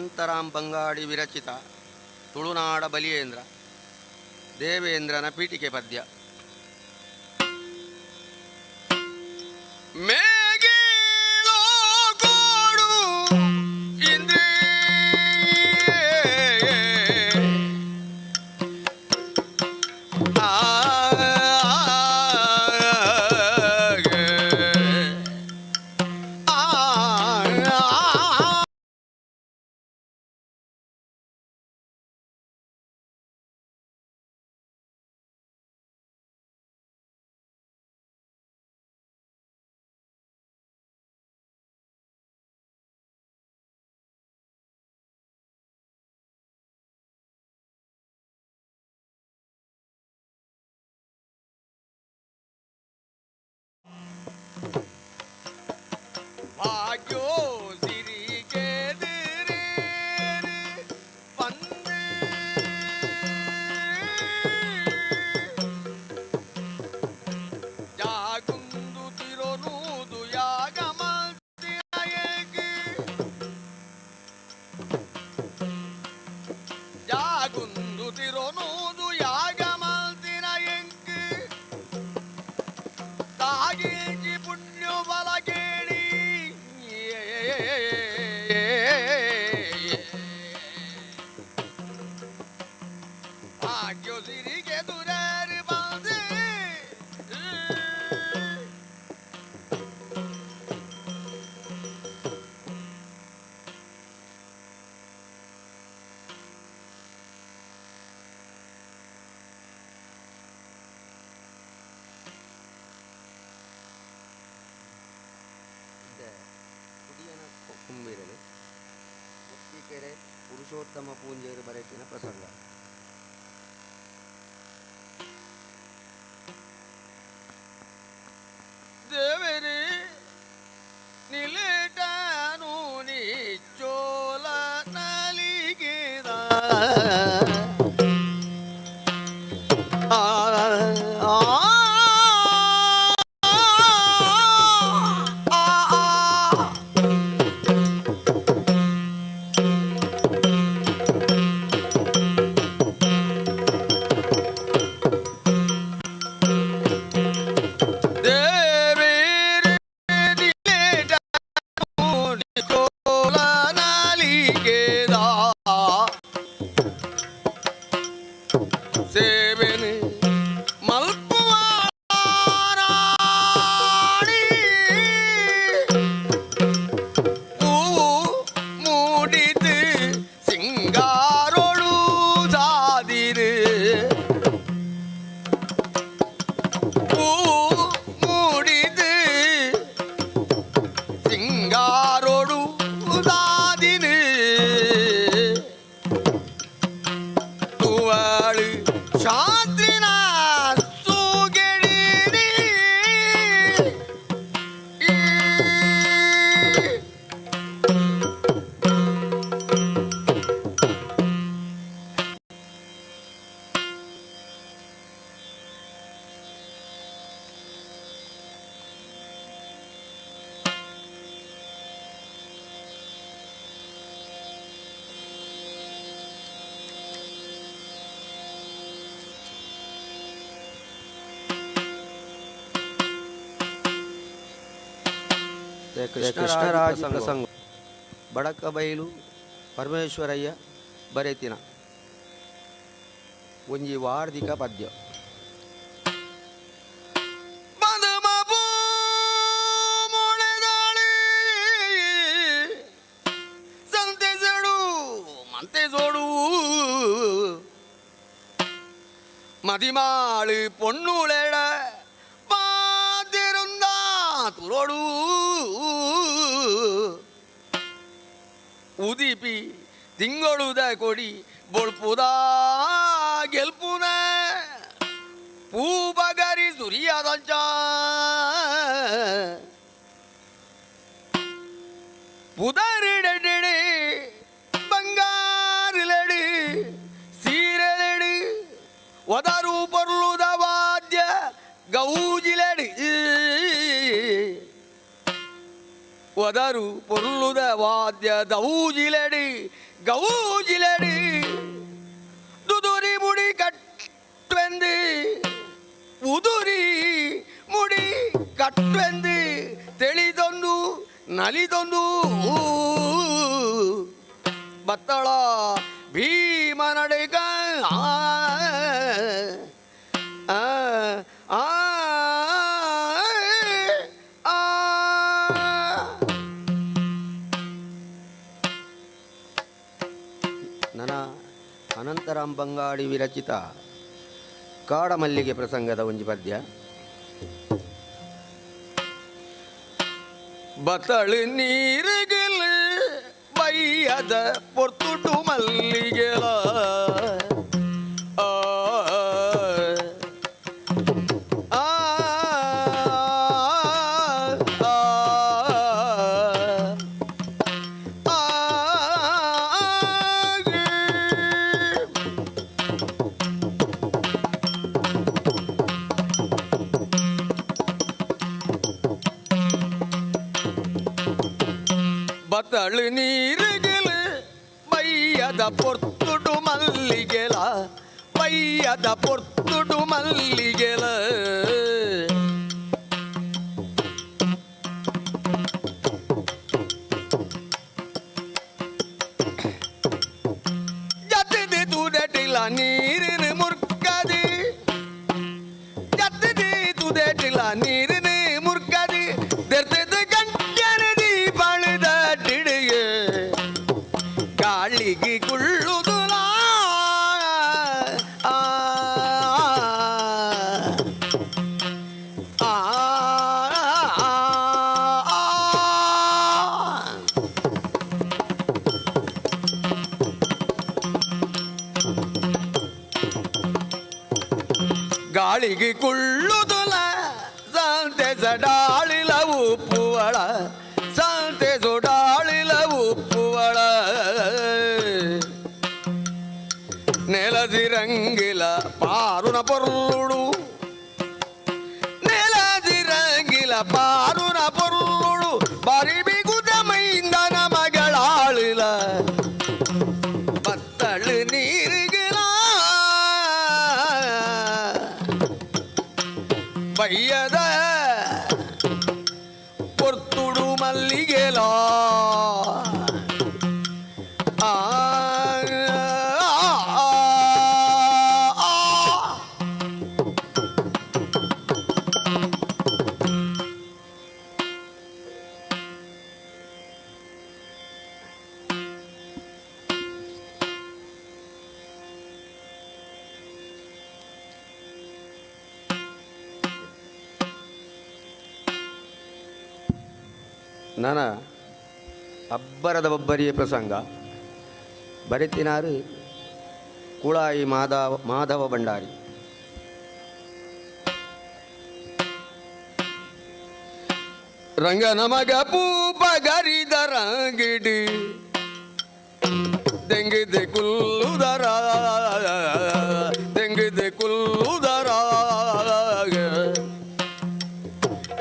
Anantharam Bangadi ವಿರಚಿತ ತುಳುನಾಡ ಬಲಿಯೇಂದ್ರ ದೇವೇಂದ್ರನ ಪೀಠಿಕೆ ಪದ್ಯ. ಮೇಗಿಲೋ ಕೋಡು ಇಂದ್ರೇ ಆ ಆ. ಭಾಗ್ಯೋ ಸಿರಿಗೆದಿರೇರಿ ಬಂದೆ ಜಾಗುಂದು ತಿರೋನೂದು ಯಾಗ ಮಲ್ತಿನಯಗೆ ಜಾಗುಂದು ತಿರೋನೂದು ಯಾಗ ಮಲ್ತಿನಯಂಕ್ ತಾಗಿಂಚಿ ಪುಣ್ಯ ಬಲಗೇಳಿ. ಭಾಗ್ಯ ಸಿರಿಗೆ ದುರೇರಿ ಬಂದೆ. ಕುಡಿಯನ ಕುಂಬಿರಲಿ ಒತ್ತಿಕೆರೆ ಪುರುಷೋತ್ತಮ ಪೂಂಜೆಯರು ಬರೆತಿನ ಪ್ರಸಂಗ. ದೇವರೇ ನಿಲೇಟನು ನಿಚ್ಚೋಲ ನಲಿಗೆದ ಆ ಆ ಆ ಆ. ದೇವೇರಿ ನಿಲೇಟನು ನಿಚ್ಚೋಲ ನಲಿಗೆದ ಸೇವೆನೆ ಮಲ್ಪುವಾರಾಣಿ ಹೂವು ಮೂಡಿತು ಸಿಂಗಾರೊಳು ಸಾದಿರು ಹೂವು ಮೂಡಿದು ಸಿಂಗಾರೊಳು ಸಾದಿರು ತುವಳು ಶಾಸ್ತ್ರಿನ ಸೂಗೆಡಿರಿ. ಕೃಷ್ಣರಾಜ ಪ್ರಸಂಗ ಬಡಕಬೈಲು ಪರಮೇಶ್ವರಯ್ಯ ಬರೆತಿನ ಒಂಜಿ ವಾರ್ಧಿಕ ಪದ್ಯ. ಪದಮಪೂ ಮೊಳೆದಾಳಿ ಸಂತೆಸಡು ಮಂತೆಸೋಡು ಮದಿಮಾಳು ಪೊಣ್ಣುಳೆಡ ಪಾತಿರುಂದ ತುರೋಡು ಉದಿಪಿ ತಿಂಗಳುದ ಕೊಡಿ ಬೊಳ್ಪುದ ಗೆಲ್ಪುನ ಪೂಬಗರಿ ಸುರಿಯದಂಚ ಪುದರಿಡೆಡೆ ಬಂಗಾರಲೆಡಿ ಸೀರೆಲೆಡಿ ಒದರು ಪೊರ್ಲುದ ವಾದ್ಯ ಗೌಜಿಲೆಡಿ. ಒದರು ಪೊರ್ಲುದ ವಾದ್ಯ ದೌಜಿಲಡಿ ಗೌಜಿಲಡಿ ದುದುರಿ ಮುಡಿ ಕಟ್ವೆಂದು ಉದುರಿ ಮುಡಿ ಕಟ್ವೆಂದು ತಿಳಿದೊಂದು ನಲಿದೊಂದು ಬತ್ತಳ ಭೀಮನಡಿಗ ಆ ಆ ಆ ಆ. ನನ್ನ ಅನಂತರಾಮ್ ಬಂಗಾಡಿ ವಿರಚಿತ ಕಾಡಮಲ್ಲಿಗೆ ಪ್ರಸಂಗದ ಒಂಜಿ ಪದ್ಯ. ಬತ್ತಳು ನೀರುಗಿಲ್ ಬೈಯದ ಪೊರ್ತುಟು ಮಲ್ಲಿಗೆಲ ಆ ಆ ಆ ಆ. ಬತ್ತಳು ನೀರುಗಿಲ್ ಬೈಯದ ಪೊರ್ತುಡು ಮಲ್ಲಿಗೆಲ ಬೈಯದ ಪೊರ್ತುಡು ಮಲ್ಲಿಗೆಲ. ಜತ್ತಿದಿ ತುದೆಟಿಲ ನೀರಿನ ಮುರ್ಕದಿ ಜತ್ತಿದಿ ತುದೆಟಿಲ ನೀರಿನ ಮುರ್ಕದಿ ದೆರ್ತಿದ ಗಂಟನದಿ ಬಳಿದ ಟಿಡಿಗೆ ಗಾಳಿಗೆ ಕುಳ್ಳುದುಲ ಆ ಆ ಆ. ಗಾಳಿಗೆ ಕುಳ್ಳುದುಲ ಸಂತೆ ಸಡಾಳಿಲ ಉಪ್ಪುವಳ ಸಂತೆ ಸುಡಾಳಿಲ ಉಪ್ಪುವಳ ನೆಲದಿರಂಗಿಲ ಪಾರುನ ಪೊರ್ಲುಡು ನೆಲದಿರಂಗಿಲ ಪಾರುನ ಪೊರ್ಲುಡು ಬಾರಿ ಬಿಗುದ ಮೈಂದನ ಮಗಳಾಳಿಲ ಬತ್ತಳು ನೀರುಗಿಲ ಬಯ್ಯದ ಪೊರ್ತುಡು ಮಲ್ಲಿಗೆಲ ಆ ಆ, ಆ. ನನ ಅಬ್ಬರದ ಬೊಬ್ಬರಿಯ ಪ್ರಸಂಗ ಬರೆತಿನಾರು ಕುಳಾಯಿ ಮಾಧವ ಮಾಧವ ಭಂಡಾರಿ. ರಂಗನ ಮಗ ಪೂಪಗರಿದ ರಂಗಿಡಿ ದೆಂಗಿದೆ ಕುಲ್ಲುದರ ದೆಂಗಿದೆ ಕುಲ್ಲುದರ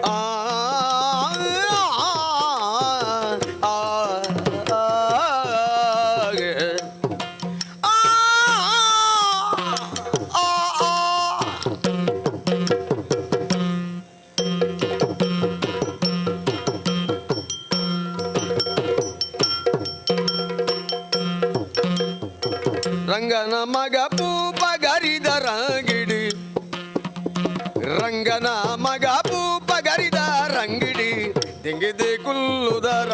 ಆ ಆ ಆ ಆ ಆ. ರಂಗನ ಮಗ ಪೂಪಗರಿದ ರಂಗಿಡಿ ರಂಗನ ಮಗ ಪೂಪಗರಿದ ರಂಗಿಡಿ ದೆಂಗಿದೆ ಕುಲ್ಲುದರ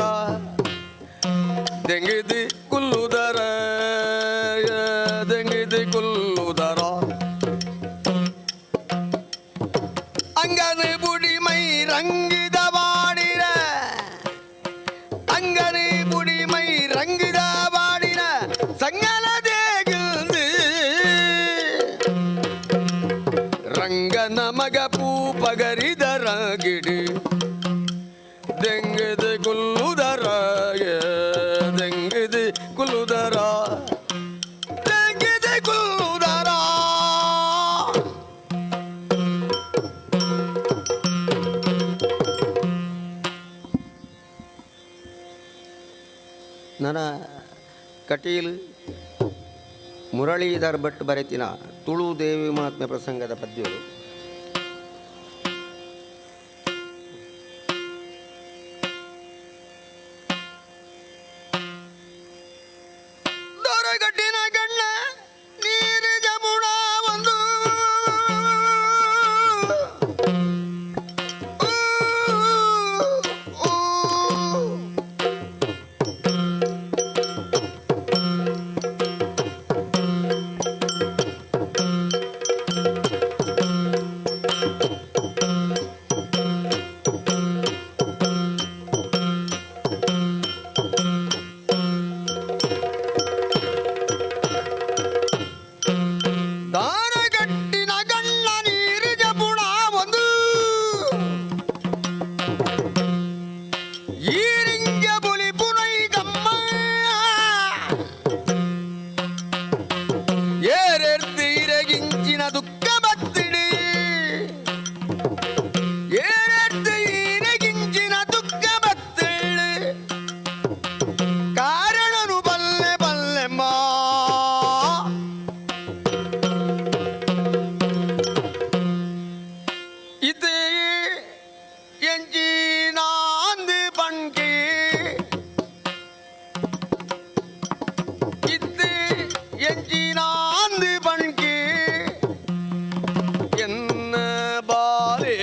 ದೆಂಗಿದೆ ಕುಲ್ಲುದರ ದೆಂಗಿದೆ ಕುಲ್ಲುದರ ಅಂಗನ ಬುಡಿ ಮೈ ರಂಗಿದ ಬಾಡಿರ ಅಂಗನೆ ಬುಡಿ ಮೈ ರಂಗಿದ ಬಾಡಿನ ಸಂಗನ ದೇಗುಂದು ರಂಗನ ಮಗ ಪೂಪಗರಿದ ರಂಗಿಡಿ ದೆಂಗದ ಕುಲ್ಲುದರ ದೆಂಗದ ಕುಲ್ಲುದರ ದೆಂಗದ ಕುಲ್ಲುದರ. ನನ ಕಟೀಲ್ ಮುರಳೀಧರ್ ಭಟ್ ಬರೆತಿನ ತುಳು ದೇವಿ ಮಹಾತ್ಮೆ ಪ್ರಸಂಗದ ಪದ್ಯಗಳು. ದೊರಗಟ್ಟಿನ ಗಣ್ಣ ನೀರು ಜಮುಣ ಒಂದು ದಾರಗಟ್ಟಿನ ಗಣ್ಣ ನೀರು ಜಮುಣ ಒಂದು ಈರಿಂಗ ಬುಲಿ ಪುನೈ ಗಮ್ಮ ಏರೆರ್ತೀರಗಿಂಚಿನ ದುಃಖ ಬತ್ತಿಡಿ ಏರೆರ್ತೀರಗಿಂಚಿನ ದುಃಖ ಬತ್ತಿಳಿ ಕಾರಣನು ಬಲ್ಲೆ ಬಲ್ಲೆಮ್ಮ. ಇದು ಎಂಜಿನಾಂದು பண்கி இது எஞ்சினாந்து பண்கி என்ன பாலே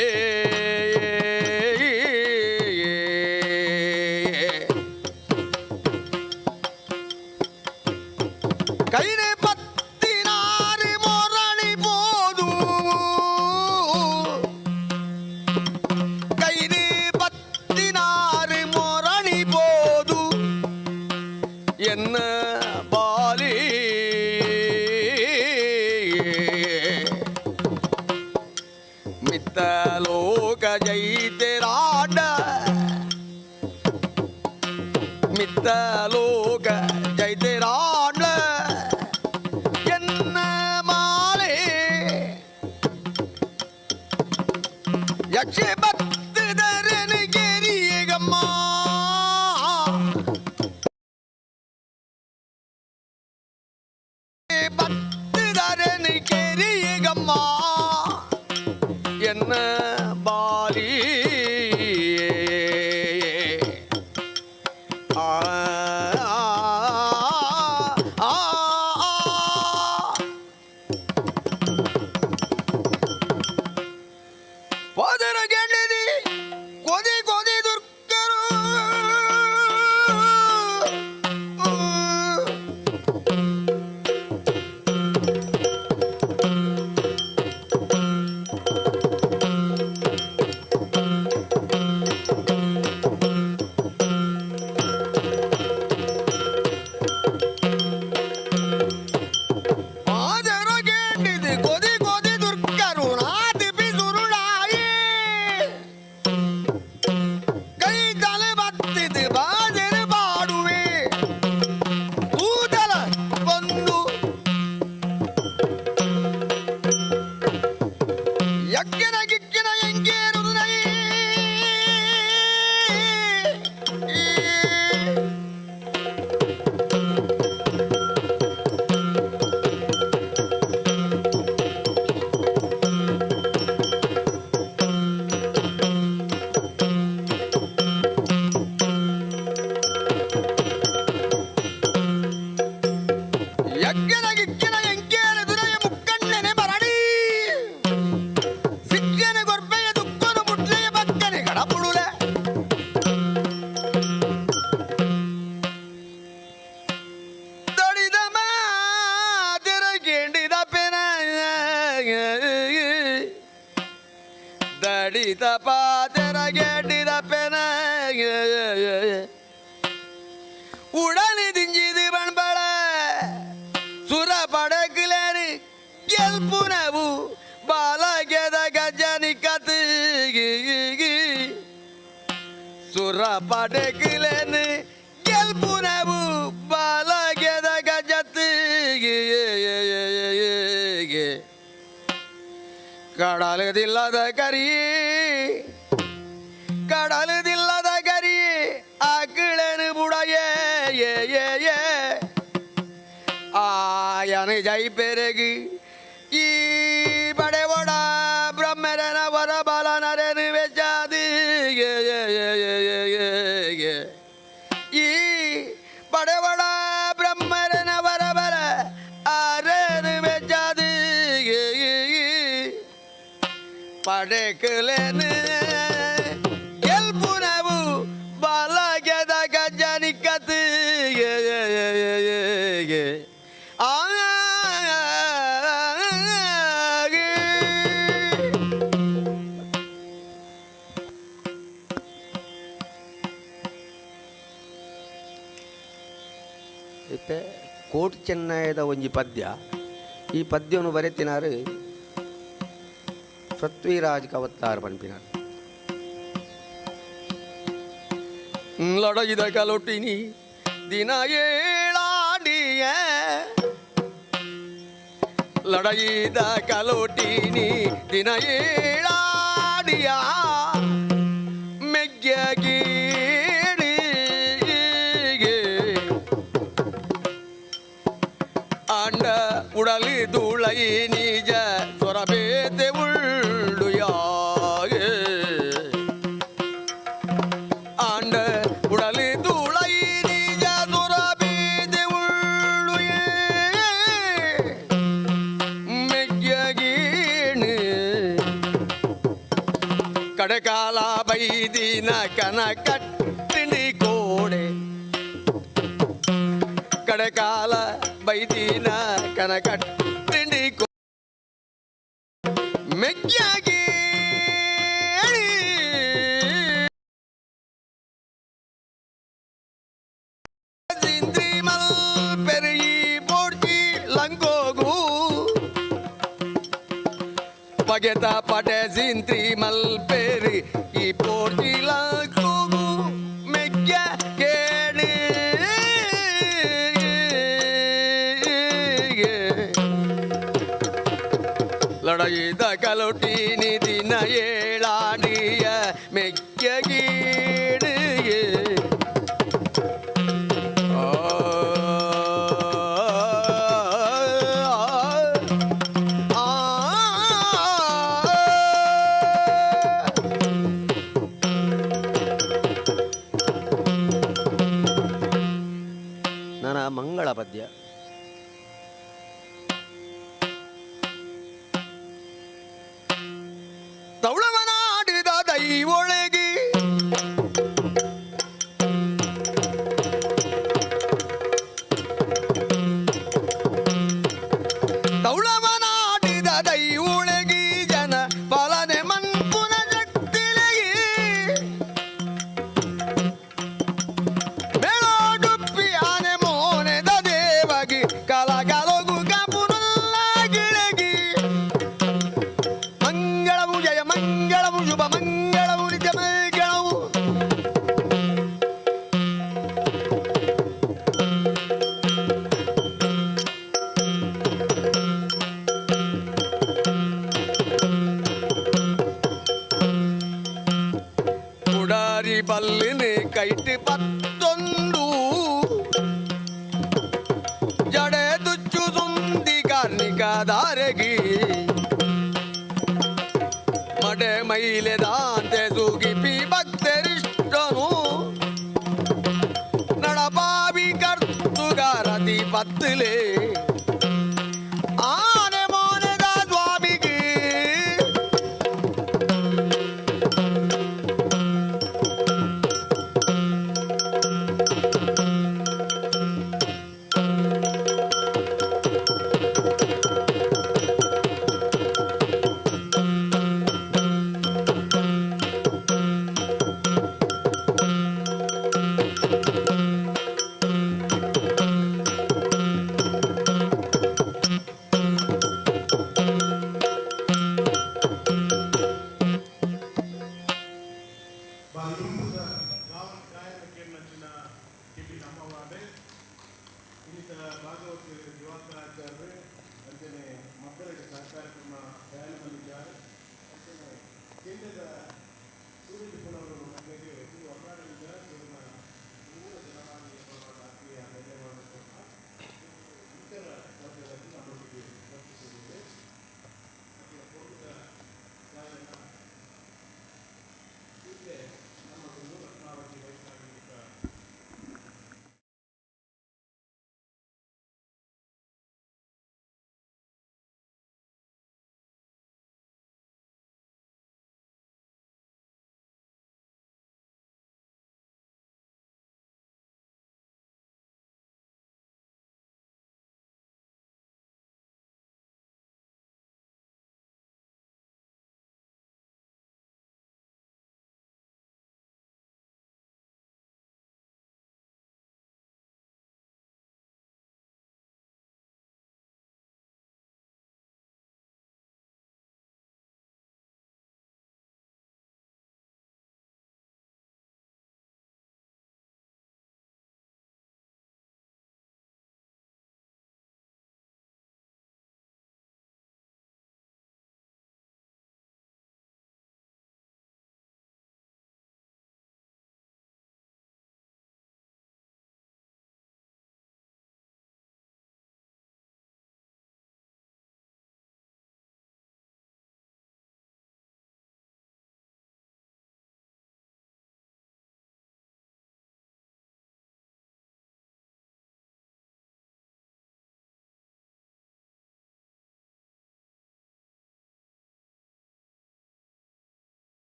கைனே பத்தினாறு மோரணி போது ಕೈಲಿ ಪತ್ತಿನಾರು ಮೊರಣಿ ಬೋದು ಎನ್ನ ಬಾಲಿ ಮಿತ್ತ ಲೋಕ ಜೈತೆರಾಡ ಮಿತ್ತ ಲೋಕ ಜೈತೆರಾಡ ಎನ್ನ ಮಾಲೆ ಯಕ್ಷ ಭಕ್ತರನು ಕೇರಿಯಗಮ್ಮ ಭಕ್ತರನು ಕೇರಿಯಗಮ್ಮ ಎನ್ನ ಬಾಲಿ ಆ ಆ ಆ ಪದರ ಗೆಂಡಿದಿ ಕೊದಿ ಕೊದಿ ದುರ್ಗರು ಪಾದರ ಗೆಂಡಿದಿ ಕೊದಿ ಕೊದಿ ದುರ್ಗರು ನಾತಿ ಬಿಸುರುಳಾಯಿ ಕೈ ತಲೆ ಬತ್ತಿದು ಬಾಜರು ಬಾಡುವೆ ಕೂದಲ ಕೊಂದು ಎಕ್ಕಿನ ಗಿಕ್ಕಿನ ಎಂಗೇರುದು ನೈ. ಎಕ್ಕಿನ ಗಿಕ್ಕಿನ ಎಂಕೇರುದು ನೈ ಮುಕ್ಕಣ್ಣನೆ ಬರಣಿ ಸಿಕ್ಕನೆ ಗೊರ್ಬೆಯ ದುಕ್ಕನು ಮುಟ್ಲೆಯ ಬಕ್ಕನೆ ಗಡಪುಡುಲೆ ದಡಿದ ಮಾತಿರ ಗೆಂಡಿದ ಪೆನ ದಡಿದ ಪಾತೆರ ಗೆಂಡಿದ ಪೆನ ಉಡಲಿ ದಿಂಜಿದು ಬಣ್ಬಳ ಸುರ ಪಡಕುಲೇರಿ ಗೆಲ್ಪುನವು ಬಾಲಗೆದ ಗಜನಿ ಕತಿ ಸುರ ಪಡಕುಲೇನು ಗೆಲ್ಪುನವು ಬಾಲಗೆದ ಗಜತಿ ಕಡಲದಿಲ್ಲದ ಕರಿ ಕಡಲದಿಲ್ಲದ ಕರಿ ಆಕಳನು ಬುಡಯೇ ಏ ಯಾನ ಜೈಪೆರೆಗಿ ಈ ಬಡೆವಡ ಬ್ರಹ್ಮರನ ವರ ಬಲ ನರೇನು ವೆಚ್ಚಾದಿ. ಈ ಬಡೆವಡ ಬ್ರಹ್ಮರನ ವರ ಬಲ ಅರೇನು ವೆಚ್ಚಾದಿ ಪಡೆಕಲೇನು ಗೆಲ್ಪುನವು ಬಲಗೆದ ಗಜ್ಜನಿಕತಿ. ಇತ್ತೆ ಕೋಟಿ ಚೆನ್ನಯದ ಒಂಜಿ ಪದ್ಯ. ಈ ಪದ್ಯವನ್ನು ಬರೆತಿನಾರು ಪೃಥ್ವಿರಾಜ್ ಕವತ್ತಾರ್ ಪನ್ಪಿನಾರ್. ಲಡಗಿದ ಕಲೊಟ್ಟಿನಿ ದಿನ ಏಳಾಡಿಯ, ಲಡಗಿದ ಕಲೊಟ್ಟಿನಿ ದಿನ ಏಳಾಡಿಯ ಮೆಗ್ಗಗೀಡಿ. ಆಂಡ ಉಡಲಿ ಧೂಳೈ ನಿಜ ಸ್ವರಬೇತೆ ಉಳ್ಳು ಯಾಗೆ. ಆಂಡ ಉಡಲಿ ಧೂಳೈ ನಿಜ ಸ್ವರಬೇತೆ ಉಳ್ಳು ಮೆಗ್ಗಗೀಣಿ. ಕಡೆಕಾಲ ಬೈದಿನ ಕನ ಕಟ್ಟಿನಿ ಕೋಡೆ, ಕಡೆಕಾಲ ಬೈದಿನ ಕನ ಕಟ್ಟಿನಿ ಮೆಗ್ಗಗೀಣಿ. ಜಿಂದ್ರಿಮಲ್ ಪೆರಿಯಿ ಪೋಡ್ಚಿ ಲಂಕೋಗು, ಪಗೆತ ಪಟೆ ಜಿಂತ್ರಿ ಮಲ್ಪೇರಿ ಈ ಪೋಡ್ಚಿ ಲಂಕೋಗು ಮೆಗ್ಗ ಕೇಳಿ. ಲಡಗಿದ ಕಲೊಟ್ಟಿನಿ ದಿನ ಏಳಾಡಿಯ ಮೆಕ್ಕಗೀಡಿಗೆ. ಆ ಆ. ನನ್ನ ಮಂಗಳ ಪದ್ಯ. ತೌಳವನಾಡಿದ ದೈವೊಳಗಿ ತೌಳವನಾಡಿದ ದೈವೊಳಗಿ ಜನ ಪಾಲನೆ ಮನ್ಪುನ ಶಕ್ತಿಲಗಿ ಮೇಳೋಡುಪ್ಪಿ ಆನೆ ಮೋನೆದ ದೇವಗಿ ಕಲ ಕಲಗು ಕಪುನಲ್ಲಾಗಿಳಗಿ. ಮಂಗಳವು ಜಯ ಮಂಗಳವು ಶುಭ ಮಂಗಳವು ನಿತ್ಯ ಮಂಗಳವು. ಕುಡಾರಿ ಬಲ್ಲಿನ ಕೈಟ್ ಪತ್ತೊಂದು ಜಡೆ ತುಚ್ಚು ಸುಂದಿ ಕಾರ್ಣಿಕ ದಾರಗಿ ಮಡೆ ಮೈಲೆ ದಾಂತೆ ಸುಗಿಪಿ ಭಕ್ತರಿಷ್ಟನು ನಡಪಾವಿ ಕರ್ತುಗಾರತಿ ಪತ್ತಲೆ ಆನೆ ಮೋನೆದ ಸ್ವಾಮಿಗೆ. ಬಾಲೂರದ ರಾವಣ ಗಾಯನ ಕೇಳಿನಂಚಿನ ಟಿವಿ ನಮ್ಮವಾಡೆ ಇನ್ನಿತರ ಭಾಗವತ ದಿವಾಕರಾಚಾರ್ಯರು ಅಂಚನೆ ಮಕ್ಕಳಿಗೆ ಸಹಕಾರ ದಯಾನಂದಿದ್ದಾರೆ. ಅಂಚನೆ ಕೇಂದ್ರದ ಸೂರ್ಯ ಪುನವರು ಮಕ್ಕಳಿಗೆ ಅಕಾಡೆಮಿದ ಸೇರಿನ ಮೂಲ ಜನವಾಗಿ ಆತ್ಮೀಯ ಧನ್ಯವಾದ. ಇತರ ವರ್ಗದ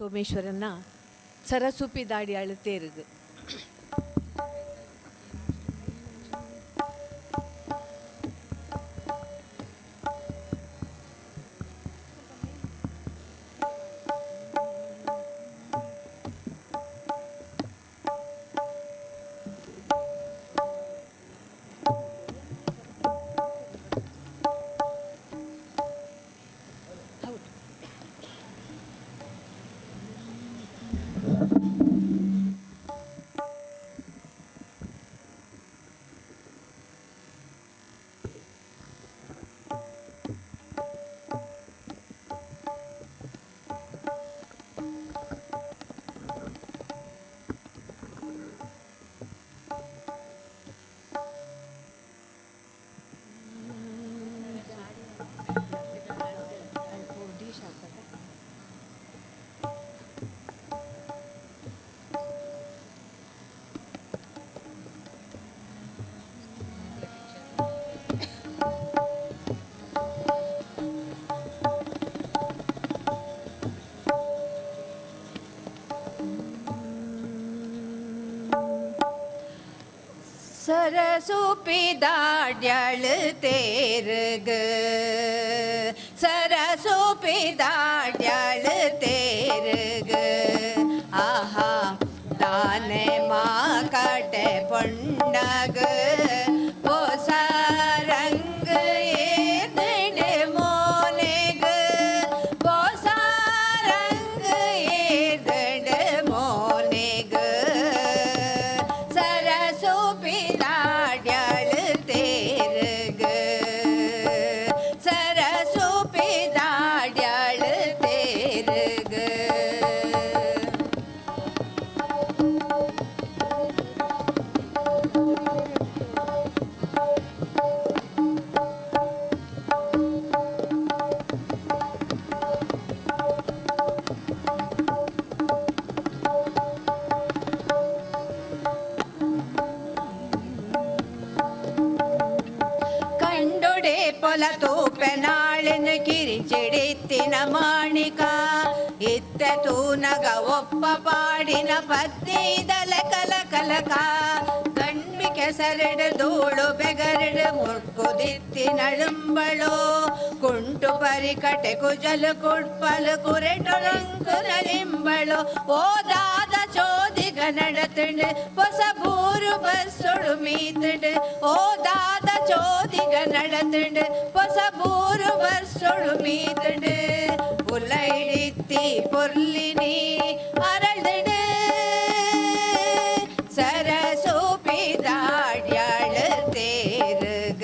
ಸೋಮೇಶ್ವರನ ಸರಸುಪಿ ದಾಡಿಯಾಳು ತೇರುಗು. ಹೌದು. ಸರಸುಪಿ ದಾಡ್ಯಾಳು ತೇರುಗ, ಸರಸುಪಿ ದಾಡ್ಯಾಳು ತೇರುಗ. ಆಹಾ ತಾನೆ ಮಾ ಕಾಟೆ ಪೊಣ್ಣಗ ಪೊಸ ರಂಗ ಏದಡೆ ಮೋನೆಗ, ಪೊಸ ರಂಗ ಏದಡೆ ಮೋನೆಗ. ಸರಸುಪಿ ದಾಡ್ಯಾಳು ತೇರುಗ, ಸರಸುಪಿ ದಾಡ್ಯಾಳು ತೇರುಗ. ಕಂಡೊಡೆ ಪೊಲ ತೂಪೆ ನಾಳಿನ ಕಿರಿಚಿಡಿತ್ತಿನ ಮಾಣಿಕ, ಇತ್ತ ತೂನಗ ಒಪ್ಪ ಪಾಡಿನ ಪದ್ನಿದಲ ಕಲ ಕಲಕ. ಗಂಡು ಕೆಸರಡು ಧೂಳು ಬೆಗರಡು ಮುಡ್ಕುದಿತ್ತಿನಳುಂಬಳು, ಕುಂಟು ಪರಿಕಟೆ ಕುಜಲು ಕುಡ್ಪಲು ಕುರೆಟೊಳಂಕುನಲಿಂಬಳು. ಓದಾದ ಚೋದಿಗ ನಡತಂಡು ಹೊಸಬೂರು ಬಸ್ಸೊಡು ಮೀತಂಡು, ಓದಾದ ಚೋದಿಗ ನಡತಂಡು ಹೊಸಬೂರು ಬಸ್ಸೊಡು ಮೀತಂಡು. ಉಲೈಡಿತ್ತಿ ಪೊರ್ಲಿನಿ ಅರಳ್ದಡು ಸರಸೋಪಿ ದಾಡ್ಯಾಳು ತೇರುಗ,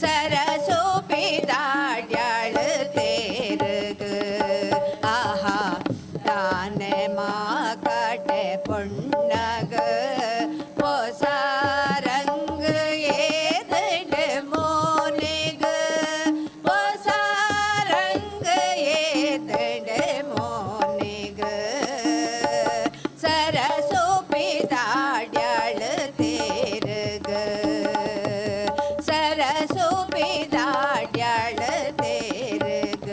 ಸರಸೋಪಿ ದಾಡ್ಯಾಳು ತೇರುಗ. ಆಹಾ ತಾನೆ ಮಾ ಕಾಟೆ ಪೊಣ್ಣಗ ಹೊಸ ರಂಗ ಏದಡೆ ಮೋನೆಗ, ಹೊಸ ರಂಗ ಏದಡೆ ಮೋನೆಗ. ಸರಸೋಪಿ ದಾಡ್ಯಾಳು ತೇರುಗ, ಸರಸೋಪಿ ದಾಡ್ಯಾಳು ತೇರುಗ.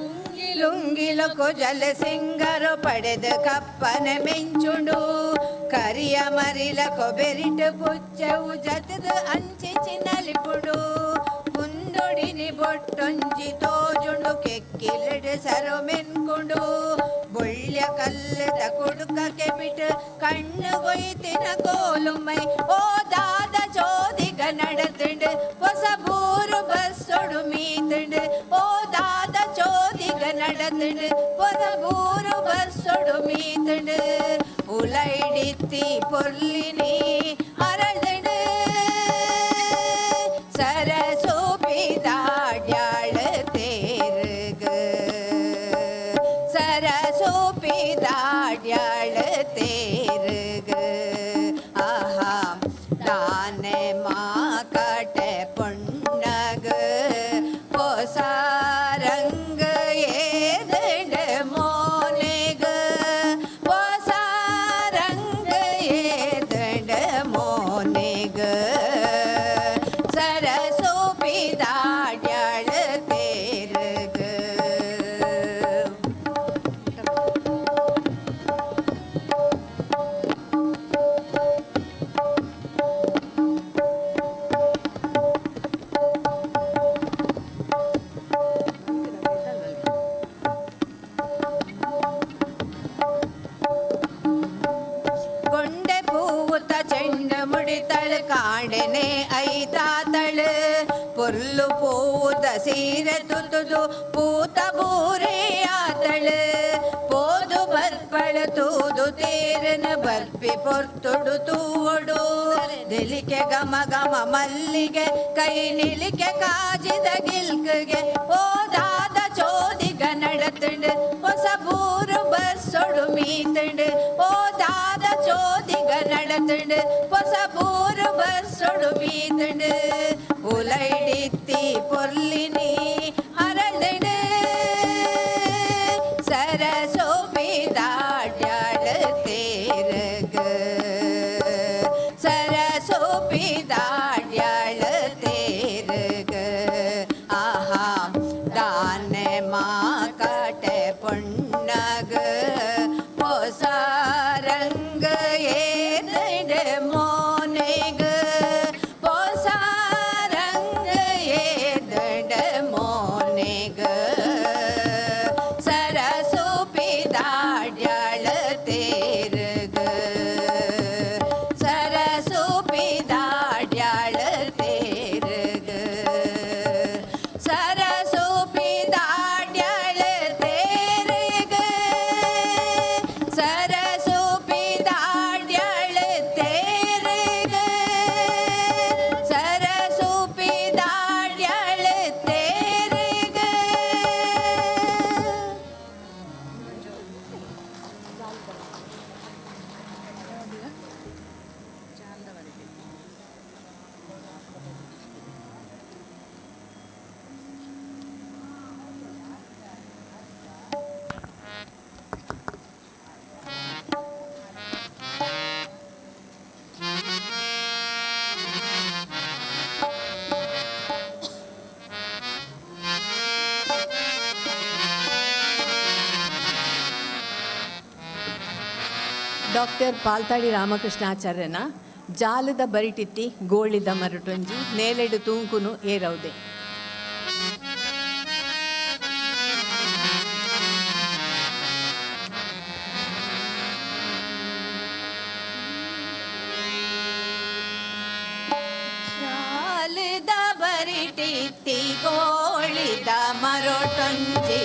ಉಂಗಿಲುಂಗಿಲು ಕುಜಲ ಸಿಂಗರು ಪಡೆದು ಕಪ್ಪನೆ ಮೆಂಚುಂಡು, ಕರಿಯ ಮರಿಲ ಕೊಬೆರಿಟು ಪುಚ್ಚವು ಜತದ ಅಂಚಿ ಚಿನ್ನಲಿಪುಡು. ಕುಂದೊಡಿನಿ ಬೊಟ್ಟೊಂಜಿ ತೋಜುಂಡು ಕೆಕ್ಕಿಲಡು ಸರು ಮೆನ್ಕುಂಡು, ಬೊಳ್ಯ ಕಲ್ಲದ ಕುಡುಕ ಕೆಬಿಟ್ ಕಣ್ಣು ಗೊಯ್ತಿನ ಕೋಲುಮೈ. ಓದಾದ ಚೋದಿಗ ನಡತಂಡು ಹೊಸಬೂರು ಬಸ್ಸೊಡು ಮೀತಂಡು, ಓದಾದ ಚೋದಿಗ ನಡತಂಡು ಹೊಸಬೂರು ಬಸ್ಸೊಡು ಮೀತಂಡು. ಉಲೈಡಿತ್ತಿ ಪೊರ್ಲಿನಿ ಅರಳ್ದಂಡು ಸರಸೋಪಿ ದಾಡ್ಯಾಳು ತೇರುಗ, ಸರಸೋಪಿ ದಾಡ್ಯಾಳು ತೇರುಗ. ಆಹಾ ತಾನೆ ಸರಸೋಪಿ ದಾಡ್ಯಾಳ ತೇರುಗ. ಗೊಂಡೆ ಪೂವುತ ಚೆಂಡ ಮುಡಿತಳು ಕಾಂಡೆನೆ ಐತಾತಳು ಪೊರ್ಲು ಪೂವುತ ಸೀರೆ ತುತುದು ಪೂತ ಬೂರೆಯಾತಳು ಪೋದು ಬರ್ಪಳು ತೂದು ತೇರನ ಬರ್ಪಿ ಪೊರ್ತೊಡು ತೂವೊಡು ದಿಲಿಕೆ ಗಮ ಗಮ ಮಲ್ಲಿಗೆ ಕೈ ನಿಲಿಕೆ ಕಾಜಿದ ಗಿಲ್ಕಗೆ ಓದಾದ ಚೋದಿಗ ನಡತಂಡು ಹೊಸ ಬೂರು ಬರ್ಸೊಡು ಮೀತಂಡು ಓದಾದ ಚೋದಿಗ ನಡತಂಡು ಹೊಸ ಬೂರು ಬರ್ಸೊಡು ಮೀತಂಡು ಉಲೈಡಿತ್ತಿ ಪೊರ್ಲಿನಿ ಅರಳಡು ಸರಸೋಪಿ ದಾಡ್ಯಾಳ ತೇರಗ ಸರಸೋಪಿ ದಾಡ್ಯಾಳ ತೇರಗ. ಆಹಾ ದಾನೆ ಮಾ ಕಾಟೆ ಪೊಣ್ಣಗ ಹೊಸ ರಂಗ ಏದಡ ಮೋನೆಗ ಹೊಸ ರಂಗ ಏದಡ ಮೋನೆಗ ಸರಸೋಪಿ ದಾಡ್ಯಾಳ ತೇರಗ ಸರಸೋಪಿ ದಾಡ್ಯಾಳ ತೇರಗ ಸರಸೋಪಿ ದಾಡ್ಯಾಳ ತೇರಗ ಸರಸೋಪಿ ದಾಡ್ಯಾಳ ತೇರಗ ಸರಸೋಪಿ ದಾಡ್ಯಾಳ ತೇರಗ. ಡಾಕ್ಟರ್ ಪಾಲ್ತಾಡಿ ರಾಮಕೃಷ್ಣಾಚಾರ್ಯನ ಜಾಲದ ಬರಿಟಿತ್ತಿ ಗೋಳಿದ ಮರಟೊಂಜಿ ನೇಲೆಡು ತೂಂಕುನು ಏರೌದೆ. ಜಾಲದ ಬರಿಟಿತ್ತಿ ಗೋಳಿದ ಮರಟೊಂಜಿ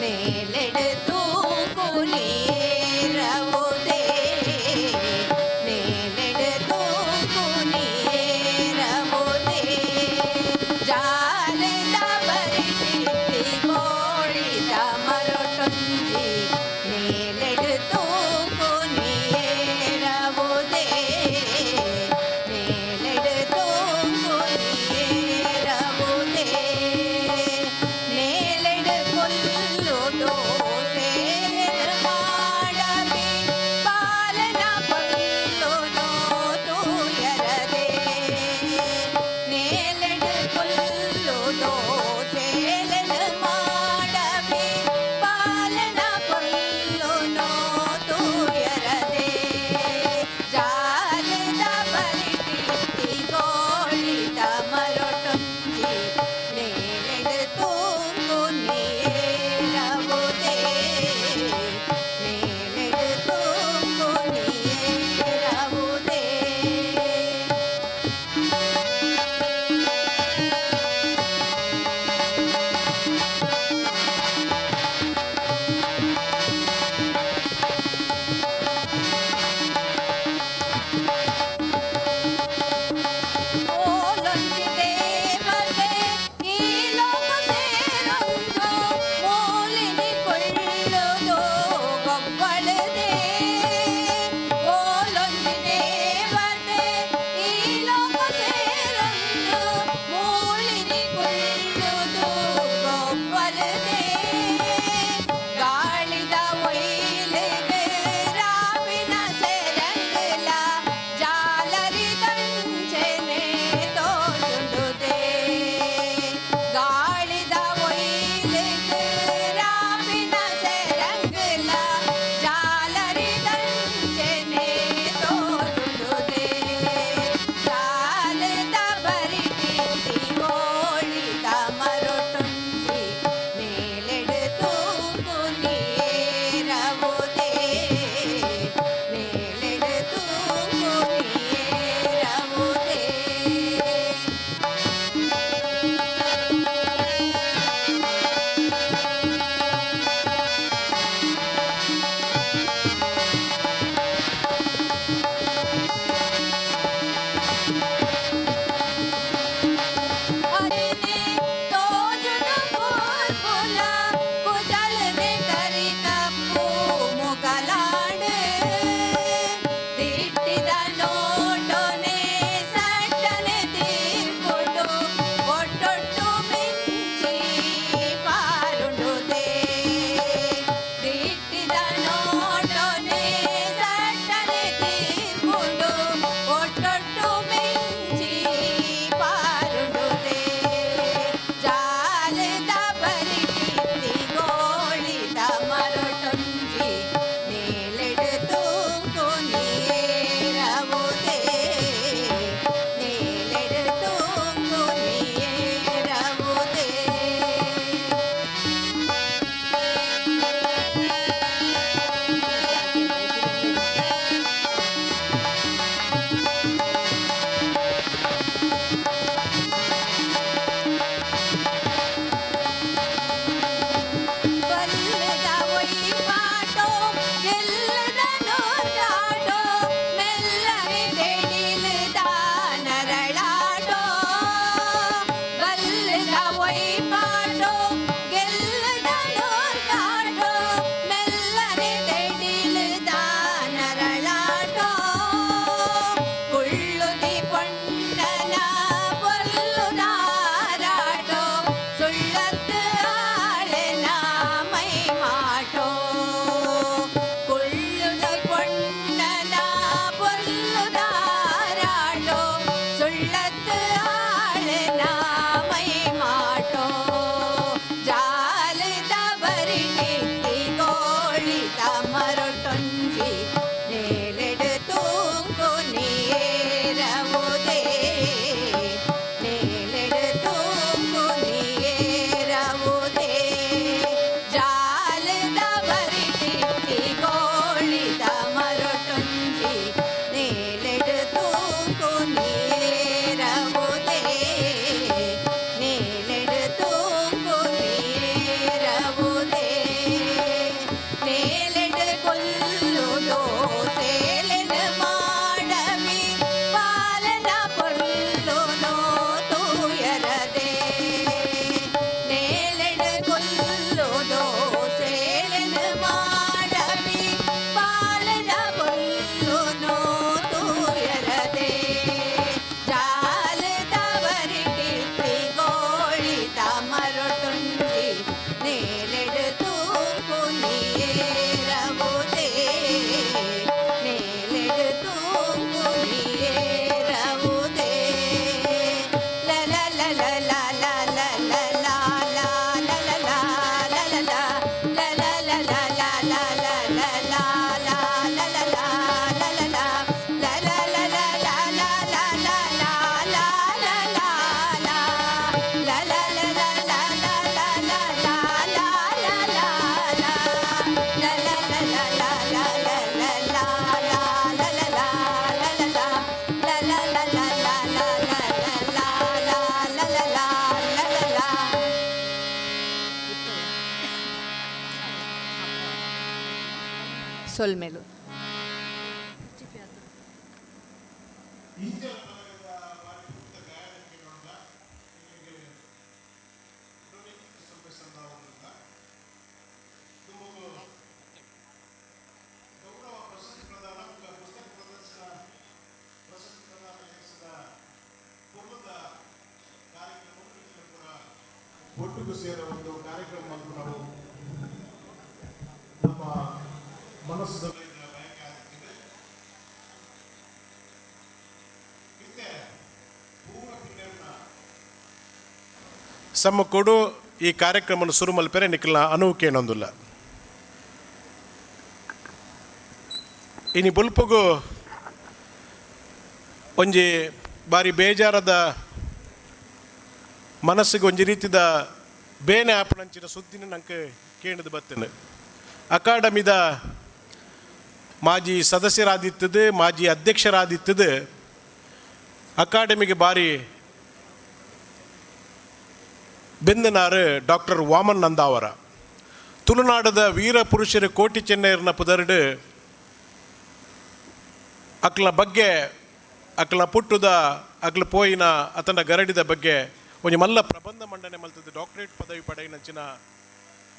ಮೇಲೆಡು ತೂಕುನೇರವುದೇ ಮೇಲೆಡು ತೂಕುನೇರವುದೇ ಜಾಲದ ಬರಿಟಿತ್ತಿ ಗೋಳಿದ ಮರಟೊಂಜಿ ಮೇಲೆಡು ತೂಕುನೇರವುದೇ ಮೇಲೆಡು ತೂಕುನೇರವುದೇ ನೇಲೆಡು ಕೊಲ್ಲು ದೋಸೆ ಮಾಡಬಿ ಪಾಲನ ಕೊಲ್ಲು ತೂಯರದೆ ನೇಲೆಡು ಕೊಲ್ಲು ಸೊಲ್ಮೆಲು. ಒಟ್ಟಿಗೂ ಸೇರೋ ಒಂದು ಕಾರ್ಯಕ್ರಮ ನಾವು ನಮ್ಮ ಮನಸ್ಸು ಸಮ ಕೊಡು ಈ ಕಾರ್ಯಕ್ರಮ ಶುರು ಮಲ್ಪೆರೆ ನಿಖಿಲ್ನ ಅನುಕೇನೊಂದುಲ್ಲ. ಇನಿ ಬೊಲ್ಪುಗು ಒಂಜಿ ಬಾರಿ ಬೇಜಾರದ ಮನಸ್ಸಿಗೆ ಒಂಜಿ ರೀತಿದ ಬೇನೆ ಆಪಣಂಚಿನ ಸುದ್ದಿನ ನಂಗೆ ಕೇಳಿದ ಬತ್ತೇನೆ. ಅಕಾಡೆಮಿದ ಮಾಜಿ ಸದಸ್ಯರಾದಿತ್ತದು, ಮಾಜಿ ಅಧ್ಯಕ್ಷರಾದಿತ್ತದು, ಅಕಾಡೆಮಿಗೆ ಬಾರಿ ಬೆಂದನಾರು ಡಾಕ್ಟರ್ ವಾಮನ್ ನಂದಾವರ. ತುಳುನಾಡದ ವೀರ ಪುರುಷರ ಕೋಟಿ ಚೆನ್ನೈರ್ನ ಪುದರ್ಡು ಅಕ್ಲ ಬಗ್ಗೆ, ಅಕ್ಲ ಪುಟ್ಟುದ, ಅಕ್ಲ ಪೋಯಿನ ಅತನ ಗರಡಿದ ಬಗ್ಗೆ ಒಂಜಿ ಮಲ್ಲ ಪ್ರಬಂಧ ಮಂಡನೆ ಮಲ್ತದ ಡಾಕ್ಟರೇಟ್ ಪದವಿ ಪಡೆಯಿನಂಚಿನ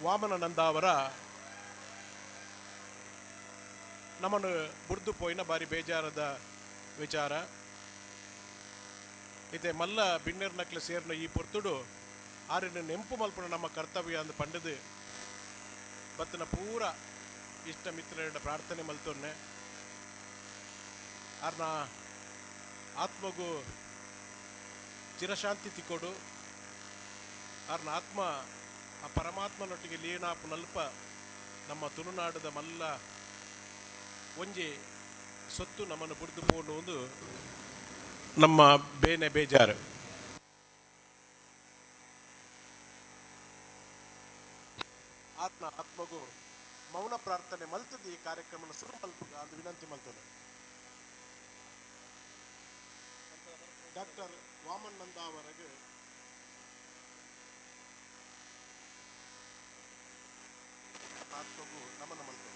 ವಾಮನ ನಂದಾವರ ನಮ್ಮನ್ನು ಬುಡ್ದು ಪೋಯಿನ ಬಾರಿ ಬೇಜಾರದ ವಿಚಾರ. ಇತ್ತೆ ಮಲ್ಲ ಬಿನ್ನೆರ್ ನಕ್ಲ ಸೇರ್ನ ಈ ಪೊರ್ತುಡು ಆರಿನ ನೆಂಪು ಮಲ್ಪುನ ನಮ್ಮ ಕರ್ತವ್ಯ ಅಂದ್ ಪಂಡದು ಬತ್ತಿನ ಪೂರ ಇಷ್ಟ ಮಿತ್ರರ ಪ್ರಾರ್ಥನೆ ಮಲ್ತೊನ್ನೆ. ಆರ್ನ ಆತ್ಮಗೂ ಚಿರಶಾಂತಿ ತಿಕ್ಕೊಡು, ಆರ್ನ ಆತ್ಮ ಆ ಪರಮಾತ್ಮನೊಟ್ಟಿಗೆ ಲೀನಾಪುನಲ್ಪ ನಮ್ಮ ತುಳುನಾಡದ ಮಲ್ಲ ಒಂಜಿ ಸೊತ್ತು ನಮ್ಮನ್ನು ಬುಡ್ದು ಪೋಂಡು ಒಂದು ನಮ್ಮ ಬೇನೆ ಬೇಜಾರು. ಆತ್ಮ ಆತ್ಮಗೂ ಮೌನ ಪ್ರಾರ್ಥನೆ ಮಲ್ತದ್ದು ಈ ಕಾರ್ಯಕ್ರಮನ ಶುರು ಮಲ್ಪುಗ ಅದು ವಿನಂತಿ ಮಲ್ತದೆ. ಡಾಕ್ಟರ್ ವಾಮನ್ ನಂದಾವರೆಗೆ ಆತ್ಮಗೂ ನಮನ ಮಲ್ತದೆ.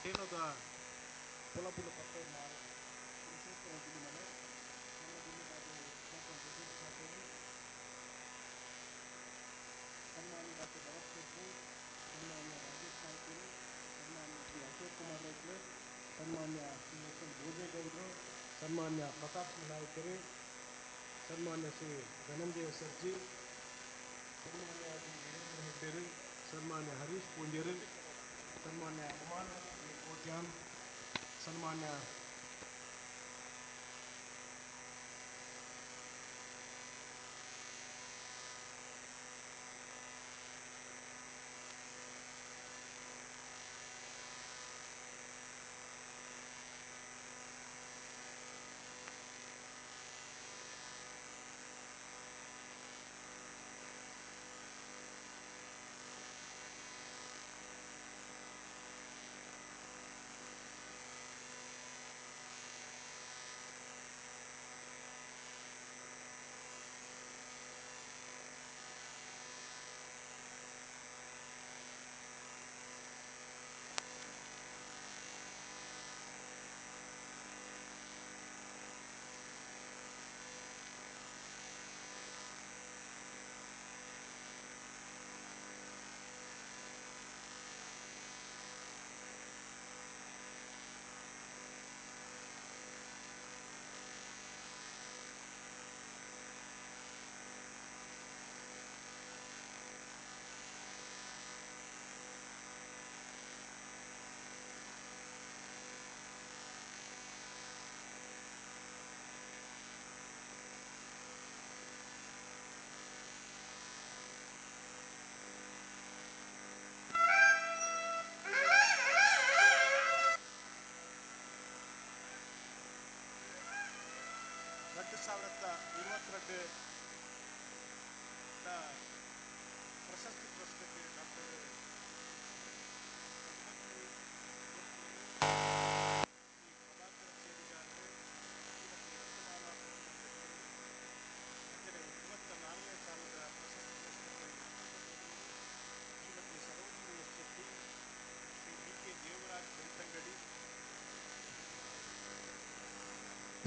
ಏನದ ಪೊಲಬುಲು ಸನ್ಮಾನ್ಯ ಡಾಕ್ಟರ್ ಭರತ್ ಶೆಟ್ಟಿ, ಸನ್ಮಾನ್ಯ ರಾಜೇಶ್ ನಾಯ್ಕರು, ಸನ್ಮಾನ್ಯ ಶ್ರೀ ಅಶೋಕ್ ಕುಮಾರ್ ರೈಕ್ಲೆ, ಸನ್ಮಾನ್ಯ ಶ್ರೀ ಎಸ್ ಎಲ್ ಭೋಜೇಗೌಡರು, ಸನ್ಮಾನ್ಯ ಪ್ರತಾಪ್ ನಾಯ್ಕರು, ಸನ್ಮಾನ್ಯ ಶ್ರೀ ಧನಂಜಯ ಸರ್ಜಿ, ಸನ್ಮಾನ್ಯ ಶ್ರೀ ವೀರೇಂದ್ರ ಹೆಗ್ಡೆರು, ಸನ್ಮಾನ್ಯ ಹರೀಶ್ ಪೂಂಜರು, ಸನ್ಮಾನ್ಯ ಉಮಾನಾಥ್ ಎ. ಕೋಟ್ಯಾನ್, ಸನ್ಮಾನ್ಯ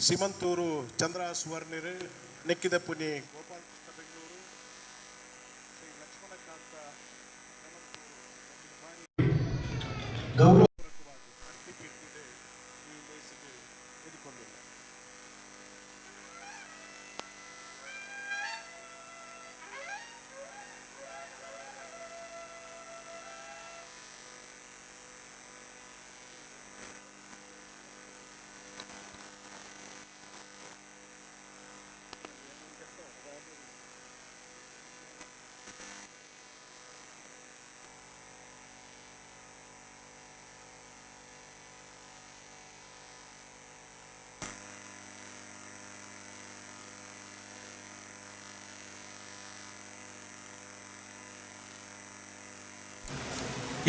ಸಿಮಂತೂರು ಚಂದ್ರ ಸುವರ್ಣಿರು, ನೆಕ್ಕಿದ ಪುನಿ ಗೋಪಾಲಕೃಷ್ಣ ಬೆಂಗಳೂರು, ಶ್ರೀ ಲಕ್ಷ್ಮಣಕಾಂತ ಗೌರವ ಈ ಲೇಸಿಗೆ ಎದುಕೊಂಡಿಲ್ಲ.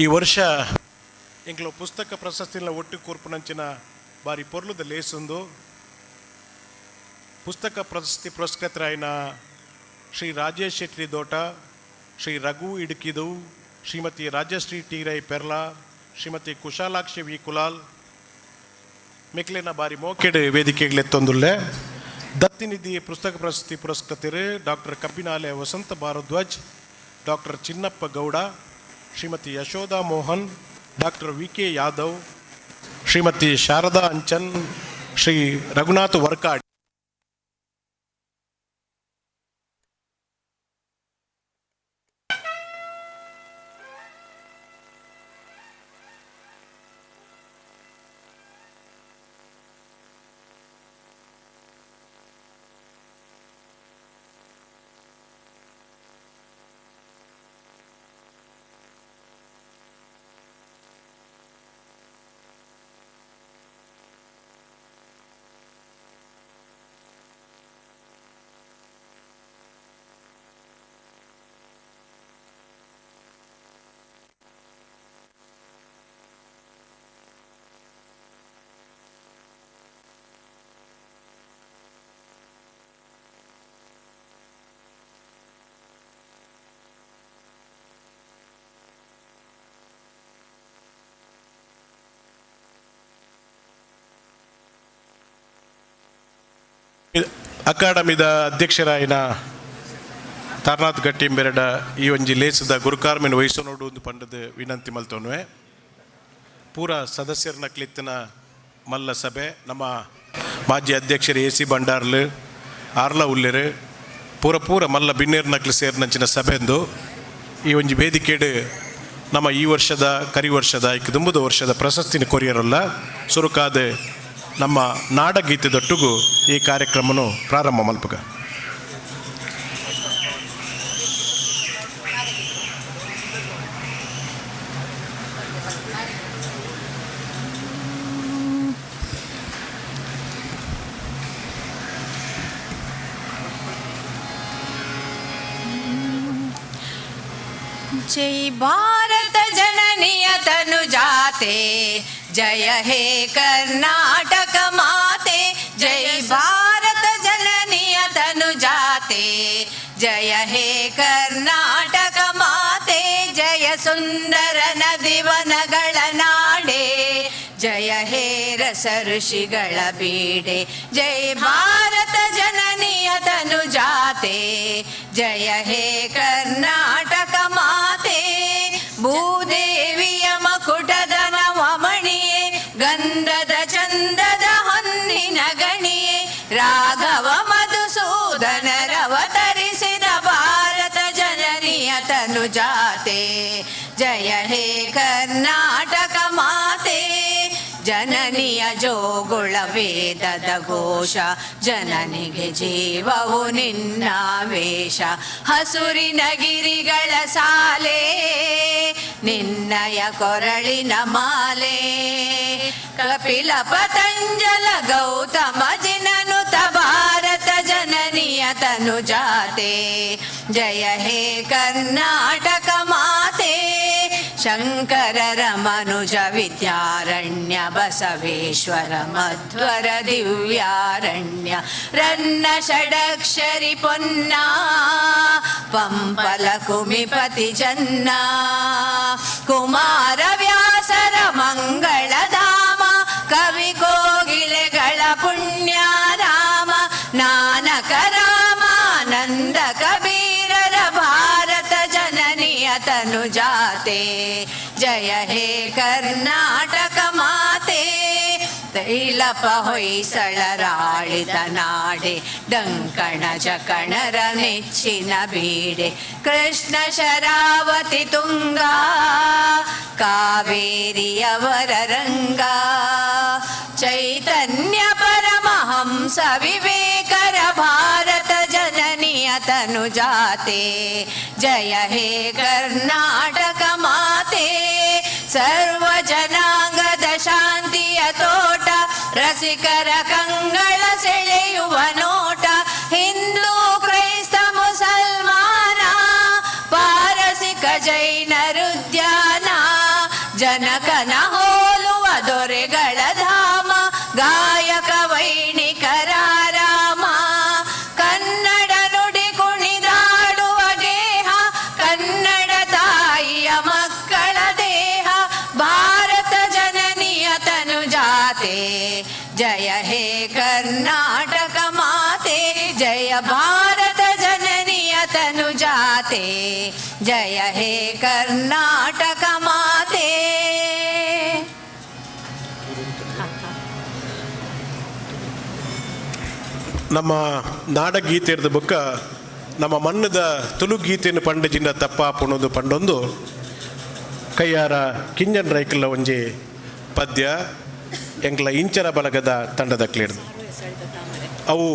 ಈ ವರ್ಷ ಎಂಕ್ಲ ಪುಸ್ತಕ ಪ್ರಶಸ್ತಿನ ಒಟ್ಟು ಕೂರ್ಪುನಂಚಿನ ಬಾರಿ ಪೊರ್ಲುದ ಲೇಸೊಂದು ಪುಸ್ತಕ ಪ್ರಶಸ್ತಿ ಪುರಸ್ಕೃತರಾಯಿನ ಶ್ರೀ ರಾಜೇಶ್ ಶೆಟ್ಟಿ ದೋಟ, ಶ್ರೀ ರಘು ಇಡುಕಿದು, ಶ್ರೀಮತಿ ರಾಜಶ್ರೀ ಟಿ ರೈ ಪೆರ್ಲಾ, ಶ್ರೀಮತಿ ಕುಶಾಲಾಕ್ಷಿ ವಿ ಕುಲಾಲ್ ಮೆಕ್ಲೆನ ಬಾರಿ ಮೋಕೆಡ್ ವೇದಿಕೆಗಳೆತ್ತೊಂದುಲ್ಲೆ. ದತ್ತಿನಿಧಿ ಪುಸ್ತಕ ಪ್ರಶಸ್ತಿ ಪುರಸ್ಕೃತರು doctor Kabbinale Vasantha Bharadwaj, doctor Chinnappa Gowda, Shrimati Yashoda Mohan, doctor V K Yadav, Shrimati Sharada Anchan, Shri Raghunath Varkad. ಅಕಾಡೆಮಿದ ಅಧ್ಯಕ್ಷರಾಯಿನ ತಾರನಾಥ್ ಗಟ್ಟಿಂಬೆರಡ ಈ ಒಂಜಿ ಲೇಸದ ಗುರುಕಾರ್ಮೆನ್ ವಹಿಸೋನೋಡು ಒಂದು ಪಂಡದ ವಿನಂತಿ ಮಲ್ತೊನ್ವೆ. ಪೂರ ಸದಸ್ಯರನ್ನ ಕ್ಲಿತ್ತಿನ ಮಲ್ಲ ಸಭೆ ನಮ್ಮ ಮಾಜಿ ಅಧ್ಯಕ್ಷರು ಎ ಸಿ ಬಂಡಾರ್ಲು ಆರ್ಲ ಉಲ್ಲೆರು ಪೂರ ಪೂರ ಮಲ್ಲ ಬಿನ್ನೇರು ನಕ್ಲು ಸೇರಿನಂಚಿನ ಸಭೆಂದು ಈ ಒಂಜಿ ವೇದಿಕೆಡು ನಮ್ಮ ಈ ವರ್ಷದ ಕರಿ ವರ್ಷದ ಐಕ್ ವರ್ಷದ ಪ್ರಶಸ್ತಿನ ಕೊರಿಯರಲ್ಲ ಸುರುಕಾದ ನಮ್ಮ ನಾಡಗೀತೆದೊಟ್ಟಿಗೂ ಈ ಕಾರ್ಯಕ್ರಮನು ಪ್ರಾರಂಭ ಮಲ್ಪಗ. ಜೈ ಭಾರತ ಜನನಿಯ ತನುಜಾತೆ, ಜಯ ಹೇ ಕರ್ನಾಟಕ ಮಾತೆ, ಜೈ ಭಾರತ ಜನನಿಯ ತನುಜಾತೆ, ಜಯ ಹೇ ಕರ್ನಾಟಕ ಮಾತೆ, ಜಯ ಸುಂದರ ನದಿವನಗಳ ನಾಡೆ, ಜಯ ಹೇ ರಸ ಋಷಿಗಳ ಬೀಡೆ, ಜೈ ಭಾರತ ಜನನಿಯ ತನುಜಾತೆ, ಜಯ ಹೇ ಕರ್ನಾಟಕ ಮಾತೆ. ಭೂದೇವಿಯ ಮಕುಟದ ನವಮಣಿಯೇ, ಗಂಧದ ಚಂದದ ಹೊನ್ನಿನ ಗಣಿಯೇ, ರಾಘವ ಮಧುಸೂದನರವತರಿಸಿದ ಭಾರತ ಜನನಿಯ ತನುಜಾತೆ, ಜಯ ಹೇ ಕರ್ನಾಟಕ ಮಾತೆ. ಜನನಿಯ ಜೋಗುಳ ವೇದದ ಘೋಷ, ಜನನಿಗೆ ಜೀವವು ನಿನ್ನ ವೇಷ, ಹಸುರಿನ ಗಿರಿಗಳ ಸಾಲೆ ನಿನ್ನಯ ಕೊರಳಿನ ಮಾಲೆ, ಕಪಿಲ ಪತಂಜಲ ಗೌತಮ ಜಿನನುತ ಭಾರತ ಜನನಿಯ ತನುಜಾತೆ, ಜಯ ಹೇ ಕರ್ನಾಟಕ ಮಾತೆ. ಶಂಕರ ರಮನುಜ ವಿದ್ಯಾರಣ್ಯ ಬಸವೇಶ್ವರ ಮಧ್ವರ ದಿವ್ಯಾರಣ್ಯ, ರನ್ನ ಷಡಕ್ಷರಿ ಪೊನ್ನ ಪಂಪಲ ಕುಮಿಪತಿ ಚನ್ನ, ಕುಮಾರ ವ್ಯಾಸರ ಮಂಗಳಧಾಮ ಕವಿ ಕೋಗಿಲೆಗಳ ಪುಣ್ಯ, ತನುಜಾತೆ ಜಯ ಹೇ ಕರ್ನಾಟಕ ಮಾತೆ. ತೈಲಪ ಹೊಯ್ಸಳರಾಳಿದ ನಾಡೆ, ಡಂಕಣ ಜಕಣರ ನೆಚ್ಚಿನ ಬೀಡೆ, ಕೃಷ್ಣ ಶರಾವತಿ ತುಂಗ ಕಾವೇರಿಯವರ ರಂಗ, ಚೈತನ್ಯ ಪರಮಹಂಸ ವಿವೇಕರ ಭಾರತ ಜನನಿಯ ತನುಜಾತೆ ಜಯ ಹೇ ಕರ್ನಾಟಕ ಮಾತೆ. ಸರ್ವ ಜನಾಂಗದ ಶಾಂತಿಯ ತೋಟ, ರಸಿಕರ ಕಂಗಳ ಸೆಳೆಯುವ ನೋಟ, ಹಿಂದೂ ಕ್ರೈಸ್ತ ಮುಸಲ್ಮಾನ ಪಾರಸಿಕ ಜೈನರುದ್ಯಾನ, ಜನಕನ ಹೋಲುವ ದೊರೆಗಳ ಧಾಮ, ಗಾಯಕ ವೈಣಿಕರ ರಾಮ, ಕನ್ನಡ ನುಡಿ ಕುಣಿದಾಡುವ ಗೇಹ, ಕನ್ನಡ ತಾಯಿಯ ಮಕ್ಕಳ ದೇಹ, ಭಾರತ ಜನನಿಯ ತನುಜಾತೆ ಜಯ ಹೇ ಕರ್ನಾಟಕ ಮಾತೆ. ಜಯ ಭಾರತ ಜನನಿಯ ತನುಜಾತೆ ಜಯ ಹೇ ಕರ್ನಾಟಕ ಮಾತೆ. ನಮ್ಮ ನಾಡಗೀತೆಯದ ಬೊಕ್ಕ ನಮ್ಮ ಮಣ್ಣದ ತುಳು ಗೀತೆಯನ್ನು ಪಂಡಜಿನ ತಪ್ಪ ಪುಣದು ಪಂಡೊಂದು ಕೈಯಾರ ಕಿಂಜನ್ ರೈಕಲ್ಲ ಒಂಜಿ ಪದ್ಯ ಎಂಕ್ಲ ಇಂಚರ ಬಲಗದ ತಂಡದ ಕ್ಲೇರ್ದು ಅವು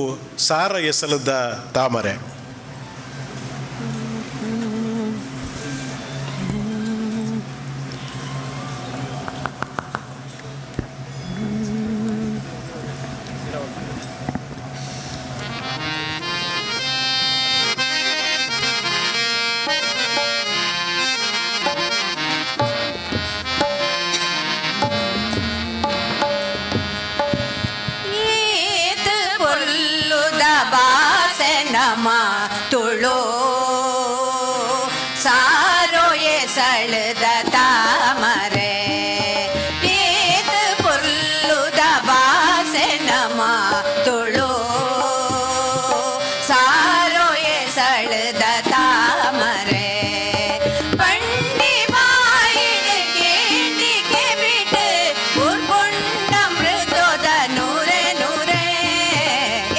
ಸಾರ ಎಸಲದ ತಾಮರೆ. ಏತ್ ಪೊಲ್ಲುದ ಬಾಸೆ ನಮ ತುಳು ಸಾರೋ ಎಸಳದ ತಾಮರೆ. ಏತ್ ಪೊಲ್ಲುದ ಬಾಸೆ ನಮ ತುಳು ಸಾರೋ ಎಸಳದ ತಾಮರೆ. ಪಂಡಿ ಬಾಯಿಡ್ ಕೇಂಡಿಕೆ ಬಿಟ್ಟು ಉರ್ಪುಂಡಮೃತದ ನೂರೆ ನೂರೆ.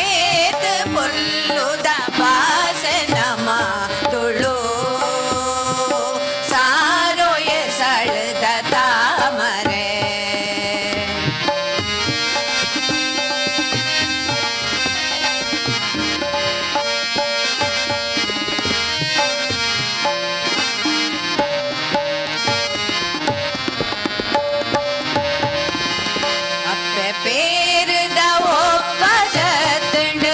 ಏತ್ ಪೊಲ್ಲುದ ಬಾಸೆ ನಮ ತುಳು ಸಾರೋ ಎಸಳದ ತಾಮರೆ. ಅಪ್ಪೆ ಪೇರ್ದ ಒಪ್ಪ ಜತ್ತಂಡ್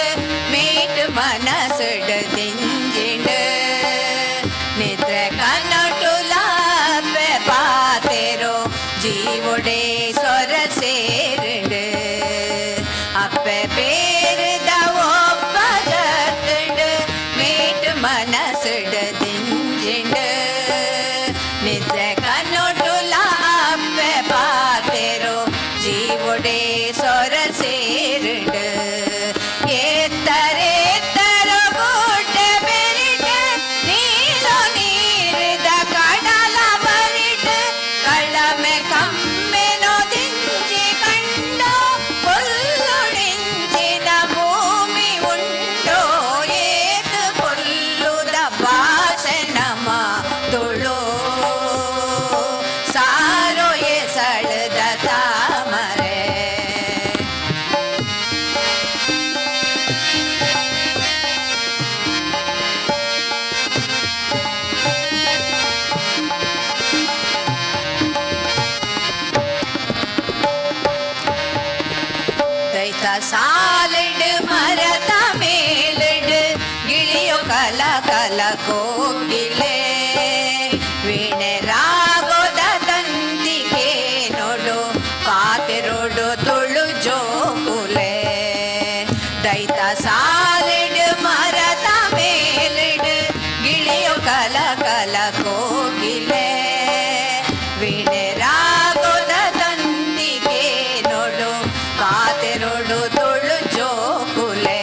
ಮೇಟ್ ಮನಸುಡ್ ದಿಂಜಿಂಡ್, ನಿದ್ರೆ ಕನ್ನಟುಲ ಅಪ್ಪೆ ಪಾತೆರೋ ಜೀವೊಡೆ ಸೊರ ಸೇರಿಂಡ್. ಅಪ್ಪೆ ಪೇರ್ದ ಒಪ್ಪ ಜತ್ತಂಡ್ ಮೇಟ್ ಮನಸುಡ್ ದಿಂಜಿಂಡ್, ನಿದ್ರೆ ಕನ್ನಟುಲ ಅಪ್ಪೆ ಪಾತೆರೋ ಜೀವೊಡೆ ಸೊರ ಸೇರಿಂಡ್. ಎತ್ತರೆತ್ತರ ಗುಡ್ಡೆ ಬೆರಿಟ್ ನೀಲೋ ನೀರ್ದ ಕಡಲ ಬರಿಟ್, ಕಳಮೆ ಕಮ್ಮೆನೋ ದಿಂಜಿ ಕಂಡೋ ಪೊಲ್ಲುಡಿಂಚಿನ ಭೂಮಿ ಉಂಡೋ. ಏತ್ ಪೊಲ್ಲುದ ಭಾಷೆ ನಮ ತುಳು ಸಾರೋ ಎಸಳದ ತಾಮರೆ. ದೈತ ಸಾಲಿಡ್ ಮರತ ಮೇಲಿಡ್ ಗಿಳಿಯೋ ಕಲ ಕಲ ಕೋಗಿಲೆ, ವೀಣೆ ರಾಗೋದ ತಂತಿಗೆ ನೋಡು ಪಾತೆರೋಡು ತುಳು ಜೋಕುಲೆ. ದೈತ ಸಾಲಿಡ್ ಮರತ ಮೇಲಿಡ್ ಗಿಳಿಯೋ ಕಲ ಕಲ ಕೋಗಿಲೆ, ವೀಣೆ ರಾಗೋದ ತಂತಿಗೆ ನೋಡು ಪಾತೆರೋಡು ತುಳು ಜೋಕುಲೆ.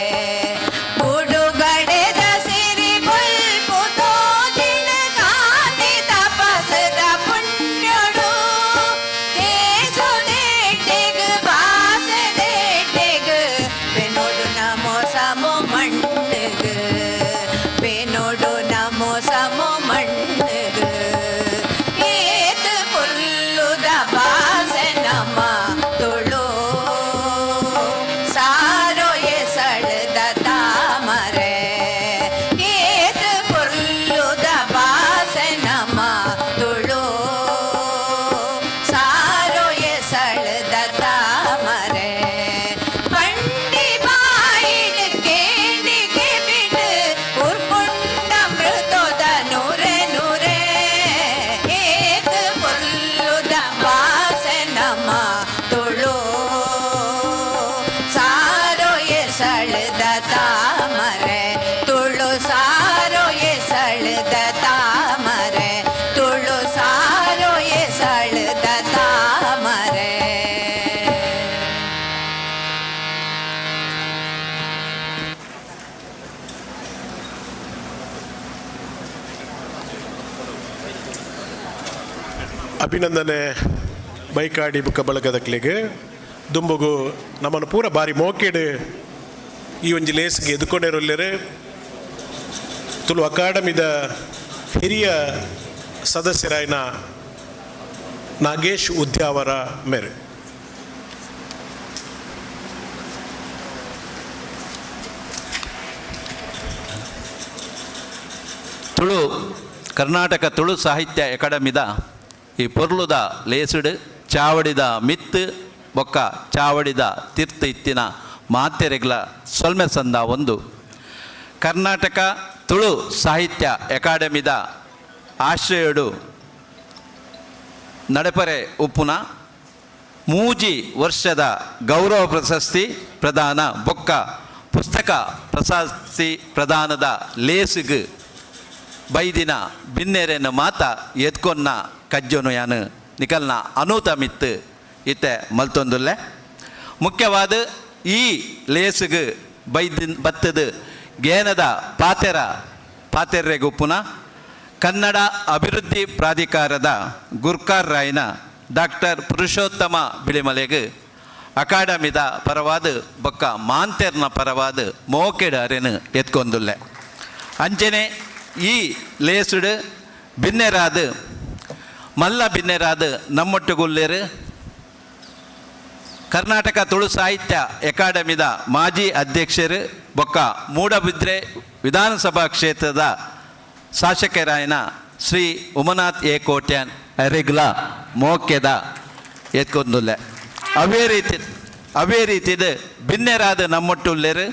ಅಭಿನಂದನೆ ಬೈಕಾಡಿ ಬುಕ್ಕ ಬಳಗದಕ್ಲೆಗ್ ದುಂಬುಗು ನಮ್ಮನ್ನು ಪೂರ ಬಾರಿ ಮೋಕೆಡ್ ಈ ಒಂಜಿ ಲೇಸ್ಗೆ ಎದುಕೊಂಡೇರುಲ್ಲೆರ್. ತುಳು ಅಕಾಡೆಮಿದ ಹಿರಿಯ ಸದಸ್ಯರಾಯಿನ ನಾಗೇಶ್ ಉದ್ಯಾವರ ಮೇರೆ. ತುಳು ಕರ್ನಾಟಕ ತುಳು ಸಾಹಿತ್ಯ ಅಕಾಡೆಮಿದ ಈ ಪೊರ್ಲುದ ಲೇಸುಡು ಚಾವಡಿದ ಮಿತ್ತು ಬೊಕ್ಕ ಚಾವಡಿದ ತಿರ್ತು ಇತ್ತಿನ ಮಾತೆರೆಗ್ಲ ಸೊಲ್ಮೆ ಸಂದ ಒಂದು ಕರ್ನಾಟಕ ತುಳು ಸಾಹಿತ್ಯ ಅಕಾಡೆಮಿದ ಆಶ್ರಯಡು ನಡೆಪರೆ ಉಪ್ಪುನ ಮೂಜಿ ವರ್ಷದ ಗೌರವ ಪ್ರಶಸ್ತಿ ಪ್ರದಾನ ಬೊಕ್ಕ ಪುಸ್ತಕ ಪ್ರಶಸ್ತಿ ಪ್ರದಾನದ ಲೇಸುಗು ಬೈದಿನ ಬಿನ್ನೆರೆನ ಮಾತ ಎತ್ಕೊನ್ನ ಕಜ್ಜೊನು ಯಾನು ನಿಕಲ್ನ ಅನೂತ ಮಿತ್ತು ಇತ್ತೆ ಮಲ್ತೊಂದುಲ್ಲೆ. ಮುಖ್ಯವಾದ ಈ ಲೇಸುಗು ಬೈದಿನ ಬತ್ತದು ಗೇನದ ಪಾತೆರ ಪಾತೆರ್ರೆಗುಪ್ಪುನ ಕನ್ನಡ ಅಭಿವೃದ್ಧಿ ಪ್ರಾಧಿಕಾರದ ಗುರ್ಕಾರ್ ರಾಯನ ಡಾಕ್ಟರ್ ಪುರುಷೋತ್ತಮ ಬಿಳಿಮಲೆಗ್ ಅಕಾಡೆಮಿದ ಪರವಾದ ಬೊಕ್ಕ ಮಾಂತೆರ್ನ ಪರವಾದ ಮೋಕೆಡ್ ಅರೆನು ಎತ್ಕೊಂದುಲ್ಲೆ. ಅಂಚನೆ ಈ ಲೇಸುಡು ಬಿನ್ನೆರಾದ ಮಲ್ಲ ಬಿನ್ನೆರಾದ ನಮ್ಮೊಟ್ಟುಗುಲ್ಲೇರು ಕರ್ನಾಟಕ ತುಳು ಸಾಹಿತ್ಯ ಅಕಾಡೆಮಿದ ಮಾಜಿ ಅಧ್ಯಕ್ಷರು ಬೊಕ್ಕ ಮೂಡಬಿದ್ರೆ ವಿಧಾನಸಭಾ ಕ್ಷೇತ್ರದ ಶಾಸಕರಾಯನ ಶ್ರೀ ಉಮನಾಥ್ ಎ ಕೋಟ್ಯಾನ್ ಅರೆಗ್ಲ ಮೋಕೆದ ಎತ್ಕೊಂದುಲ್ಲೆ. ಅವೇ ರೀತಿದ ಬಿನ್ನೆರಾದ ನಮ್ಮೊಟ್ಟುಲ್ಲೇರು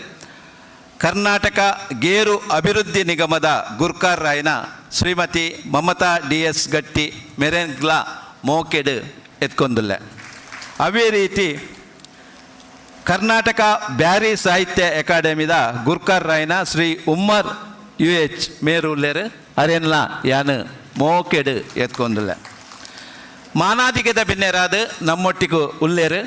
ಕರ್ನಾಟಕ ಗೇರು ಅಭಿವೃದ್ಧಿ ನಿಗಮದ ಗುರ್ಕಾರ್ ರಾಯನ ಶ್ರೀಮತಿ ಮಮತಾ ಡಿ ಎಸ್ ಗಟ್ಟಿ ಮೆರೆನ್ಗ್ಲಾ ಮೋಕೆಡ್ ಎತ್ಕೊಂದುಲ್ಲೆ. ಅವೇ ರೀತಿ ಕರ್ನಾಟಕ ಬ್ಯಾರಿ ಸಾಹಿತ್ಯ ಅಕಾಡೆಮಿದ ಗುರ್ಕಾರ್ ರಾಯನ ಶ್ರೀ ಉಮ್ಮರ್ ಯು ಎಚ್ ಮೇರುಲ್ಲೇರು ಅರೆನ್ಲ ಯಾನು ಮೋಕೆಡ್ ಎತ್ಕೊಂದುಲ್ಲೆ. ಮಾನಾದಿಗೆದ ಬಿನ್ನೆರಾದ ನಮ್ಮೊಟ್ಟಿಗೂ ಉಲ್ಲೇರು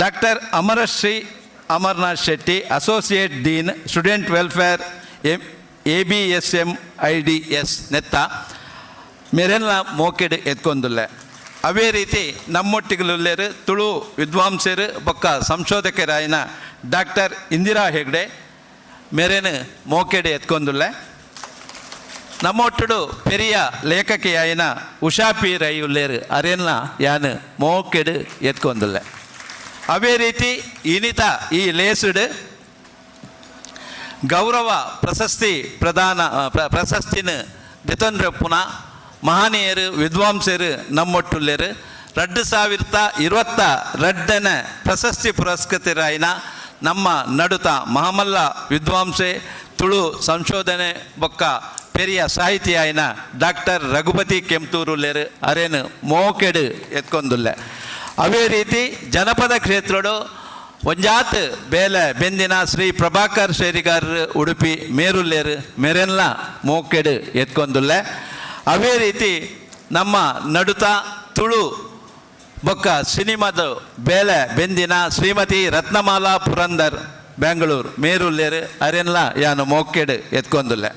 doctor Amarashree Amarnath Shetty, associate dean, student welfare, M A B S M I D S ನೆತ್ತ ಮೆರೆಲ್ಲ ಮೋಕೆಡ್ ಎತ್ಕೊಂದುಲ್ಲೆ. ಅವೇ ರೀತಿ ನಮ್ಮೊಟ್ಟಿಗಲುಲ್ಲೇರು ತುಳು ವಿದ್ವಾಂಸರು ಬೊಕ್ಕ ಸಂಶೋಧಕರಾಯಿನ ಡಾಕ್ಟರ್ ಇಂದಿರಾ ಹೆಗ್ಡೆ ಮೆರೆನು ಮೋಕೆಡ್ ಎತ್ಕೊಂದುಲ್ಲೆ. ನಮ್ಮೊಟ್ಟುಡು ಪೆರಿಯ ಲೇಖಕಿಯಾಯಿನ ಉಷಾ ಪಿ ರೈ ಉಲ್ಲೇರು ಅರೆನ್ನ ಯಾನು ಮೋಕೆಡ್ ಎತ್ಕೊಂದುಲ್ಲೆ. ಅವೇ ರೀತಿ ಇನಿತ ಈ ಲೇಸುಡು ಗೌರವ ಪ್ರಶಸ್ತಿ ಪ್ರದಾನ ಪ್ರಶಸ್ತಿನ ದೆತೊಂಡ್ರೆ ಮಹನೀಯರು ವಿದ್ವಾಂಸರು ನಮ್ಮೊಟ್ಟುಲ್ಲೇರು 2022ನೇ ಪ್ರಶಸ್ತಿ ಪುರಸ್ಕೃತರಾಯಿನ ನಮ್ಮ ನಡುತ ಮಹಾಮಲ್ಲ ವಿದ್ವಾಂಸೆ ತುಳು ಸಂಶೋಧನೆ ಬೊಕ್ಕ ಪೆರಿಯ ಸಾಹಿತಿಯಾಯಿನ ಡಾಕ್ಟರ್ ರಘುಪತಿ ಕೆಂತೂರುಲ್ಲೇರು ಅರೇನು ಮೋಕೆಡು ಎತ್ಕೊಂದುಲ್ಲೆ. ಅವೇ ರೀತಿ ಜನಪದ ಕ್ಷೇತ್ರಡು ಒಂಜಾತ್ ಬೇಲೆ ಬೆಂದಿನ ಶ್ರೀ ಪ್ರಭಾಕರ್ ಶೇರಿಗಾರ್ ಉಡುಪಿ ಮೇರುಲ್ಲೇರು ಮೇರೆಲ್ಲ ಮೋಕೆಡು ಎತ್ಕೊಂದುಲ್ಲೆ. ಅವೇ ರೀತಿ ನಮ್ಮ ನಡುತ ತುಳು ಬೊಕ್ಕ ಸಿನಿಮಾದ ಬೇಲೆ ಬೆಂದಿನ ಶ್ರೀಮತಿ ರತ್ನಮಾಲಾ ಪುರಂದರ್ ಬೆಂಗಳೂರು ಮೇರುಲ್ಲೇರು ಅರೆನ್ಲ ಯಾನು ಮೋಕೆಡು ಎತ್ಕೊಂದುಲ್ಲೆ.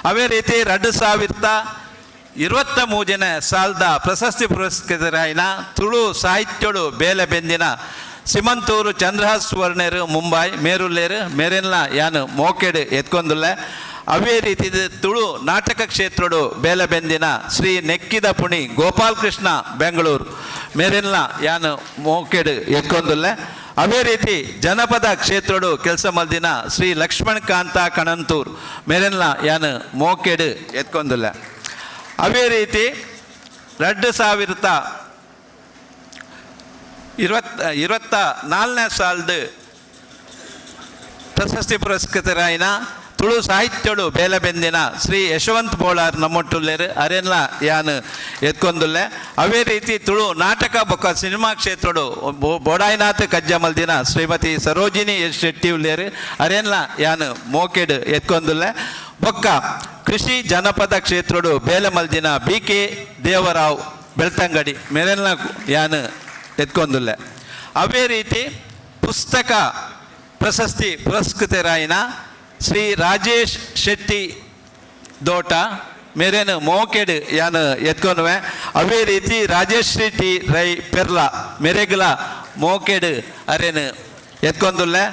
ಅವೇ ರೀತಿ 2023ನೇ ಸಾಲದ ಪ್ರಶಸ್ತಿ ಪುರಸ್ಕೃತರಾಯಿನ ತುಳು ಸಾಹಿತ್ಯಡು ಬೇಲೆ ಬೆಂದಿನ ಸಿಮಂತೂರು ಚಂದ್ರಹಾಸ್ ವರ್ಣೇರು ಮುಂಬೈ ಮೇರುಲ್ಲೇರು ಮೇರೆನ್ಲ ಯಾನು ಮೋಕೆಡು ಎತ್ಕೊಂದುಲ್ಲೆ. ಅವೇ ರೀತಿ ತುಳು ನಾಟಕ ಕ್ಷೇತ್ರಡು ಬೇಲೆ ಬೆಂದಿನ ಶ್ರೀ ನೆಕ್ಕಿದ ಪುಣಿ ಗೋಪಾಲಕೃಷ್ಣ ಬೆಂಗಳೂರು ಮೇರೆನ್ಲ ಯಾನು ಮೋಕೆಡು ಎತ್ಕೊಂದುಲ್ಲೆ. ಅವೇ ರೀತಿ ಜನಪದ ಕ್ಷೇತ್ರಡು ಕೆಲಸ ಮಲ್ದಿನ ಶ್ರೀ ಲಕ್ಷ್ಮಣ್ ಕಾಂತ ಕಣಂತೂರ್ ಮೇರೆನ್ಲ ಯಾನು ಮೋಕೆಡು ಎತ್ಕೊಂದುಲ್ಲೆ. ಅವೇ ರೀತಿ 2024ನೇ ಸಾಲದ ಪ್ರಶಸ್ತಿ ಪುರಸ್ಕೃತರಾಯಿನ ತುಳು ಸಾಹಿತ್ಯಡು ಬೇಲೆ ಬೆಂದಿನ ಶ್ರೀ ಯಶವಂತ್ ಬೋಳಾರ್ ನಮ್ಮೊಟ್ಟುಲ್ಲೇರು ಅರೆನ್ಲ ಯಾನು ಎತ್ಕೊಂದುಲ್ಲೆ. ಅವೇ ರೀತಿ ತುಳು ನಾಟಕ ಬೊಕ್ಕ ಸಿನಿಮಾ ಕ್ಷೇತ್ರಡು ಬೋಡಾಯಿನಾಥ್ ಕಜ್ಜಮಲ್ದಿನ ಶ್ರೀಮತಿ ಸರೋಜಿನಿ ಎಸ್ ಶೆಟ್ಟಿ ಉಲ್ಲೇರು ಅರೆನ್ಲ ಯಾನು ಮೋಕೆಡ್ ಎತ್ಕೊಂದುಲ್ಲೆ. ಬೊಕ್ಕ ಕೃಷಿ ಜನಪದ ಕ್ಷೇತ್ರಡು ಬೇಲೆ ಮಲ್ದಿನ ಬಿ ಕೆ ದೇವರಾವ್ ಬೆಳ್ತಂಗಡಿ ಮೇರೆಲ್ಲ ಯಾನು ಎತ್ಕೊಂದುಲ್ಲೆ. ಅವೇ ರೀತಿ ಪುಸ್ತಕ ಪ್ರಶಸ್ತಿ ಪುರಸ್ಕೃತರಾಯಿನ ಶ್ರೀ ರಾಜೇಶ್ ಶೆಟ್ಟಿ ದೋಟ ಮೇರೇನು ಮೋಕೆಡ್ ಯಾನ್ ಎತ್ಕೊನುವೆ. ಅವೇ ರೀತಿ ರಾಜೇಶ್ರೀ ಟಿ ರೈ ಪೆರ್ಲಾ ಮೇರೆಗ್ಲ ಮೋಕೆಡ್ ಅರೇನು ಎತ್ಕೊಂದುಲ್ಲೆ.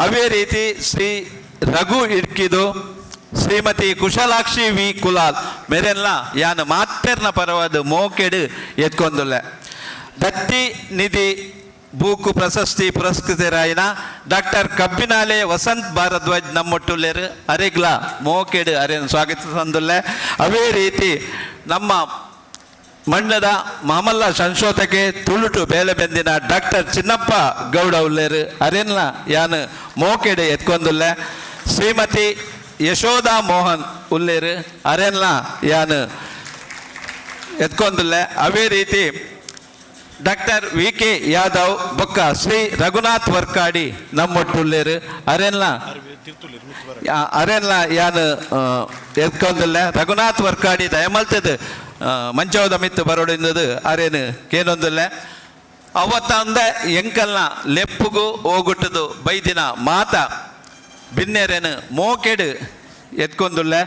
ಅವೇ ರೀತಿ ಶ್ರೀ ರಘು ಇಡ್ಕಿದು, ಶ್ರೀಮತಿ ಕುಶಲಾಕ್ಷಿ ವಿ ಕುಲಾಲ್ ಮೇರೆಲ್ಲ ಯಾನ್ ಮಾತೆರ್ನ ಪರವಾದ ಮೋಕೆಡ್ ಎತ್ಕೊಂದುಲ್ಲೆ. ದತ್ತಿ ನಿಧಿ ಬೂಕು ಪ್ರಶಸ್ತಿ ಪುರಸ್ಕೃತರಾಯಿನ ಡಾಕ್ಟರ್ ಕಬ್ಬಿನಾಲೆ ವಸಂತ್ ಭಾರದ್ವಾಜ್ ನಮ್ಮೊಟ್ಟುಲ್ಲೇರು, ಅರೆಗ್ಲ ಮೋಕೆಡ್ ಅರೇನು ಸ್ವಾಗತಿಸಂದುಲ್ಲೆ. ಅವೇ ರೀತಿ ನಮ್ಮ ಮಣ್ಣದ ಮಾಮಲ್ಲ ಸಂಶೋಧಕೆ ತುಳುಟು ಬೇಲೆ ಬೆಂದಿನ ಡಾಕ್ಟರ್ ಚಿನ್ನಪ್ಪ ಗೌಡ ಉಲ್ಲೇರು, ಅರೆನ್ಲ ಯಾನ್ ಮೋಕೆಡ್ ಎತ್ಕೊಂದುಲ್ಲೆ. ಶ್ರೀಮತಿ ಯಶೋಧಾ ಮೋಹನ್ ಉಲ್ಲೇರು, ಅರೆನ್ಲ ಯಾನ್ ಎತ್ಕೊಂದುಲ್ಲೆ. ಅವೇ ರೀತಿ ಡಾಕ್ಟರ್ ವಿ ಕೆ ಯಾದವ್ ಬೊಕ್ಕ ಶ್ರೀ ರಘುನಾಥ್ ವರ್ಕಾಡಿ ನಮ್ಮೊಟ್ಟುಲ್ಲೇರು, ಅರೆನ್ಲ ಅರೆನ್ಲ ಯಾನ್ ಎತ್ಕೊಂದುಲ್ಲೆ. ರಘುನಾಥ್ ವರ್ಕಾಡಿ ದಯಮಲ್ತದ ಮಂಚವದ ಮಿತ್ತು ಬರೋಡಿಂದದು ಅರೇನು ಕೇನೊಂದುಲ್ಲೆ. ಅವತ್ತಂದ ಎಂಕಲ್ನ ಲೆಪ್ಪುಗು ಹೋಗುಟ್ಟದು ಬೈದಿನ ಮಾತ ಬಿನ್ನೆರೇನು ಮೋಕೆಡ್ ಎತ್ಕೊಂದುಲ್ಲೆ,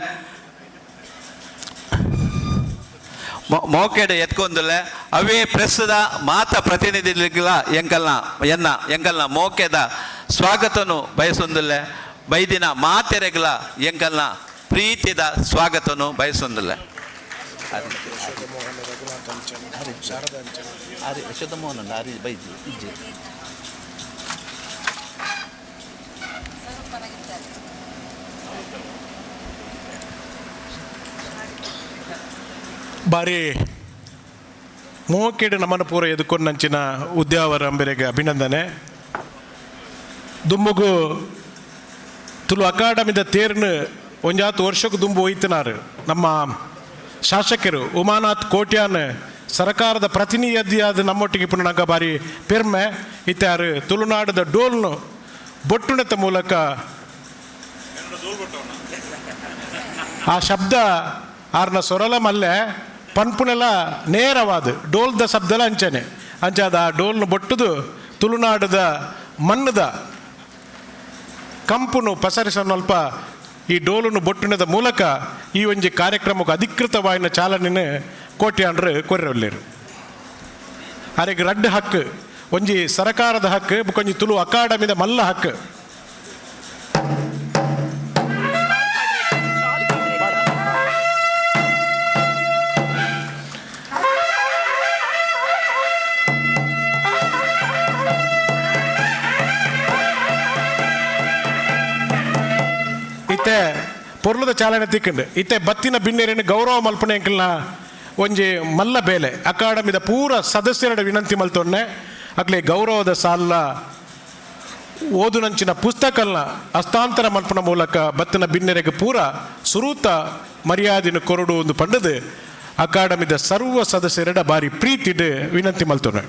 ಮೋಕೆಡ್ ಎತ್ಕೊಂದುಲ್ಲೆ. ಅವೇ ಪ್ರೆಸ್ದ ಮಾತ ಪ್ರತಿನಿಧಿಗಳ ಎಂಕಲ್ನ ಎನ್ನ ಎಂಕಲ್ನ ಮೋಕೆದ ಸ್ವಾಗತನು ಬಯಸೊಂದುಲ್ಲೆ. ಬೈದಿನ ಮಾತೆರೆಗ್ಲ ಎಂಕಲ್ನ ಪ್ರೀತಿದ ಸ್ವಾಗತನು ಬಯಸೊಂದುಲ್ಲೆ. ಬಾರಿ ಮೋಕೆಡ್ ನಮನ ಪೂರ ಎದುಕೊಂಡಂಚಿನ ಉದ್ಯಾವರ ಅಂಬೆರೆಗೆ ಅಭಿನಂದನೆ. ದುಂಬುಗು ತುಳು ಅಕಾಡೆಮಿದ ತೇರ್ನು ಒಂಜಾತು ವರ್ಷಕ್ಕೆ ದುಂಬು ಒಯ್ತನಾರು ನಮ್ಮ ಶಾಸಕರು ಉಮಾನಾಥ್ ಕೋಟ್ಯಾನ್ ಸರಕಾರದ ಪ್ರತಿನಿಧಿಯಾದ ನಮ್ಮೊಟ್ಟಿಗೆ ಪುನಃ ಬಾರಿ ಪೆರ್ಮೆ ಇತ್ತಾರು. ತುಳುನಾಡದ ಡೋಲ್ನು ಬೊಟ್ಟುಣತ ಮೂಲಕ ಆ ಶಬ್ದ ಆರ್ನ ಸೊರಲ ಮಲ್ಲೆ ಪನ್ಪುನೆಲ್ಲ ನೇರವಾದ ಡೋಲ್ದ ಶಬ್ದಲ ಅಂಚನೆ ಅಂಚಾದ ಆ ಡೋಲ್ನ ಬೊಟ್ಟುದು ತುಳುನಾಡದ ಮಣ್ಣದ ಕಂಪುನು ಪಸರಿಸನಲ್ಪ ಈ ಡೋಲುನು ಬೊಟ್ಟುನದ ಮೂಲಕ ಈ ಒಂಜಿ ಕಾರ್ಯಕ್ರಮಕ್ಕೆ ಅಧಿಕೃತವಾಯಿನ ಚಾಲನೆನ ಕೋಟ್ಯಾಂಡ್ರು ಕೊರ್ರೊಲ್ಲೇರು. ಅರೆಗ್ ರಡ್ಡ್ ಹಕ್ಕು, ಒಂಜಿ ಸರಕಾರದ ಹಕ್ಕು, ಬೊಕೊಂಜಿ ತುಳು ಅಕಾಡೆಮಿದ ಮಲ್ಲ ಹಕ್ಕು. ಇತ್ತೆ ಪೊರ್ಲುದ ಚಾಲನೆ ತಿಕ್ಕಂಡು ಇತ್ತೆ ಬತ್ತಿನ ಬಿನ್ನೆರೆನ್ ಗೌರವ ಮಲ್ಪನೆ ಎಂಕಲ್ನ ಒಂಜಿ ಮಲ್ಲ ಬೇಲೆ. ಅಕಾಡೆಮಿದ ಪೂರ ಸದಸ್ಯರ ವಿನಂತಿ ಮಲ್ತೊನ್ನೆ ಅಕ್ಲೆ ಗೌರವದ ಸಾಲ ಓದುನಂಚಿನ ಪುಸ್ತಕಲ್ನ ಹಸ್ತಾಂತರ ಮಲ್ಪನ ಮೂಲಕ ಬತ್ತಿನ ಬಿನ್ನೆರೆಗೆ ಪೂರ ಸುರೂತ ಮರ್ಯಾದಿನ ಕೊರಡು ಒಂದು ಪಂಡದು ಅಕಾಡೆಮಿದ ಸರ್ವ ಸದಸ್ಯರ ಬಾರಿ ಪ್ರೀತಿಡ್ ವಿನಂತಿ ಮಲ್ತೊನ್ನೆ.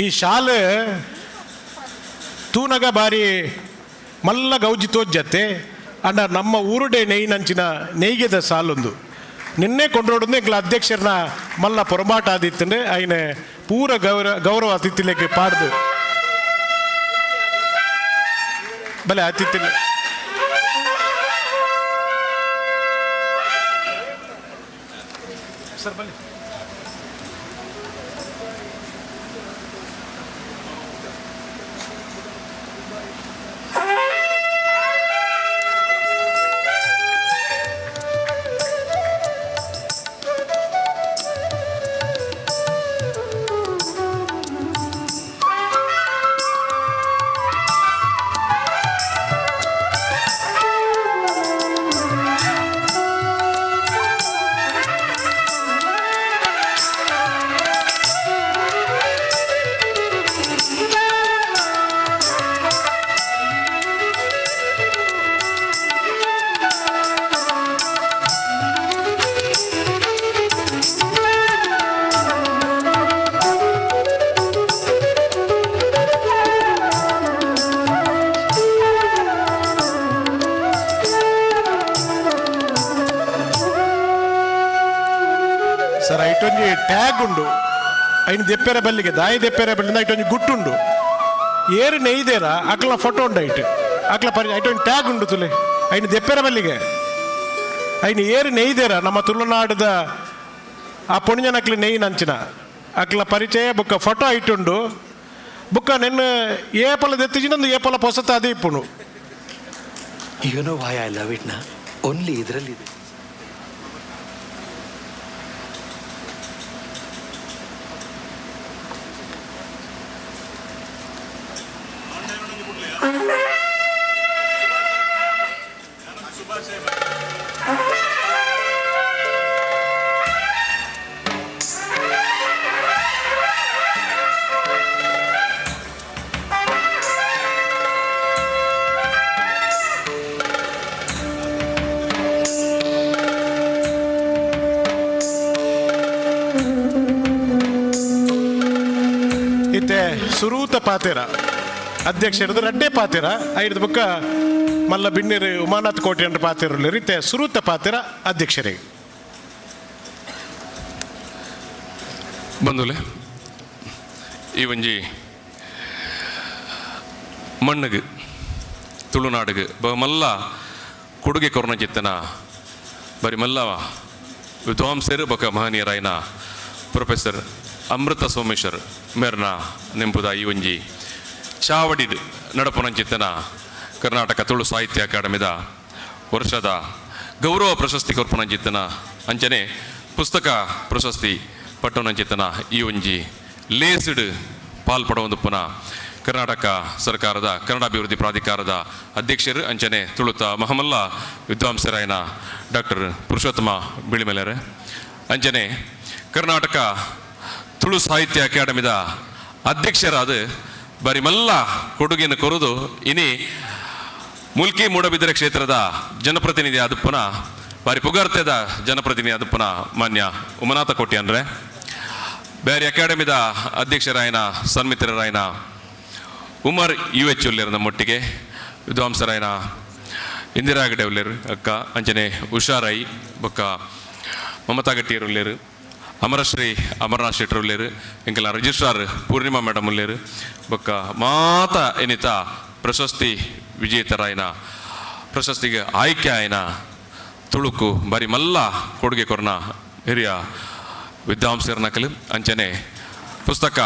ಈ ಶಾಲೆ ತೂನಗ ಬಾರಿ ಮಲ್ಲ ಗೌಜಿ ತೋಜ್ಜತ್ತೆ ಅಂಡ ನಮ್ಮ ಊರುಡೆ ನೆಯ್ನಂಚಿನ ನೆಯ್ಗೆದ ಸಾಲೊಂದು ನಿನ್ನೆ ಕೊಂಡೋಡಂದು ಎಂಕ್ಲ ಅಧ್ಯಕ್ಷರನ್ನ ಮಲ್ಲ ಪೊರಮಾಟ ಆದಿತ್ತಂದ್ರೆ ಐನೆ ಪೂರ ಗೌರವ ಅತಿಥಿಲೆಗೆ ಪಾಡ್ದು ಬಲೆ ಅತಿಥಿ ಸರ್ ಬಲೆ. ಸರ್, ಐಟೊಂಜಿ ಟ್ಯಾಗ್ ಉಂಡು. ಐನ್ ದೆಪ್ಪೆರೆ ಬಲ್ಲಿಗೆ ದಾಯಿ ದೆಪ್ಪೆರೆ ಬಲ್ಲಿಂದ ಐಟೊಂಜಿ ಗುಟ್ಟುಂಡು. ಏರು ನೆಯ್ದೇರ ಅಕ್ಲ ಫೋಟೋ ಉಂಡು ಐಟ್. ಅಕ್ಲ ಪರಿ ಐಟೊಂಜಿ ಟ್ಯಾಗ್ ಉಂಡು ತುಲೆ. ಐನ್ ದೆಪ್ಪೆರೆ ಬಲ್ಲಿಗೆ ಐನ್ ಏರು ನೆಯ್ದೇರ ನಮ್ಮ ತುಳುನಾಡದ ಆ ಪುಣ್ಯನಕ್ಲೆ ನೆಯ್ಯಿನಂಚಿನ ಅಕ್ಲ ಪರಿಚಯ ಬುಕ್ಕ ಫೋಟೋ ಐಟುಂಡು. ಬುಕ್ಕ ನೆನ್ನ ಏಪಲ ದೆತ್ತಿಜಿನೊಂದು ಏಪಲ ಪೊಸತ ಅದೇ ಇಪ್ಪುಂಡು. You know why I love it ನಾ? ಓನ್ಲಿ ಇದರಲ್ಲಿದೆ. ಇತ್ತೆ ಸುರೂತ ಪಾತೆರ ಅಧ್ಯಕ್ಷರದು ರಡ್ಡೆ ಪಾತೆರ ಐದು ಬುಕ್ಕ ಮಲ್ಲ ಬಿನ್ನಿರು ಉಮಾನಾಥ್ ಕೋಟೆ ಅಂಡ್ ಪಾತೆರ ಇತ್ತೆ ಸುರೂತ ಪಾತೆರ ಅಧ್ಯಕ್ಷರಿಗೆ. ಬಂಧುಲೆ, ಈ ಒಂಜಿ ಮಣ್ಣುಗು ತುಳುನಾಡುಗು ಮಲ್ಲ ಕೊಡುಗೆ ಕೊರ್ನ ಚಿತ್ತನ ಬರಿ ಮಲ್ಲ ವಿದ್ವಾಂಸರು ಬೊಕ ಮಹನೀಯರಾಯಿನ ಪ್ರೊಫೆಸರ್ ಅಮೃತ ಸೋಮೇಶ್ವರ್ ಮೇರ್ನ ನೆಂಪುದ ಈ ಒಂಜಿ ಚಾವಡಿಡ್ ನಡಪುನಂಚಿತ್ತನ ಕರ್ನಾಟಕ ತುಳು ಸಾಹಿತ್ಯ ಅಕಾಡೆಮಿದ ವರ್ಷದ ಗೌರವ ಪ್ರಶಸ್ತಿ ಕೊರ್ಪುನಂಚಿತ್ತನ ಅಂಚನೆ ಪುಸ್ತಕ ಪ್ರಶಸ್ತಿ ಪಟ್ಟುನಂಚಿತ್ತನ ಈ ಒಂಜಿ ಲೇಸ್ಡ್ ಪಾಲ್ಪಡವೊಂದುಪ್ಪುನ ಕರ್ನಾಟಕ ಸರ್ಕಾರದ ಕನ್ನಡ ಅಭಿವೃದ್ಧಿ ಪ್ರಾಧಿಕಾರದ ಅಧ್ಯಕ್ಷರು ಅಂಚನೆ ತುಳುತ ಮಹಮಲ್ಲ ವಿದ್ವಾಂಸರಾಯನ ಡಾಕ್ಟರ್ ಪುರುಷೋತ್ತಮ ಬಿಳಿಮೆಲೆರೆ, ಅಂಚನೆ ಕರ್ನಾಟಕ ತುಳು ಸಾಹಿತ್ಯ ಅಕಾಡೆಮಿದ ಅಧ್ಯಕ್ಷರಾದ ಬರಿಮಲ್ಲ ಕೊಡುಗೆಯನ್ನು ಕೊರುದು ಇನಿ ಮುಲ್ಕಿ ಮೂಡಬಿದಿರೆ ಕ್ಷೇತ್ರದ ಜನಪ್ರತಿನಿಧಿ ಆದಪ್ಪನ ಬಾರಿ ಪುಗಾರ್ತೆದ ಜನಪ್ರತಿನಿಧಿ ಆದಪ್ಪನ ಮಾನ್ಯ ಉಮನಾಥ ಕೋಟಿ ಅಂದ್ರೆ, ಬೇರೆ ಅಕಾಡೆಮಿದ ಅಧ್ಯಕ್ಷರಾಯನ ಸನ್ಮಿತ್ರರಾಯನ ಉಮರ್ ಯು ಎಚ್ ಉಲ್ಲೇರು, ನಮ್ಮೊಟ್ಟಿಗೆ ವಿದ್ವಾಂಸರಾಯನ ಇಂದಿರಾ ಗಡೆ ಉಲ್ಲೇರು ಅಕ್ಕ, ಅಂಚನೆ ಉಷಾರೈ ಬೊಕ್ಕ ಮಮತಾ ಗಟ್ಟಿಯರು ಉಲ್ಲೇರು, ಅಮರಶ್ರೀ ಅಮರನಾಥ್ ಶೆಟ್ಟರ್ ಉಲ್ಲೇರು, ಎಂಕೆಲ್ಲ ರಿಜಿಸ್ಟ್ರಾರ್ ಪೂರ್ಣಿಮಾ ಮೇಡಮ್ ಉಲ್ಲೇರು, ಬೊಕ್ಕ ಮಾತ ಎನಿತ ಪ್ರಶಸ್ತಿ ವಿಜೇತರಾಯನ ಪ್ರಶಸ್ತಿಗೆ ಆಯ್ಕೆ ಆಯ್ನ ತುಳುಕು ಬಾರಿ ಮಲ್ಲ ಕೊಡುಗೆ ಕೊರ್ನ ಹಿರಿಯ ವಿದ್ವಾಂಸರ ನಕಲು, ಅಂಚನೆ ಪುಸ್ತಕ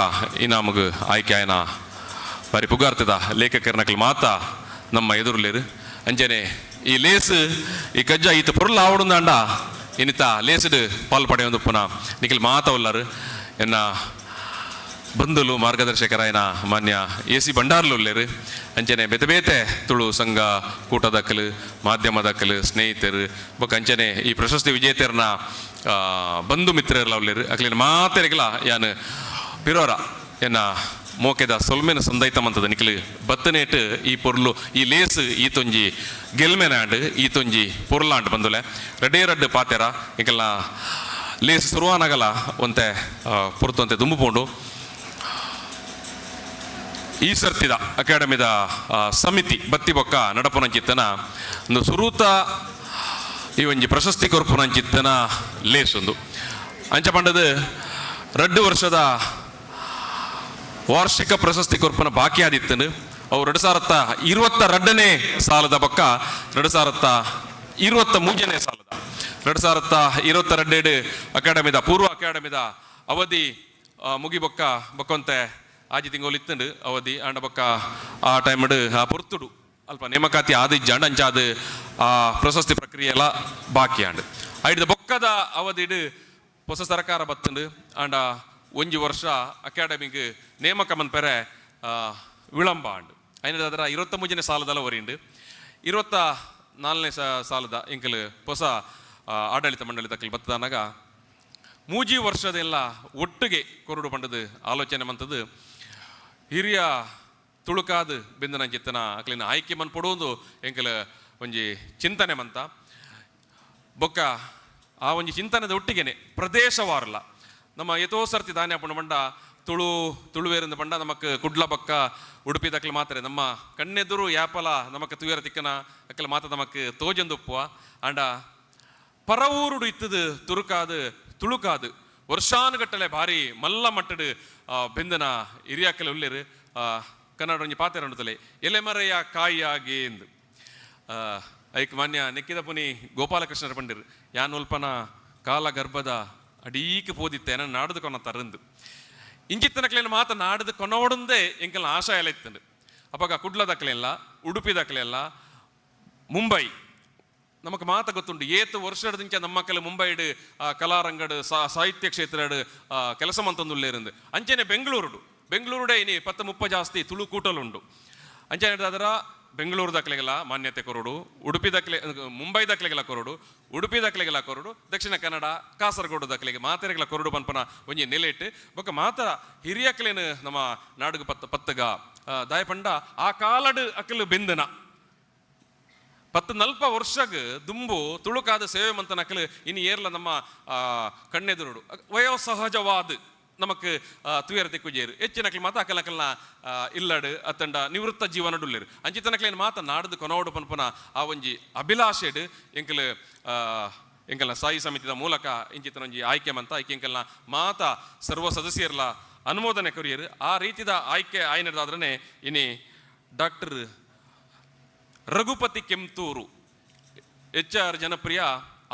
ಇನಾಮಗ್ ಆಯ್ಕೆ ಆಯ್ನ ಬಾರಿ ಪುಗಾರ್ತದ ಲೇಖಕರ ನಕಲು ಮಾತ ನಮ್ಮ ಎದುರುಲೇರು. ಅಂಚನೆ ಈ ಲೇಸ್ ಈ ಕಜ್ಜ ಈತ ಪೊರುಲ್ ಆವಡುಂದಾಂಡ ಇನಿತ ಲೇಸ್ಡ್ ಪಾಲ್ ಪಡೆಯೊಂದು ಪುನಃ ನಿಖಿಲ್ ಮಾತ ಉಲ್ಲಾರು. ಎನ್ನ ಬಂಧುಲು ಮಾರ್ಗದರ್ಶಕರಾಯನ ಮಾನ್ಯ ಎ ಸಿ ಭಂಡಾರ್ಲು ಉಲ್ಲೇರು. ಅಂಚನೆ ಬೇತೆ ಬೇತೆ ತುಳು ಸಂಘ ಕೂಟದಕ್ಕಲು ಮಾಧ್ಯಮದಕ್ಕಲು ಸ್ನೇಹಿತರು ಬೊಕ್ಕ ಅಂಚನೆ ಈ ಪ್ರಶಸ್ತಿ ವಿಜೇತರನ ಬಂಧು ಮಿತ್ರರೆಲ್ಲ ಉಲ್ಲೇರು. ಅಕ್ಲಿನ ಮಾತೆರೆಗ್ಲ ಯಾನ್ ಪಿರೋರ ಎನ್ನ ಮೋಕೆದ ಸೊಲ್ಮೆನ ಸಂದೈತ ಮಂತದ. ನಿಖಿಲ್ ಬತ್ತನೇಟ್ ಈ ಪೊರ್ಲು ಈ ಲೇಸ್ ಈ ತೊಂಜಿ ಗೆಲ್ಮೆನಾಂಡ್ ಈ ತೊಂಜಿ ಪೊರ್ಲಾಂಡ್ ಬಂದುಲೆ ರಡ್ಡೇ ರಡ್ಡು ಪಾತೆರ. ನಿಕಲ್ನ ಲೇಸ್ ಸುರುವಾನಗಲ ಒಂತೆ ಪೊರ್ತೊಂತೆ ದುಂಬು ಪೋಂಡು. ಈ ಸರ್ತಿದ ಅಕಾಡೆಮಿದ ಸಮಿತಿ ಬತ್ತಿ ಬೊಕ್ಕ ನಡಪುನಂಚಿತ್ತನ ಒಂದು ಸುರೂತ ಈ ಒಂಜಿ ಪ್ರಶಸ್ತಿ ಕೊರ್ಪುನಂಚಿತ್ತನ ಲೇಸೊಂದು. ಅಂಚ ಪಂಡದು 2 ವರ್ಷದ ವಾರ್ಷಿಕ ಪ್ರಶಸ್ತಿ ಕೊರ್ಪುನ ಬಾಕಿ ಆದಿತ್ತನು. ಅವು 2022ನೇ ಸಾಲದ ಬೊಕ್ಕ 2023ನೇ ಸಾಲದ 2022 ಅಕಾಡೆಮಿದ ಪೂರ್ವ ಅಕಾಡೆಮಿದ ಅವಧಿ ಮುಗಿ ಬೊಕ್ಕ ಬೊಕ್ಕೊಂತೆ ಆಜಿ ತಿಂಗಳು ಇತ್ತಂಡು ಅವಧಿ. ಆಂಡ ಬೊಕ್ಕ ಆ ಟೈಮ್ಡ್ ಆ ಪೊರ್ತುಡು ಅಲ್ಪ ನೇಮಕಾತಿ ಆದಿಜ್ಜಾಂಡ್. ಅಂಚಾದ ಆ ಪ್ರಶಸ್ತಿ ಪ್ರಕ್ರಿಯೆ ಎಲ್ಲ ಬಾಕಿ ಆಂಡ್. ಐಡ್ದ ಬೊಕ್ಕದ ಅವಧಿಡ್ ಹೊಸ ಸರ್ಕಾರ ಬತ್ತಂಡು. ಆಂಡ ಒಂಜಿ ವರ್ಷ ಅಕಾಡೆಮಿಗ್ ನೇಮಕ ಮನ್ಪೆರೆ ವಿಳಂಬ ಆಂಡ್. ಐನ ಅದರ 23ನೇ ಸಾಲದಲ್ಲ ಒರಿಂಡು. 24ನೇ ಸಾಲದ ಇಂಕಲ್ ಹೊಸ ಆಡಳಿತ ಮಂಡಳಿ ತಕ್ಕಲ್ ಬತ್ತದಾನಾಗ ಮೂಜಿ ವರ್ಷದೆಲ್ಲ ಒಟ್ಟಿಗೆ ಕೊರಡು ಪಂಡದು ಆಲೋಚನೆ ಮಂತದ್ದು ಹಿರಿಯ ತುಳುಕಾದ ಬೆಂದನ ಚಿತ್ತನ ಅಕ್ಲಿನ ಆಯ್ಕೆ ಮನ್ಪೊಡುವುದು ಎಂಕಲ ಒಂಜಿ ಚಿಂತನೆ ಮಂತ. ಬೊಕ್ಕ ಆ ಒಂಜಿ ಚಿಂತನೆದ ಒಟ್ಟಿಗೆನೆ ಪ್ರದೇಶವಾರಲ್ಲ ನಮ್ಮ ಎತೋ ಸರ್ತಿ ದಾನ್ಯ ಪಂಡ ಪಂಡ ತುಳು ತುಳುವೇರಿಂದ ಪಂಡ ನಮಕ್ ಕುಡ್ಲ ಬಕ್ಕ ಉಡುಪಿ ದಕ್ಲ ಮಾತ್ರ ನಮ್ಮ ಕಣ್ಣೆದುರು ಯಾಪಲ ನಮಕ್ ತುಯರ ತಿಕ್ಕನ ಅಕ್ಕಲ ಮಾತ ನಮಕ್ ತೋಜಂದುಪ್ಪುವ. ಆಂಡ ಪರವೂರುಡು ಇತ್ತದು ತುರುಕಾದು ತುಳುಕಾದು ವರ್ಷಾನುಗಟ್ಟಲೆ ಭಾರಿ ಮಲ್ಲ ಮಟ್ಟಡ್ ಬೆಂದನ ಹಿರಿಯಾಕಲೆ ಉಲ್ಲೇರು. ಕನ್ನಡ ಒಂಜಿ ಪಾತೆರ ಉಂಡುತ್ತಲೆ, ಎಲೆಮರೆಯ ಕಾಯಿಯಾಗಿ ಎಂದು. ಐಕ್ ಮಾನ್ಯ ನೆಕ್ಕಿದ ಪುನಿ ಗೋಪಾಲಕೃಷ್ಣರ ಪಂಡಿರು, ಯಾನ್ ಒಲ್ಪನ ಕಾಲ ಗರ್ಭದ ಅಡೀಕ್ ಪೋದಿತ್ತೆ ಎನ ನಾಡದು ಕೊನ ತರಂದು. ಇಂಚಿತ್ತನಕ್ಲೇನ ಮಾತ ನಾಡದು ಕೊನೋಡುಂದೇ ಎಂಕಲ್ನ ಆಶಯ ಎಲ್ಲ ಇತ್ತಂಡು. ಅಪಗ ಕುಡ್ಲದಕ್ಲೆಲ್ಲ, ಉಡುಪಿದಕ್ಲೆಲ್ಲ, ಮುಂಬೈ ನಮಕ್ ಮಾತ ಗೊತ್ತುಂಟು. ಏತು ವರ್ಷದಿಂಚ ನಮ್ಮ ಕೆಲ ಮುಂಬೈಡ್ ಕಲಾರಂಗಡ್, ಸಾಹಿತ್ಯ ಕ್ಷೇತ್ರಡ್ ಕೆಲಸ ಮಂತೊಂದುಲ್ಲೇರಿಂದು. ಅಂಚೆನೆ ಬೆಂಗಳೂರುಡು, ಬೆಂಗಳೂರುಡೆ ಇನಿ 10-30 ಜಾಸ್ತಿ ತುಳು ಕೂಟಲುಂಡು. ಅಂಚನೆ ಅದರ ಬೆಂಗಳೂರು ದಾಖಲೆಗೆಲ್ಲ ಮಾನ್ಯತೆ ಕೊರಡು, ಉಡುಪಿ ದಾಖಲೆ, ಮುಂಬೈ ದಾಖಲೆಗೆಲ್ಲ ಕೊರಡು, ಉಡುಪಿ ದಾಖಲೆಗೆಲ್ಲ ಕೊರಡು, ದಕ್ಷಿಣ ಕನ್ನಡ, ಕಾಸರಗೋಡು ದಾಖಲೆಗೆ ಮಾತೆರೆಗೆಲ್ಲ ಕೊರಡು ಪನ್ಪನ ಒಂಜಿ ನೆಲೆಟ್ ಬೊಕ್ಕ ಮಾತ ಹಿರಿಯಕ್ಲೇನು ನಮ್ಮ ನಾಡುಗು ಪತ್ತ ಪತ್ತಗ ದಾಯಪಂಡ ಆ ಕಾಲಡು ಅಕಲು ಬೆಂದನ 10-40 ವರ್ಷಗ್ ದುಂಬು ತುಳುಕಾದ ಸೇವೆ ಮಂತನಕಲು ಇನಿ ಏರ್ಲ ನಮ್ಮ ಕಣ್ಣೆದುರುಡು ವಯೋಸಹಜವಾದ ನಮಕ್ ತುಯರ ತಿಕ್ಕುಜೇರು. ಹೆಚ್ಚಿನಕ್ಲು ಮಾತ ಅಕಲಕಲ್ನ ಇಲ್ಲಡು ಅತ್ತಂಡ ನಿವೃತ್ತ ಜೀವನಡುಲ್ಲೇರು. ಅಂಚಿತನಕ್ಲೇನು ಮಾತ ನಾಡ್ದು ಕೊನೋಡು ಪನ್ಪನ ಆ ಒಂಜಿ ಅಭಿಲಾಷೆಡ್ ಎಂಕಲ್ ಎಂಕಲ್ನ ಸಾಯಿ ಸಮಿತಿದ ಮೂಲಕ ಇಂಚಿತನ ಒಂಜಿ ಆಯ್ಕೆ ಮಂತ ಆಯ್ಕೆ ಎಂಕಲ್ನ ಮಾತ ಸರ್ವ ಸದಸ್ಯರ್ಲ ಅನುಮೋದನೆ ಕೊರಿಯರು. ಆ ರೀತಿದ ಆಯ್ಕೆ ಆಯ್ನದಾದ್ರೆ ಇನಿ ಡಾಕ್ಟರ್ ರಘುಪತಿ ಕೆಂತೂರು, ಎಚ್ ಆರ್ ಜನಪ್ರಿಯ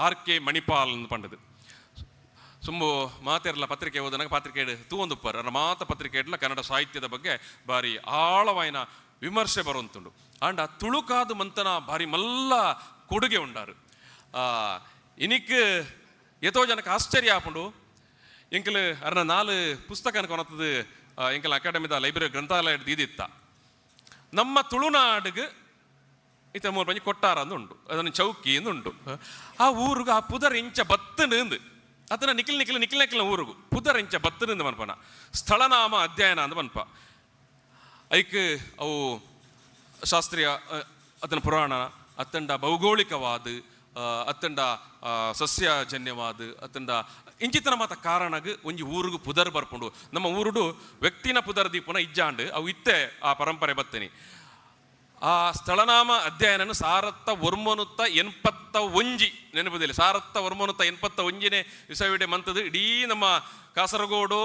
ಆರ್ ಕೆ ಮಣಿಪಾಲ್ ಪಂಡದು. ಸುಂಬು ಮಾತೆರ್ಲ ಪತ್ರಿಕೆ ಓದನಾಗ ಪತ್ರಿಕೆ ತೂವೊಂದುಪ್ಪರ್. ಅರ ಮಾತ ಪತ್ರಿಕೆ ಇಡ್ಲ ಕನ್ನಡ ಸಾಹಿತ್ಯದ ಬಗ್ಗೆ ಭಾರಿ ಆಳವಾಯಿನ ವಿಮರ್ಶೆ ಬರುವಂತುಂಡು. ಆಂಡ ತುಳುಕಾದ ಮಂತನ ಭಾರಿ ಮಲ್ಲ ಕೊಡುಗೆ ಉಂಡಾರು. ಇನಿಕ್ ಏತೋ ಜನಕ್ಕೆ ಆಶ್ಚರ್ಯ ಆಪುಂಡು. ಎಂಕಲ್ ಅರ್ನ 4 ಪುಸ್ತಕ ಕೊನತ್ತದು ಎಂಕಲ್ ಅಕಾಡೆಮಿದ ಲೈಬ್ರರಿ ಗ್ರಂಥಾಲಯ ದೀದಿತ್ತ. ನಮ್ಮ ತುಳುನಾಡಿಗೆ ಇತ್ತ ಮೂರು ಪಂಜಿ ಕೊಟ್ಟಾರ ಅಂದು ಉಂಟು, ಅದನ್ನು ಚೌಕಿ ಎಂದು ಉಂಟು. ಆ ಊರುಗು ಆ ಪುದರ್ ಇಂಚ ಬತ್ತಂದು ಅದನ್ನ ನಿಖಿಲ್ ನಿಖಿಲ್ ನಿಖಿಲ್ ನಿಖಿಲ್ನ ಊರುಗು ಪುದರ್ ಇಂಚ ಬತ್ತಂದು ಮನ್ಪನ ಸ್ಥಳನಾಮ ಅಧ್ಯಯನ ಅಂದ್ ಮನ್ಪ. ಐಕ್ ಅವು ಶಾಸ್ತ್ರೀಯ ಅದನ್ನ ಪುರಾಣ ಅತ್ತಂಡ ಭೌಗೋಳಿಕವಾದ ಅತ್ತಂಡ ಸಸ್ಯಜನ್ಯವಾದ ಅತ್ತಂಡ ಇಂಚಿತನ ಮಾತ ಕಾರಣಗ್ ಒಂಜಿ ಊರುಗು ಪುದರ್ ಬರ್ಪುಂಡು. ನಮ್ಮ ಊರುಡು ವ್ಯಕ್ತಿನ ಪುದರ್ ದೀಪುನ ಇಜ್ಜಾಂಡ್, ಅವು ಇತ್ತೆ ಆ ಪರಂಪರೆ ಬತ್ತನಿ. ಆ ಸ್ಥಳನಾಮ ಅಧ್ಯಯನ 1981 ನೆನಪುದಿಲ್ಲ, 1981ನೇ ಇಸವಿಡೆ ಮಂತದ್ದು. ಇಡೀ ನಮ್ಮ ಕಾಸರಗೋಡು,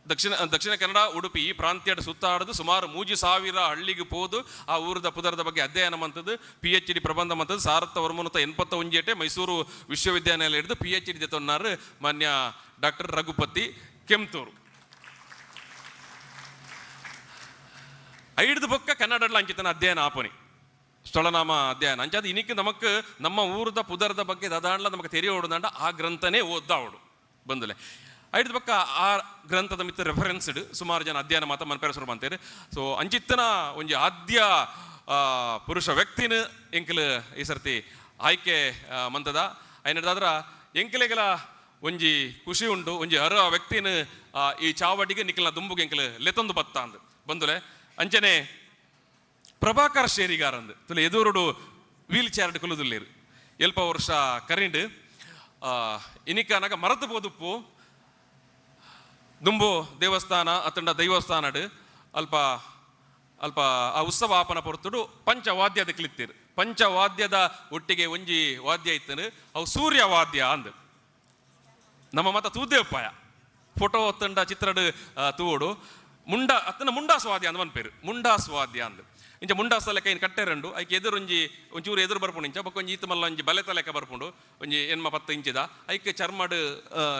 ದಕ್ಷಿಣ ದಕ್ಷಿಣ ಕನ್ನಡ, ಉಡುಪಿ ಈ ಪ್ರಾಂತ್ಯದ ಸುತ್ತಾಡದು ಸುಮಾರು 3000 ಹಳ್ಳಿಗೆ ಪೋದು ಆ ಊರದ ಪುದರದ ಬಗ್ಗೆ ಅಧ್ಯಯನ ಮಂತದ್ದು, ಪಿಎಚ್ ಡಿ ಪ್ರಬಂಧ ಮಂತದ್ದು. 1981 ಮೈಸೂರು ವಿಶ್ವವಿದ್ಯಾನಿಲಯ ಹಿಡಿದು ಪಿಎಚ್ ಡಿ ತೊನ್ನಾರು ಮಾನ್ಯ ಡಾಕ್ಟರ್ ರಘುಪತಿ ಕೆಂತೂರು. ಐಡ್ದು ಬೊಕ್ಕ ಕನ್ನಡಡ್ಲ ಅಂಚಿತನ ಅಧ್ಯಯನ ಆಪನಿ ಸ್ಥಳನಾಮ ಅಧ್ಯಯನ ಅಂಚಾದ. ಇನಿಕ್ ನಮಕ್ ನಮ್ಮ ಊರದ ಪುದರದ ಬಗ್ಗೆ ದಾದಾಂಡ್ಲ ನಮಕ್ ತೆರಿಯೋಡುದಂಡ ಆ ಗ್ರಂಥನೇ ಓದ್ದಾವಡು ಬಂದಲೆ. ಐಡ್ದು ಬೊಕ್ಕ ಆ ಗ್ರಂಥದ ಮಿತ್ತ ರೆಫರೆನ್ಸ್ಡ್ ಸುಮಾರು ಜನ ಅಧ್ಯಯನ ಮಾತ ಮನ್ಪೆರೆ ಶುರು ಮಂತೇರು. ಸೊ ಅಂಚಿತ್ತನ ಒಂಜಿ ಆದ್ಯ ಪುರುಷ ವ್ಯಕ್ತಿನ ಎಂಕಲ್ ಈ ಸರ್ತಿ ಆಯ್ಕೆ ಮಂತದ. ಐನದಾದ್ರ ಎಂಕಲೆಗಲ ಒಂಜಿ ಖುಷಿ ಉಂಟು, ಒಂಜಿ ಅರ ವ್ಯಕ್ತಿನ ಈ ಚಾವಡಿಗೆ ನಿಖಲ್ನ ದುಂಬುಗೆ ಎಂಕಲ್ ಲೆತೊಂದು ಬತ್ತ ಅಂದ್ ಬಂದುಲೆ. ಅಂಚನೆ ಪ್ರಭಾಕರ್ ಶೇರಿಗಾರಂದು ತುಲೆ ಎದುರುಡು ವೀಲ್ ಚೇರ್ ಕುಲುದುಲ್ಲೇರು ಎಲ್ಪ ವರ್ಷ ಕರಿಂಡ್ ಇನಿಕನಗ ಮರತು ಪೋದುಪ್ಪು. ದುಂಬು ದೇವಸ್ಥಾನ ಅತ್ತಂಡ ದೈವಸ್ಥಾನಡ್ ಅಲ್ಪ ಅಲ್ಪ ಆ ಉತ್ಸವ ಆಪನ ಪೊರ್ತುಡು ಪಂಚವಾದ್ಯದ ಕ್ಲಿತ್ತಿರು. ಪಂಚವಾದ್ಯದ ಒಟ್ಟಿಗೆ ಒಂಜಿ ವಾದ್ಯ ಇತ್ತನು, ಅವು ಸೂರ್ಯವಾದ್ಯ ಅಂದ್. ನಮ್ಮ ಮತ ತೂದೇ ಉಪ್ಪಾಯ ಫೋಟೋ ಅತ್ತಂಡ ಚಿತ್ರಡ್ ತೂವೋಡು. ಮುಂಡ ಅತ್ತನ ಮುಂಡಾಸ್ವಾದ್ಯ ಅಂದ್ ಮನ್ಪೇರು, ಮುಂಡಾಸ್ವಾದ್ಯ ಅಂದ್. ಇಂಚ ಮುಂಡಾಸ ಲೆಕ್ಕ ಇನ್ ಕಟ್ಟೆರಂಡು ಐಕ್ ಎದುರು ಒಂಜಿ ಒಂಚೂರು ಎದುರು ಬರ್ಪುಂಡು. ಇಂಚ ಬೊಕ್ಕ ಒಂಜಿ ಈತ ಮಲ್ಲ ಒಂಜಿ ಬಲೆತ ಲೆಕ್ಕ ಬರ್ಪುಂಡು, ಒಂಜಿ ಎನ್ಮ 10 ಇಂಚಿದ. ಐಕ್ ಚರ್ಮಡ್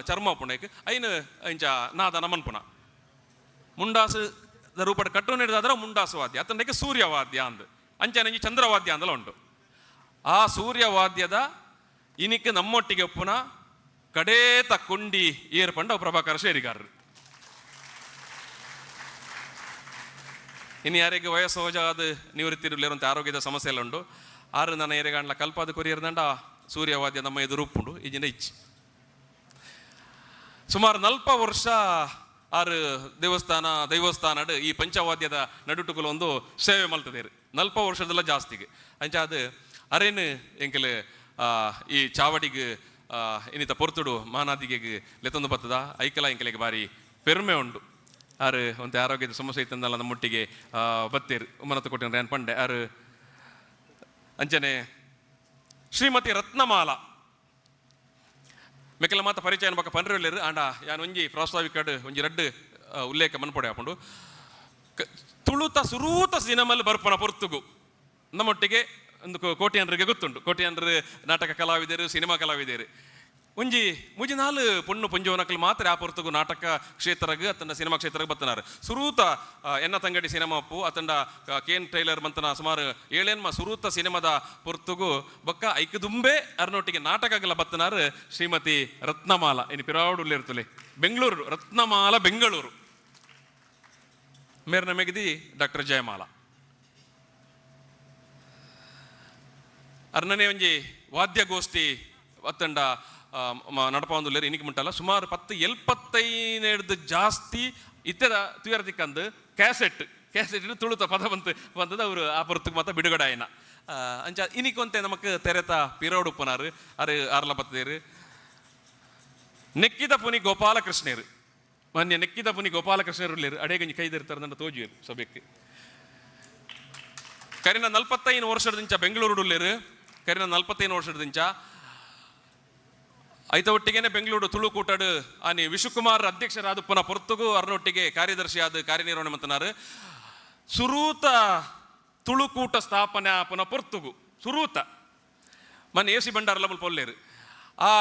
ಚರ್ಮ ಉಪ್ಪುಂಡು. ಐಕ್ ಐನ್ ಇಂಚ ನಾದನ ಮನ್ಪುನ ಮುಂಡಾಸು ರೂಪಡ್ ಕಟ್ಟು ಹಿಡಿದಾದ್ರೆ ಮುಂಡಾಸು ವಾದ್ಯ ಅತ್ತಂಡಕ್ಕೆ ಸೂರ್ಯವಾದ್ಯ ಅಂದ್. ಅಂಚನೆ ಒಂಜಿ ಚಂದ್ರವಾದ್ಯ ಅಂದಲ ಉಂಟು. ಆ ಸೂರ್ಯವಾದ್ಯದ ಇನಿಕ್ ನಮ್ಮೊಟ್ಟಿಗೆ ಒಪ್ಪುನ ಕಡೇತ ಕೊಂಡಿ ಏರ್ ಪಂಡ ಪ್ರಭಾಕರ ಶೇರಿಗಾರರು. ಇನ್ನು ಯಾರಿಗೆ ವಯಸ್ಸೋಜಾದ ನಿವೃತ್ತಿರುವಂಥ ಆರೋಗ್ಯದ ಸಮಸ್ಯೆ ಎಲ್ಲ ಉಂಟು. ಆರು ನನ್ನ ಏರೆಗಾಂಡ್ಲ ಕಲ್ಪಾದ ಕೊರಿಯರ್ದಂಡ ಸೂರ್ಯವಾದ್ಯ ನಮ್ಮ ಎದುರು ಉಪ್ಪುಂಡು ಈಜಿನ ಇಚ್ಚಿ. ಸುಮಾರು 40 ವರ್ಷ ಆರು ದೇವಸ್ಥಾನ ದೈವಸ್ಥಾನಡ್ ಈ ಪಂಚವಾದ್ಯದ ನಡುಟುಕುಲು ಒಂದು ಸೇವೆ ಮಲ್ತದೇರು 40 ವರ್ಷದಲ್ಲ ಜಾಸ್ತಿಗೆ. ಅಂಚ ಅದು ಅರೇನು ಎಂಕಲ್ ಈ ಚಾವಡಿಗೆ ಇನ್ನಿತ ಪೊರ್ತುಡು ಮಾನಾದಿಗೆ ಲೆತ್ತೊಂದು ಬತ್ತದ. ಐಕಲ ಎಂಕಲಿಗೆ ಬಾರಿ ಪೆರುಮೆ ಉಂಡು. ಆರು ಒಂತೆ ಆರೋಗ್ಯದ ಸಮಸ್ಯೆ ಇತ್ತಂದಲ್ಲ ನಮ್ಮೊಟ್ಟಿಗೆ ಬತ್ತೇರು ಉಮ್ಮನತ್ತು ಕೊಟ್ಟಿನ ರೇನ್ ಪಂಡೆ ಆರು. ಅಂಚನೆ ಶ್ರೀಮತಿ ರತ್ನಮಾಲಾ ಮೆಕ್ಕೆಲ ಮಾತ ಪರಿಚಯ ಬೊಕ್ಕ ಪನ್ರೆಲ್ಲೆರ್. ಆಂಡ ಯಾನ್ ಒಂಜಿ ಪ್ರಾಸ್ತಾವಿಕಡ್ ಒಂಜಿ ರಡ್ಡ್ ಉಲ್ಲೇಖ ಮನ್ಪೊಡೆ ಆಪುಂಡು. ತುಳುತ ಸುರೂತ ಸಿನಿಮಲ್ ಬರ್ಪನ ಪೊರ್ತುಗು ನಮ್ಮೊಟ್ಟಿಗೆ ಒಂದು ಕೋಟ್ಯಾನ್ರಿಗೆ ಗೊತ್ತುಂಡು. ಕೋಟ್ಯಾನ್ರು ನಾಟಕ ಕಲಾವಿದರು, ಸಿನಿಮಾ ಕಲಾವಿದರು. ಒಂಜಿ ಮೂಜಿ ನಾಲ್ ಪೊಣ್ಣು ಪೊಂಜೋನಕಲ್ ಮಾತ್ರ ಆ ಪೊರ್ತುಗು ನಾಟಕ ಕ್ಷೇತ್ರಗ್ ಅತ್ತಂಡ ಸಿನಿಮಾ ಕ್ಷೇತ್ರಗ್ ಬತ್ತನಾರು. ಸುರೂತ ಎನ್ನ ತಂಗಡಿ ಸಿನಿಮಾ ಅಪ್ಪು ಅತ್ತಂಡ ಕೇನ್ ಟೈಲರ್ ಮಂತನ ಸುಮಾರು ಏಳೆನ್ಮ ಸುರೂತ ಸಿನಿಮಾದ ಪೊರ್ತುಗು ಬೊಕ್ಕ ಐಕ್ ದುಂಬೆ ಅರ್ನೊಟ್ಟಿಗೆ ನಾಟಕಗಳ ಬತ್ತನಾರು ಶ್ರೀಮತಿ ರತ್ನಮಾಲ. ಇನ್ನು ಪಿರಾವುಡು ಇರ್ತಲೆ ಬೆಂಗಳೂರು, ರತ್ನಮಾಲ ಬೆಂಗಳೂರು. ಮೇರ್ನ ಮೆಗದಿ ಡಾಕ್ಟರ್ ಜಯಮಾಲ. ಅರ್ನನೇ ಒಂಜಿ ವಾದ್ಯಗೋಷ್ಠಿ ಅತ್ತಂಡ ನಡಪವೊಂದುಲ್ಲೆರ್. ಇನಿಕ್ ಮುಟ್ಟಲ ಸುಮಾರು ಪತ್ತು ಎಲ್ಪತ್ತೈನೆಡ್ದ್ ಜಾಸ್ತಿ ಇತ್ತೆದ ತುಯರ ತಿಕ್ಕಂದು ಕ್ಯಾಸೆಟ್ ಕ್ಯಾಸೆಟ್ ತುಳುತ ಪದ ಬಂತು ಬಂತದ ಅವರು ಆ ಪೊರ್ತುಗು ಮಾತ ಬಿಡುಗಡೆ ಆಯ್ನ. ಅಂಚ ಇನಿಕೊಂತೆ ನಮಕ್ ತೆರೆತ ಪಿರೋಡು ಉಪ್ಪುನಾರು ಅರು ಆರ್ಲ ಬತ್ತದೇರು. ನೆಕ್ಕಿದ ಪುನಿ ಗೋಪಾಲಕೃಷ್ಣರು, ಮಾನ್ಯ ನೆಕ್ಕಿದ ಪುನಿ ಗೋಪಾಲಕೃಷ್ಣರು ಉಲ್ಲೆರ್. ಅಡೇಗಂಜಿ ಕೈದಿರ್ತಾರೆ ನನ್ನ ತೋಜುವೆರ್ ಸಭೆಕ್. ಕರಿನ 45 ವರ್ಷದಿಂಚ ಬೆಂಗಳೂರು ಉಲ್ಲೆರ್. ಕರಿನ 45 ವರ್ಷದಿಂಚ ಐತ ಒಟ್ಟಿಗೆನೆ ಬೆಂಗಳೂರು ತುಳು ಕೂಟಡು ಆನಿ ವಿಶ್ವಕುಮಾರ್ ಅಧ್ಯಕ್ಷರಾದ ಪುನಃ ಪೊರ್ತುಗು ಅರ್ನೊಟ್ಟಿಗೆ ಕಾರ್ಯದರ್ಶಿಯಾದ ಕಾರ್ಯನಿರ್ವಹಣೆ ಮಂತನಾರು. ಸುರೂತ ತುಳುಕೂಟ ಸ್ಥಾಪನೆ ಪುನಃ ಪೊರ್ತುಗು ಸುರೂತ ಮನ್ ಎ ಸಿ ಭಂಡಾರಲ ಮುಲ್ಪ ಒಲ್ಲೇರು. ಆ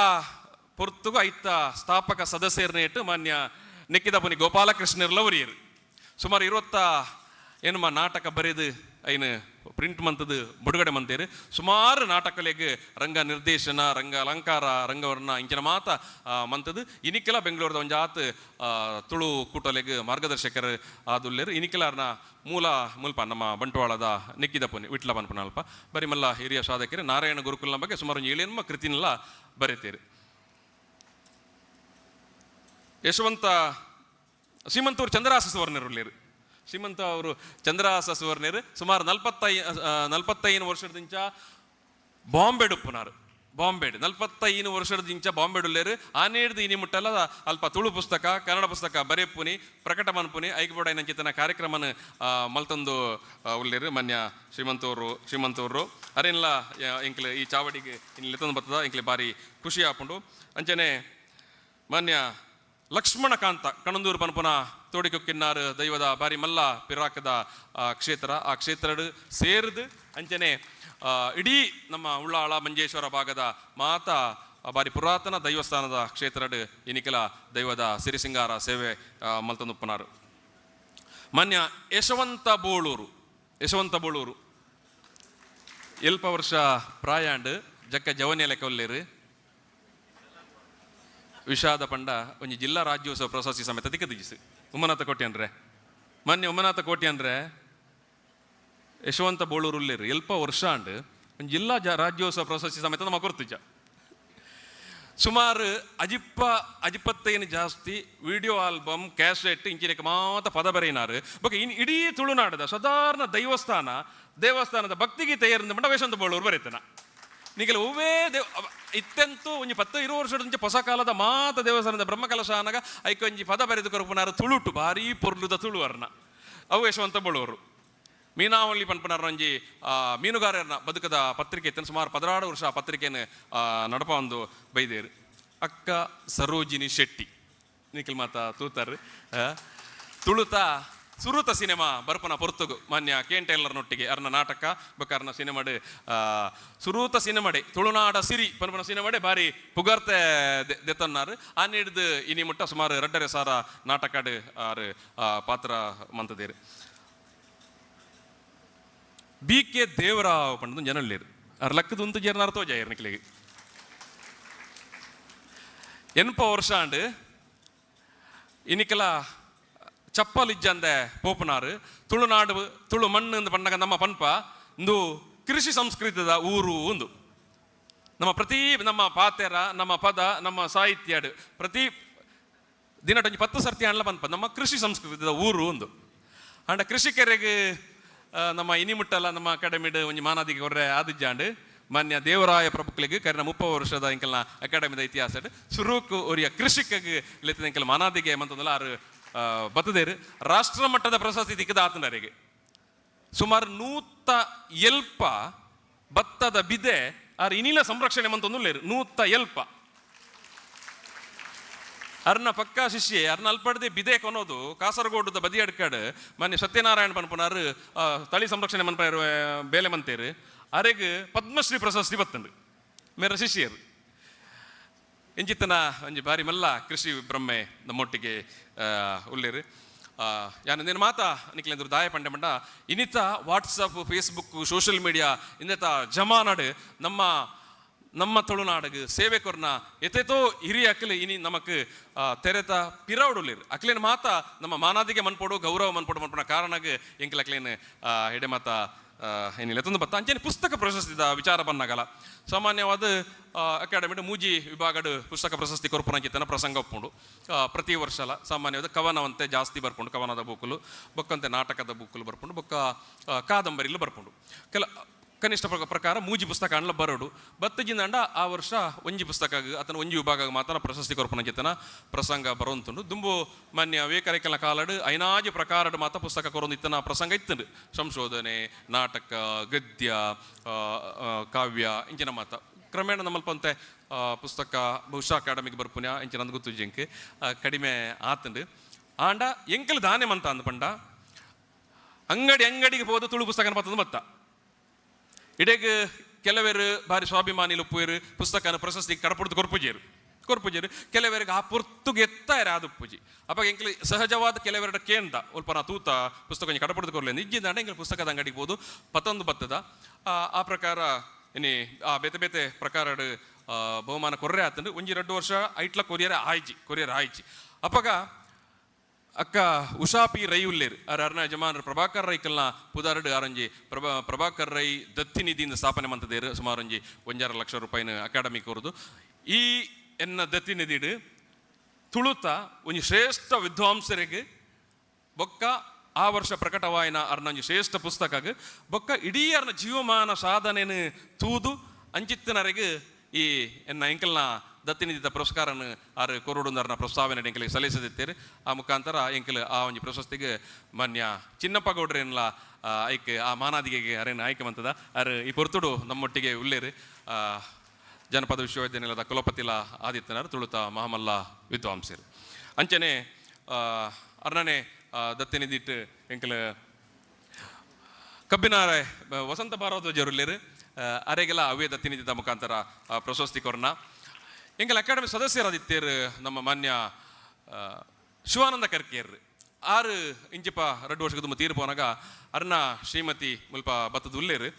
ಪೊರ್ತುಗು ಐತ ಸ್ಥಾಪಕ ಸದಸ್ಯರನೇಟು ಮಾನ್ಯ ನೆಕ್ಕಿದ ಪುನಿ ಗೋಪಾಲಕೃಷ್ಣರ್ಲ ಒರಿಯರು. ಸುಮಾರು 20 ಏನುಮ ನಾಟಕ ಬರೆದು ಐನು ಪ್ರಿಂಟ್ ಮಂತದ್ದು ಬಿಡುಗಡೆ ಮಂತೇರು. ಸುಮಾರು ನಾಟಕಲೆಗ್ ರಂಗ ನಿರ್ದೇಶನ, ರಂಗ ಅಲಂಕಾರ, ರಂಗವರ್ಣ ಇಂಚಿನ ಮಾತ ಮಂತದ್ದು. ಇನಿಕೆಲ ಬೆಂಗಳೂರದ ಒಂಜಾತ್ ತುಳು ಕೂಟಲೆಗ್ ಮಾರ್ಗದರ್ಶಕರು ಆದುಲ್ಲೇರು. ಇನಿಕೆಲ ಅರ್ನ ಮೂಲ ಮುಲ್ಪ ನಮ್ಮ ಬಂಟ್ವಾಳದ ನೆಕ್ಕಿದ ಪುನಿ ವಿಟ್ಲ ಪನ್ಪುನ ಅಲ್ಪ ಬರಿ ಮಲ್ಲ ಹಿರಿಯ ಸಾಧಕರು. ನಾರಾಯಣ ಗುರುಕುಲ್ನ ಬಗ್ಗೆ ಸುಮಾರು ಒಂಜಿ ಏಳೆನ್ಮ ಕೃತಿನೆಲ್ಲ ಬರೀತೀರಿ. ಯಶವಂತ ಸೀಮಂತೂರು ಚಂದ್ರಹಾಸ ಸುವರ್ಣರು. ಶ್ರೀಮಂತ ಅವರು ಚಂದ್ರಹಾಸ ಸುವರ್ಣರು ಸುಮಾರು 45 ವರ್ಷದಿಂಚ ಬಾಂಬೆಡ್ ಉಪ್ಪುನಾರು. ಬಾಂಬೆಡ್ 45 ವರ್ಷದಿಂಚ ಬಾಂಬೆಡ್ ಉಲ್ಲೇರು. ಆನೇಡ್ದು ಇನಿ ಮುಟ್ಟಲ್ಲ ಅಲ್ಪ ತುಳು ಪುಸ್ತಕ, ಕನ್ನಡ ಪುಸ್ತಕ ಬರೆಪುನಿ, ಪ್ರಕಟ ಮನ್ಪುನಿ, ಐಕ್ಬೋಡ ನಂಚಿತನ ಕಾರ್ಯಕ್ರಮನ ಮಲ್ತೊಂದು ಉಲ್ಲೇರು ಮಾನ್ಯ ಶ್ರೀಮಂತವರು. ಶ್ರೀಮಂತವರು ಅರೇನ್ಲ ಎಂಕ್ಲೆ ಈ ಚಾವಡಿಗೆ ಇನ್ನು ಲೆತ್ತೊಂದು ಬರ್ತದ, ಎಂಕ್ಲೆ ಬಾರಿ ಖುಷಿ ಆಪುಂಡು. ಅಂಚನೆ ಮಾನ್ಯ ಲಕ್ಷ್ಮಣಕಾಂತ ಕಣಂದೂರು ಪನ್ಪುನ ತೋಡಿಕೊಕ್ಕಿನ್ನಾರು ದೈವದ ಬಾರಿ ಮಲ್ಲ ಪಿರಾಕದ ಕ್ಷೇತ್ರ. ಆ ಕ್ಷೇತ್ರಡು ಸೇರಿದು ಅಂಚನೆ ಇಡೀ ನಮ್ಮ ಉಳ್ಳಾಳ ಮಂಜೇಶ್ವರ ಭಾಗದ ಮಾತಾ ಬಾರಿ ಪುರಾತನ ದೈವಸ್ಥಾನದ ಕ್ಷೇತ್ರಡು ಇನಿಕಲ ದೈವದ ಸಿರಿಸಿಂಗಾರ ಸೇವೆ ಮಲ್ತೊಂದುಪ್ಪುನಾರು. ಮಾನ್ಯ ಯಶವಂತ ಬೋಳೂರು. ಯಶವಂತ ಬೋಳೂರು ಎಲ್ಪ ವರ್ಷ ಪ್ರಾಯಾಂಡ್ ಜಕ್ಕ ಜವನಿಯ ಲೆಕ್ಕ. ವಿಷಾದ ಪಂಡ ಒಂಜಿ ಜಿಲ್ಲಾ ರಾಜ್ಯೋತ್ಸವ ಪ್ರಶಸ್ತಿ ಸಮೇತ ದಿಕ್ಕದಿಜಿಸು ಉಮನಾಥ ಕೋಟಿ ಅಂದ್ರೆ ಮಾನ್ಯ ಉಮನಾಥ ಕೋಟಿ ಅಂದ್ರೆ ಯಶವಂತ ಬೋಳೂರು ಉಲ್ಲೇರು. ಎಲ್ಪ ವರ್ಷ ಅಂಡ್ ಒಂಜಿ ಜಿಲ್ಲಾ ರಾಜ್ಯೋತ್ಸವ ಪ್ರಶಸ್ತಿ ಸಮೇತ ನಮ್ಮ ಕೊರ್ತುಜ. ಸುಮಾರು ಅಜಿಪ್ಪತ್ತೈನು ಜಾಸ್ತಿ ವಿಡಿಯೋ ಆಲ್ಬಮ್, ಕ್ಯಾಸೆಟ್ ಇಂಚಿನಕ್ಕೆ ಮಾತ ಪದ ಬರೆಯಿನಾರು. ಬೊಕ ಇನ್ ಇಡೀ ತುಳುನಾಡದ ಸಾಧಾರಣ ದೇವಸ್ಥಾನದ ಭಕ್ತಿಗೀತೆ ಏರಿಂದ ಮಂಡ ಯಶವಂತ ಬೋಳೂರು ಬರೀತನ. ನಿಗಲ ಒವ್ವೇ ದೇವ್ ಇತ್ತೆಂತೂ ಒಂಜಿ 10-20 ವರ್ಷದ ಹೊಸ ಕಾಲದ ಮಾತ ದೇವಸ್ಥಾನದ ಬ್ರಹ್ಮಕಲಶ ಆನಗ ಐಕ್ ಒಂಜಿ ಪದ ಬರೆದು ಕೊರಪುನಾರು ತುಳುಟು ಭಾರೀ ಪೊರ್ಲುದ ತುಳುವರ್ನ ಅವು ಯಶವಂತ ಬೋಳೂರು. ಮೀನಾವಳ್ಳಿ ಪನ್ಪುನಾರ್ ಒಂಜಿ ಮೀನುಗಾರರನ್ನ ಬದುಕದ ಪತ್ರಿಕೆ ಇತ್ತನ. ಸುಮಾರು 16 ವರ್ಷ ಆ ಪತ್ರಿಕೆಯನ್ನು ನಡಪ ಒಂದು ಬೈದೇರು. ಅಕ್ಕ ಸರೋಜಿನಿ ಶೆಟ್ಟಿ ನಿಖಿಲ್ ಮಾತ ತೂತಾರ್. ತುಳುತ ಸುರುತ ಸಿನಿಮಾ ಬರ್ಪನ ಪೊರ್ತುಗು ಮಾನ್ಯ ಕೆ ಎನ್ ಟೈಲರ್ನೊಟ್ಟಿಗೆ ಅರ್ನ ನಾಟಕ ಬೊಕ್ಕ ಅರ್ನ ಸಿನಿಮಾಡ್ ಸುರೂತ ಸಿನಿಮಾಡೆ ತುಳುನಾಡ ಸಿರಿ ಪನ್ಪನ ಸಿನಿಮಾಡೆ ಬಾರಿ ಪುಗರ್ತೆ ದೆತ್ತನ್ನಾರು. ಆ ನೀಡ್ದು ಇನಿ ಮುಟ್ಟ ಸುಮಾರು 2,500 ನಾಟಕಡ್ ಆರು ಪಾತ್ರ ಮಂತದೇರು. ಬಿ ಕೆ ದೇವರಾವ್ ಪಂಡದು ಜನಳ್ಳೇರು. ಅರ್ ಲಕ್ಕದ ಉಂತು ಜೇರ್ನಾರ್ ತೋಜಾಯರ್ ನಿಕ್ಲೆಗ್. ಎನ್ಪ ವರ್ಷ ಆಂಡ್. ಇನಿಕೆಲ ಚಪ್ಪಲ್ ಇಜ್ಜಂದೆ ಪೋಪುನಾರು. ತುಳುನಾಡು ತುಳು ಮಣ್ಣು ಅಂದ್ ಪಣ್ಣಗ ನಮ್ಮ ಪನ್ಪ ಇಂದು ಕೃಷಿ ಸಂಸ್ಕೃತದ ಊರು ಒಂದು. ನಮ್ಮ ಪ್ರತಿ ನಮ್ಮ ಪಾತೆರ, ನಮ್ಮ ಪದ, ನಮ್ಮ ಸಾಹಿತ್ಯಡ್ ಪ್ರತಿ ದಿನಟೊಂಜಿ 10 ಸರ್ತಿ ಅಣ್ಲ ಪನ್ಪ ನಮ್ಮ ಕೃಷಿ ಸಂಸ್ಕೃತದ ಊರು ಒಂದು. ಅಂಡ ಕೃಷಿಕರಿಗೆ ನಮ್ಮ ಇನಿ ಮುಟ್ಟಲ್ಲ ನಮ್ಮ ಅಕಾಡೆಮಿಡ್ ಒಂಜಿ ಮಾನಾದಿಗೆ ಕೊರ್ರೆ ಆದಿಜ್ಜಾಂಡ್. ಮಾನ್ಯ ದೇವರಾಯ ಪ್ರಭುಕ್ಲಿಗೆ ಕರಿನ 30 ವರ್ಷದ ಇಂಕಲ್ನ ಅಕಾಡೆಮಿದ ಇತಿಹಾಸ ಸುರುಕು ಒರಿಯ ಕೃಷಿಕಗ್ ಲೆತ್ತಿನ ಇಂಕಲ್ ಮಾನಾದಿಗೆ ಮಂತಂದಲ ಆರು ಬತ್ತದೇರು. ರಾಷ್ಟ್ರ ಮಟ್ಟದ ಪ್ರಶಸ್ತಿ ತಿಕ್ಕದ ಆತನರಿಗೆ ಸುಮಾರು 170 ಭತ್ತದ ಬಿದೆ ಆರ್ ಇನಿಲ ಸಂರಕ್ಷಣೆ ಮಂತೊಂದುಲ್ಲೇರು. 170 ಅರ್ನ ಪಕ್ಕಾ ಶಿಷ್ಯೆ ಅರ್ನ ಅಲ್ಪಡ್ದೆ ಬಿದೆ ಕೊನೋದು ಕಾಸರಗೋಡುದ ಬದಿಯಡ್ಕಡ್ ಮಾನ್ಯ ಸತ್ಯನಾರಾಯಣ ಪನ್ಪುನಾರು ತಳಿ ಸಂರಕ್ಷಣೆ ಮನ್ಪೇರು ಬೇಲೆ ಮಂತೇರು ಅರೆಗ್ ಪದ್ಮಶ್ರೀ ಪ್ರಶಸ್ತಿ ಬತ್ತಂಡು ಮೇರ ಶಿಷ್ಯರು. ಇಂಚಿತ್ತನ ಒಂಜಿ ಬಾರಿ ಮಲ್ಲ ಕೃಷಿ ಬ್ರಹ್ಮೆ ನಮ್ಮೊಟ್ಟಿಗೆ ಉಲ್ಲೇರು. ಯಾನ್ ನೇನು ಮಾತಾ ನಿಕ್ಲೆಂದ್ರು ದಾಯ ಪಂಡೆ ಮಂಡ ಇನಿತ ವಾಟ್ಸಪ್, ಫೇಸ್ಬುಕ್, ಸೋಷಿಯಲ್ ಮೀಡಿಯಾ ಇಂದೆತ ಜಮಾನಡ್ ನಮ್ಮ ನಮ್ಮ ತುಳುನಾಡಗ್ ಸೇವೆ ಕೊರ್ನ ಎತೆತೋ ಹಿರಿಯ ಅಕ್ಲೆ ಇನಿ ನಮಕ್ ತೆರೆತ ಪಿರವಡುಲ್ಲೇರು. ಅಕ್ಲೇನ್ ಮಾತ ನಮ್ಮ ಮಾನಾದಿಗೆ ಮನ್ಪೊಡು, ಗೌರವ ಮನ್ಪೊಡು ಮನ್ಪುನ ಕಾರಣಗ್ ಎಂಕ್ಲ ಅಕ್ಲೇನ್ ಎಡೆ ಮಾತ ಏನಿಲ್ಲ ತೊಂದು ಬತ್ತ. ಅಂಚನೆ ಪುಸ್ತಕ ಪ್ರಶಸ್ತಿದ ವಿಚಾರ ಬನ್ನಗಲ ಸಾಮಾನ್ಯವಾದ ಅಕಾಡೆಮಿಡ್ ಮೂಜಿ ವಿಭಾಗಡ್ ಪುಸ್ತಕ ಪ್ರಶಸ್ತಿ ಕೊರ್ಪುನಂಚಿತ್ತನ ಪ್ರಸಂಗ ಒಪ್ಪುಂಡು. ಪ್ರತಿ ವರ್ಷಲ ಸಾಮಾನ್ಯವಾದ ಕವನವಂತೆ ಜಾಸ್ತಿ ಬರ್ಪುಂಡು, ಕವನದ ಬೂಕುಲು ಬೊಕ್ಕಂತೆ ನಾಟಕದ ಬೂಕುಲು ಬರ್ಪುಂಡು, ಬೊಕ್ಕ ಕಾದಂಬರಿಲು ಬರ್ಪುಂಡು. ಕೆಲ ಕನಿಷ್ಠ ಪ್ರಕಾರ ಮೂಜಿ ಪುಸ್ತಕ ಅಂಡ್ಲ ಬರೋಡು ಬತ್ತಜಿಂದಂಡ ಆ ವರ್ಷ ಒಂಜಿ ಪುಸ್ತಕ ಅತನ ಒಂಜಿ ವಿಭಾಗ ಮಾತ್ರ ಪ್ರಶಸ್ತಿ ಕೊರ್ಪುನಂಚಿತ್ತನ ಪ್ರಸಂಗ ಬರೋಂತುಂಡು. ದುಂಬು ಮಾನ್ಯ ವಿವೇಕರೇಕಲ್ನ ಕಾಲಡು ಐನಾಜಿ ಪ್ರಕಾರಡ್ ಮಾತ ಪುಸ್ತಕ ಕೊರೊಂದು ಇತ್ತನ ಪ್ರಸಂಗ ಇತ್ತಂಡು. ಸಂಶೋಧನೆ, ನಾಟಕ, ಗದ್ಯ, ಆ, ಆ, ಕಾವ್ಯ ಇಂಚಿನ ಮಾತ. ಕ್ರಮೇಣ ನಮ್ಮಲ್ಪಂತೆ ಪುಸ್ತಕ ಬಹುಶಃ ಅಕಾಡೆಮಿಗೆ ಬರ್ಪುನ್ಯ ಇಂಚಿನ ಗೊತ್ತು ಜಿಂಕ್ ಕಡಿಮೆ ಆತಂಡು. ಆಂಡ ಎಂಕಲ್ ದಾನೆ ಮಂತ ಅಂದ ಪಂಡ ಅಂಗಡಿ ಅಂಗಡಿಗೆ ಹೋದ ತುಳು ಪುಸ್ತಕ ಬತ್ತಂದು ಬತ್ತ. ಇಡೆಗ್ ಕೆಲವರು ಬಾರಿ ಸ್ವಾಭಿಮಾನಿ ಉಪ್ಪುವೆರು, ಪುಸ್ತಕನ ಪ್ರಶಸ್ತಿ ಕಡಪುಡ್ದು ಕೊರ್ಪುಜೇರು ಕೊರ್ಪುಜೇರು. ಕೆಲವರಿಗೆ ಆ ಪೊರ್ತುಗೆ ಎತ್ತಾರ ಆದುಪ್ಪುಜಿ. ಅಪ್ಪ ಎಂಕ್ಲು ಸಹಜವಾದ ಕೆಲವೆರಡ ಕೇಂದ ಒಲ್ಪ ನಾ ತೂತ ಪುಸ್ತಕ ಒಂಜಿ ಕಡಪುಡ್ದು ಕೊರ್ಲೆ ನಿಜ್ಜಿಂದಾಂಡ ಎಂಕ್ಲು ಪುಸ್ತಕದ ಅಂಗಡಿಗೆ ಹೋದು ಪತ್ತೊಂದು ಬತ್ತದ. ಆ ಆ ಪ್ರಕಾರ ಇನಿ ಆ ಬೇತೆ ಬೇತೆ ಪ್ರಕಾರಡ್ ಬಹುಮಾನ ಕೊರ್ರೆ ಆತಂಡು. ಒಂಜಿ ರಡ್ಡು ವರ್ಷ ಐಟ್ಲ ಕೊರಿಯರ್ ಆಯ್ಜಿ ಕೊರಿಯರ್ ಆಯ್ಜಿ. ಅಪ್ಪಗ ಅಕ್ಕ ಉಷಾ ಪಿ ರೈ ಉಲ್ಲೇರ್ ಅರ್ ಅರ್ನ ಯಜಮಾನರು ಪ್ರಭಾಕರ್ ರೈಕಲ್ನ ಪುದಾರಡು ಆರಂಜಿ ಪ್ರಭಾಕರ್ ರೈ ದತ್ತಿ ನಿಧಿಯಿಂದ ಸ್ಥಾಪನೆ ಮಂತದೇರು. ಸುಮಾರು ಒಂಜಿ 1.5 ಲಕ್ಷ ರೂಪಾಯಿನ ಅಕಾಡೆಮಿ ಕೊರದು. ಈ ಎನ್ನ ದತ್ತಿ ನಿಧಿಡು ತುಳುತ ಒಂಜಿ ಶ್ರೇಷ್ಠ ವಿದ್ವಾಂಸರಿಗೆ ಬೊಕ್ಕ ಆ ವರ್ಷ ಪ್ರಕಟವಾಯಿನ ಅರ್ನ ಒಂಜಿ ಶ್ರೇಷ್ಠ ಪುಸ್ತಕಗ್ ಬೊಕ್ಕ ಇಡೀ ಅರ್ನ ಜೀವಮಾನ ಸಾಧನೆನು ತೂದು ಅಂಚಿತ್ತನರೆಗ್ ಈ ಎನ್ನ ಎಂಕಲ್ನ ದತ್ತಿನಿಧಿತ ಪುರಸ್ಕಾರನ ಆರು ಕೊರಡುಂದರ್ನ ಪ್ರಸ್ತಾವನೆ ಎಂಕಲಿಗೆ ಸಲ್ಲಿಸದಿತ್ತೇರು. ಆ ಮುಖಾಂತರ ಎಂಕಲ್ ಆ ಒಂಜಿ ಪ್ರಶಸ್ತಿಗೆ ಮಾನ್ಯ ಚಿನ್ನಪ್ಪ ಗೌಡ್ರೇನ್ಲ ಐಕ್ ಆ ಮಾನಾದಿಗೆಗೆ ಅರೇನು ಆಯ್ಕೆ ಮಂತದ. ಅರ್ ಈ ಪೊರ್ತುಡು ನಮ್ಮೊಟ್ಟಿಗೆ ಉಲ್ಲೇರು. ಜನಪದ ವಿಶ್ವವಿದ್ಯಾನಿಲಯದ ಕುಲಪತಿಲ ಆದಿತ್ಯನಾರ್, ತುಳುತ ಮಹಾಮಲ್ಲ ವಿದ್ವಾಂಸರು. ಅಂಚನೆ ಅರ್ನನೆ ದತ್ತಿನಿಧಿಟ್ಟು ಎಂಕಲ್ ಕಬ್ಬಿನಾರೆ ವಸಂತ ಭಾರದ್ವಾಜರುಲ್ಲೇರು. ಅರೆಗೆಲ್ಲ ಅವೇ ದತ್ತಿನಿಧಿತ ಮುಖಾಂತರ ಪ್ರಶಸ್ತಿ ಕೊರ್ನ. ಎಂಕಲ್ ಅಕಾಡೆಮಿ ಸದಸ್ಯರಾದಿತ್ತೇರು ನಮ್ಮ ಮಾನ್ಯ ಶಿವಾನಂದ ಕರ್ಕೇರ್ ಆರು ಇಂಚಿಪ 2 ವರ್ಷದ ತುಂಬ ತೀರ್ಪು ಪೋನಾಗ ಅರ್ನ ಶ್ರೀಮತಿ ಮುಲ್ಪ ಬತ್ತದ ಉಲ್ಲೇರು.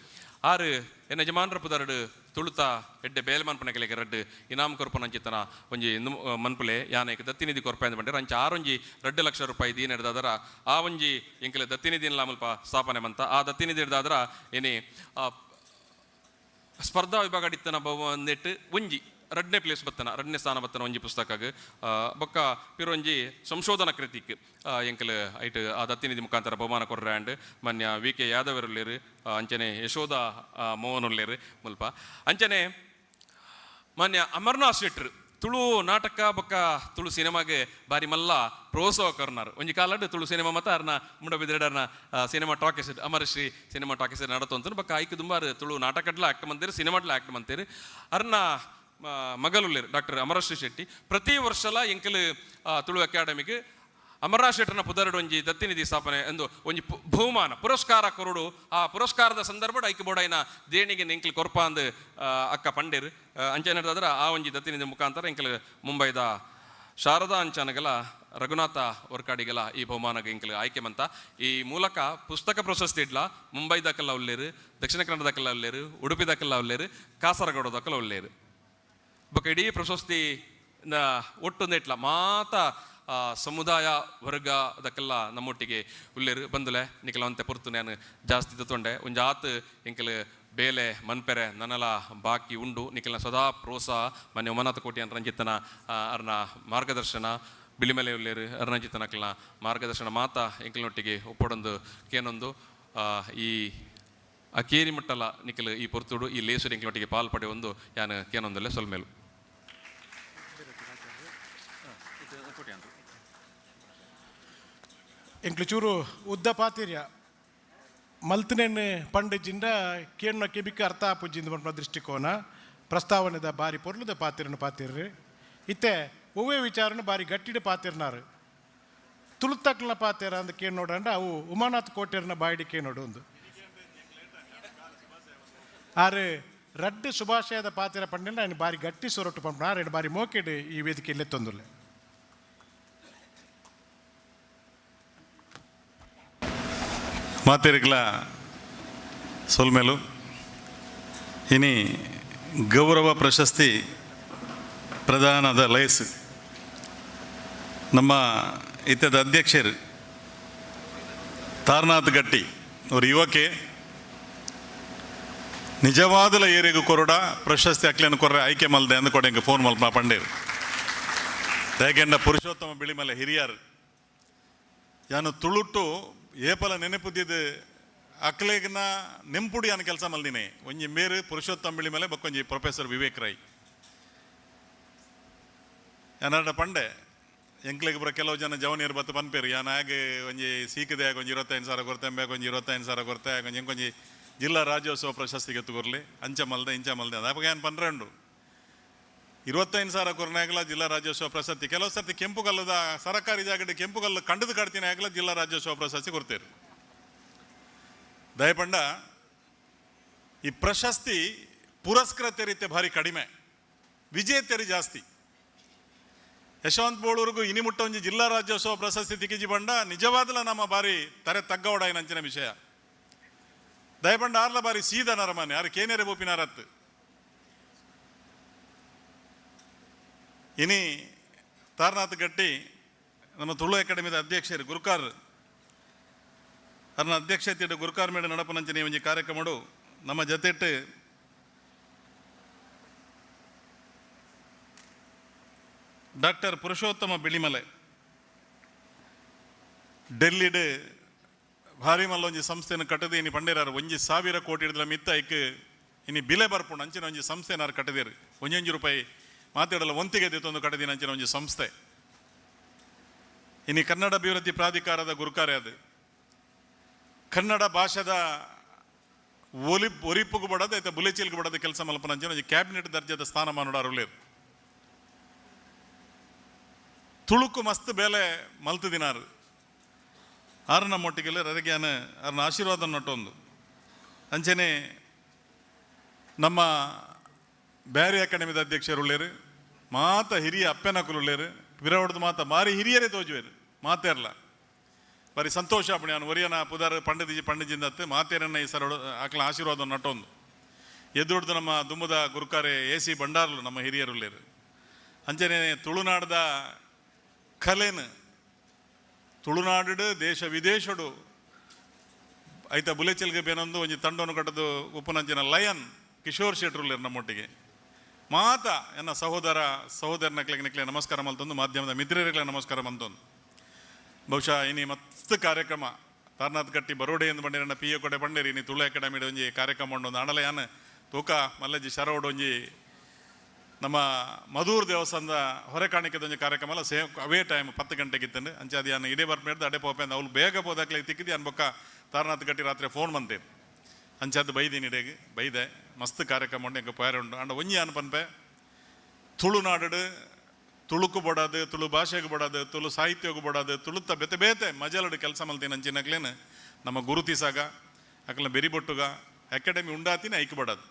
ಆರು ಎನ್ನ ಯಜಮಾನ್ರ ಪುದರಡು ತುಳುತ ಎಡ್ಡೆ ಬೇಲೆ ಮನ್ಪುನ ಕೆಲಕ್ಕೆ ರಡ್ಡು ಇನಾಮ್ ಕೊರ್ಪುನ ಅಂಚಿತನ ಒಂಜಿ ಮನ್ಪುಲೆ ಯಾನೇಕ್ ದತ್ತಿನಿಧಿ ಕೊರ್ಪ ಅಂದ್ ಪಂಡೆರ್. ಅಂಚ ಆರೊಂಜಿ 2 ಲಕ್ಷ ರೂಪಾಯಿ ದೀನ ಹಿಡ್ದಾದರ ಆ ಒಂಜಿ ಎಂಕಲೆ ದತ್ತಿನಿಧಿನ ಮುಲ್ಪ ಸ್ಥಾಪನೆ ಮಂತ. ಆ ದತ್ತಿನಿಧಿ ಹಿಡ್ದಾದ್ರ ಏನಿ ಸ್ಪರ್ಧಾ ವಿಭಾಗ ಅಡಿತ್ತನ ಬಹು ಒಂಜಿ ರಡ್ನೇ ಪ್ಲೇಸ್ ಬತ್ತನ, ರಡ್ನೇ ಸ್ಥಾನ ಬತ್ತನ ಒಂಜಿ ಪುಸ್ತಕಗ್ ಬೊಕ್ಕ ಪಿರೊಂಜಿ ಸಂಶೋಧನಾ ಕೃತಿಕ್ ಎಂಕಲ್ ಐಟ್ ಆ ದತ್ತಿನಿಧಿ ಮುಖಾಂತರ ಬಹುಮಾನ ಕೊರ್ರೆ. ಅಂಡ್ ಮಾನ್ಯ ವಿ ಕೆ ಯಾದವರುಲ್ಲೇರು, ಅಂಚನೆ ಯಶೋಧ ಮೋಹನ್ ಉಲ್ಲೇರು ಮುಲ್ಪ. ಅಂಚನೆ ಮಾನ್ಯ ಅಮರ್ನಾಥ್ ಶೆಟ್ರು ತುಳು ನಾಟಕ ಬೊಕ್ಕ ತುಳು ಸಿನಿಮಾಗೆ ಬಾರಿ ಮಲ್ಲ ಪ್ರೋತ್ಸಾಹ ಕೊರ್ನಾರ್. ಒಂಜಿ ಕಾಲಡ್ ತುಳು ಸಿನಿಮಾ ಮತ್ತ ಅರ್ನ ಮುಂಡಬಿದ್ರೆಡರ್ನ cinema talkies, Amarashree cinema talkies ನಡತೊಂತು. ಬೊಕ್ಕ ಐಕ್ ದುಂಬಾರು ತುಳು ನಾಟಕಡ್ಲ ಆಕ್ಟ್ ಮಂತೇರು, ಸಿನಿಮಾಡ್ಲ ಆಕ್ಟ್ ಮಂತೇರು. ಅರ್ನ ಮಗಲುಲ್ಲೇರು ಡಾಕ್ಟರ್ ಅಮರಶ್ರೀ ಶೆಟ್ಟಿ. ಪ್ರತಿ ವರ್ಷಲ ಎಂಕಲ್ ತುಳು ಅಕಾಡೆಮಿಗೆ ಅಮರನಾಥ್ ಶೆಟ್ಟರ್ನ ಪುದರಡು ಒಂಜಿ ದತ್ತಿನಿಧಿ ಸ್ಥಾಪನೆ ಎಂದು ಒಂಜಿ ಬಹುಮಾನ ಪುರಸ್ಕಾರ ಕೊರಡು. ಆ ಪುರಸ್ಕಾರದ ಸಂದರ್ಭಡ್ ಐಕ್ ಬೋಡೈನ ದೇಣಿಗೆ ಎಂಕಲ್ ಕೊರ್ಪಾಂದ್ ಅಕ್ಕ ಪಂಡೇರು. ಅಂಚೆ ನಡೆದಾದ್ರ ಆ ಒಂಜಿ ದತ್ತಿನಿಧಿ ಮುಖಾಂತರ ಎಂಕಲ್ ಮುಂಬೈದ ಶಾರದಾ ಅಂಚನಗಲ ರಘುನಾಥ ವರ್ಕಾಡಿಗಲ ಈ ಬಹುಮಾನಗ ಎಂಕಲ್ ಆಯ್ಕೆ ಮಂತ. ಈ ಮೂಲಕ ಪುಸ್ತಕ ಪ್ರಶಸ್ತಿ ಇಡ್ಲ ಮುಂಬೈದಕ್ಕೆಲ್ಲ ಉಲ್ಲೇರು, ದಕ್ಷಿಣ ಕನ್ನಡದಕ್ಕೆಲ್ಲ ಉಲ್ಲೇರು, ಉಡುಪಿದಕ್ಕೆಲ್ಲ ಉಲ್ಲೇರು, ಕಾಸರಗೋಡದಕ್ಕೆಲ್ಲ ಉಲ್ಲೇರು. ಬೊಕ ಇಡೀ ಪ್ರಶಸ್ತಿ ಒಟ್ಟು ನೆಟ್ಲ ಮಾತ ಸಮುದಾಯ ವರ್ಗದಕ್ಕೆಲ್ಲ ನಮ್ಮೊಟ್ಟಿಗೆ ಉಲ್ಲೇರು. ಬಂದುಲೆ ನಿಕಲ ಒಂತೆ ಪೊರ್ತು ನಾನು ಜಾಸ್ತಿ ತಗೊಂಡೆ. ಒಂಜಾತ್ ಎಂಕಲ್ ಬೇಲೆ ಮನ್ಪೆರೆ ನನಲ ಬಾಕಿ ಉಂಡು. ನಿಕಲ್ನ ಸದಾ ಪ್ರೋತ್ಸಾಹ, ಮಾನ್ಯ ಉಮಾನಾಥ ಕೋಟಿ ರಂಜಿತನ ಅರ್ನ ಮಾರ್ಗದರ್ಶನ, ಬಿಳಿಮಲೆ ಉಲ್ಲೇರು ಅರ್ನಂಜಿತನಕ್ಲನ ಮಾರ್ಗದರ್ಶನ ಮಾತ ಎಂಕಲ್ನೊಟ್ಟಿಗೆ ಒಪ್ಪೊಡೊಂದು ಕೇನೊಂದು ಈ ಅಕೇರಿ ಮಟ್ಟಲ ನಿಖಲ್ ಈ ಪೊರ್ತುಡು ಈ ಲೇಸು ಎಂಕಲ್ನೊಟ್ಟಿಗೆ ಪಾಲ್ ಪಡೆಯೊಂದು ಯಾನ್ ಕೇನೊಂದಲ್ಲೇ. ಸೊಲ್ಮೇಲು. ಎಂಕ್ಲು ಚೂರು ಉದ್ದ ಪಾತಿರ್ಯ ಮಲ್ತನೆನ್ ಪಂಡಿಜಿಂದ ಕೇಣ್ಣ ಕೆಬಿಕ ಅರ್ಥ ಆಪುಜಿಂದ ಪನ್ಪುನ ದೃಷ್ಟಿಕೋನ. ಪ್ರಸ್ತಾವನೆದ ಬಾರಿ ಪೊರ್ಲುದ ಪಾತಿರನು ಪಾತಿರ್ರಿ. ಇತ್ತೆ ಒವ್ವೇ ವಿಚಾರನ ಬಾರಿ ಗಟ್ಟಿಡು ಪಾತಿರ್ನಾರು. ತುಳುತಕ್ಲನ ಪಾತೆರ ಅಂದ್ ಕೇನೋಡಂಡ ಅವು ಉಮಾನಾಥ್ ಕೋಟೆರ್ನ ಬಾಯಿಡ್ ಕೇನೋಡು ಒಂದು. ಆರು ರಡ್ಡು ಶುಭಾಶಯದ ಪಾತೆರ ಪಂಡಿನ ఆయన ಬಾರಿ ಗಟ್ಟಿ ಸೊರಟು ಪಂಪಣ ಆರು ಬಾರಿ ಮೋಕೆಡ್ ಈ ವೇದಿಕೆ ಎತ್ತೊಂದುಲ್ಲೆ. ಮಾತೆರಿಗ್ಲ ಸೊಲ್ಮೆಲು. ಇನಿ ಗೌರವ ಪ್ರಶಸ್ತಿ ಪ್ರದಾನದ ಲಯಸ್ ನಮ್ಮ ಇತ್ತದ ಅಧ್ಯಕ್ಷರು ತಾರನಾಥ್ ಗಟ್ಟಿ ಅವರು ಯುವಕೆ ನಿಜವಾದಲ ಏರಿಗು ಕೊರಡ ಪ್ರಶಸ್ತಿ ಅಕ್ಲೇನು ಕೊರ್ರೆ ಆಯ್ಕೆ ಮಲ್ದೆ ಅಂದ್ ಕೊಡೆ ಫೋನ್ ಮಲ್ಪ ಪಂಡೇರು. ದಯಗೆಂಡ ಪುರುಷೋತ್ತಮ ಬಿಳಿಮಲೆ ಹಿರಿಯರು ಯಾನು ತುಳುಟು ಏಪಲ ನೆನಪುದ್ದಿದ್ದು ಅಕ್ಲೆಗ್ನ ನೆಂಪುಡಿ ಯಾನು ಕೆಲಸ ಮಲ್ದಿನಿ. ಒಂಜಿ ಮೇರು ಪುರುಷೋತ್ತಮ ಬಿಳಿಮಲೆ, ಬೊಕ್ಕೊಂಜಿ ಪ್ರೊಫೆಸರ್ ವಿವೇಕ್ ರೈ. ಯಾನಾಡ ಪಂಡೆ ಎಂಕ್ಲೆಗ್ ಪೂರ ಕೆಲವು ಜನ ಜವನಿಯರು ಬತ್ತು ಪನ್ಪೇರು, ಯಾನ್ ಆಗ ಒಂಜಿ ಸೀಕದೆ ಆಗ ಒಂಜಿ 25,000 ಕೊರ್ತೆ, ಅಂಬೆ ಒಂಜಿ 25,000 ಕೊರ್ತೆ, ಆಗ ಒಂಜಿ ಎಂಕೊಂಜಿ ಜಿಲ್ಲಾ ರಾಜ್ಯೋತ್ಸವ ಪ್ರಶಸ್ತಿ ಗೆತ್ತು ಅಂಚ ಮಲ್ದೆ ಇಂಚ ಮಲ್ದೆ. ಅದಾಗ ಯಾನ್ ಪನ್ರೆಂಡು 25,000 ಕೊರ್ನಾಗಲ ಜಿಲ್ಲಾ ರಾಜ್ಯೋತ್ಸವ ಪ್ರಶಸ್ತಿ. ಕೆಲವು ಸರ್ತಿ ಕೆಂಪು ಕಲ್ಲದ ಸರಕಾರಿ ಜಾಗಡೆ ಕೆಂಪು ಕಲ್ಲು ಕಂಡದು ಕಾಡ್ತೀನಿ ಆಗಲ ಜಿಲ್ಲಾ ರಾಜ್ಯೋತ್ಸವ ಪ್ರಶಸ್ತಿ ಕೊಡ್ತೇರು. ದಯಪಂಡ ಈ ಪ್ರಶಸ್ತಿ ಪುರಸ್ಕೃತರೀತೆ ಭಾರಿ ಕಡಿಮೆ, ವಿಜೇತರಿ ಜಾಸ್ತಿ. ಯಶವಂತ ಬೋಳೂರಿಗೂ ಇನಿ ಮುಟ್ಟ ಒಂಜಿ ಜಿಲ್ಲಾ ರಾಜ್ಯೋತ್ಸವ ಪ್ರಶಸ್ತಿ ತಿಕ್ಕಿಜಿ ಬಂಡ ನಿಜವಾದಲ ನಮ್ಮ ಬಾರಿ ತರೆ ತಗ್ಗವಡ ಅಂಚಿನ ವಿಷಯ. ದಯಪಂಡ ಆರ್ಲ ಬಾರಿ ಸೀದ ನರಮಾನೆ ಯಾರು ಕೇನೇರೆ ಬೋಪಿನಾರತ್ತು. ಇನಿ ತಾರನಾಥ್ ಗಟ್ಟಿ ನಮ್ಮ ತುಳು ಅಕಾಡೆಮಿದ ಅಧ್ಯಕ್ಷರು ಗುರುಕಾರ್ ಅರ್ನ ಅಧ್ಯಕ್ಷತೆ ಗುರುಕಾರ್ ಮೇಡ ನಡಪನಂಚಿನ ಒಂಜಿ ಕಾರ್ಯಕ್ರಮಡು ನಮ್ಮ ಜೊತೆಟ್ಟು ಡಾಕ್ಟರ್ ಪುರುಷೋತ್ತಮ ಬಿಳಿಮಲೆ ಡೆಲ್ಲಿಡ್ ಭಾರಿ ಮಲ್ಲೊಂಜಿ ಸಂಸ್ಥೆನ ಕಟ್ಟದೆ ಇನಿ ಪಂಡೇರಾರು 1,000 ಕೋಟಿ ಹಿಡಿದ ಮಿತ್ತ ಐಕ್ ಇನಿ ಬಿಲೆ ಬರ್ಪುಂಡು ಅಂಚಿನ ಒಂಜಿ ಸಂಸ್ಥೆನಾರು ಕಟ್ಟದೇರು. ಒಂಜೊಂಜಿ ರೂಪಾಯಿ ಮಾತಾಡಲ್ಲ ಒಂತಿಗೆ ದಿತ್ತೊಂದು ಕಟ್ಟದಿನ ಅಂಚಿನ ಒಂಜಿ ಸಂಸ್ಥೆ. ಇನಿ ಕನ್ನಡ ಅಭಿವೃದ್ಧಿ ಪ್ರಾಧಿಕಾರದ ಗುರುಕಾರೆ ಅದು. ಕನ್ನಡ ಭಾಷೆದ ಒಲಿಪುಗು ಬಡದ ಐತೆ ಬುಲೆಚಿಲ್ಗೆ ಬಡದ ಕೆಲಸ ಮಲ್ಪನ ಅಂಚಿನ ಒಂಜಿ ಕ್ಯಾಬಿನೆಟ್ ದರ್ಜೆದ ಸ್ಥಾನಮಾನ ಅರುಲೇರು. ತುಳುಕು ಮಸ್ತ್ ಬೇಲೆ ಮಲ್ತುದಿನಾರು. ಆರನ ಮೊಟ್ಟಿಗೆಲ್ಲ ರರಗ್ಯಾನ ಆರನ ಆಶೀರ್ವಾದ ನಟ್ಟೊಂದು. ಅಂಚನೆ ನಮ್ಮ ಬ್ಯಾರಿ ಅಕಾಡೆಮಿದ ಅಧ್ಯಕ್ಷರುಳ್ಳೇರು, ಮಾತ ಹಿರಿಯ ಅಪ್ಪೆನಕುಲುಳ್ಳೇರು, ಪಿರವಡ್ದು ಮಾತ ಬಾರಿ ಹಿರಿಯರೇ ತೋಜುವೇರು ಮಾತೇರ್ಲ ಬಾರಿ ಸಂತೋಷ ಆಪುಣಿ. ನಾನು ಒರಿಯನ ಪುದಾರ್ ಪಂಡದಿಜಿ ಪಂಡಿಜಿಂದತ್ತು ಮಾತೇರನ್ನ ಈ ಸರ ಆಕಲ ಆಶೀರ್ವಾದ ನಟ್ಟೊಂದು. ಎದುರುಡ್ದು ನಮ್ಮ ದುಮ್ಮದ ಗುರುಕಾರೆ ಎ ಸಿ ಬಂಡಾರ್ಲು ನಮ್ಮ ಹಿರಿಯರುಳ್ಳೇರು. ಅಂಚನೆ ತುಳುನಾಡ್ದ ಕಲೆನು ತುಳುನಾಡು ದೇಶ ವಿದೇಶಡು ಐತ ಬುಲೆಚಿಲ್ಗೆ ಬೇನೊಂದು ಒಂಜಿ ತಂಡವನ್ನು ಕಟ್ಟದು ಉಪ್ಪುನಂಚಿನ ಲಯನ್ ಕಿಶೋರ್ ಶೆಟ್ರುಲ್ಲೇರು ನಮ್ಮೊಟ್ಟಿಗೆ. ಮಾತ ಎನ್ನ ಸಹೋದರ ಸಹೋದರನಕ್ಲೆಗೆ ನಿಕ್ಲೆ ನಮಸ್ಕಾರ ಮಲ್ತೊಂದು, ಮಾಧ್ಯಮದ ಮಿತ್ರರಿಗೆ ನಮಸ್ಕಾರ ಮಲ್ತೊಂದು. ಬಹುಶಃ ಇನಿ ಮಸ್ತ್ ಕಾರ್ಯಕ್ರಮ ತಾರನಾಥ್ ಗಟ್ಟಿ ಬರೋಡೆ ಎಂದು ಬಂಡಿರಣ್ಣ ಪಿ ಎ ಕೊಡೆ ಬಂಡೇರಿ ಇನಿ ತುಳು ಅಕಾಡೆಮಿ ಒಂಜಿ ಕಾರ್ಯಕ್ರಮ ಉಂಡು. ಒಂದು ಆಂಡಲ ಯಾನ್ ತೂಕ ಮಲ್ಲಜ್ಜಿ ಶರವಡ್ ಒಂಜಿ ನಮ್ಮ ಮಧೂರ್ ದೇವಸ್ಥಾನದ ಹೊರೆ ಕಾಣಿಕೆದ ಒಂಜಿ ಕಾರ್ಯಕ್ರಮ ಅಲ್ಲ ಸೇಮ್ ಅವೇ ಟೈಮ್ 10 ಗಂಟೆಗೆ ಇತ್ತಂಡು. ಅಂಚೆ ಅದು ಯಾನ್ ಇಡೇ ಬರ್ಪೇಡ್ದು ಅಡೆ ಪೋಪೆ ಅವಳು ಬೇಗ ಪೋದಾಕ್ಲೆ ತಿಕ್ಕಿದ್ದು ಅನ್ ಬೊಕ್ಕ ತಾರನಾಥ್ ಗಟ್ಟಿ ರಾತ್ರಿ ಫೋನ್ ಬಂತೇನು. ಅಂಚೆ ಅದು ಬೈದೀನಿ ಇಡೇಗೆ ಬೈದೆ ಮಸ್ತ್ ಕಾರ್ಯಕ್ರಮ ಉಂಡು ಎಂಕ ಪೋಯರೆ ಉಂಡು. ಅಂಡ ಒಂಜಿ ಯಾನ್ ಪನ್ಪೆ ತುಳುನಾಡು ತುಳುಕು ಬಡದು, ತುಳು ಭಾಷೆಗೆ ಬಡದು, ತುಳು ಸಾಹಿತ್ಯಕ್ಕೆ ಬಡದು, ತುಳುತ್ತ ಬೇತೆ ಬೇತೆ ಮಜಲಡು ಕೆಲಸ ಮಲ್ತೀನಿ ಅಂಚಿನಕ್ಲೇನು ನಮ್ಮ ಗುರುತಿಸಾಗ ಅಕಲ್ನ ಬೆರಿಬೊಟ್ಟುಗ ಅಕಾಡೆಮಿ ಉಂಡಾತಿನ ಐಕ್ ಬಡದು.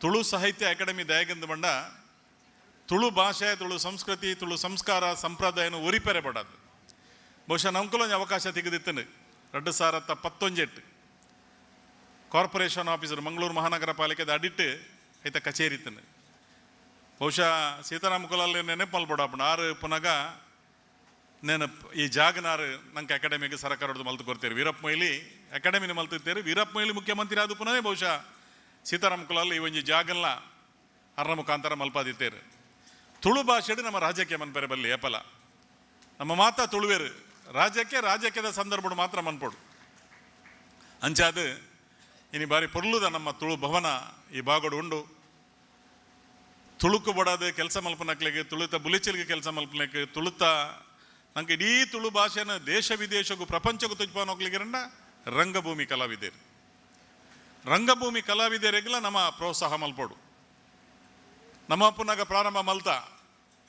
ತುಳು ಸಾಹಿತ್ಯ ಅಕಾಡೆಮಿ ದಯಗಂದು ಬಂಡ ತುಳು ಭಾಷೆ, ತುಳು ಸಂಸ್ಕೃತಿ, ತುಳು ಸಂಸ್ಕಾರ ಸಂಪ್ರದಾಯನ ಒರಿಪೆರೆ ಬಡದು. ಬಹುಶಃ ನಮ್ಕುಲೊಂಜಿ ಅವಕಾಶ ತೆಗೆದಿತ್ತನು 2019 ಕಾರ್ಪೊರೇಷನ್ ಆಫೀಸರ್ ಮಂಗಳೂರು ಮಹಾನಗರ ಪಾಲಿಕೆದ ಅಡಿಟ್ ಐತ ಕಚೇರಿ ಇತ್ತನು. ಬಹುಶಃ ಸೀತಾರಾಮ ಕುಲಾಲ್ ನೆನಪು ಮಲ್ಪಡಪ್ಪ ಆರು ಪುನಗ ನೇನು ಈ ಜಾಗನಾರು ನಂಗೆ ಅಕಾಡೆಮಿಗೆ ಸರಕಾರದ ಮಲ್ತು ಕೊಡ್ತೀರಿ. ವೀರಪ್ಪ ಮೊಯ್ಲಿ ಅಕಾಡೆಮಿನ ಮಲ್ತಿರ್ತೀರಿ, ವೀರಪ್ಪ ಮೊಯ್ಲಿ ಮುಖ್ಯಮಂತ್ರಿ ಆದ ಪುನಃ ಬಹುಶಃ ಸೀತಾರಾಮ ಕುಲಾಲ್ ಈ ಒಂಜಿ ಜಾಗಲ್ಲ ಅರ್ನ ಮುಖಾಂತರ ಮಲ್ಪಾದಿತ್ತೇರು. ತುಳು ಭಾಷೆಡು ನಮ್ಮ ರಾಜ್ಯಕ್ಕೆ ಮನ್ಪೆರೆ ಬಲ್ಲಿ ಏಪಲ ನಮ್ಮ ಮಾತಾ ತುಳುವೇರು ರಾಜ್ಯಕ್ಕೆ ರಾಜ್ಯಕ್ಕೆದ ಸಂದರ್ಭಡು ಮಾತ್ರ ಮನ್ಪೊಡು. ಅಂಚಾದ ಇನಿ ಬಾರಿ ಪೊರ್ಲುದ ನಮ್ಮ ತುಳು ಭವನ ಈ ಬಾಗೋಡು ಉಂಡು. ತುಳುಕು ಬಡದು ಕೆಲಸ ಮಲ್ಪನಕ್ಲೆಗೆ, ತುಳುತ ಬುಲಿಚಿಲ್ಗೆ ಕೆಲಸ ಮಲ್ಪನಕ್ಕೆ, ತುಳುತ ನಂಗೆ ಇಡೀ ತುಳು ಭಾಷೆನ ದೇಶ ವಿದೇಶಕ್ಕೂ ಪ್ರಪಂಚಕ್ಕೂ ತುಜ್ಪಾನೋಗ್ಲಿಕ್ಕೆ ರಂಗಭೂಮಿ ಕಲಾವಿದರು. ರಂಗಭೂಮಿ ಕಲಾವಿದರಿಗೆಲ್ಲ ನಮ್ಮ ಪ್ರೋತ್ಸಾಹ ಮಲ್ಪೊಡು. ನಮ್ಮ ಅಪ್ಪನಾಗ ಪ್ರಾರಂಭ ಮಲ್ತ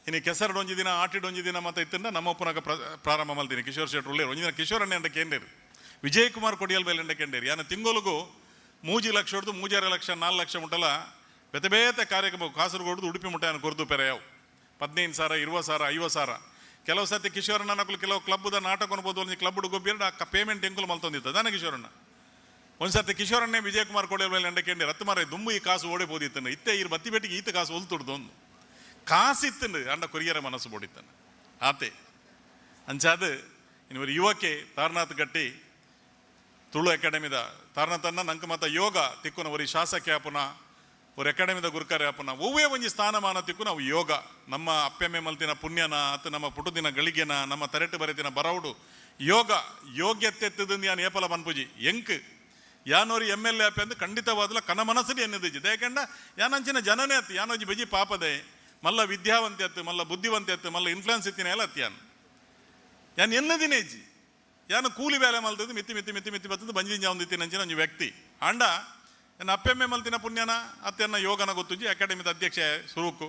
ಇನ್ನು ಕೆಸರಡು ಒಂಜಿ ದಿನ, ಆಟಿಡ್ ಒಂಜಿ ದಿನ ಮತ್ತೆ ಇತ್ತಂಡ ನಮ್ಮ ಒಪ್ಪನಾಗ ಪ್ರಾರಂಭ ಮಲ್ತೀನಿ. ಕಿಶೋರ್ ಶೆಟ್ರು ಉಳ್ಳೇರು. ಒಂಜಿ ದಿನ ಕಿಶೋರ್ ಅಣ್ಣೆ ಅಂತ ಕೇಂದೇರು, ವಿಜಯ್ ಕುಮಾರ್ ಕೊಡಿಯಲ್ ಬೇಲೆ ಅಂಡ ಕೇಂಡೇರು. ಯಾನ ತಿಂಗೊಲುಗು 3 ಲಕ್ಷ ಹೊಡ್ದು 3.5 ಲಕ್ಷ, 4 ಲಕ್ಷ ಮುಟ್ಟಲ ಬೇತೆ ಬೇತೆ ಕಾರ್ಯಕ್ರಮ ಕಾಸರಗೋಡು, ಉಡುಪಿ ಮುಟ್ಟ ಯಾನ ಕೊರ್ದು ಪೆರೆ. ಯಾವು 15,000, 20,000, 50,000. ಕೆಲವು ಸರ್ತಿ ಕಿಶೋರಣ್ಣ ನಕಲು ಕೆಲವು ಕ್ಲಬ್ದ ನಾಟಕ ಅನ್ಬೋದು. ಒಂದು ಕ್ಲಬ್ ಗೊಬ್ಬಿರ ಪೇಮೆಂಟ್ ಎಂಕುಲು ಮಲ್ತೊಂದಿತ್ತ ದಾನ ಕಿಶೋರಣ್ಣ. ಒಂದು ಸರ್ತಿ ಕಿಶೋರಣ್ಣೆ ವಿಜಯ್ ಕುಮಾರ್ ಕೊಡಿಯಲ್ ಮೇಲೆ ಅಂಡ ಕೇಂದ್ರ ರತ್ತು ಮಾರ ದುಮ್ಮು ಈ ಕಾಸು ಓಡೆ ಬೋದಿತ್ತನು ಇತ್ತೆ ಇರು ಬತ್ತಿ ಬೆಟ್ಟಿಗೆ ಈತ ಕಾಸು ಒಲ್ತುಡ್ದು. ಒಂದು ಕಾಸು ಇತ್ತನು ಅಂಡ ಕೊರಿಯರ ಮನಸ್ಸು ಬೋಡಿತ್ತನು ಆತೆ. ಅಂಚಾದ ಇನ್ನು ஒரு ಯುವಕೆ ತಾರನಾಥ್ ಗಟ್ಟಿ ತುಳು ಅಕಾಡೆಮಿದ ತಾರನಾಥನ್ನ ನಂಗೆ ಮತ್ತ ಯೋಗ ತಿಕ್ಕುನ ಒರಿ ಶಾಸಕೆ ಆಪುನ, ஒரு ಅಕಾಡೆಮಿದ ಗುರುಕಾರೆ ಆಪುನ, ಒವ್ವೇ ಒಂಜಿ ಸ್ಥಾನಮಾನ ತಿಕ್ಕು ನಾವು ಯೋಗ. ನಮ್ಮ ಅಪ್ಪೆಮ್ಮೆ ಮಲ್ತಿನ ಪುಣ್ಯನ ಅತ್ತ ನಮ್ಮ ಪುಟುದಿನ ಗಳಿಗೆನ ನಮ್ಮ ತರೆಟು ಬರೆತಿನ ಬರವುಡು ಯೋಗ ಯೋಗ್ಯತೆ ಯಾನ್ ಏಪಲ ಪನ್ಪುಜಿ. ಎಂಕ್ ಯಾನೋರಿ ಎಮ್ ಎಲ್ ಎ ಅಪ್ಪೆ ಅಂದ್ ಖಂಡಿತವಾದಲ ಕನ ಮನಸ್ಸು ಎನ್ನಿದಿಜಿ. ಯಾಕಂಡ ಯಾನಂಚಿನ ಜನನೇ ಅತ್ತು ಯಾನೋಜಿ ಬಜಿ ಪಾಪದೆ ಮಲ್ಲ ವಿದ್ಯಾವಂತೆ ಅತ್ತು, ಮಲ್ಲ ಬುದ್ಧಿವಂತೆ ಅತ್ತು, ಮಲ್ಲ ಇನ್ಫ್ಲುಯೆನ್ಸ್ ಇತ್ತಿನ ಎಲ್ಲ ಅತ್ತು. ಯಾನ್ ಯಾನ್ ಎನ್ನದಿನೇ ಇಜ್ಜಿ. ಯಾನು ಕೂಲಿ ಬೇಲೆ ಮಲ್ತದ್ದು ಮಿತ್ತಿ ಮಿತ್ತಿ ಮಿತ್ತಿ ಮಿತ್ತಿ ಬತ್ತದು ಬಂಜಿಂಜ ಒಂದು ಇತ್ತಿನ ಒಂಜಿ ವ್ಯಕ್ತಿ. ಆಂಡ ಎನ್ನ ಅಪ್ಪೆಮ್ಮೆ ಮಲ್ತಿನ ಪುಣ್ಯನ ಅತ್ತೆನ್ನ ಯೋಗನ ಗೊತ್ತುಜಿ. ಅಕಾಡೆಮಿದ ಅಧ್ಯಕ್ಷ ಸುರುಕು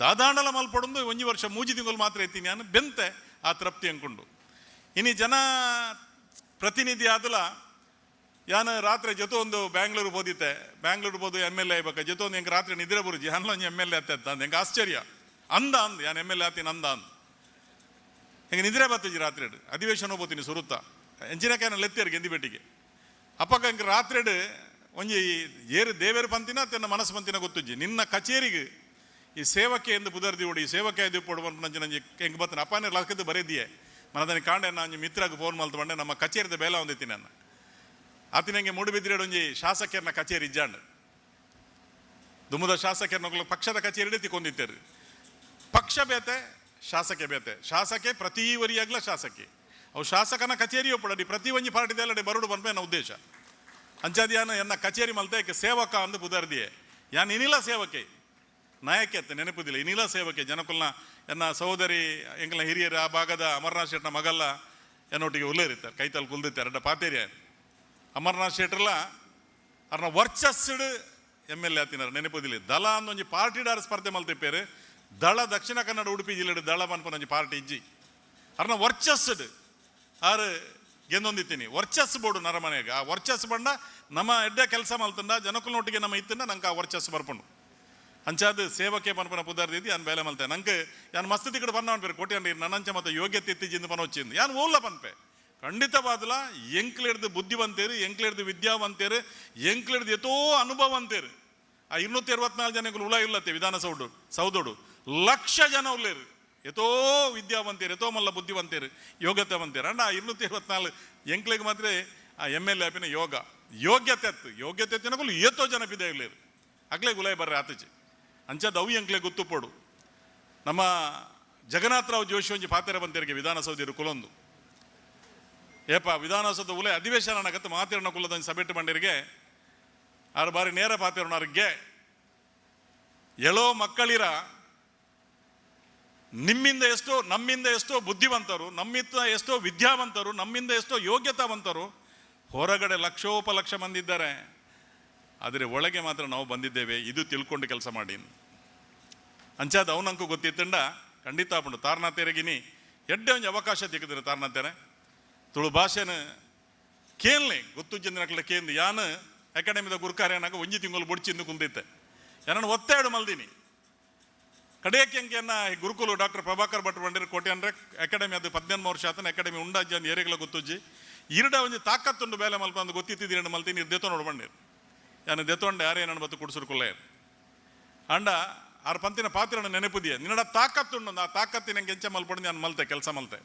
ದಾದಾಂಡಲ ಮಲ್ಪಡೊಂದು ಒಂಜಿ ವರ್ಷ ಮೂಜಿ ತಿಂಗಳು ಮಾತ್ರ ಇತ್ತೀನಿ ನಾನು ಬೆಂತೆ ಆ ತೃಪ್ತಿ ಅಂಕೊಂಡು. ಇನಿ ಜನ ಪ್ರತಿನಿಧಿ ಆದಲ ಯಾನ ರಾತ್ರಿ ಜೊತೆ ಒಂದು ಬ್ಯಾಂಗ್ಳೂರು ಬೋದಿತ್ತೆ. ಬ್ಯಾಂಗ್ಳೂರು ಬೋದು ಎಮ್ ಎಲ್ ಎ ಬೇಕಾ ಜೊತೆ ಒಂದು ಹೆಂಗೆ ರಾತ್ರಿ ನಿದ್ರೆ ಬರುಜಿ. ಹನ್ಲ ಒಂಜಿ ಎಮ್ ಎಲ್ ಎ ಅತ್ತ ಅಂದ. ಹೆಂಗೆ ಆಶ್ಚರ್ಯ ಅಂದ ಅಂದ್ ಯಾನ್ ಎಮ್ ಎಲ್ ಎ ಆತೀನಿ ಅಂದ ಅಂದ್. ಹೆಂಗೆ ನಿದ್ರೆ ಬತ್ತಿಜಿ ರಾತ್ರಿ. ಅಧಿವೇಶನ ಹೋಗ್ತೀನಿ ಸುರುತ್ತ ಎಂಚಿನಕಾಯನ ಲೆತ್ತೇರು ಗೆಂದಿಬೆಟ್ಟಿಗೆ ಅಪ್ಪಕ್ಕ. ಹೆಂಗೆ ರಾತ್ರಿ ಒಂಜಿ ಏರು ದೇವೇರು ಪಂತಿನ ತನ್ನ ಮನಸ್ಸು ಪಂತಿನ ಗೊತ್ತುಜ್ಜಿ. ನಿನ್ನ ಕಚೇರಿಗೆ ಈ ಸೇವಕೆ ಎಂದು ಪುದರ್ದಿ ಓಡಿ ಈ ಸೇವಕೆ ಪೋಡು ಪನ್ಪುನಂಚಿ ನಂಜಿ ಹೆಂಗೆ ಬತ್ತನ ಅಪ್ಪನೇ ಲಕ್ಕದ್ದು ಬರೆದಿಯೇ ಮನದನಿ ಕಾಂಡೆ. ನಾನು ಮಿತ್ರಗೆ ಫೋನ್ ಮಲ್ತು ಬಂಡೆ ನಮ್ಮ ಕಚೇರಿದ ಬೇಲ ಒಂದಿತ್ತೀನಿ ನನ್ನ ಆತಿನಂಗೆ ಮೂಡುಬಿದ್ರೇಡು ಒಂಜಿ ಶಾಸಕರನ್ನ ಕಚೇರಿ ಇಜ್ಜಾಂಡ್. ದುಮ್ಮದ ಶಾಸಕರನ್ನ ಪಕ್ಷದ ಕಚೇರಿ ತಿಕ್ಕೊಂಡಿತ್ತೇರು. ಪಕ್ಷ ಬೇತೆ, ಶಾಸಕೆ ಬೇತೆ. ಶಾಸಕೆ ಪ್ರತಿ ವರಿಯಾಗ್ಲ ಶಾಸಕೆ. ಅವು ಶಾಸಕನ ಕಚೇರಿ ಒಪ್ಪಡಡಿ ಪ್ರತಿ ಒಂಜಿ ಪಾರ್ಟಿದಲ್ಲಡೆ ಬರುಡು ಪನ್ಪೆ ನನ್ನ ಉದ್ದೇಶ. ಅಂಚಾದ್ಯಾನ ಎನ್ನ ಕಚೇರಿ ಮಲ್ತೆ ಸೇವಕ ಅಂದು ಪುದರ್ದಿಯೇ. ಯಾನ್ ಇನಿಲ ಸೇವಕೆ ನಾಯಕೆ ಅತ್ತ ನೆನಪುದಿಲ್ಲ. ಇನಿಲ ಸೇವಕೆ ಜನಕುಲ್ನ ಎನ್ನ ಸಹೋದರಿ ಎಂಕಲ್ನ ಹಿರಿಯರು ಆ ಭಾಗದ ಅಮರ್ನಾಥ್ ಶೆಟ್ನ ಮಗಲ್ಲ ಎನ್ನೊಟ್ಟಿಗೆ ಉಲ್ಲೇರಿತ್ತಾರೆ ಕೈತಲ್ ಕುಲ್ದಿತ್ತಾರೆ ಅಡ್ಡ ಪಾತೇರಿಯ ಅಮರ್ನಾಥ್ ಶೆಟ್ರಲ್ಲ. ಅರ್ನ ವರ್ಚಸ್ಡ್ ಎಮ್ ಎಲ್ ಎ ಆತಿನಾರ ನೆನಪುದಿಲ್ಲ. ದಳ ಅಂದೊಂಜಿ ಪಾರ್ಟಿಡಾರ್ ಸ್ಪರ್ಧೆ ಮಲ್ತಿಪ್ಪೇರು. ದಳ ದಕ್ಷಿಣ ಕನ್ನಡ ಉಡುಪಿ ಜಿಲ್ಲೆ ದಳ ಪನ್ಪನೊಂಜಿ ಪಾರ್ಟಿ ಇಜ್ಜಿ. ಅರ್ನ ವರ್ಚಸ್ಡ್ ಆರು ಗೆಂದೊಂದಿತ್ತೀನಿ. ವರ್ಚಸ್ ಬೋರ್ಡು ನರಮನೆಗೆ ಆ ವರ್ಚಸ್ ಬಂಡ ನಮ್ಮ ಎಡ್ಡೆ ಕೆಲಸ ಮಲ್ತಂಡ ಜನಕುಲ್ನೊಟ್ಟಿಗೆ ನಮ್ಮ ಇತ್ತಂಡ ನಂಗೆ ಆ ವರ್ಚಸ್ ಬರ್ಪಂಡು. ಅಂಚಾದ ಸೇವಕೆ ಪನ್ಪನ ಪುದಾರ್ದಿದ್ದು ಯಾನ್ ಬೇಲೆ ಮಲ್ತೆ. ನಂಗೆ ಯಾನ್ ಮಸ್ತ್ ತಿಕ್ಕಡೆ ಪನ್ನ ಪೇರು ಕೋಟಿ ಅಂಡಿ ನನ್ನಂಚ ಮತ್ತೆ ಯೋಗ್ಯತೆ ಇತ್ತಿಜಿಂದ ಪನ వచ్చిಂದು. ಯಾನ್ ಓಲ್ಲ ಪನ್ಪೆ ಖಂಡಿತವಾದಲ ಎಂಕ್ಲೆಡ್ದು ಬುದ್ಧಿವಂತೇರು, ಎಂಕ್ಲೆಡ್ದು ವಿದ್ಯಾವಂತೇರು, ಎಂಕ್ಲೆಡ್ದು ಎತೋ ಅನುಭವಂತೇರು. ಆ 264 ಜನಗಳು ಉಳ ಇಲ್ಲತ್ತೆ ವಿಧಾನಸೌಡು ಸೌದೋಡು ಲಕ್ಷ ಜನ ಉಳ್ಳೇರು. ಎತೋ ವಿದ್ಯಾವಂತೇರು, ಎತೋ ಮಲ್ಲ ಬುದ್ಧಿವಂತೇರು, ಯೋಗ್ಯತೆವಂತೇರು. ಅಂಡ ಆ 224 ಎಂಕ್ಲೆಗ್ ಮಾತ್ರ ಆ ಎಮ್ ಎಲ್ ಎ ಆಪಿನ ಯೋಗ ಯೋಗ್ಯತೆ ಅತ್ತು. ಯೋಗ್ಯತೆ ತಿನ್ನಕುಲು ಏತೋ ಜನ ಪಿದೆ ಇಲ್ಲೇರು ಅಗ್ಲೇ ಗುಲಾಯ್ ಬರ್ರೆ ಆತಚಿ. ಅಂಚದ ಅವು ಎಂಕ್ಲೆ ಗೊತ್ತುಪೋಡು. ನಮ್ಮ ಜಗನ್ನಾಥರಾವ್ ಜೋಶಿ ಒಂಜಿ ಪಾತೆರ ಬಂತೇರಿಗೆ ವಿಧಾನಸೌಧರು ಕುಲೊಂದು ಏಪ ವಿಧಾನಸೌಧ ಉಲೆ ಅಧಿವೇಶನ ಆಗತ್ತೆ ಮಾತಿರಣ ಕುಲದ ಸಭೆಟ್ಟು ಬಂಡಿರಿಗೆ ಆರು ಬಾರಿ ನೇರ ಪಾತಿರನವ್ರಿಗೆ ಎಳೋ ಮಕ್ಕಳಿರ ನಿಮ್ಮಿಂದ ಎಷ್ಟೋ, ನಮ್ಮಿಂದ ಎಷ್ಟೋ ಬುದ್ಧಿವಂತರು, ನಮ್ಮಿಂದ ಎಷ್ಟೋ ವಿದ್ಯಾವಂತರು, ನಮ್ಮಿಂದ ಎಷ್ಟೋ ಯೋಗ್ಯತಾವಂತರು ಹೊರಗಡೆ ಲಕ್ಷೋಪಲಕ್ಷ ಮಂದಿ ಇದ್ದಾರೆ. ಆದರೆ ಒಳಗೆ ಮಾತ್ರ ನಾವು ಬಂದಿದ್ದೇವೆ. ಇದು ತಿಳ್ಕೊಂಡು ಕೆಲಸ ಮಾಡಿ. ಅಂಚಾದ ಅವನಂಕು ಗೊತ್ತಿತ್ತಂಡ ಖಂಡಿತ ಆಪುಂಡು. ತಾರ್ನಾತೇರೆಗಿನಿ ಎಡ್ಡೆ ಒಂಜಿ ಅವಕಾಶ ತಿಕ್ಕಿದ್ರೆ ತಾರ್ನಾತೇರೆ ತುಳು ಭಾಷೆನ ಕೇನ್ಲೆ ಗೊತ್ತು ಜಂದಿನಕ್ಲೆ ಕೇಂದು. ಯಾನ್ ಅಕಾಡೆಮಿದ ಗುರುಕಾರ್ಯನಾಗ ಒಂಜಿ ತಿಂಗಳು ಬುಡ್ಚಿಂದು ಕುಂದಿತ್ತೆ. ಯಾನನ್ನು ಒತ್ತಾಡು ಮಲ್ದಿನಿ. ಕಡೆಯಕ್ಕೆ ಅಂಕೆಯನ್ನ ಗುರುಕುಲು ಡಾಕ್ಟರ್ ಪ್ರಭಾಕರ್ ಭಟ್ ಬಂಡಿರ ಕೋಟೆ ಅಂದ್ರೆ ಅಕಾಡೆಮಿ ಅದು 18 ವರ್ಷ ಆತನ ಅಕಾಡೆಮಿ ಉಂಡಾಜಿ ಅಂದ್ ಏರಿಗಳ ಗೊತ್ತುಜ್ಜಿ. ಇರಡ ಒಂಜಿ ತಾಕತ್ತುಂಡು ಬೇಲೆ ಮಲ್ಪ ಅಂದು ಗೊತ್ತಿತ್ತಿದ್ದೀರಿ ಮಲ್ತೀನಿ. ದೆತ್ತೊ ನೋಡು ಬಂಡಿರು. ಯಾನು ದೆತ್ತೊಂಡೆ ಯಾರೇ ನನ್ನ ಬತ್ತು ಕುಡ್ಸುರು ಅಂಡ ಆರ್ ಪಂತಿನ ಪಾತ್ರನ ನೆನಪುದಿಯ ನಿನ್ನಡ ತಾಕತ್ತುಂಡು. ಆ ತಾಕತ್ತಿನ ಎಂಚ ಮಲ್ಪಡು ನಾನು ಮಲ್ತೆ ಕೆಲಸ ಮಲ್ತೆ.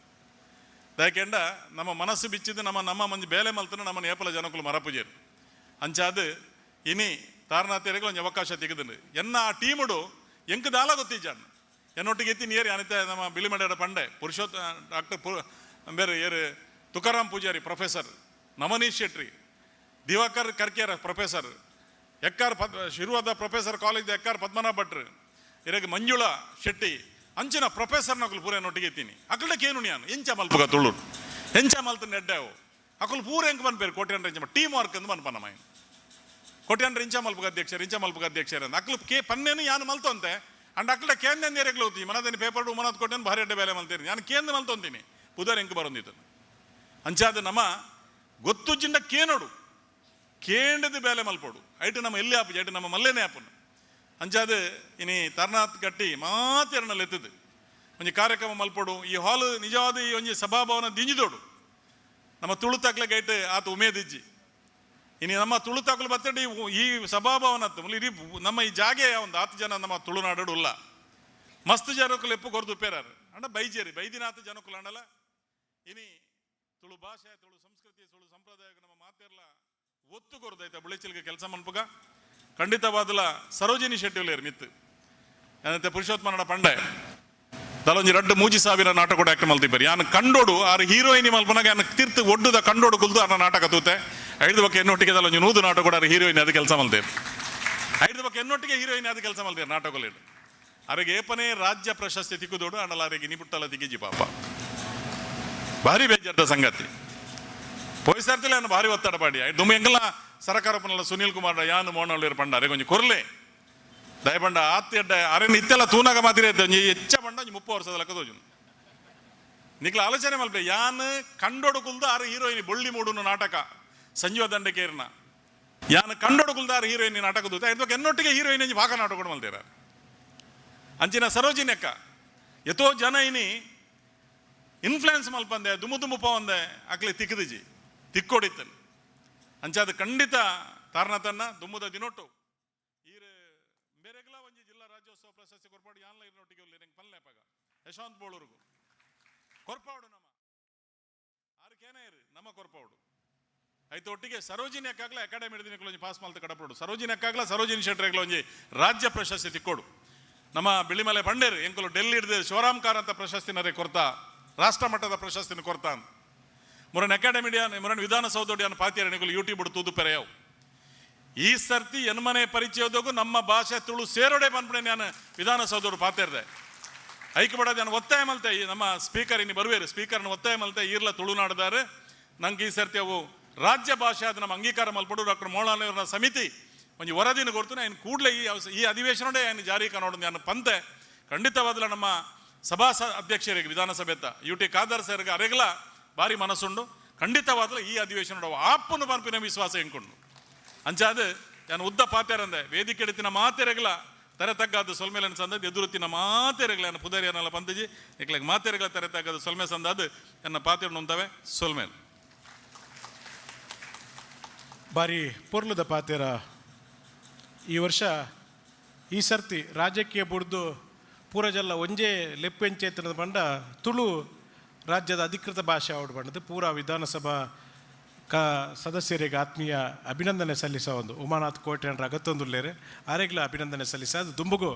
ದಯಕೆಂಡ ನಮ್ಮ ಮನಸ್ಸು ಬಿಚ್ಚಿದ್ದು ನಮ್ಮ ನಮ್ಮ ಮಂಜಿ ಬೇಲೆ ಮಲ್ತನ ನಮ್ಮನ್ನ ಏಪಲ ಜನಕುಲು ಮರಪುಜೇರು. ಅಂಚಾದ ಇನಿ ತಾರನಾತೇರಿಗೆ ಒಂಜಿ ಅವಕಾಶ ತೆಗೆದು ಎನ್ನ ಆ ಟೀಮುಡು ಎಂಕ್ ದಾಲ ಗೊತ್ತಿಜ್ಜಾನ್ ಎನ್ನೊಟ್ಟಿಗೆ ಎತ್ತಿ ನೀರು ಅನಿತೆ ನಮ್ಮ ಬಿಳಿಮಡೆಡ ಪಂಡೆ ಪುರುಷೋತ್ತ ಡಾಕ್ಟರ್ ಪು ಬೇರೆ ಏರು Tukaram Poojary professor, Navneesh Shetty, Diwakar Karkera professor, ಎಕ್ಕಾರ್ ಪದ್ ಶಿರುವಾದ professor college ಎಕ್ಕಾರ್ Padmanabha ಭಟ್ರು, ಇರಗ ಮಂಜುಳಾ ಶೆಟ್ಟಿ ಅಂಚಿನ ಪ್ರೊಫೆಸರ್ ನಕಲು ಪೂರ ನೊಟ್ಟಿಗೆ ಎತ್ತೀನಿ. ಅಕಲ್ಡಕ್ಕೆ ಏನು ನಾನು ಎಂಚ ಮಲ್ಪುಗ ತುಳು ಎಂಚ ಮಲ್ತು ನೆಡ್ಡಾವು ಅಕಲು ಪೂರ ಎಂಕ್ ಪನ್ಪೇರು ಕೋಟ್ಯಾನ್ ಎಂಚ ಟೀಮ್ ವರ್ಕ್ ಅಂದ್ ಪನ್ಪನ ಮೈನ್ ಕೋಟ್ಯಾನ್ ಇಂಚ ಮಲ್ಪುಗ ಅಧ್ಯಕ್ಷರು, ಇಂಚ ಮಲ್ಪುಗ ಅಧ್ಯಕ್ಷರು ಅಂತ ಅಕ್ಲು ಕೆ ಪನ್ನೇನು ಯಾನು ಮಲ್ತೊಂತೆ. ಅಂಡ್ ಅಕ್ಲ ಕೇಂದ್ರ ನೇರೆಗ್ಲ ಹೋಗ್ತೀನಿ ಮನದನಿ ಪೇಪರ್ ಉಮನಾಥ್ ಕೊಟ್ಟೆ ಭಾರಿ ಅಡ್ಡ ಬೇಲೆ ಮಲ್ತೇನೆ ನಾನು ಕೇಂದ್ರ ಮಲ್ತೊಂತೀನಿ ಪುದರ್ ಎಂಕ್ ಬರೊಂದಿತ್ತು. ಅಂಚಾದ ನಮ್ಮ ಗೊತ್ತು ಜಿಂಡ ಕೇನೋಡು ಕೇಂಡದ ಬೇಲೆ ಮಲ್ಪೋಡು ಐಟು ನಮ್ಮ ಎಲ್ಲಿ ಆಪು ಐಟು ನಮ್ಮ ಮಲ್ಲೇನೆ ಆಪುನು. ಅಂಚಾದ ಇನಿ ತರ್ನಾಥ್ ಗಟ್ಟಿ ಮಾತೆರನಲ್ಲಿ ಎತ್ತದು ಒಂಜಿ ಕಾರ್ಯಕ್ರಮ ಮಲ್ಪೋಡು. ಈ ಹಾಲ್ ನಿಜವಾದ ಈ ಒಂಜಿ ಸಭಾಭವನ ದಿಂಜಿದೋಡು ನಮ್ಮ ತುಳುತಾಕ್ಲೆ ಗೈಟ್ ಆತ ಉಮೇದಿಜ್ಜಿ. ಇನಿ ನಮ್ಮ ತುಳುತಾಕ್ಲು ಬತ್ತಡಿ ಈ ಸಭಾಭವನ ಇಡೀ ನಮ್ಮ ಈ ಜಾಗೆ ಒಂದು ಆತು ಜನ ನಮ್ಮ ತುಳುನಾಡು ಉಲ್ಲ ಮಸ್ತ್ ಜನಕ್ಕಲು ಎಪ್ಪು ಕೊರ್ದು ಉಪ್ಪೇರಾರು ಅಂಡ ಬೈಜೇರಿ ಬೈದಿನಾಥ ಜನಕ್ಕಲು ಅಂಡಲ. ಇನಿ ತುಳು ಭಾಷೆ ತುಳು ಸಂಸ್ಕೃತಿ ತುಳು ಸಂಪ್ರದಾಯ ನಮ್ಮ ಮಾತೆರ್ಲ ಒತ್ತು ಕೊರ್ದೈತ ಬುಳೆಚಿಲ್ಗೆ ಕೆಲಸ ಮನ್ಪುಗ ಖಂಡಿತವಾದಲ. ಸರೋಜಿನಿ ಶೆಟ್ಟಿ ಉಲ್ಲೇರು ಮಿತ್ತು ಏನಂತೆ ಪುರುಷೋತ್ತಮನಡ ಪಂಡೆ ದಲೊಂಜಿ ರಡ್ಡು ಮೂಜಿ ಸಾವಿರ ನಾಟಕ ಆಕ್ಟ್ ಮಲ್ತಿಪ್ಪರು. ಯಾನ್ ಕಂಡೋಡು ಆರು ಹೀರೋಯಿನಿ ಮಲ್ಪನಾಗ ಯಾನ್ ತೀರ್ತು ಒಡ್ಡುದ ಕಂಡೋಡು ಕುಲ್ದು ಆರ್ನ ನಾಟಕ ತೂತೆ ಐದು ಬಕ್ಕ ಎನ್ನೊಟ್ಟಿಗೆ ದಲೊಂಜಿ ನೂದು ನಾಟಕ ಆರು ಹೀರೋಯಿನ್ ಅದು ಕೆಲಸ ಮಲ್ತೇರು. ಐದು ಬಕ್ಕ ಎನ್ನೊಟ್ಟಿಗೆ ಹೀರೋಯಿನ್ ಅದು ಕೆಲಸ ಮಲ್ತೇರು ನಾಟಕಲೇಡು. ಅರೆಗೆ ಏಪನೇ ರಾಜ್ಯ ಪ್ರಶಸ್ತಿ ತಿಕ್ಕುದೋಡು ಅಂಡಲ ಅರೆಗೆ ನಿಪುಟ್ಟಲ ತಿಕ್ಕಿಜಿ ಪಾಪ. ಭಾರಿ ಬೇಜಾರ್ದ ಸಂಗತಿ. ಪೋಯ್ಸಾರ್ತಿಲ್ಲ ನಾನು ಭಾರಿ ಒತ್ತಡ ಪಾಡಿ ದುಮ್ಮ ಎಂಗಲ ಸರಕಾರ ಪನಲ್ಲ ಸುನೀಲ್ ಕುಮಾರ್ ಯಾನು ಮೋನಳ್ಳಿರು ಪಂಡ ಅರೆ ಕೊಂಚ ಕೊರ್ಲೆ ದಯಪಂಡ ಆತ್ ಎಡ್ಡ ಅರೆ ಇತ್ತೆಲ್ಲ ತೂನಾಗ ಮಾತಿರ ಒಂಜಿ ಹೆಚ್ಚ ಪಂಡ ಒಂಜಿ 30 ವರ್ಷದ ಲೆಕ್ಕ ತೋಜುನು. ನಿಕ್ಲ ಆಲೋಚನೆ ಮಲ್ಪೆ ಯಾನ್ ಕಂಡೋಡು ಕುಲ್ದು ಆರು ಹೀರೋಯಿನಿ ಬೊಳ್ಳಿ ಮೂಡುನು ನಾಟಕ ಸಂಜೀವ ದಂಡಕೇರ್ನ ಯಾನ್ ಕಂಡೋಡು ಕುಲ್ದು ಆರು ಹೀರೋಯಿನಿ ನಾಟಕ ದೂತ ಇದಕ್ಕೆ ಎನ್ನೊಟ್ಟಿಗೆ ಹೀರೋಯಿನ್ ಒಂಜಿ ಭಾಗ ನಾಟಕ ಮಲ್ತೇರ. ಅಂಚಿನ ಸರೋಜಿನಿ ಅಕ್ಕ ಎತೋ ಜನ ಇನಿ ಇನ್ಫ್ಲುಯೆನ್ಸ್ ಮಲ್ಪಂದೆ ದುಮ್ಮು ದುಮ್ಮು ಪವಂದೆ ಅಕ್ಲೆ ತಿಕ್ಕದಿಜಿ ತಿಕ್ಕೊಡಿತ್ತನು. ಅಂಚಾದ ಖಂಡಿತ ತಾರನ ತನ್ನ ದುಮ್ಮುದ ದಿನೊಟ್ಟು ಈರ್ ಬೇರೆಗ್ಲ ಒಂಜಿ ಜಿಲ್ಲಾ ರಾಜ್ಯೋತ್ಸವ ಪ್ರಶಸ್ತಿ ಕೊರ್ಪಾಡು ಯಾನ್ಲ ಇರ್ನೊಟ್ಟಿಗೆ ಉಲ್ಲೆ ನಂಗೆ ಪಲ್ಲೆ ಪಗ ಯಶವಂತ್ ಬೋಳೂರ್ಗು ಕೊರ್ಪಾಡು ನಮ್ಮ ಆರು ಕೇನೇ ಇರು ನಮ್ಮ ಕೊರ್ಪಾಡು ಆಯ್ತು. ಒಟ್ಟಿಗೆ ಸರೋಜಿನಿ ಅಕ್ಕಾಗ್ಲ ಅಕಾಡೆಮಿ ಹಿಡಿದಿನ ಒಂಜಿ ಪಾಸ್ ಮಲ್ತ ಕಡಪಡು ಸರೋಜಿನಿ ಅಕ್ಕಾಗ್ಲ ಸರೋಜಿನಿ ಶೆಟ್ಟರ್ಗ್ಲ ಒಂಜಿ ರಾಜ್ಯ ಪ್ರಶಸ್ತಿ ತಿಕ್ಕೋಡು. ನಮ್ಮ ಬಿಳಿಮಲೆ ಬಂಡೇರು ಎಂಕುಲು ಡೆಲ್ಲಿ ಹಿಡಿದು ಶಿವರಾಮ್ ಕಾರಂತ ಪ್ರಶಸ್ತಿನರೇ ಕೊರ್ತಾ ರಾಷ್ಟ್ರ ಮಟ್ಟದ ಪ್ರಶಸ್ತಿನ ಕೊರ್ತಾ ಮುರನ್ ಅಕಾಡೆಮಿ ಮುರನ್ ವಿಧಾನಸೌಧೋಡಿ ಪಾತಿಯರ ನಿಕುಲು ಯೂಟ್ಯೂಬ್ ತೂದು ಪೆರೆಯವು. ಈ ಸರ್ತಿ ಎನ್ಮನೆ ಪರಿಚಯದೋಗು ನಮ್ಮ ಭಾಷೆ ತುಳು ಸೇರೋಡೆ ಬಂದ್ಬಿಡೆ ನಾನು ವಿಧಾನಸೌಧೋಡು ಪಾತಿರ್ದೆ ಐಕ್ ಬಡದ ನಾನು ಒತ್ತಾಯ ಮಲ್ತೆ ಈ ನಮ್ಮ ಸ್ಪೀಕರ್ ಇನ್ನು ಬರುವೇರು ಸ್ಪೀಕರ್ನ ಒತ್ತಾಯ ಮಲ್ತೆ ಈರ್ಲ ತುಳುನಾಡದಾರೆ ನಂಗೆ ಈ ಸರ್ತಿ ಅವು ರಾಜ್ಯ ಭಾಷೆ ಅದು ನಮ್ಮ ಅಂಗೀಕಾರ ಮಲ್ಪಡು ಡಾಕ್ಟರ್ ಮೋಳಾನವರ ಸಮಿತಿ ಒಂಜಿ ವರದಿನ ಕೊಡ್ತು ನಾನು ಕೂಡಲೇ ಈ ಈ ಅಧಿವೇಶನಡೆ ಏನು ಜಾರಿ ಕಾಣೋಡು ನಾನು ಪಂತೆ. ಖಂಡಿತವಾದಲ ನಮ್ಮ ಸಭಾ ಅಧ್ಯಕ್ಷರಿಗೆ ವಿಧಾನಸಭೆತ ಯು ಟಿ ಖಾದರ್ ಸರ್ಗೆ ಅರೆಗಲ ಭಾರಿ ಮನಸ್ಸುಂಡು. ಖಂಡಿತವಾದಲ ಈ ಅಧಿವೇಶನ ಆಪ್ಪನು ಪನ್ಪಿನ ವಿಶ್ವಾಸ ಎಂಕೊಂಡು ಅಂಚಾದ ನಾನು ಉದ್ದ ಪಾತ್ಯಾರಂದೆ ವೇದಿಕೆ ಎಡಿತಿನ ಮಾತೆರೆಗಲ ತರೆ ತಗ್ಗಾದ ಸೊಲ್ಮೇಲೆ ಸಂದದ್ದು ಎದುರುತ್ತಿನ ಮಾತೆರೆಗಲ ನನ್ನ ಪುದರಿಯನ್ನೆಲ್ಲ ಪಂತಜಿ ಇಕ್ಲಾಗ ಮಾತೆರೆಗಲ ತರೆ ತಗ್ಗಾದ ಸೊಲ್ಮೆ ಸಂದಾದ ಎನ್ನ ಪಾತ್ರೆ ನುಂತವೆ ಸೊಲ್ಮೇಲೆ. ಬಾರಿ ಪೊರ್ಲುದ ಪಾತೆರ. ಈ ವರ್ಷ ಈ ಸರ್ತಿ ರಾಜಕೀಯ ಬುಡ್ದು ಪೂರಜಲ್ಲ ಒಂಜೇ ಲೆಪ್ಪೆಂಚೇತನದ ಪಂಡ ತುಳು ರಾಜ್ಯದ ಅಧಿಕೃತ ಭಾಷೆ ಆವಡ್ ಪಂಡದು ಪೂರಾ ವಿಧಾನಸಭಾ ಸದಸ್ಯರಿಗೆ ಆತ್ಮೀಯ ಅಭಿನಂದನೆ ಸಲ್ಲಿಸ ಒಂದು ಉಮಾನಾಥ್ ಕೋಟೆ ಅಂಡ್ರ ಅಗತ್ತೊಂದುಲ್ಲೇರು ಆರೆಗ್ಲ ಅಭಿನಂದನೆ ಸಲ್ಲಿಸ. ಅದು ದುಂಬುಗು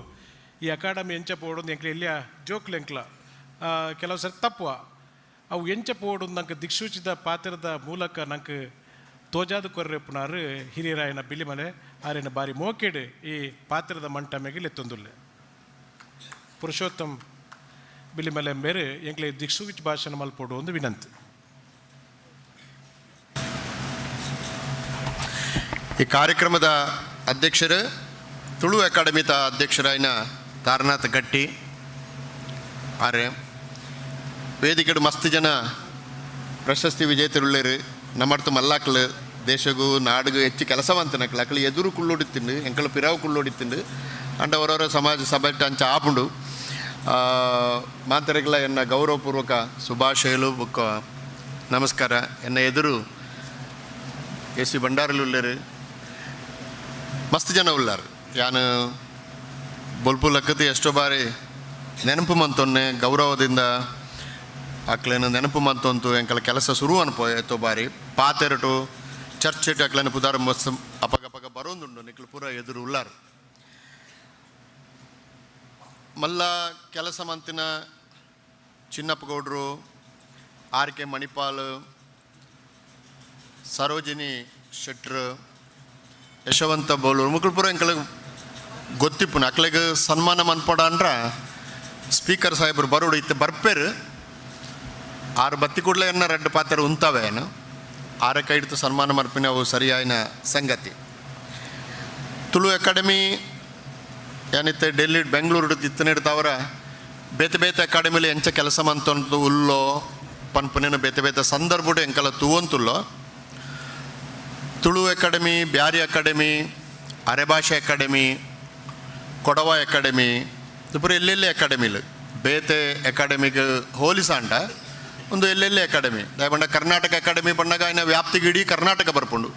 ಈ ಅಕಾಡೆಮಿ ಎಂಚ ಪೋಡು ಎಂಕ್ಲ ಎಲ್ಲಿಯ ಜೋಕ್ಲು ಎಂಕ್ಲ ಕೆಲವು ಸರಿ ತಪ್ಪುವ ಅವು ಎಂಚ ಪೋಡು ನಂಗೆ ದಿಕ್ಸೂಚಿದ ಪಾತ್ರದ ಮೂಲಕ ನಂಗೆ ತೋಜಾದ ಕೊರ್ರೆಪ್ಪುನಾರು ಹಿರಿಯರಾಯನ ಬಿಲಿಮಲೆ ಆರಿನ ಬಾರಿ ಮೋಕೆಡು ಈ ಪಾತ್ರದ ಮಂಟಮೆಗೆ ಲೆತ್ತೊಂದುಲ್ಲೆ. ಪುರುಷೋತ್ತಮ್ ಬಿಲಿಮಲೆ ಮೇರೆ ಎಂಕ್ಲೆ ದಿಕ್ಸೂಚಿ ಭಾಷಣ ಮಲ್ಪೋಡು ಒಂದು ವಿನಂತಿ. ಈ ಕಾರ್ಯಕ್ರಮದ ಅಧ್ಯಕ್ಷರು ತುಳು ಅಕಾಡೆಮಿತ ಅಧ್ಯಕ್ಷರಾಯಿನ ತಾರನಾಥ್ ಗಟ್ಟಿ ಆರೆ ವೇದಿಕೆಡು ಮಸ್ತ್ ಜನ ಪ್ರಶಸ್ತಿ ವಿಜೇತರುಳ್ಳೇರು ನಮ್ಮಡ್ತು ಮಲ್ಲಾಕ್ಲು ದೇಶಗೂ ನಾಡುಗು ಹೆಚ್ಚು ಕೆಲಸವಂತನಕ್ಲು ಅಕ್ಲು ಎದುರು ಕುಳ್ಳೋಡಿತ್ತಿಂಡು ಎಂಕಲು ಪಿರಾವು ಕುಳ್ಳೋಡಿತ್ತಿಂಡು ಅಂಡ ಅವರವರ ಸಮಾಜ ಸಭೆ ಅಂಚ ಆಪುಂಡು. ಮಾತರೆಗ್ಲ ಎನ್ನ ಗೌರವಪೂರ್ವಕ ಶುಭಾಶಯಲು ಬುಕ್ಕ ನಮಸ್ಕಾರ. ಎನ್ನ ಎದುರು ಎಸ್ ಸಿ ಭಂಡಾರಲು ಉಳ್ಳೇರು ಮಸ್ತ್ ಜನ ಉಳ್ಳಾರು. ಯಾನು ಬೊಲ್ಪು ಲಕ್ಕತಿ ಎಷ್ಟೋ ಬಾರಿ ನೆನಪು ಮಂತೊನ್ನೆ ಗೌರವದಿಂದ ಅಕ್ಲೇನು ನೆನಪು ಮಂತೊಂತು ಎಂಕಲ ಕೆಲಸ ಶುರು ಅನ್ಪೋ ಎತ್ತೋ ಬಾರಿ ಪಾತೆರಟು ಚರ್ಚೆಟ್ ಅಕ್ಲೇನು ಪುದಾರ ಮಸ್ತ್ ಅಪಗಪಗ ಬರೋಂದುಂಡು ನಿಕ್ಲು ಪೂರ ಎದುರು ಉಳ್ಳಾರು. ಮಲ್ಲ ಕೆಲಸ ಮಂತಿನ ಚಿನ್ನಪ್ಪ ಗೌಡ್ರು, ಆರ್ ಕೆ ಮಣಿಪಾಲ್, ಸರೋಜಿನಿ ಶೆಟ್ರು, ಯಶವಂತ ಬೋಲೂರು ಮುಕುಲ್ ಪೂರ ಎಂಕಲಿಗೆ ಗೊತ್ತಿಪ್ಪುನ ಅಕ್ಲೆಗ್ ಸನ್ಮಾನ ಮನ್ಪಡ ಅಂದ್ರ ಸ್ಪೀಕರ್ ಸಾಹೇಬ್ರು ಬರೋಡು ಇತ್ತು ಬರ್ಪೇರು ಆರು ಬತ್ತಿ ಕೂಡಲೇ ಎನ್ನ ರೆಡ್ ಪಾತ್ರ ಉಂತಾವೆ ಏನು ಆರ ಕೈ ಹಿಡಿದು ಸನ್ಮಾನ ಮರ್ಪಿನ ಅವು ಸರಿಯಾಯಿನ ಸಂಗತಿ. ತುಳು ಅಕಾಡೆಮಿ ಯಾನಿತ್ತೆ ಡೆಲ್ಲಿ ಬೆಂಗಳೂರು ಇತ್ತನೇಡು ತವರ ಬೇತೆ ಬೇತೆ ಅಕಾಡೆಮಿಲಿ ಎಂಚ ಕೆಲಸ ಮಂತೊಂದು ಉಲ್ಲೋ ಪನ್ಪುನೇನು ಬೇತೆ ಬೇತೆ ಸಂದರ್ಭಡು ಎಂಕಲ ತೂವಂತುಲ್ಲೋ. Tulu academy, Beary academy, Arebhashe academy, Kodava academy, ಪೂರ ಎಲ್ಲೆಲ್ಲಿ ಅಕಾಡೆಮಿಲು ಬೇತೆ ಅಕಾಡೆಮಿಗೆ ಹೋಲಿಸಾಂಡ ಒಂದು ಎಲ್ಲೆಲ್ಲಿ ಅಕಾಡೆಮಿ. ದಯಪಂಡ ಕರ್ನಾಟಕ ಅಕಾಡೆಮಿ ಪಣ್ಣಗ ಆಯ್ನ ವ್ಯಾಪ್ತಿಗೆ ಇಡೀ ಕರ್ನಾಟಕ ಬರ್ಪುಂಡು.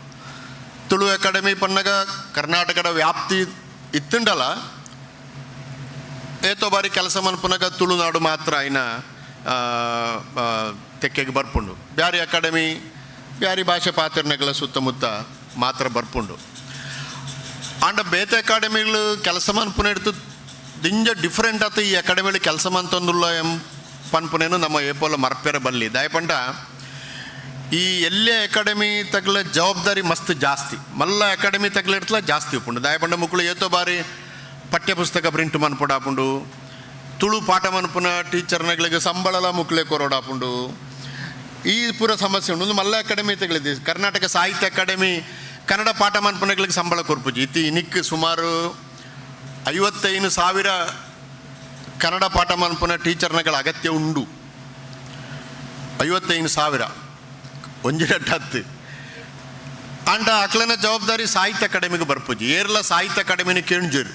ತುಳು ಅಕಾಡೆಮಿ ಪಣ್ಣಗ ಕರ್ನಾಟಕದ ವ್ಯಾಪ್ತಿ ಇತ್ತುಂಡಲ ಏತೋ ಬಾರಿ ಕೆಲಸ ಮನ್ಪುನಗ ತುಳುನಾಡು ಮಾತ್ರ ಆಯ್ನ ತೆಕ್ಕೆಗೆ ಬರ್ಪುಂಡು. ಬ್ಯಾರಿ ಅಕಾಡೆಮಿ ಬ್ಯಾರಿ ಭಾಷೆ ಪಾತ್ರನಗಳ ಸುತ್ತಮುತ್ತ ಮಾತ್ರ ಬರ್ಪುಂಡು. ಆಂಡ ಬೇತೆ ಅಕಾಡೆಮಿಗಳು ಕೆಲಸ ಮನ್ಪುನ ದಿಂಜ ಡಿಫ್ರೆಂಟ್ ಆತ ಈ ಅಕಾಡೆಮಿಗಳು ಕೆಲಸ ಮಂತೊಂದುಲ್ಲ ಎಂ ಪನ್ಪುನೇನು ನಮ್ಮ ಏಪೋಲ ಮರ್ಪೆರ ಬಲ್ಲಿ. ದಾಯಪಂಡ ಈ ಎಲ್ಲೇ ಅಕಾಡೆಮಿ ತಗಲ ಜವಾಬ್ದಾರಿ ಮಸ್ತ್ ಜಾಸ್ತಿ, ಮಲ್ಲ ಅಕಾಡೆಮಿ ತಗಲಿಡ್ತಲ ಜಾಸ್ತಿ ಉಪ್ಪುಂಡು. ದಾಯಪಂಡ ಮುಕ್ಕಳು ಏತೋ ಬಾರಿ ಪಠ್ಯಪುಸ್ತಕ ಪ್ರಿಂಟ್ ಮನ್ಪುಡಾಪುಂಡು, ತುಳು ಪಾಠ ಮನ್ಪುನ ಟೀಚರ್ನಗಳಿಗೆ ಸಂಬಳಲ ಮುಕ್ಲೆ ಕೊರೋಡಾಪುಂಡು. ಈ ಪೂರ ಸಮಸ್ಯೆ ಉಂಡು. ಒಂದು ಮಲ್ಲ ಅಕಾಡೆಮಿ ತಗಲಿದೆ ಕರ್ನಾಟಕ ಸಾಹಿತ್ಯ ಅಕಾಡೆಮಿ, ಕನ್ನಡ ಪಾಠ ಮನ್ಪುನಗಳಿಗೆ ಸಂಬಳ ಕೊರ್ಪುಜಿ. ಇತಿ ಇನಿಕ್ ಸುಮಾರು 55,000 ಕನ್ನಡ ಪಾಠ ಮನ್ಪುನ ಟೀಚರ್ನಗಳ ಅಗತ್ಯ ಉಂಡು. 55,000 ಒಂಜಿ ಹತ್ತು ಆಂಡ ಅಕ್ಲನ ಜವಾಬ್ದಾರಿ ಸಾಹಿತ್ಯ ಅಕಾಡೆಮಿಗೆ ಬರ್ಪುಜಿ. ಏರ್ಲ ಸಾಹಿತ್ಯ ಅಕಾಡೆಮಿನ ಕೇಣ್ಜೇರು.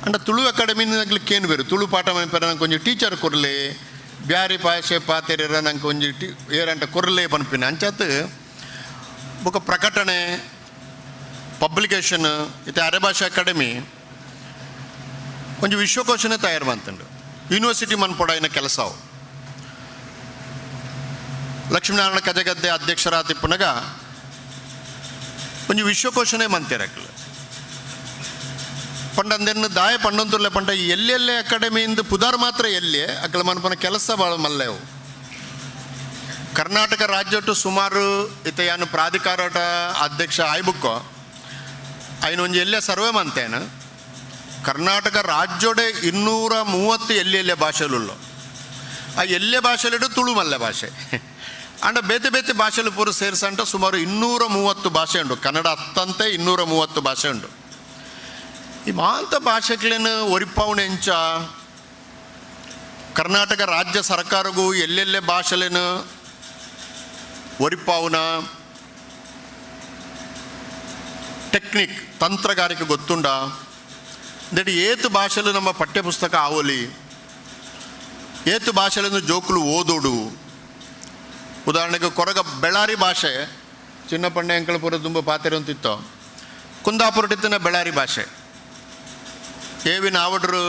ಅಂಡ ತುಳು ಅಕಾಡೆಮಿನ ಕೇನು ಬೇರು ತುಳು ಪಾಠ ಮನ್ಪೆರ ನಂಗೆ ಒಂಜಿ ಟೀಚರ್ ಕೊರ್ಲೆ, ಬ್ಯಾರಿ ಭಾಷೆ ಪಾತೆರ ನಂಗೆ ಒಂಜಿ ಟಿ ಏರಂಟ ಕೊರ್ಲೆ ಪನ್ಪಿನ ಅಂಚಾತ್. ಬೊಕ ಪ್ರಕಟಣೆ ಪಬ್ಲಿಕೇಶನ್ ಇತ್ತೆ ಅರೆಭಾಷೆ ಅಕಾಡೆಮಿ ಒಂಜಿ ವಿಶ್ವಕೋಶನೇ ತಯಾರು ಮಂತುಂಡು. ಯೂನಿವರ್ಸಿಟಿ ಮನ್ಪೊಡಾಯಿನ ಕೆಲಸ ಅವು. ಲಕ್ಷ್ಮೀನಾರಾಯಣ ಕಜಗದ್ದೆ ಅಧ್ಯಕ್ಷರಾತಿಪ್ಪುನಗ ಒಂಜಿ ವಿಶ್ವಕೋಶನೇ ಮಂತೇರಕ್ಲು ಪಂಡಂದೆನ್ನು ದಾಯ ಪಂಡೊಂದುರ್ಲೆ ಪಂಡ ಎಲ್ಲೆಲ್ಲೇ ಅಕಾಡೆಮಿಯಿಂದ ಪುದಾರ್ ಮಾತ್ರ ಎಲ್ಲಿ ಅಕ್ಕಲ ಮನ್ಪನ ಕೆಲಸ ಭಾಳ ಮಲ್ಲೆವು. ಕರ್ನಾಟಕ ರಾಜ್ಯಟ್ಟು ಸುಮಾರು ಇತ್ತ ಯಾನು ಪ್ರಾಧಿಕಾರಟ ಅಧ್ಯಕ್ಷ ಆಯ್ಬುಕ್ಕೋ ಐನ ಒಂಜಿ ಎಲ್ಲೇ ಸರ್ವೆ ಮಂತೇನು. ಕರ್ನಾಟಕ ರಾಜ್ಯೋಡೆ 230 ಎಲ್ಲಿ ಎಲ್ಲೆ ಭಾಷೆಲುಲ್ಲೋ. ಆ ಎಲ್ಲೆ ಭಾಷೆಲಿಡು ತುಳು ಮಲ್ಲೆ ಭಾಷೆ. ಅಂಡ ಬೇತೆ ಬೇತೆ ಭಾಷೆಲು ಪೂರ ಸೇರ್ಸಂಟ ಸುಮಾರು 230 ಭಾಷೆ ಉಂಡು. ಕನ್ನಡ ಅತ್ತಂತೆ 230 ಭಾಷೆ ಉಂಡು. ಈ ಮಾಂತ ಭಾಷೆಗಳೇನು ಒರಿಪಾವಣೆಂಚ ಕರ್ನಾಟಕ ರಾಜ್ಯ ಸರ್ಕಾರಗೂ ಎಲ್ಲೆಲ್ಲೆ ಭಾಷೆಲೇನು ಒರಿಪಾವುನ ಟೆಕ್ನಿಕ್ ತಂತ್ರಗಾರಿಕೆ ಗೊತ್ತುಂಡ. That ಏತು ಭಾಷೆಲು ನಮ್ಮ ಪಠ್ಯಪುಸ್ತಕ ಆವಲಿ, ಏತು ಭಾಷೆలను ಜೋಕುಲು ಓದೋಡು. ಉದಾಹರಣೆಗೆ ಕೊರಗ ಬೆಳ್ಳಾರಿ ಭಾಷೆ ಚಿನ್ನಪಣ್ಣೆ ಅಂಕಳಪುರ ತುಂಬ ಪಾತೆರಂತಿತ್ತು. ಕುಂದಾಪುರಟಿತ್ತಿನ ಬೆಳ್ಳಾರಿ ಭಾಷೆ ಏವಿನ ಆವಡ್ರು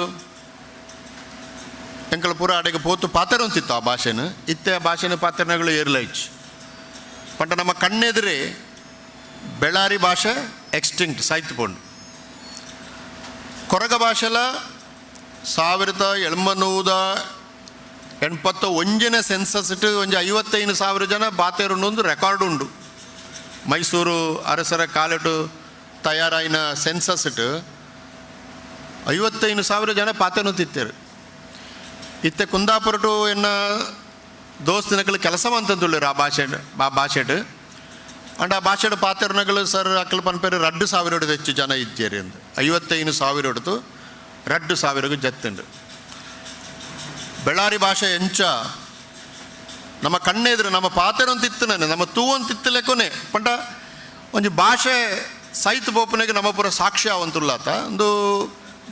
ಎಂಕಳಪುರ ಅಡೆಗೆ ಪೋತು ಪಾತೆರಂತಿತ್ತು ಆ ಭಾಷೆನು. ಇತ್ತೆ ಆ ಭಾಷೆನ ಪಾತೆರನಗಳು ಏರ್ಲೈಚ್ ಪಂಟ ನಮ್ಮ ಕಣ್ಣೆದುರೆ ಬೆಳ್ಳಾರಿ ಭಾಷೆ ಎಕ್ಸ್ಟಿಂಕ್ಟ್ ಸಾಯ್ತು ಪೋಂಡು. ಕೊರಗ ಭಾಷೆಲ 1881ನೇ ಸೆನ್ಸಸ್ ಇಟ್ಟು ಒಂಜಿ 55,000 ಜನ ಬಾತೇರುಂಡು ಒಂದು ರೆಕಾರ್ಡ್ ಉಂಡು. ಮೈಸೂರು ಅರಸರ ಕಾಲೆಟು ತಯಾರಾಯಿನ ಸೆನ್ಸಸ್ ಇಟ್ಟು 55,000 ಜನ ಪಾತೆನು ತಿತ್ತೇರು. ಇತ್ತೆ ಕುಂದಾಪುರಟು ಎನ್ನ ದೋಸ್ತಿನಕಲು ಕೆಲಸ ಮಂತಂದುಳ್ಳೇರು ಆ ಭಾಷೆ ಆ ಭಾಷೆಡ್. ಅಂಡ್ ಆ ಭಾಷೆಡ್ ಪಾತೆರ್ನಗಳು ಸರ್ ಅಕ್ಕಲು ಪನ್ಪೇರು 2,000 ಹೆಚ್ಚು ಜನ ಇದ್ದೇರಿ ಅಂದು. 55,000 ಹಿಡಿದು 2,000ಗೂ ಜತ್ತುಂಡು. ಬೆಳ್ಳಾರಿ ಭಾಷೆ ಎಂಚ ನಮ್ಮ ಕಣ್ಣೆದುರು ನಮ್ಮ ಪಾತೆರಂತಿತ್ತು ನಾನು ನಮ್ಮ ತೂವಂತಿತ್ತಲೆಕೊನೆ ಪಂಡ ಒಂಜಿ ಭಾಷೆ ಸೈತ್ ಬೋಪನೆಗೆ ನಮ್ಮ ಪೂರ ಸಾಕ್ಷ್ಯ ಅವಂತುಲ್ಲಾತ ಒಂದು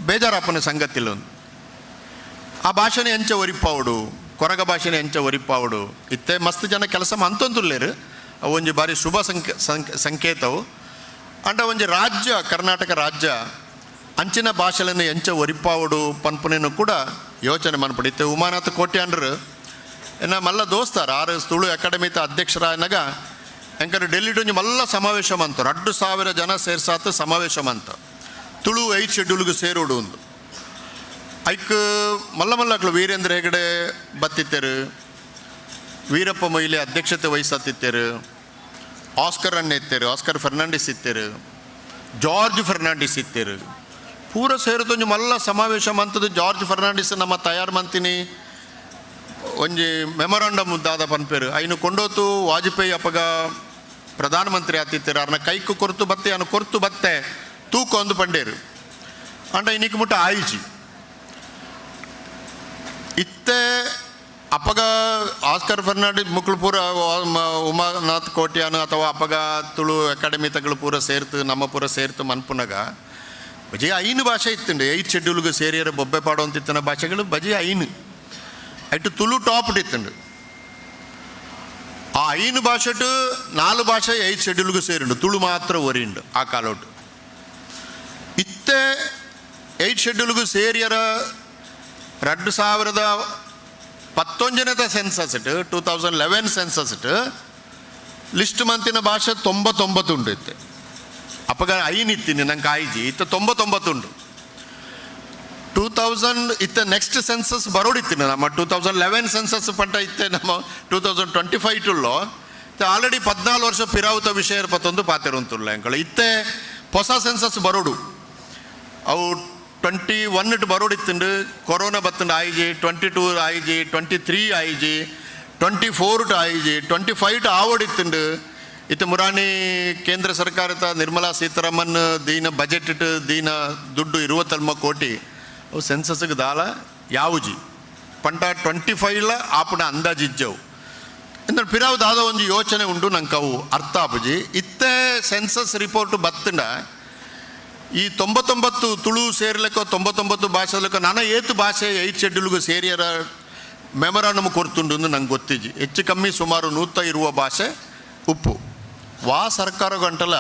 ಬೇಜಾರಪ್ಪನ ಸಂಗತಿಲ್ಲ ಒಂದು. ಆ ಭಾಷೆನೇ ಎಂಚ ಒರಿಪಾವುಡು, ಕೊರಗ ಭಾಷೆನೇ ಎಂಚ ಒರಿಪಾವುಡು. ಇತ್ತೆ ಮಸ್ತ್ ಜನ ಕೆಲಸ ಮಂತೊಂದುಲ್ಲೇರು. ಅವು ಒಂಜಿ ಬಾರಿ ಶುಭ ಸಂಕೇತವು. ಅಂಡ ಒಂಜಿ ರಾಜ್ಯ ಕರ್ನಾಟಕ ರಾಜ್ಯ ಅಂಚಿನ ಭಾಷೆಗಳನ್ನು ಎಂಚ ಒರಿಪಾವುಡು ಪನ್ಪುನೇನು ಕೂಡ ಯೋಚನೆ ಮನ್ಪುಡು. ಇತ್ತೆ ಉಮಾನಾಥ್ ಕೋಟ್ಯಾಂಡ್ರು ಎನ್ನ ಮಲ್ಲ ದೋಸ್ತಾರ ಆರು ತುಳು ಅಕಾಡೆಮಿತ ಅಧ್ಯಕ್ಷರಾಯನಾಗ ಎಂಕರ್ ಡೆಲ್ಲಿಡ್ ಒಂಜಿ ಮಲ್ಲ ಸಮಾವೇಶ ಮಂತ 2,000 ಜನ ಸೇರ್ಸಾತ ಸಮಾವೇಶ ಮಂತ ತುಳು ಐದು ಶೆಡ್ಯೂಲ್ಗೆ ಸೇರೋಡು ಒಂದು. ಐಕ್ ಮಲ್ಲ ಮಲ್ಲಕ್ಲು ವೀರೇಂದ್ರ ಹೆಗಡೆ ಬತ್ತಿತ್ತೇರು, ವೀರಪ್ಪ ಮೊಯ್ಲಿ ಅಧ್ಯಕ್ಷತೆ ವಹಿಸತ್ತಿತ್ತೇರು, ಆಸ್ಕರ್ ಅಣ್ಣ ಇತ್ತೇರು, ಆಸ್ಕರ್ ಫೆರ್ನಾಂಡಿಸ್ ಇತ್ತೇರು, ಜಾರ್ಜ್ ಫೆರ್ನಾಂಡಿಸ್ ಇತ್ತೇರು. ಪೂರ ಸೇರಿದೊಂಜಿ ಮಲ್ಲ ಸಮಾವೇಶ ಮಂತದ್ದು. ಜಾರ್ಜ್ ಫೆರ್ನಾಂಡಿಸ್ ನಮ್ಮ ತಯಾರು ಮಂತಿನಿ ಒಂಜಿ ಮೆಮೊರಾಂಡಮ್ ದಾದ ಪನ್ಪೇರು ಐನು ಕೊಂಡೋತು ವಾಜಪೇಯಿ ಅಪಗ ಪ್ರಧಾನಮಂತ್ರಿ ಆತಿತ್ತೇರು. ಅರ್ನ ಕೈಕು ಕೊರ್ತು ಬತ್ತೆ ಅನು ಕೊರ್ತು ಬತ್ತೆ ತೂಕ ಒಂದು ಪಂಡೇರು. ಅಂಡ ಇನ್ನಿಕ್ ಮುಟ್ಟ ಆಯಿಜಿ. ಇತ್ತೆ ಅಪಗ ಆಸ್ಕರ್ ಫರ್ನಾಂಡಿಸ್ ಮುಕ್ಳು ಪೂರ ಉಮಾನಾಥ್ ಕೋಟ್ಯಾನ್ ಅಥವಾ ಅಪಗ ತುಳು ಅಕಾಡೆಮಿ ತಗಳು ಪೂರ ಸೇರ್ತು ನಮ್ಮ ಪೂರ ಸೇರ್ತು ಮನ್ಪುನಗ ಬಜಿ ಐನು ಭಾಷೆ ಇತ್ತುಂಡು. ಐದು ಶೆಡ್ಯೂಲ್ಗೆ ಸೇರಿಯರ ಬೊಬ್ಬೆ ಪಾಡುವಂತಿತ್ತನ ಭಾಷೆಗಳು ಬಜಿ ಐನು ಐಟು ತುಳು ಟಾಪ್ ಇತ್ತುಂಡು. ಆ ಐನು ಭಾಷೆಟು ನಾಲು ಭಾಷೆ ಐದು ಶೆಡ್ಯೂಲ್ಗೆ ಸೇರಿಂಡು, ತುಳು ಮಾತ್ರ ಒರಿಂಡು ಆ ಕಾಲೋಟು. ಇತ್ತೆ ಐದು ಶೆಡ್ಯೂಲ್ಗೆ ಸೇರಿಯರ 2019ನೇದ ಸೆನ್ಸಸ್ ಇಟ್ಟು 2011 ಸೆನ್ಸಸ್ ಇಟ್ಟು ಲಿಸ್ಟ್ ಮಂತಿನ ಭಾಷೆ 99 ಉಂಡು. ಇತ್ತೆ ಅಪ್ಪಗ ಐನ್ ಇತ್ತೀನಿ ನಂಗೆ ಆಯ್ಜಿ, ಇತ್ತ 99 ಉಂಡು. 2000 ಇತ್ತ ನೆಕ್ಸ್ಟ್ ಸೆನ್ಸಸ್ ಬರೋಡಿತ್ತಿನ ನಮ್ಮ 2011 ಸೆನ್ಸಸ್ ಪಂಟ ಇತ್ತೆ ನಮ್ಮ 2025 ಟುಲ್ಲೋ ಇತ್ತೆ ಆಲ್ರೆಡಿ 14 ವರ್ಷ ಪಿರಾವುತ ವಿಷಯ ಪತ್ತೊಂದು ಪಾತೆರುಂತುಲ್ಲ ಎಂಕಳು. ಇತ್ತೆ ಹೊಸ ಸೆನ್ಸಸ್ ಬರೋಡು, ಅವು 21 ಇಟ್ಟು ಬರೋಡಿತ್ತುಂಡು. ಕೊರೋನಾ ಬತ್ತುಂಡು ಆಯ್ಜಿ, 22 ಆಯ್ಜಿ, 23 ಆಯ್ಜಿ, 24 ಟು ಆಯ್ಜಿ, 25 ಟು ಆವಡಿತ್ತುಂಡು. ಇತ್ತೆ ಮುರಾಣಿ ಕೇಂದ್ರ ಸರ್ಕಾರದ ನಿರ್ಮಲಾ ಸೀತಾರಾಮನ್ ದೀನ ಬಜೆಟ್ ಇಟ್ಟು ದೀನ ದುಡ್ಡು 20 ಕೋಟಿ ಅವು ಸೆನ್ಸಸ್ಗೆ ದಾಲ ಯಾವುಜಿ ಪಂಟ 25 ಆಪುಣ ಅಂದಾಜಿಜ್ಜವು ಎಂದ್ರೆ ಪಿರಾವು ದಾದ ಒಂದು ಯೋಚನೆ ಉಂಟು ನಂಗೆ ಅವು ಅರ್ಥ ಆಪುಜಿ. ಇತ್ತೆ ಸೆನ್ಸಸ್ ರಿಪೋರ್ಟ್ ಬತ್ತಂಡ ಈ 99 ತುಳು ಸೇರ್ಲಿಕ್ಕೋ 99 ಭಾಷೆಲಕ್ಕೋ ನಾನ ಏತು ಭಾಷೆ ಐದು ಶೆಡ್ಯೂಲ್ಗೂ ಸೇರಿಯರ ಮೆಮೊರಾಂಡಮ್ ಕೊರ್ತುಂಡು ನಂಗೆ ಗೊತ್ತಿಜ್ಜಿ. ಹೆಚ್ಚು ಕಮ್ಮಿ ಸುಮಾರು 100 ಇರುವ ಭಾಷೆ ಉಪ್ಪು ವಾ ಸರ್ಕಾರ ಗಂಟಲ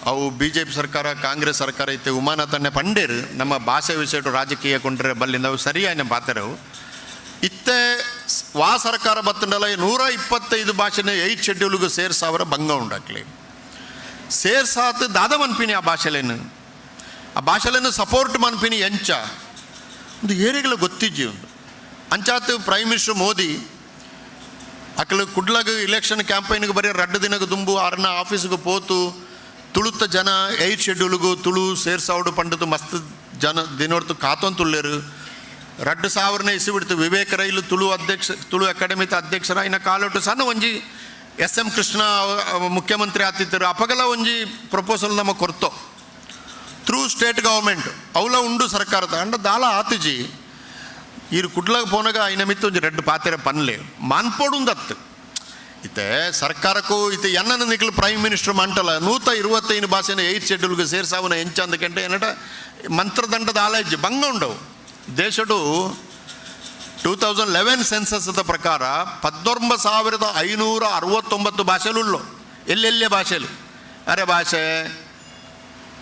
ಅವು ಬಿ ಜೆ ಪಿ ಸರ್ಕಾರ ಕಾಂಗ್ರೆಸ್ ಸರ್ಕಾರ ಇತ್ತೆ ಉಮಾನಾಥನ್ನೇ ಪಂಡೇರು ನಮ್ಮ ಭಾಷೆ ವಿಷಯ ರಾಜಕೀಯ ಕೊಂಡ್ರೆ ಬಲ್ಲಿಂದ ಅವು ಸರಿಯಾದ ಪಾತೆರವು. ಇತ್ತೆ ವಾ ಸರ್ಕಾರ ಬತ್ತಂಡಲ್ಲ 125 ಭಾಷೆನ ಐದು ಶೆಡ್ಯೂಲ್ಗೂ ಸೇರ್ಸಾವರ ಭಂಗ ಉಂಡಾಕ್ಲಿ ಸೇರ್ಸಾತ್ ದಾದ ಮನ್ಪಿನಿ ಆ ಭಾಷೆಲೇನು ಆ ಭಾಷೆಲೇನು ಸಪೋರ್ಟ್ ಮನ್ಪಿನಿ ಎಂಚ ಒಂದು ಏರಿಗಳ ಗೊತ್ತಿಜ್ಜಿ ಒಂದು ಅಂಚಾತ್ ಪ್ರೈಮ್ ಮಿನಿಸ್ಟರ್ ಮೋದಿ ಅಕಲು ಕುಡ್ಲಗ ಇಲೆಕ್ಷನ್ ಕ್ಯಾಂಪೈನ್ಗೆ ಬರೀ ರಡ್ಡು ದಿನಕ್ಕೆ ದುಂಬು ಆರನ ಆಫೀಸ್ಗೆ ಪೋತು ತುಳುತ್ತ ಜನ ಐದು ಶೆಡ್ಯೂಲ್ಗು ತುಳು ಸೇರ್ಸಾವಡು ಪಂಡದು ಮಸ್ತ್ ಜನ ದಿನೋರ್ತು ಕಾತೊಂತುಳ್ಳೇರು. 2000ನೇ ಇಸಿ ಬಿಡ್ತು ವಿವೇಕ ರೈಲು ತುಳು ಅಧ್ಯಕ್ಷ ತುಳು ಅಕಾಡೆಮಿತ ಅಧ್ಯಕ್ಷರ ಇನ್ನ ಕಾಲೊಟ್ಟು ಸಣ್ಣ ಒಂಜಿ ಎಸ್ ಎಂ ಕೃಷ್ಣ ಮುಖ್ಯಮಂತ್ರಿ ಆತಿದ್ದರು ಅಪಗಲ ಒಂಜಿ ಪ್ರಪೋಸಲ್ ನಮ್ಮ ಕೊರ್ತೋ ಥ್ರೂ ಸ್ಟೇಟ್ ಗವರ್ಮೆಂಟ್ ಅವಲ ಉಂಡು ಸರ್ಕಾರದ ಅಂಡ ದಾಲ ಆತಿಜಿ. ಈರು ಕುಡ್ಲಾಗ ಪೋನಾಗ ಐನ ಮಿತ್ತು ಒಂಜಿ ರೆಡ್ ಪಾತೆರ ಪನ್ಲೆ ಮಾನ್ಪೋಡುಂದತ್ತು ಇತ್ತೆ ಸರ್ಕಾರಕ್ಕೂ ಇತ್ತೆ ಎನ್ನನ ನಿಕ್ಲು ಪ್ರೈಮ್ ಮಿನಿಸ್ಟರ್ ಮಂಟಲ 125 ಭಾಷೆನ ಏಯ್ತ್ ಶೆಡ್ಯೂಲ್ಗೆ ಸೇರ್ಸಾವನ ಎಂಚ ಅಂದಕೆಂಟೆ ಏನಟ ಮಂತ್ರದಂಡದ ಆಲೈಜ್ ಭಂಗ ಉಂಡವು. ದೇಶಡು 2011 ಸೆನ್ಸಸ್ದ ಪ್ರಕಾರ 19,569 ಭಾಷೆಲುಳ್ಳು. ಎಲ್ಲೆಲ್ಲೇ ಭಾಷೆಲು ಅರೆ ಭಾಷೆ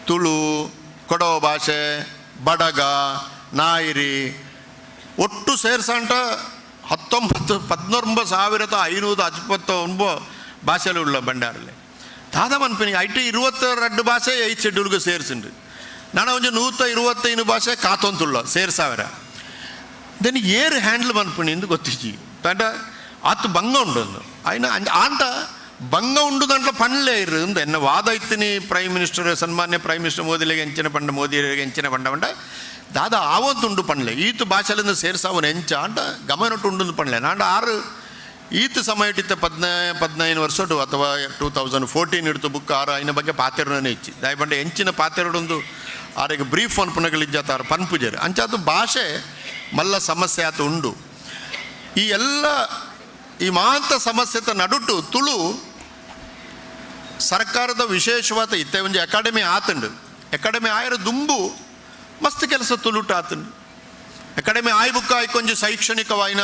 ತುಳು ಕೊಡವ ಭಾಷೆ ಬಡಗ ನಾಯಿರಿ ಒಟ್ಟು ಸೇರ್ಸಂಟ 19,569 ಭಾಷೆಲುಳ್ಳ ಬಂಡಾರಲ್ಲಿ ದಾದ ಮನ್ಪಿನಿ IT 22 ಭಾಷೆ ಐದು ಶೆಡ್ಯೂಲ್ಗೆ ಸೇರ್ಸಿಂಡು. ನಾನು ಒಂಜಿ 125 ಭಾಷೆ ಕಾತೊಂತುಳ್ಳ ಸೇರ್ಸಾವರ then ಏರ್ ಹ್ಯಾಂಡ್ಲ್ ಮನ್ಪಿನಿ ಎಂದು ಗೊತ್ತಿಜ್ಜಿ. ತಂಡ ಆತು ಭಂಗ ಉಂಡು ಆಯ್ನ ಆಂಟ ಭಂಗ ಉಂಡು ದಾಂಟ್ಲ ಪನ್ಲೆ ಇರು ಅಂದ ಎನ್ನ ವಾದ ಇತ್ತಿನಿ ಪ್ರೈಮ್ ಮಿನಿಸ್ಟರ್ ಸನ್ಮಾನ್ಯ ಪ್ರೈಮ್ ಮಿನಿಸ್ಟರ್ ಮೋದಿಲೆಗೆ ಎಂಚಿನ ಪಂಡ ಮೋದಿಗೆ ಎಂಚಿನ ಪಂಡ ಪಂಡ ದಾದ ಆವತ್ತುಂಡು ಪನ್ಲೆ ಈತು ಭಾಷೆಲಿಂದ ಸೇರ್ಸಾವನ ಎಂಚ ಅಂಟ ಗಮನಟ್ಟು ಉಂಡು ಪನ್ಲೆ. ನಾಂಡ ಆರು ಈತ ಸಮಯ ಇಟ್ಟಿತ್ತ 15 ವರ್ಷ ಅಥವಾ 2014 ಹಿಡಿತು ಬುಕ್ ಆರು ಐನ ಬಗ್ಗೆ ಪಾತೆರನೇ ಇಚ್ಚಿ ದಾಯಪಂಡ ಎಂಚಿನ ಪಾತೆರಡೊಂದು ಆರಿಗೆ ಬ್ರೀಫ್ ಅನ್ಪುನಗಳಿಜ್ಜಾತ ಆರು ಪನ್ಪುಜರು ಅಂಚಾತು ಭಾಷೆ ಮಲ್ಲ ಸಮಸ್ಯೆ ಆತ ಉಂಡು. ಈ ಎಲ್ಲ ಈ ಮಾಂತ ಸಮಸ್ಯೆತ ನಡುಟು ತುಳು ಸರ್ಕಾರದ ವಿಶೇಷವಾದ ಇತ್ತೆ ಒಂಜಿ ಅಕಾಡೆಮಿ ಆತುಂಡು. ಅಕಾಡೆಮಿ ಆಯರ ದುಂಬು ಮಸ್ತ್ ಕೆಲಸ ತುಳುಟು ಆತುಂಡು. ಅಕಾಡೆಮಿ ಆಯ್ ಬುಕ್ಕ ಆಯ್ಕೊಂಜಿ ಶೈಕ್ಷಣಿಕವಾಯಿನ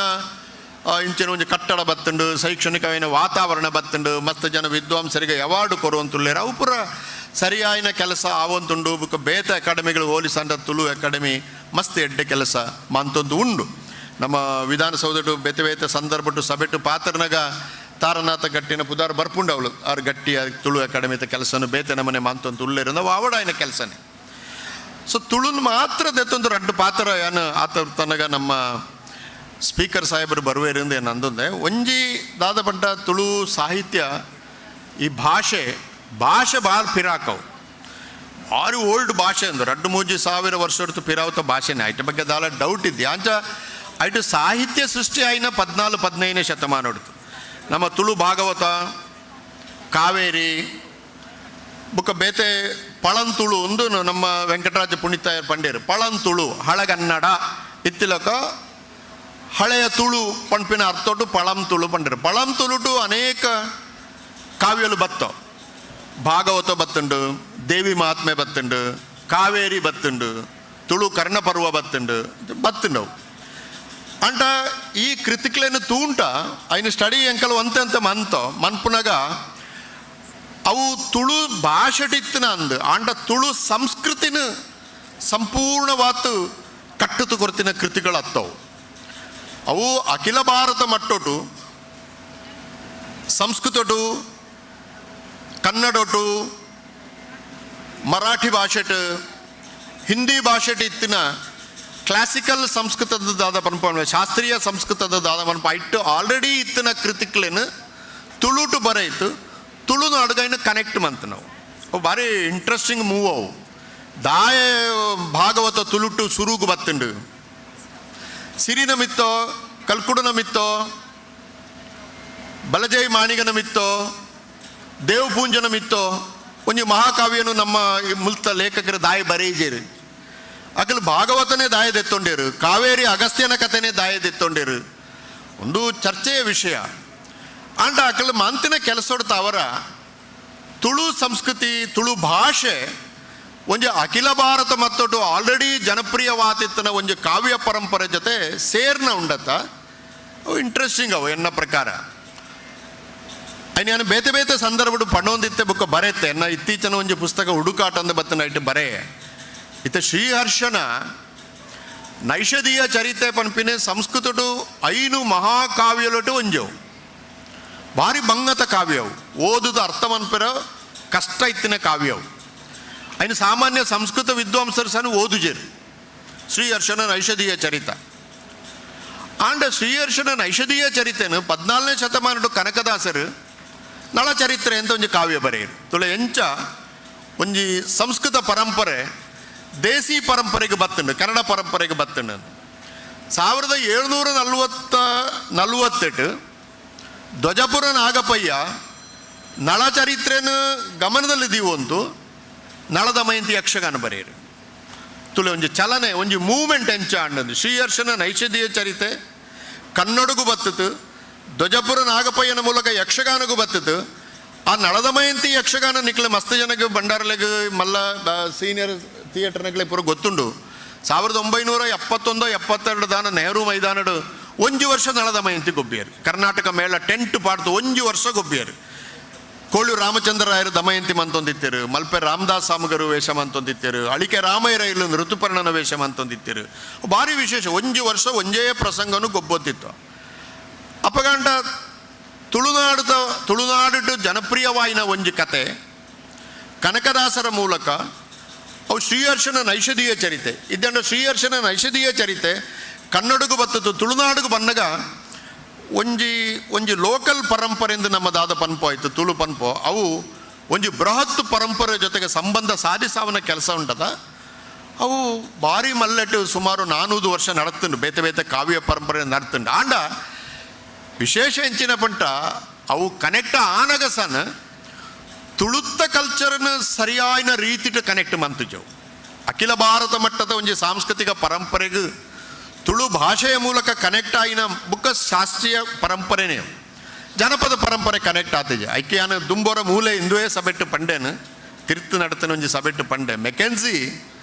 ಇಂಚಿನ ಒಂಜಿ ಕಟ್ಟಡ ಬತ್ತುಂಡು, ಶೈಕ್ಷಣಿಕವಾಯಿನ ವಾತಾವರಣ ಬತ್ತುಂಡು, ಮಸ್ತ್ ಜನ ವಿದ್ವಾಂಸರಿಗೆ ಅವಾರ್ಡ್ ಕೊರುವಂತುಲ್ಲೇರು ಅವು ಪೂರ ಸರಿಯಾಯಿನ ಕೆಲಸ ಆವಂತುಂಡು. ಬುಕ್ಕ ಬೇತ ಅಕಾಡೆಮಿಗಳು ಹೋಲಿಸಂಡ ತುಳು ಅಕಾಡೆಮಿ ಮಸ್ತ್ ಎಡ್ಡೆ ಕೆಲಸ ಮಂತೊಂದು ಉಂಡು. ನಮ್ಮ ವಿಧಾನಸೌಧಡು ಬೇತೆ ಬೇತೆ ಸಂದರ್ಭಟ್ಟು ಸಭೆಟು ಪಾತ್ರನಗ ತಾರನಾಥ ಗಟ್ಟಿನ ಪುದಾರ್ ಬರ್ಪುಂಡು ಅವಳು ಆರು ಗಟ್ಟಿಯ ತುಳು ಅಕಾಡೆಮಿತ ಕೆಲಸನು ಬೇತೆ ನಮ್ಮನೆ ಮಾಂತೊಂದು ಉಳ್ಳೇರು ನಾವು ಆವಡಾಯಿನ ಕೆಲಸನೇ. ಸೊ ತುಳುನ್ ಮಾತ್ರ ದೆತ್ತೊಂದು ರಡ್ಡು ಪಾತ್ರ ಏನು ಆತ ತನಗ ನಮ್ಮ ಸ್ಪೀಕರ್ ಸಾಹೇಬರು ಬರುವೇರಿಂದ ಏನು ಅಂದೊಂದೆ ಒಂಜಿ ದಾದ ಪಂಟ ತುಳು ಸಾಹಿತ್ಯ ಈ ಭಾಷೆ ಭಾಷೆ ಭಾಳ ಪಿರಾಕವು ಭಾರಿ ಓಲ್ಡ್ ಭಾಷೆ ಅಂದ್ರು 2-3 ಸಾವಿರ ವರ್ಷ ಪಿರಾವತ ಭಾಷೆನೇ ಐಟ ಬಗ್ಗೆ ದಾಲ ಡೌಟ್ ಇದ್ದೆ. ಅಂಚ ಐಟು ಸಾಹಿತ್ಯ ಸೃಷ್ಟಿ ಆಯ್ನ 14-15ನೇ ಶತಮಾನ ನಮ್ಮ ತುಳು ಭಾಗವತ ಕಾವೇರಿ ಬುಕ್ಕ ಬೇತೆ ಪಳಂತುಳು ಒಂದು ನಮ್ಮ ವೆಂಕಟರಾಜ ಪುಣಿತಾಯರ್ ಪಂಡೇರು. ಪಳಂತುಳು ಹಳಗನ್ನಡ ಇತ್ತಿಲಕ ಹಳೆಯ ತುಳು ಪಣ್ಪಿನ ಅರ್ಥೊಟ್ಟು ಪಳಂತುಳು ಪಂಡೇರು. ಪಳಂತುಳುಟು ಅನೇಕ ಕಾವ್ಯಲು ಬತ್ತೋ, ಭಾಗವತ ಬತ್ತುಂಡು, ದೇವಿ ಮಹಾತ್ಮೆ ಬತ್ತುಂಡು, ಕಾವೇರಿ ಬತ್ತುಂಡು, ತುಳು ಕರ್ಣಪರ್ವ ಬತ್ತುಂಡು ಬತ್ತುಂಡವು. ಅಂಟ ಈ ಕೃತಿಕ್ಲೇನು ತೂಂಟ ಐನ ಸ್ಟಡಿ ಎಂಕಲ್ ಒಂತೆ ಅಂತ ಮಂತೋ ಮನ್ಪುನಗ ಅವು ತುಳು ಭಾಷೆಟಿತ್ತಿನ ಅಂದು ಆಂಡ ತುಳು ಸಂಸ್ಕೃತಿನ ಸಂಪೂರ್ಣವಾತು ಕಟ್ಟುತು ಕೊರ್ತಿನ ಕೃತಿಗಳು ಅತ್ತವು. ಅವು ಅಖಿಲ ಭಾರತ ಮಟ್ಟೊಟು ಸಂಸ್ಕೃತಟು, ಕನ್ನಡೊಟು, ಮರಾಠಿ ಭಾಷೆಟ್, ಹಿಂದಿ ಭಾಷೆಟ್ ಇತ್ತಿನ ಕ್ಲಾಸಿಕಲ್ ಸಂಸ್ಕೃತದ ದಾದ ಪನ್ಪ, ಶಾಸ್ತ್ರೀಯ ಸಂಸ್ಕೃತದ ದಾದ ಪನ್ಪ ಇಟ್ಟು ಆಲ್ರೆಡಿ ಇತ್ತಿನ ಕೃತಿಕ್ಲೇನು ತುಳುಟು ಬರೆಯಿತು ತುಳುನಾಡುಗೈನ ಕನೆಕ್ಟ್ ಮಂತ್ ನಾವು. ಅವು ಭಾರಿ ಇಂಟ್ರೆಸ್ಟಿಂಗ್ ಮೂವ್ ಅವು. ದಾಯ ಭಾಗವತ ತುಳುಟು ಸುರುಗು ಬತ್ತುಂಡು, ಸಿರಿನ ಮಿತ್ತೋ, ಕಲ್ಕುಡನ ಮಿತ್ತೋ, ಬಲಜೈ ಮಾಣಿಗನ ಮಿತ್ತೋ, ದೇವಪೂಂಜನ ಮಿತ್ತೋ ಒಂಜಿ ಮಹಾಕಾವ್ಯನು ನಮ್ಮ ಮುಲ್ತ ಲೇಖಕರ ದಾಯ ಬರೆಯಿಜೇರು. ಅಕಲ್ ಭಾಗವತನೇ ದಾಯ ದೆತ್ತೊಂಡೇರು, ಕಾವೇರಿ ಅಗಸ್ತ್ಯನ ಕಥೆನೇ ದಾಯ ದೆತ್ತೊಂಡೇರು. ಒಂದು ಚರ್ಚೆಯ ವಿಷಯ. ಆಂಡ ಅಕಲ್ ಮಂತಿನ ಕೆಲಸೊಡ್ತ ಅವರ ತುಳು ಸಂಸ್ಕೃತಿ, ತುಳು ಭಾಷೆ ಒಂಜಿ ಅಖಿಲ ಭಾರತ ಮತ್ತೊಟ್ಟು ಆಲ್ರೆಡಿ ಜನಪ್ರಿಯವಾತಿತ್ತನ ಒಂಜಿ ಕಾವ್ಯ ಪರಂಪರೆ ಜೊತೆ ಸೇರ್ನ ಉಂಡತ್ತ. ಅವು ಇಂಟ್ರೆಸ್ಟಿಂಗ್ ಅವು ಎನ್ನ ಪ್ರಕಾರ. ನಾನು ಬೇತೆ ಬೇತೆ ಸಂದರ್ಭಡು ಪಣೊಂದಿತ್ತೆ ಬುಕ್ಕ ಬರೆತ್ತೆ. ಎನ್ನ ಇತ್ತೀಚಿನ ಒಂಜಿ ಪುಸ್ತಕ ಹುಡುಕಾಟ ಅಂದ ಬತ್ತನ ಇಟ್ಟು ಬರೆ ಇತ್ತ ಶ್ರೀಹರ್ಷನ ನೈಷಧೀಯ ಚರಿತೆ ಪನ್ಪಿನ ಸಂಸ್ಕೃತಡು 5 ಮಹಾಕಾವ್ಯಲೊಟು ಒಂಜವು ಭಾರಿ ಬಂಗತ ಕಾವ್ಯವು, ಓದುದ ಅರ್ಥ ಮನ್ಪಿರ ಕಷ್ಟ ಇತ್ತಿನ ಕಾವ್ಯವು. ಐನು ಸಾಮಾನ್ಯ ಸಂಸ್ಕೃತ ವಿದ್ವಾಂಸರು ಸಹ ಓದುಜೇರು ಶ್ರೀಹರ್ಷನ ನೈಷಧೀಯ ಚರಿತ. ಆಂಡ ಶ್ರೀಹರ್ಷನ ನೈಷಧೀಯ ಚರಿತೆನು 14ನೇ ಶತಮಾನಡು ಕನಕದಾಸರು ನಳಚರಿತ್ರೆ ಅಂತ ಒಂಜಿ ಕಾವ್ಯ ಬರೆಯರು. ತುಳ ಎಂಚ ಒಂಜಿ ಸಂಸ್ಕೃತ ಪರಂಪರೆ ದೇಸಿ ಪರಂಪರೆಗೆ ಬತ್ತುಂಡು, ಕನ್ನಡ ಪರಂಪರೆಗೆ ಬತ್ತುಂಡು. 1748 ಧ್ವಜಪುರ ನಾಗಪಯ್ಯ ನಳಚರಿತ್ರೆನು ಗಮನದಲ್ಲಿ ದೀವಂತು ನಳದಮಯಂತಿ ಯಕ್ಷಗಾನ ಬರೆಯರು. ತುಳಿ ಒಂಜಿ ಚಲನೆ, ಒಂಜಿ ಮೂವ್ಮೆಂಟ್ ಎಂಚ ಅಣ್ಣದು. ಶ್ರೀಹರ್ಷನ ನೈಷಧೀಯ ಚರಿತೆ ಕನ್ನಡಗೂ ಬತ್ತಿತು, ಧ್ವಜಪುರ ನಾಗಪಯ್ಯನ ಮೂಲಕ ಯಕ್ಷಗಾನಗೂ ಬತ್ತಿತು. ಆ ನಳದಮಯಂತಿ ಯಕ್ಷಗಾನ ನಿಕ್ಲೆ ಮಸ್ತ್ ಜನಕ್ಕೆ ಭಂಡಾರಲೆಗ್ ಮಲ್ಲ ಸೀನಿಯರ್ ಥಿಯೇಟರ್ನಕ್ಲೆ ಪೂರ ಗೊತ್ತುಂಡು. 1971 72 ದಾನ ನೆಹರು ಮೈದಾನಡು ಒಂಜಿ ವರ್ಷ ನಳದಮಯಂತಿ ಗೊಬ್ಬಿಯರು. ಕರ್ನಾಟಕ ಮೇಳ ಟೆಂಟ್ ಪಾಡ್ತು ಒಂಜಿ ವರ್ಷ ಗೊಬ್ಬಿಯರು. ಕೋಳು ರಾಮಚಂದ್ರ ರಾಯರು ದಮಯಂತಿ ಮಂತೊಂದಿತ್ತರು, ಮಲ್ಪೆ ರಾಮದಾಸ್ ಸಾಮಗರು ವೇಷ ಮಂತೊಂದಿತ್ತರು, ಅಳಿಕೆ ರಾಮಯ್ಯರ ಇಲ್ಲ ಋತುಪರ್ಣನ ವೇಷ ಮಂತೊಂದಿತ್ತರು. ಭಾರಿ ವಿಶೇಷ, ಒಂಜಿ ವರ್ಷ ಒಂಜೇ ಪ್ರಸಂಗನು ಗೊಬ್ಬೊತ್ತಿತ್ತು. ಅಪಗಂಟ ತುಳುನಾಡು ಜನಪ್ರಿಯವಾಯಿನ ಒಂಜಿ ಕತೆ ಕನಕದಾಸರ ಮೂಲಕ ಅವು ಶ್ರೀಹರ್ಷನ ನೈಷಧೀಯ ಚರಿತೆ. ಇದ್ದಂಡ ಶ್ರೀಹರ್ಷನ ನೈಷಧೀಯ ಚರಿತೆ ಕನ್ನಡಗೂ ಬತ್ತದ್ದು, ತುಳುನಾಡುಗು ಬನ್ನಗ ಒಂಜಿ ಒಂಜಿ ಲೋಕಲ್ ಪರಂಪರೆಯಿಂದ ನಮ್ಮ ದಾದ ಪನ್ಪೋ ಆಯಿತು ತುಳು ಪನ್ಪೋ ಅವು ಒಂಜಿ ಬೃಹತ್ ಪರಂಪರೆ ಜೊತೆಗೆ ಸಂಬಂಧ ಸಾಧಿಸಾವನ ಕೆಲಸ ಉಂಟದ. ಅವು ಭಾರಿ ಮಲ್ಲೆಟ್ಟು ಸುಮಾರು 400 ವರ್ಷ ನಡತ್ತುಂಡು, ಬೇತೆ ಬೇತೆ ಕಾವ್ಯ ಪರಂಪರೆ ನಡ್ತುಂಡು. ಆಂಡ ವಿಶೇಷ ಹೆಂಚಿನ ಪಂಟ ಅವು ಕನೆಕ್ಟ್ ಆನಗಸನ ತುಳುತ್ತ ಕಲ್ಚರ್ನ ಸರಿಯಾದ ರೀತಿಟ ಕನೆಕ್ಟ್ ಮಂತುಜವು. ಅಖಿಲ ಭಾರತ ಮಟ್ಟದ ಒಂಜಿ ಸಾಂಸ್ಕೃತಿಕ ಪರಂಪರೆಗೆ ತುಳು ಭಾಷೆಯ ಮೂಲಕ ಕನೆಕ್ಟ್ ಆಯಿನ ಬುಕ್ಕ ಶಾಸ್ತ್ರೀಯ ಪರಂಪರೆನೇ ಜನಪದ ಪರಂಪರೆ ಕನೆಕ್ಟ್ ಆತಿಜೆ. ಐಕ್ಯಾನ ದುಂಬೋರ ಮೂಲೆ ಇಂದುವೇ ಸಬೆಟ್ಟು ಪಂಡೇನು ತಿರ್ತು ನಡತನ ಒಂಜಿ ಸಬೆಟ್ಟು ಪಂಡೆ. ಮೆಕೆನ್ಸಿ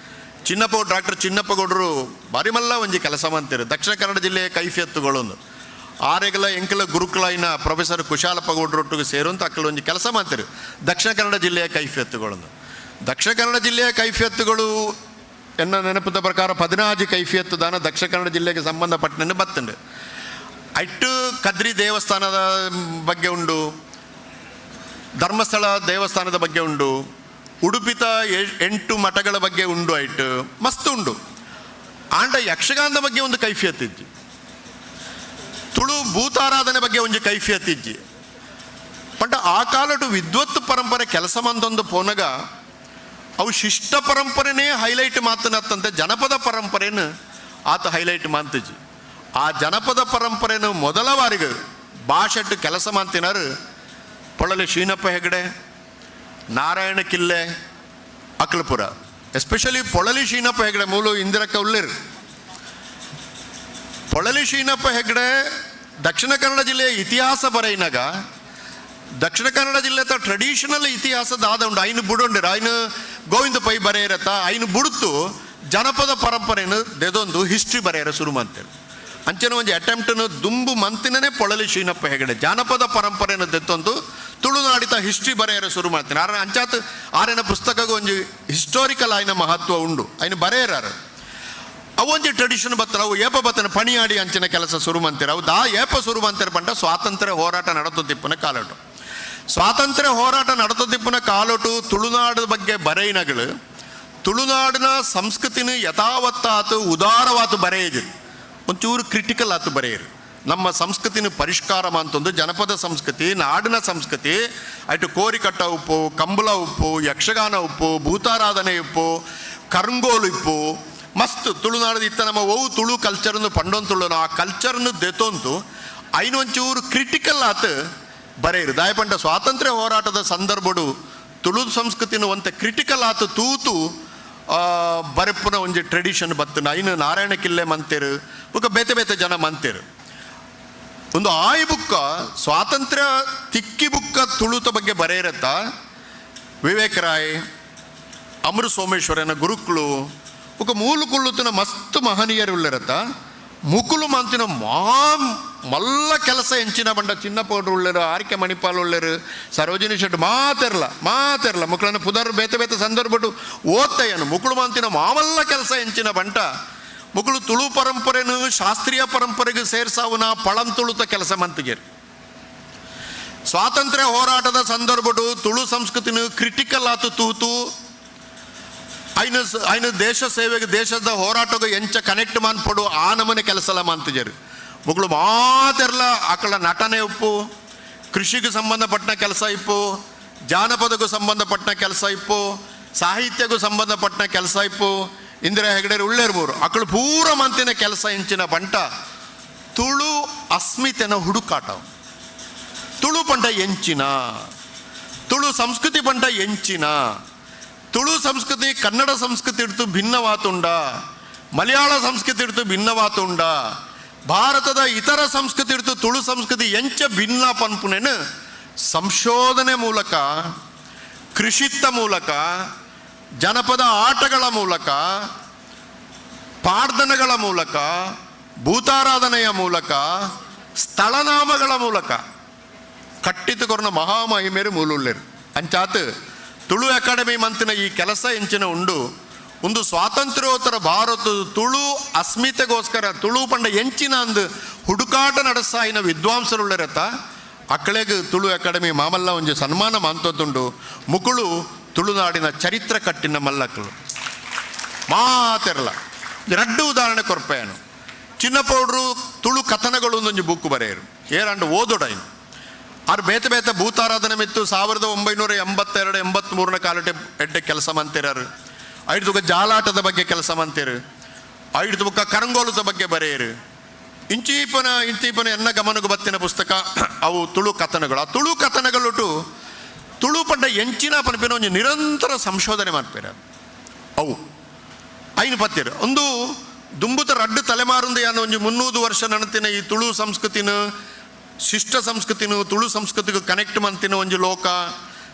ಚಿನ್ನಪ್ಪ, ಡಾಕ್ಟರ್ ಚಿನ್ನಪ್ಪಗೌಡರು ಬಾರಿ ಮಲ್ಲ ಒಂಜಿ ಕೆಲಸ ಮಂತಿರು ದಕ್ಷಿಣ ಕನ್ನಡ ಜಿಲ್ಲೆಯ ಕೈಫಿಯತ್ತುಗಳೊಂದು ಆರೆಗಲ ಎಂಕಲ ಗುರುಕುಲಾಯಿನ ಪ್ರೊಫೆಸರ್ ಕುಶಾಲಪ್ಪಗೌಡರೊಟ್ಟಿಗೆ ಸೇರುವಂತ ಅಕ್ಕಲ ಒಂಜಿ ಕೆಲಸ ಮಾಡ್ತಾರೆ ದಕ್ಷಿಣ ಕನ್ನಡ ಜಿಲ್ಲೆಯ ಕೈಫಿಯತ್ತುಗಳನ್ನು. ದಕ್ಷಿಣ ಕನ್ನಡ ಜಿಲ್ಲೆಯ ಕೈಫಿಯತ್ತುಗಳು ಎನ್ನ ನೆನಪದ ಪ್ರಕಾರ 14 ಕೈಫಿಯತ್ತು ದಾನ ದಕ್ಷಿಣ ಕನ್ನಡ ಜಿಲ್ಲೆಗೆ ಸಂಬಂಧಪಟ್ಟನೆ ಬತ್ತುಂಡು. ಐಟ್ಟು ಕದ್ರಿ ದೇವಸ್ಥಾನದ ಬಗ್ಗೆ ಉಂಡು, ಧರ್ಮಸ್ಥಳ ದೇವಸ್ಥಾನದ ಬಗ್ಗೆ ಉಂಡು, ಉಡುಪಿತ 8 ಮಠಗಳ ಬಗ್ಗೆ ಉಂಡು, ಐಟ್ಟು ಮಸ್ತ್ ಉಂಡು. ಆಂಡ ಯಕ್ಷಗಾನದ ಬಗ್ಗೆ ಒಂದು ಕೈಫಿಯತ್ ಇಜ್ಜಿ, ತುಳು ಭೂತಾರಾಧನೆ ಬಗ್ಗೆ ಒಂಜಿ ಕೈಫಿಯತ್ ಇಜ್ಜಿ. ಪಂಡ ಆ ಕಾಲಟು ವಿದ್ವತ್ ಪರಂಪರೆ ಕೆಲಸ ಮಂದೊಂದು ಪೋನಗ ಅವು ಶಿಷ್ಟ ಪರಂಪರೆನೇ ಹೈಲೈಟ್ ಮಾತನತ್ತಂತೆ ಜನಪದ ಪರಂಪರೆನು ಆತ ಹೈಲೈಟ್ ಮಾಂತಿಜಿ. ಆ ಜನಪದ ಪರಂಪರೆನು ಮೊದಲ ಬಾರಿಗೆ ಭಾಷೆಟ್ಟು ಕೆಲಸ ಮಾಡ್ತಿನಾರು ಪೊಳ್ಳಲಿ ಶ್ರೀನಪ್ಪ ಹೆಗಡೆ, ನಾರಾಯಣ ಕಿಲ್ಲೆ ಅಕ್ಲಪುರ, ಎಸ್ಪೆಷಲಿ ಪೊಳಲಿ ಶೀನಪ್ಪ ಹೆಗಡೆ ಮೂಲು ಇಂದಿರಕ್ಕ ಉಳ್ಳೇರು. ಪೊಳಲಿ ಶೀನಪ್ಪ ಹೆಗಡೆ ದಕ್ಷಿಣ ಕನ್ನಡ ಜಿಲ್ಲೆಯ ಇತಿಹಾಸ ಬರೆಯಿನಾಗ ದಕ್ಷಿಣ ಕನ್ನಡ ಜಿಲ್ಲೆತ ಟ್ರೆಡಿಷನಲ್ ಇತಿಹಾಸ ದಾದ ಉಂಡು ಐನು ಬುಡೊಂಡಿರ ಐನು ಗೋವಿಂದ ಪೈ ಬರೆಯಿರತ್ತ ಐನು ಬುಡುತು ಜನಪದ ಪರಂಪರೆಯನ್ನು ದೆದೊಂದು ಹಿಸ್ಟ್ರಿ ಬರೆಯರ ಶುರು ಮಾಡ್ತೇವೆ. ಅಂಚನೆ ಒಂಜಿ ಅಟೆಂಪ್ಟನ್ನು ದುಂಬು ಮಂತಿನೇ ಪೊಳಲಿ ಶೀನಪ್ಪ ಹೆಗಡೆ ಜಾನಪದ ಪರಂಪರೆಯನ್ನು ದೆತ್ತೊಂದು ತುಳುನಾಡಿತ ಹಿಸ್ಟ್ರಿ ಬರೆಯರ ಶುರು ಮಾಡ್ತೇನೆ. ಆರ ಅಂಚಾತ್ ಆರೆನ ಪುಸ್ತಕಗೂ ಒಂಜಿ ಹಿಸ್ಟೋರಿಕಲ್ ಆಯ್ನ ಮಹತ್ವ ಉಂಡು ಐನು ಬರೆಯರಾರು. ಅವೊಂಜಿ ಟ್ರೆಡಿಷನ್ ಬತ್ತನ ಅವು ಏಪ ಬತ್ತನ ಪಣಿಯಾಡಿ ಅಂಚಿನ ಕೆಲಸ ಶುರು ಮಂತಿರ ಅವು ದಾ ಏಪ ಶುರು ಮಂತಿರ ಪಂಡ ಸ್ವಾತಂತ್ರ್ಯ ಹೋರಾಟ ನಡತುತ್ತಿಪ್ಪನ ಕಾಲೋಟು. ಸ್ವಾತಂತ್ರ್ಯ ಹೋರಾಟ ನಡತುತ್ತಿಪ್ಪನ ಕಾಲೋಟು ತುಳುನಾಡು ಬಗ್ಗೆ ಬರೆಯಿನಗಳು ತುಳುನಾಡಿನ ಸಂಸ್ಕೃತಿನ ಯಥಾವತ್ತಾತು ಉದಾರವಾತು ಬರೆಯದು, ಒಂಚೂರು ಕ್ರಿಟಿಕಲ್ ಆತು ಬರೆಯರು. ನಮ್ಮ ಸಂಸ್ಕೃತಿನ ಪರಿಷ್ಕಾರ ಅಂತಂದು ಜನಪದ ಸಂಸ್ಕೃತಿ, ನಾಡಿನ ಸಂಸ್ಕೃತಿ, ಅటు ಕೋರಿಕಟ್ಟ ಉಪ್ಪು, ಕಂಬಳ ಉಪ್ಪು, ಯಕ್ಷಗಾನ ಉಪ್ಪು, ಭೂತಾರಾಧನೆ ಉಪ್ಪು, ಕರಂಗೋಲು ಇಪ್ಪು, ಮಸ್ತ್ ತುಳುನಾಡು ಇತ್ತ ನಮ್ಮ ಒವು ತುಳು ಕಲ್ಚರ್ನು ಪಂಡೊಂತುಳ್ಳು ಆ ಕಲ್ಚರ್ನು ದೆತೊಂತು ಐನು ಒಂಚೂರು ಕ್ರಿಟಿಕಲ್ ಆತು ಬರೆಯರು. ದಾಯಪಂಡ ಸ್ವಾತಂತ್ರ್ಯ ಹೋರಾಟದ ಸಂದರ್ಭಡು ತುಳು ಸಂಸ್ಕೃತಿನ ಒಂತೆ ಕ್ರಿಟಿಕಲ್ ಆತು ತೂತು ಬರೆಪುನ ಒಂಜಿ ಟ್ರೆಡಿಷನ್ ಬತ್ತು. ಐನು ನಾರಾಯಣ ಕಿಲ್ಲೆ ಮಂತೇರು ಬೊಕ ಬೇತೆ ಬೇತೆ ಜನ ಮಂತೇರು. ಒಂದು ಆಯಿ ಬುಕ್ಕ ಸ್ವಾತಂತ್ರ್ಯ ತಿಕ್ಕಿ ಬುಕ್ಕ ತುಳುತ ಬಗ್ಗೆ ಬರೆಯಿರತ್ತ ವಿವೇಕ ರಾಯ್, ಅಮೃತ ಸೋಮೇಶ್ವರನ ಗುರುಕುಳು ಬೊಕ ಮೂಲು ಕುಳ್ಳುತ್ತಿನ ಮಸ್ತ್ ಮಹನೀಯರು ಉಳ್ಳಿರತ್ತ ಮುಕುಲು ಮಂತಿನ ಮಾ ಮಲ್ಲ ಕೆಲಸ ಎಂಚಿನ ಬಂಡ ಚಿನ್ನಪೌಡ್ರು ಉಳ್ಳರು, ಆರ್ಕೆ ಮಣಿಪಾಲ್ ಉಳ್ಳರು, ಸರೋಜಿನಿ ಶೆಟ್ ಮಾತೆರ್ಲ ಮಾತೆರ್ಲ ಮುಕ್ಕಳನ್ನ ಪುದರ್ ಬೇತೆ ಬೇತೆ ಸಂದರ್ಭಟ್ಟು ಓದ್ತಯ್ಯನು. ಮುಕುಳು ಮಂತಿನ ಮಾಮಲ್ಲ ಕೆಲಸ ಎಂಚಿನ ಬಂಟ ಮುಕುಳು ತುಳು ಪರಂಪರೆನು ಶಾಸ್ತ್ರೀಯ ಪರಂಪರೆಗೆ ಸೇರ್ಸಾವನ ಪಳಂ ತುಳುತ ಕೆಲಸ ಮಂತಿಗೆರು. ಸ್ವಾತಂತ್ರ್ಯ ಹೋರಾಟದ ಸಂದರ್ಭಡು ತುಳು ಸಂಸ್ಕೃತಿನ ಕ್ರಿಟಿಕಲ್ ಆತು ತೂತು ಐನು ಐನು ದೇಶ ಸೇವೆಗೆ ದೇಶದ ಹೋರಾಟಕ್ಕೆ ಎಂಚ ಕನೆಕ್ಟ್ ಮಾನ್ಪಡು ಆ ನಮೂನೆ ಕೆಲಸ ಎಲ್ಲ ಮಂತಿಜರು. ಮುಗಳು ಮಾತೆರ್ಲ ಆಕಳ ನಟನೆ ಉಪ್ಪು, ಕೃಷಿಗೆ ಸಂಬಂಧಪಟ್ಟ ಕೆಲಸ ಇಪ್ಪು, ಜಾನಪದಕ್ಕೂ ಸಂಬಂಧಪಟ್ಟ ಕೆಲಸ ಇಪ್ಪು, ಸಾಹಿತ್ಯಕ್ಕೂ ಸಂಬಂಧಪಟ್ಟ ಕೆಲಸ ಇಪ್ಪು. ಇಂದಿರಾ ಹೆಗಡೆ ಉಳ್ಳೇರು ಮೂರು ಅಕಳು ಪೂರ ಮಂತಿನ ಕೆಲಸ ಎಂಚಿನ ಬಂಟ ತುಳು ಅಸ್ಮಿತೆನ ಹುಡುಕಾಟ. ತುಳು ಪಂಟ ಎಂಚಿನ, ತುಳು ಸಂಸ್ಕೃತಿ ಪಂಟ ಎಂಚಿನ, ತುಳು ಸಂಸ್ಕೃತಿ ಕನ್ನಡ ಸಂಸ್ಕೃತಿ ಇಡ್ತು ಭಿನ್ನವಾತುಂಡ, ಮಲಯಾಳ ಸಂಸ್ಕೃತಿ ಇಡ್ತು ಭಿನ್ನವಾತುಂಡ, ಭಾರತದ ಇತರ ಸಂಸ್ಕೃತಿ ಇಡ್ತು ತುಳು ಸಂಸ್ಕೃತಿ ಎಂಚ ಭಿನ್ನ ಪನ್ಪುನೇನು ಸಂಶೋಧನೆ ಮೂಲಕ, ಕೃಷಿತ್ತ ಮೂಲಕ, ಜನಪದ ಆಟಗಳ ಮೂಲಕ, ಪಾಡ್ದನಗಳ ಮೂಲಕ, ಭೂತಾರಾಧನೆಯ ಮೂಲಕ, ಸ್ಥಳನಾಮಗಳ ಮೂಲಕ ಕಟ್ಟಿತುಕೊರ್ನ ಮಹಾಮಹಿಮೇರು ಮೂಲುಳ್ಳೇರು. ಅಂಚಾತ್ ತುಳು ಅಕಾಡೆಮಿ ಮಂತಿನ ಈ ಕೆಲಸ ಎಂಚಿನ ಉಂಡು ಒಂದು ಸ್ವಾತಂತ್ರ್ಯೋತ್ತರ ಭಾರತ ತುಳು ಅಸ್ಮಿತೆಗೋಸ್ಕರ ತುಳು ಪಂಡ ಎಂಚಿನ ಅಂದು ಹುಡುಕಾಟ ನಡೆಸಾಯಿನ ವಿದ್ವಾಂಸರುಳ್ಳರತ್ತ ಅಕ್ಕಳೆಗ್ ತುಳು ಅಕಾಡೆಮಿ ಮಾಮಲ್ಲ ಒಂಜಿ ಸನ್ಮಾನ ಮಾಂತೊಂದುಂಡು. ಮುಕುಳು ತುಳುನಾಡಿನ ಚರಿತ್ರೆ ಕಟ್ಟಿನ ಮಲ್ಲಕ್ಕಳು ಮಾತೆರಲ. ರಡ್ಡು ಉದಾಹರಣೆ ಕೊರ್ಪೇನು. ಚಿನ್ನಪೌಡ್ರು ತುಳು ಕಥನಗಳು ಒಂದೊಂಜಿ ಬುಕ್ ಬರೆಯರು ಏರಂಡು ಓದೊಡೈನು ಆರು ಬೇತೆ ಬೇತೆ ಭೂತಾರಾಧನೆ ಮಿತ್ತು 1982 83ನ ಕಾಲಟೆ ಎಡ್ಡೆ ಕೆಲಸ ಮಂತಿರಾರು. ಐದು ತುಕ ಜಾಲಾಟದ ಬಗ್ಗೆ ಕೆಲಸ ಮಂತಿರು, ಐದು ತುಕ ಕರಂಗೋಲದ ಬಗ್ಗೆ ಬರೆಯರು. ಇಂಚೀಪನ ಇಂಚೀಪನ ಎನ್ನ ಗಮನಕ್ಕೆ ಬತ್ತಿನ ಪುಸ್ತಕ ಅವು ತುಳು ಕಥನಗಳು. ಆ ತುಳು ಕಥನಗಳು ತುಳು ಪಂಡ ಎಂಚಿನ ಪನ್ಪಿನ ಒಂಜಿ ನಿರಂತರ ಸಂಶೋಧನೆ ಮಾಡ್ಪೇರ ಅವು ಐನು ಪತ್ತಿರು. ಒಂದು ದುಂಬುತ ರಡ್ಡು ತಲೆಮಾರುಂದ ಯಾನು ಒಂಜಿ 300 ವರ್ಷ ನಣತಿನ ಈ ತುಳು ಸಂಸ್ಕೃತಿನ ಶಿಷ್ಟ ಸಂಸ್ಕೃತಿನು ತುಳು ಸಂಸ್ಕೃತಿಗೂ ಕನೆಕ್ಟ್ ಮಂತಿನ ಒಂಜಿ ಲೋಕ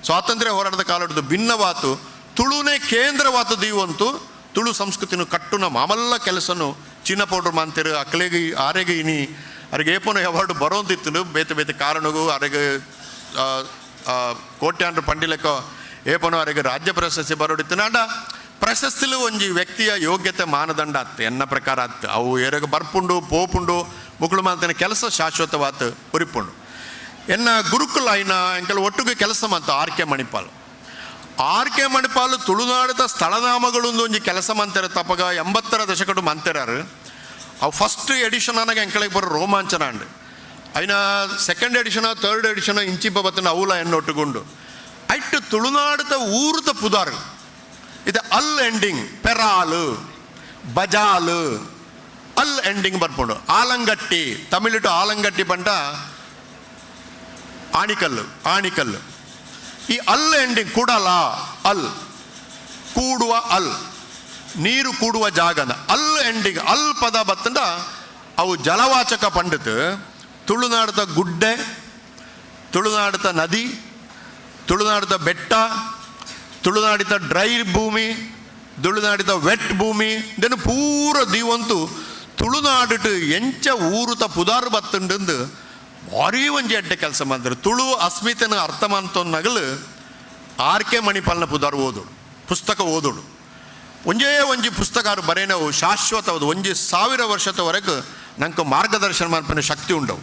ಸ್ವಾತಂತ್ರ್ಯ ಹೋರಾಟದ ಕಾಲಡ್ದು ಭಿನ್ನವಾತು ತುಳುನೇ ಕೇಂದ್ರವಾತು ದೀವಂತು ತುಳು ಸಂಸ್ಕೃತಿನು ಕಟ್ಟುನ ಮಾಮಲ್ಲ ಕೆಲಸನು ಚಿನ್ನ ಪೌಡ್ರ್ ಮಂತಿರು. ಅಕ್ಲೆಗೆ ಆರೆಗೆ ಇನಿ ಅರೆಗೆ ಏಪನು ಅವಾರ್ಡ್ ಬರೋಂತಿತ್ತು ಬೇತೆ ಬೇತೆ ಕಾರಣಗೂ ಅರೆಗೆ ಕೋಟ್ಯಾಂಡ್ರ ಪಂಡಿಲೆಕ್ಕ ಏಪನೋ ಅರೆಗೆ ರಾಜ್ಯ ಪ್ರಶಸ್ತಿ ಬರೋಡಿತ್ತು. ನಾಂಡ ಪ್ರಶಸ್ತಿಲು ಒಂಜಿ ವ್ಯಕ್ತಿಯ ಯೋಗ್ಯತೆ ಮಾನದಂಡ ಅತ್ತು ಎನ್ನ ಪ್ರಕಾರ ಅತ್ತು. ಅವು ಏರೆಗೆ ಬರ್ಪುಂಡು ಪೋಪುಂಡು ಮುಕುಳು ಮಾತಿನ ಕೆಲಸ ಶಾಶ್ವತವಾತು ಉರಿಪುಂಡು. ಎನ್ನ ಗುರುಕುಲ ಐನ ಎಂಕಲ್ ಒಟ್ಟಿಗೆ ಕೆಲಸ ಮಂತು ಆರ್ ಕೆ ಮಣಿಪಾಲ್. ಆರ್ ಕೆ ಮಣಿಪಾಲ್ ತುಳುನಾಡದ ಸ್ಥಳನಾಮಗಳು ಒಂಜಿ ಕೆಲಸ ಮಂತೆರ ತಪಗ 80ರ ದಶಕಡು ಮಂತೆರಾರು. ಅವು ಫಸ್ಟ್ ಎಡಿಷನ್ ಅನಾಗ ಎಂಕಳಿಗೆ ಬರೋ ರೋಮಾಂಚನ ಅಂಡ್ ಐನ ಸೆಕೆಂಡ್ ಎಡಿಷನ್ ಥರ್ಡ್ ಎಡಿಷನ್ ಇಂಚಿಪ ಬತ್ತನ ಅವಲ ಎನ್ನೊಟ್ಟುಗುಂಡು ಐಟ್ ತುಳುನಾಡದ ಊರುದ ಪುದಾರು ಇದು ಅಲ್ ಎಂಡಿಂಗ್ ಪೆರಾಲು ಬಜಾಲು ಅಲ್ ಎಂಡಿಂಗ್ ಬರ್ಪುಂಡು. ಆಲಂಗಟ್ಟಿ ತಮಿಳು ಟು ಆಲಂಗಟ್ಟಿ ಪಂಡ ಆಣಿಕಲ್ಲು ಆಣಿಕಲ್ಲು ಈ ಅಲ್ ಎಂಡಿಂಗ್ ಕುಡಲ, ಅಲ್ ಕೂಡುವ, ಅಲ್ ನೀರು ಕೂಡುವ ಜಾಗನ ಅಲ್ ಎಂಡಿಂಗ್ ಅಲ್ ಪದ ಬತ್ತಂಡ ಅವು ಜಲವಾಚಕ ಪಂಡಿತ್. ತುಳುನಾಡದ ಗುಡ್ಡೆ, ತುಳುನಾಡದ ನದಿ, ತುಳುನಾಡದ ಬೆಟ್ಟ, ತುಳುನಾಡಿದ ಡ್ರೈ ಭೂಮಿ, ತುಳುನಾಡಿದ ವೆಟ್ ಭೂಮಿ ದೆನು ಪೂರ ದೀವಂತು ತುಳುನಾಡಿಟ್ಟು ಎಂಚ ಊರುತ ಪುದಾರು ಬತ್ತುಂಡು ಭಾರೀ ಒಂಜಿ ಎಡ್ಡೆ ಕೆಲಸ ಮಾಡಿದ್ರು. ತುಳು ಅಸ್ಮಿತೆನ ಅರ್ಥ ಮಂತೊನ್ನಗಲು ಆರ್ ಕೆ ಮಣಿಪಾಲ್ನ ಪುದಾರು ಓದುಡು, ಪುಸ್ತಕ ಓದುಡು. ಒಂಜೇ ಒಂಜಿ ಪುಸ್ತಕ ಬರೇನವು ಶಾಶ್ವತವಾದ 1000 ವರ್ಷದವರೆಗೆ ನಂಗೆ ಮಾರ್ಗದರ್ಶನ ಮನ್ಪುನ ಶಕ್ತಿ ಉಂಡವು.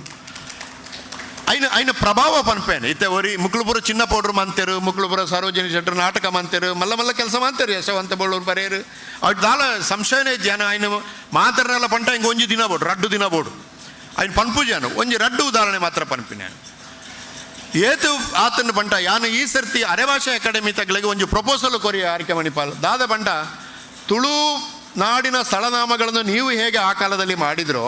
ಐನ ಐನ ಪ್ರಭಾವ ಪನ್ಪೇನೆ. ಇತ್ತೆ ಒರಿ ಮುಕ್ಳುಪುರ ಚಿನ್ನ ಪೌಡ್ರ್ ಮಂತೇರು, ಮುಕ್ಳುಪುರ ಸರೋಜಿನಿ ಶೆಟ್ಟರು ನಾಟಕ ಮಂತೇರು, ಮಲ್ಲ ಮಲ್ಲ ಕೆಲಸ ಮಂತೇರು, ಯಶವಂತ ಬೋಳೂರು ಬರೇರು. ಅವು ದಾಲ ಸಂಶಯನೇ ಜನ ಐನ ಮಾತರ್ನೆಲ್ಲ ಪಂಟ ಹಿಂಗೆ ಒಂಜಿ ದಿನ ಬೋಡು, ರಡ್ಡು ದಿನ ಬೋಡು ಐನ್ ಪನ್ಪು ಜನ. ಒಂಜಿ ರಡ್ಡು ಉದಾಹರಣೆ ಮಾತ್ರ ಪನ್ಪಿನ. ಏತು ಆತನ ಪಂಟ ಯಾನು ಈ ಸರ್ತಿ ಅರೆಭಾಷೆ ಅಕಾಡೆಮಿ ತಗ್ಲಿಗೆ ಒಂಜಿ ಪ್ರಪೋಸಲ್ ಕೊರಿ ಆರ್ಕೆ ಮಣಿಪಾಲ್ ದಾದ ಪಂಟ, ತುಳು ನಾಡಿನ ಸ್ಥಳನಾಮಗಳನ್ನು ನೀವು ಹೇಗೆ ಆ ಕಾಲದಲ್ಲಿ ಮಾಡಿದ್ರೋ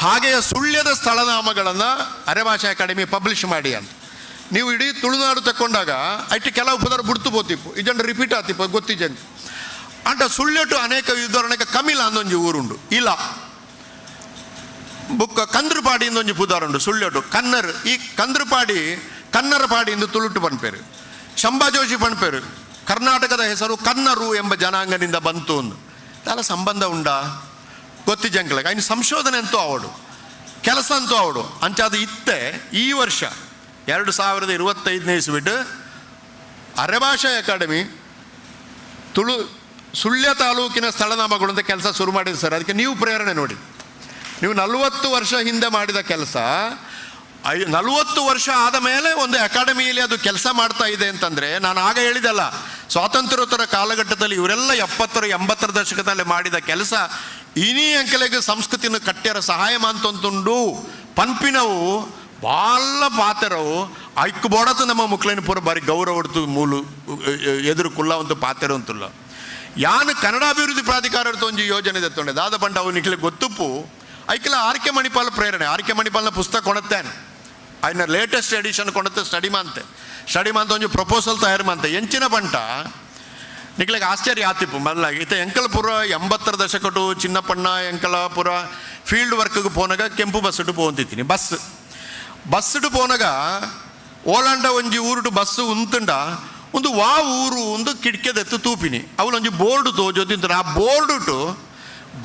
ಹಾಗೆಯೇ ಸುಳ್ಯದ ಸ್ಥಳನಾಮಗಳನ್ನು ಅರೆಭಾಷೆ ಅಕಾಡೆಮಿ ಪಬ್ಲಿಷ್ ಮಾಡಿ ಅಂತ. ನೀವು ಇಡೀ ತುಳುನಾಡು ತಕ್ಕೊಂಡಾಗ ಐಟ್ ಕೆಲವು ಪದರ ಬುಡ್ತು ಪೋತಿಪ್ಪು, ಇಜಂಡ ರಿಪೀಟ್ ಆತಿಪ್ಪ ಗೊತ್ತಿಜಂಡು. ಅಂಟ ಸುಳ್ಯಟು ಅನೇಕ ಉದಾಹರಣೆಗೆ ಕಮಿಲ ಅಂದೊಂಜಿ ಊರುಂಡು, ಇಲ್ಲ ಬುಕ್ಕ ಕಂದ್ರಪಾಡಿ ಒಂಜಿ ಪುದಾರುಂಡು ಸುಳ್ಯಟು. ಕನ್ನರ್, ಈ ಕಂದ್ರಪಾಡಿ ಕನ್ನರ ಪಾಡಿ ಎಂದು ತುಳುಟು ಪನ್ಪೇರು. ಶಂಭಾ ಜೋಶಿ ಪನ್ಪೇರು ಕರ್ನಾಟಕದ ಹೆಸರು ಕನ್ನರು ಎಂಬ ಜನಾಂಗದಿಂದ ಬಂತು ಅಂದು. ದಾಲ ಸಂಬಂಧ ಉಂಡಾ ಗೊತ್ತಿಜಂಕ್ಲಗ ಐನು ಸಂಶೋಧನೆ ಅಂತೂ ಅವಡು, ಕೆಲಸ ಅಂತೂ ಅವಡು. ಅಂಚಾದ ಇತ್ತೆ ಈ ವರ್ಷ 2025ನೇ ಇಸ್ವಿಡ್ ಅರೆಭಾಷಾ ಅಕಾಡೆಮಿ ತುಳು ಸುಳ್ಯ ತಾಲೂಕಿನ ಸ್ಥಳನಾಮಗಳು ಅಂತ ಕೆಲಸ ಶುರು ಮಾಡಿದೆ ಸರ್. ಅದಕ್ಕೆ ನೀವು ಪ್ರೇರಣೆ ನೋಡಿ. ನೀವು 40 ವರ್ಷ ಹಿಂದೆ ಮಾಡಿದ ಕೆಲಸ 40 ವರ್ಷ ಆದ ಮೇಲೆ ಒಂದು ಅಕಾಡೆಮಿಯಲ್ಲಿ ಅದು ಕೆಲಸ ಮಾಡ್ತಾ ಇದೆ ಅಂತಂದರೆ, ನಾನು ಆಗ ಹೇಳಿದಲ್ಲ, ಸ್ವಾತಂತ್ರ್ಯೋತ್ತರ ಕಾಲಘಟ್ಟದಲ್ಲಿ ಇವರೆಲ್ಲ 70ರ 80ರ ದಶಕದಲ್ಲಿ ಮಾಡಿದ ಕೆಲಸ ಇನಿ ಅಂಕಲೆಗೆ ಸಂಸ್ಕೃತಿನ ಕಟ್ಟ್ಯರ ಸಹಾಯ ಮಂತೊಂದುಂಡು ಪನ್ಪಿನವು ಬಾಲ ಪಾತೆರವು. ಐಕ್ ಬೋಡತು ನಮ್ಮ ಮುಕ್ಲೇನ ಪೂರ ಬಾರಿ ಗೌರವ ಮೂಲು ಎದುರು ಕುಲ್ಲ ಒಂದು ಪಾತೆರ ಅಂತುಲ್ಲ. ಯಾನು ಕನ್ನಡ ಅಭಿವೃದ್ಧಿ ಪ್ರಾಧಿಕಾರದ ಒಂಜಿ ಯೋಜನೆ ದೆತ್ತೊಂಡೆ ದಾದ ಪಂಡ ಅವು ನಿಕ್ಲೆ ಗೊತ್ತುಪ್ಪು. ಐಕೆಲ್ಲ ಆರ್ ಕೆ ಮಣಿಪಾಲ್ ಪ್ರೇರಣೆ. ಆರ್ ಕೆ ಮಣಿಪಾಲ್ನ ಪುಸ್ತಕ ಕೊಣತ್ತೇನೆ, ಐನ ಲೇಟೆಸ್ಟ್ ಎಡಿಷನ್ ಕೊಣತ್ತೆ, ಸ್ಟಡಿ ಮಾಂತೆ, ಸ್ಟಡಿ ಮಾಂತ ಒಂಜಿ ಪ್ರಪೋಸಲ್ ತಯಾರು ಮಂತೆ. ಎಂಚಿನ ಪಂಟ ನಿಕ್ಲೆಗ್ ಆಶ್ಚರ್ಯ ಆತಿಪ್ಪು ಮಲ್ಲ. ಇತ್ತೆ ಎಂಕಲಪುರ 80ರ ದಶಕಟು ಚಿನ್ನಪ್ಪಣ್ಣ ಎಂಕಲಪುರ ಫೀಲ್ಡ್ ವರ್ಕ್ಗೆ ಪೋನಾಗ ಕೆಂಪು ಬಸ್ಸುಟು ಪೋಂತಿತ್ತೀನಿ. ಬಸ್ಸುಟು ಪೋನಾಗ ಓಲಾಂಡ ಒಂಜಿ ಊರುಟು ಬಸ್ಸು ಉಂತುಂಡ ಒಂದು ವಾ ಊರು ಒಂದು ಕಿಟಕಿದೆತ್ತು ತೂಪಿನಿ. ಅವಳೊಂಜಿ ಬೋರ್ಡ್ ತೋಜೋದಿಂತ. ಆ ಬೋರ್ಡುಟು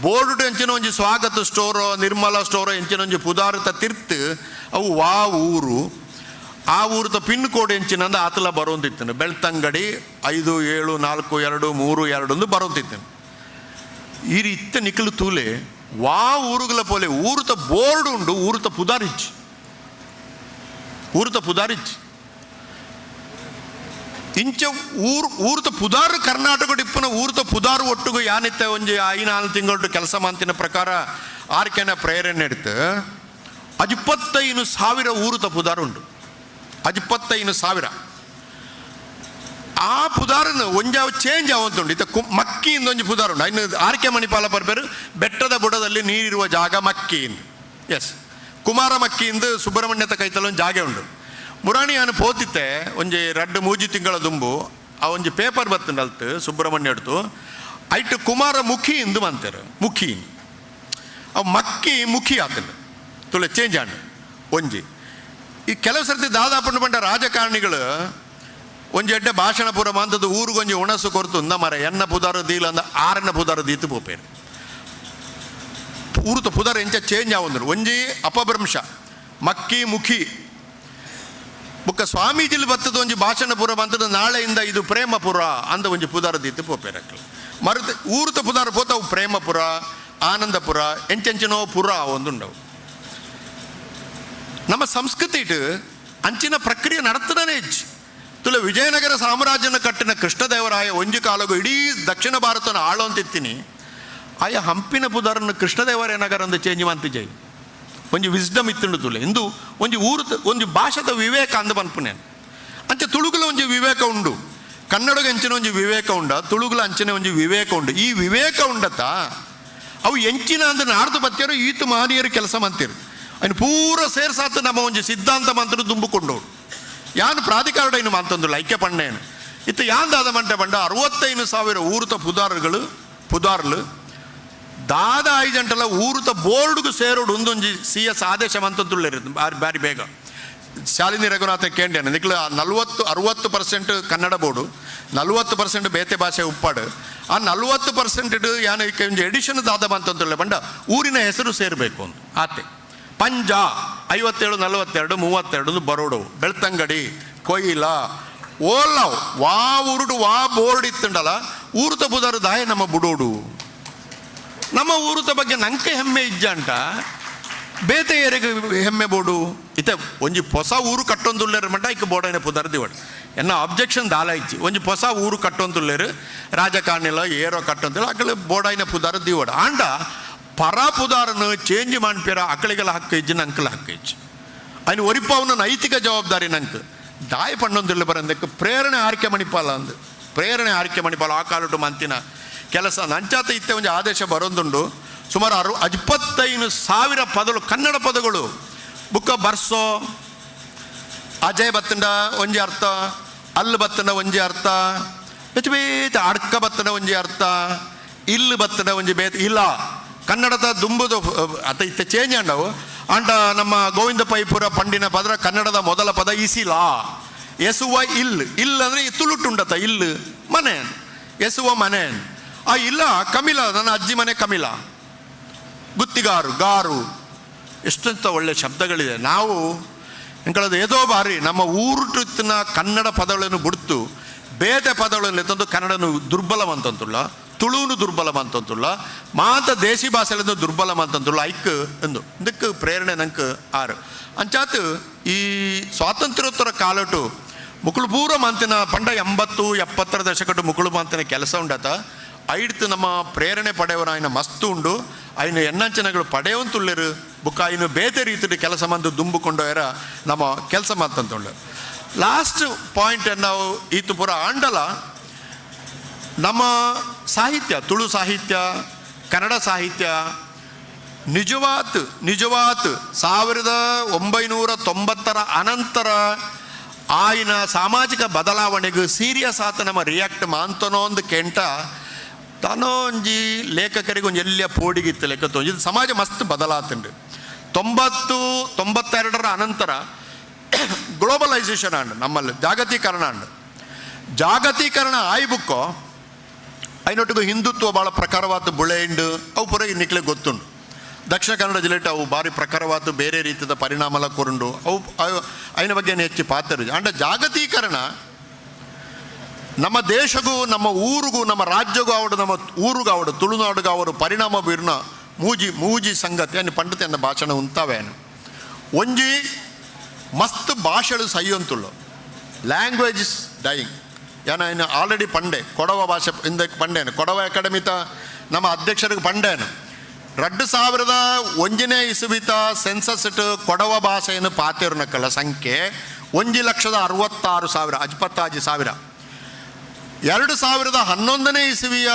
ಬೋರ್ಡು ಎಂಚಿನ ಒಂಜಿ ಸ್ವಾಗತ ಸ್ಟೋರೋ ನಿರ್ಮಲ ಸ್ಟೋರೋ ಎಂಚಿನ ಒಂಜಿ ಪುದಾರುತ ತಿರ್ತು ಅವು ವಾ ಊರು, ಆ ಊರುದ ಪಿನ್ ಕೋಡ್ ಎಂಚಿನಂದ ಆತಲ ಬರೋಂತಿತ್ತು. ಬೆಳ್ತಂಗಡಿ 5 7 4 2 3 2 ಒಂದು ಬರೋಂತಿತ್ತು. ಈ ರೀತಿ ನಿಖಲು ತೂಲೆ ವಾ ಊರುಗಳ ಪೋಲೆ ಊರುತ ಬೋರ್ಡ್ ಉಂಡು, ಊರುತ ಪುದಾರಿಚ್, ಊರುತ ಪುದಾರಿಚ್ ಇಂಚ ಊರು ಊರುತ ಪುದಾರು ಕರ್ನಾಟಕ ಡಿಪ್ಪನ ಊರುತ ಪುದಾರು ಒಟ್ಟುಗು ಯಾನಿತ್ತೆ ಒಂಜಿ 5-4 ತಿಂಗಳು ಕೆಲಸ ಮಾಂತಿನ ಪ್ರಕಾರ ಆರ್ಕೆನ ಪ್ರೇರಣೆ എടുത്ത് 25,000 ಊರುತ ಪುದಾರು ಉಂಡು. 25,000 ಆ ಪುದಾರನ್ನು ಒಂಜಾವ ಚೇಂಜ್ ಆವಂತುಂಡು. ಇತ್ತ ಮಕ್ಕಿ ಇಂದೊಂಜಿ ಪುದಾರು ಉಂಡು. ಇನ್ನು ಆರ್ ಕೆ ಮಣಿಪಾಲ ಪರ್ಪೇರು ಬೆಟ್ಟದ ಬುಡದಲ್ಲಿ ನೀರಿರುವ ಜಾಗ ಮಕ್ಕಿ ಇಂದು. ಎಸ್, ಕುಮಾರ ಮಕ್ಕಿ ಇಂದು ಸುಬ್ರಹ್ಮಣ್ಯದ ಕೈತಲ ಒಂದು ಜಾಗೆ ಉಂಡು. ಮುರಾಣಿ ಯಾನು ಪೋತಿತ್ತೆ ಒಂಜಿ ರಡ್ಡು ಮೂಜಿ ತಿಂಗಳ ದುಂಬು. ಆ ಒಂಜಿ ಪೇಪರ್ ಬತ್ತುಂಡು ಅಲ್ತು ಸುಬ್ರಹ್ಮಣ್ಯ എടുತು. ಐಟ್ ಕುಮಾರ ಮುಖಿ ಇಂದು ಮಂತೇರು ಮುಖಿ. ಅವು ಮಕ್ಕಿ ಮುಖಿ ಆತಂಡು ತುಲೆ ಚೇಂಜ್ ಆಂಡ್ ಒಂಜಿ. ಈ ಕೆಲವು ಸರ್ತಿ ದಾದಾಪಂಡು ಪಂಡ ರಾಜಕಾರಣಿಗಳು ಒಂಜಿ ಎಡ್ಡೆ ಭಾಷಣ ಪೂರ ಮಂತದ್ದು ಊರುಗೊಂಜಿ ಉಣಸು ಕೊರ್ತು ಉಂದ ಮರ ಎನ್ನ ಪುದಾರು ದೀಲ ಅಂದ ಆರನ್ನ ಪುದಾರು ದೀತು ಪೋಪೇರು. ಊರುತ ಪುದಾರು ಎಂಚ ಚೇಂಜ್ ಆವಂದ್ರು ಒಂಜಿ ಅಪಭ್ರಂಶ ಮಕ್ಕಿ ಮುಖಿ. ಬುಕ್ಕ ಸ್ವಾಮೀಜಿಲಿ ಬತ್ತದ ಒಂಜಿ ಭಾಷಣ ಪೂರ ಬಂತದ್ದು ನಾಳೆಯಿಂದ ಇದು ಪ್ರೇಮಪುರ ಅಂದ ಒಂಜಿ ಪುದಾರ ದೀತು ಪೋಪೇರಕ್ಕಲು. ಮರುತ ಊರುತ ಪುದಾರ ಪೋತವು ಪ್ರೇಮಪುರ ಆನಂದಪುರ ಎಂಚೆಂಚಿನೋ ಪುರ ಒಂದುಂಡವು. ನಮ್ಮ ಸಂಸ್ಕೃತಿ ಇಟ್ಟು ಅಂಚಿನ ಪ್ರಕ್ರಿಯೆ ನಡತನೇ ಹೆಚ್ಚು. ತುಲ ವಿಜಯನಗರ ಸಾಮ್ರಾಜ್ಯನ ಕಟ್ಟಿನ ಕೃಷ್ಣದೇವರಾಯ ಒಂಜಿ ಕಾಲಗು ಇಡೀ ದಕ್ಷಿಣ ಭಾರತನ ಆಳೋಂತಿತ್ತೀನಿ. ಆಯ ಹಂಪಿನ ಪುದಾರನ್ನು ಕೃಷ್ಣದೇವರಾಯ ನಗರ ಅಂದ ಚೇಂಜ್ ಮಂತಿಜೈ. ಒಂಜಿ ವಿಸ್ಡಮ್ ಇತ್ತುಂಡು ತುಲೆ ಇಂದು ಒಂಜಿ ಊರು ಒಂಜಿ ಭಾಷೆದ ವಿವೇಕ ಅಂದ ಪನ್ಪುನೇನು. ಅಂಚೆ ತುಳುಗುಲ ಒಂಜಿ ವಿವೇಕ ಉಂಡು, ಕನ್ನಡಗ ಅಂಚಿನ ಒಂಜಿ ವಿವೇಕ ಉಂಡ, ತುಳುಗುಲ ಅಂಚಿನ ಒಂಜಿ ವಿವೇಕ ಉಂಡು. ಈ ವಿವೇಕ ಉಂಡತ ಅವು ಎಂಚಿನ ಅಂದ್ರೆ ನಾಡ್ದು ಬತ್ತಿಯರು ಈತು ಮಹನೀಯರು ಕೆಲಸ ಮಂತಿರು. ಅಯ್ನ ಪೂರ ಸೇರ್ಸಾತು ನಮ್ಮ ಒಂಜಿ ಸಿದ್ಧಾಂತ ಮಂತ್ರ ದುಂಬುಕೊಂಡೋಡು. ಯಾನ್ ಪ್ರಾಧಿಕಾರ ಇನ್ನು ಮಾತೊಂದುಲ್ಲ ಐಕ್ಯ ಪಣ್ಣೇನು ಇತ್ತು. ಯಾನ್ ದಾದ ಮಂಟೆ ಪಂಡ 65,000 ಊರುತ ಪುದಾರುಗಳು ಪುದಾರ್ಲು ದಾದ ಐಜಂಟಲ ಊರುತ ಬೋರ್ಡ್ಗೂ ಸೇರೋಡು ಒಂದೊಂಜಿ ಸಿ ಎಸ್ ಆದೇಶ ಮಂತಂದುಳ್ಳೇರು. ಬಾರಿ ಬಾರಿ ಬೇಗ ಶಾಲಿನಿ ರಘುನಾಥ ಕೇಂದ್ರನ ನಿಕ್ಲ 40-60% ಕನ್ನಡ ಬೋರ್ಡು, 40% ಬೇತೆ ಭಾಷೆ ಉಪ್ಪಾಡು. ಆ 40% ಯಾನ ಒಂಜಿ ಎಡಿಷನ್ ದಾದ ಬಂತಂದುಳ್ಳೆ ಪಂಡ ಊರಿನ ಹೆಸರು ಸೇರಬೇಕು ಅಂತ ಆತೆ. ಪಂಜ 57 42 32 ಬರೋಡು, ಬೆಳ್ತಂಗಡಿ, ಕೊಯ್ಲ ಓಲಾವ್ ವಾ ಊರುಡು ವಾ ಬೋರ್ಡ್ ಇತ್ತುಂಡಲ್ಲ ಊರುತ ಬುದಾರು ದಾಯ ನಮ್ಮ ಬುಡೋಡು. ನಮ್ಮ ಊರುತ ಬಗ್ಗೆ ನಂಗೆ ಹೆಮ್ಮೆ ಇಜ್ಜಂಟ ಬೇತೆ ಏರೆಗೆ ಹೆಮ್ಮೆ ಬೋಡು. ಇತ್ತೆ ಒಂಜಿ ಹೊಸ ಊರು ಕಟ್ಟೊಂದುಲ್ಲೇರು ಮಟ್ಟ ಇಕ್ಕ ಬೋಡೈನ ಪುದರ್ ದಿವಡ್ ಎನ್ನ ಅಬ್ಜೆಕ್ಷನ್ ದಾಲ ಇಚ್ಚಿ. ಒಂಜಿ ಹೊಸ ಊರು ಕಟ್ಟೊಂದುಲ್ಲೇರು ರಾಜಕಾರಣಿಲ ಏರೋ ಕಟ್ಟೊಂದಿಲ್ಲ ಅಕಲು ಬೋಡೈನ ಪುದಾರ ದಿವಡ್. ಆಂಡ ಪರ ಪುದಾರನು ಚೇಂಜ್ ಮಾಡ್ಪಿರ ಅಕಳಿಗೆಲ್ಲ ಹಕ್ಕು ಇಜ್ಜಿ, ನಂಕಲ ಹಕ್ಕು ಇಜ್ಜಿ. ಅಯ್ನ ಒರಿಪಾವನ ನೈತಿಕ ಜವಾಬ್ದಾರಿ ನಂಗೆ ದಾಯ ಪಣ್ಣೊಂದಿಲ್ಲ ಬರಂದಕ್ಕೆ ಪ್ರೇರಣೆ ಆರ್ಕೆ ಮಣಿಪಾಲ ಅಂದು ಪ್ರೇರಣೆ ಆರ್ಕೆ ಮಣಿಪಾಲ ಆ ಕಾಲುಟು ಮಂತಿನ ಕೆಲಸ ನಂಚಾತ. ಇತ್ತೆ ಒಂಜಿ ಆದೇಶ ಬರೋದುಂಡು. ಸುಮಾರು 25,000 ಪದಗಳು ಕನ್ನಡ ಪದಗಳು ಬುಕ್ಕ ಬರ್ಸೋ ಅಜಯ್ ಬತ್ತಂಡ ಒಂಜಿ ಅರ್ಥ, ಅಲ್ಲು ಬತ್ತಂಡ ಒಂಜಿ ಅರ್ಥ, ಬೇತೆ ಬೇತೆ ಅಡ್ಕ ಬತ್ತಂಡ ಒಂಜಿ ಅರ್ಥ, ಇಲ್ಲು ಬತ್ತಂಡ ಒಂಜಿ ಬೇತೆ ಇಲ್ಲ. ಕನ್ನಡದ ದುಂಬುದು ಅತ ಇತ್ತೆ ಚೇಂಜ್ ಅಂಡವು. ಅಂಡ ನಮ್ಮ ಗೋವಿಂದ ಪೈಪುರ ಪಂಡಿನ ಪದರ ಕನ್ನಡದ ಮೊದಲ ಪದ ಇಸಿಲಾ ಎಸುವ ಇಲ್. ಇಲ್ ಅಂದರೆ ತುಳುಟುಂಡತ ಇಲ್ಲು ಮನೆ, ಎಸುವ ಮನೆ. ಆ ಇಲ್ಲ ಕಮಿಲ, ನನ್ನ ಅಜ್ಜಿ ಮನೆ ಕಮಿಲ. ಗುತ್ತಿಗಾರು ಗಾರು ಎಷ್ಟಂತ ಒಳ್ಳೆ ಶಬ್ದಗಳಿದೆ. ನಾವು ಎಂಕಳದು ಏದೋ ಬಾರಿ ನಮ್ಮ ಊರುಟಿನ ಕನ್ನಡ ಪದಗಳನ್ನು ಬಿಡ್ತು ಬೇತೆ ಪದಗಳನ್ನು ತಂದು ಕನ್ನಡನು ದುರ್ಬಲವಂತಂತುಳ್ಳ, ತುಳುನು ದುರ್ಬಲವಂತಂತುಳ್ಳ, ಮಾತ ದೇಶಿ ಭಾಷೆಗಳನ್ನು ದುರ್ಬಲವಂತಂತುಳ್ಳ ಐಕ್ ಎಂದು ಇದಕ್ಕೆ ಪ್ರೇರಣೆ ನಂಗೆ ಆರು ಅಂಚಾತು. ಈ ಸ್ವಾತಂತ್ರ್ಯೋತ್ತರ ಕಾಲಟು ಮುಕುಳು ಪೂರ ಮಂತಿನ ಪಂಡ 80-70ರ ದಶಕಟ್ಟು ಮುಕುಳು ಮಂತಿನ ಕೆಲಸ ಉಂಡತ. ಐಡ್ತು ನಮ್ಮ ಪ್ರೇರಣೆ ಪಡೆಯವರ ಆಯ್ನ ಮಸ್ತು ಉಂಡು. ಐನು ಎನ್ನಂಚನಗಳು ಪಡೆಯವಂತುಳ್ಳಿರು ಬುಕ್ಕ ಐನು ಬೇತೆ ರೀತಿಯ ಕೆಲಸ ಮಂದು ದುಂಬುಕೊಂಡೋಯರ ನಮ್ಮ ಕೆಲಸ ಮಾತಂತುಳ್ಳು. ಲಾಸ್ಟ್ ಪಾಯಿಂಟ್ ನಾವು ಈತು ಪೂರ ಆಂಡಲ ನಮ್ಮ ಸಾಹಿತ್ಯ, ತುಳು ಸಾಹಿತ್ಯ, ಕನ್ನಡ ಸಾಹಿತ್ಯ ನಿಜವಾತ್ ನಿಜವಾತ್ 1990ರ ಅನಂತರ ಆಯ್ನ ಸಾಮಾಜಿಕ ಬದಲಾವಣೆಗೆ ಸೀರಿಯಸ್ ಆತ ನಮ್ಮ ರಿಯಾಕ್ಟ್ ಮಾಂತನೋ ಒಂದು ಕೆಂಟ ತಾನೋ ಒಂಜಿ ಲೇಖಕರಿಗೆ ಒಂಜಿ ಎಲ್ಲಿಯ ಪೋಡಿಗಿತ್ತು ಲೆಕ್ಕ. ಇದು ಸಮಾಜ ಮಸ್ತ್ ಬದಲಾತುಂಡು. 90 92ರ ಅನಂತರ ಗ್ಲೋಬಲೈಸೇಷನ್ ಆಂಡ್, ನಮ್ಮಲ್ಲಿ ಜಾಗತೀಕರಣ ಆಂಡ್. ಜಾಗತೀಕರಣ ಆಯ್ ಬುಕ್ಕೋ ಐನೊಟ್ಟಿಗೂ ಹಿಂದುತ್ವ ಭಾಳ ಪ್ರಕಾರವಾದ ಬುಳೆಂಡು ಅವು ಪೂರ ನಿಕ್ಲೆ ಗೊತ್ತುಂಡು. ದಕ್ಷಿಣ ಕನ್ನಡ ಜಿಲ್ಲೆ ಅವು ಭಾರಿ ಪ್ರಕಾರವಾದ ಬೇರೆ ರೀತಿಯ ಪರಿಣಾಮಲ ಕೊರುಂಡು. ಅವು ಐನ ಬಗ್ಗೆ ಹೆಚ್ಚು ಪಾತ್ರ. ಅಂಡ ಜಾಗತೀಕರಣ ನಮ್ಮ ದೇಶಗೂ ನಮ್ಮ ಊರಿಗೂ ನಮ್ಮ ರಾಜ್ಯಗೂ ಅವಡು ನಮ್ಮ ಊರಿಗೂ ಅವಡು ತುಳುನಾಡುಗೂ ಅವರು ಪರಿಣಾಮ ಬೀರ್ನ ಮೂಜಿ ಮೂಜಿ ಸಂಗತಿ ಅನ್ನು ಪಂಡಿತ ಭಾಷಣ ಉಂತಾವೇನು. ಒಂಜಿ ಮಸ್ತ್ ಭಾಷೆಳು ಸೈಯಂತುಳ್ಳು, ಲ್ಯಾಂಗ್ವೇಜ್ is dying. ಏನ ಆಲ್ರೆಡಿ ಪಂಡೆ ಕೊಡವ ಭಾಷೆ ಹಿಂದಕ್ಕೆ ಪಂಡೇನು ಕೊಡವ ಅಕಾಡೆಮಿತ ನಮ್ಮ ಅಧ್ಯಕ್ಷರಿಗೆ ಪಂಡೇನು. 2001ನೇ ಇಸುವಿತ ಸೆನ್ಸಸ್ ಕೊಡವ ಭಾಷೆಯನ್ನು ಪಾತಿರ್ನಕ್ಕಲ್ಲ ಸಂಖ್ಯೆ 1,66,000 ಅಜ್ಪತ್ತಾಜಿ ಸಾವಿರ. 2011ನೇ ಇಸುವಿಯ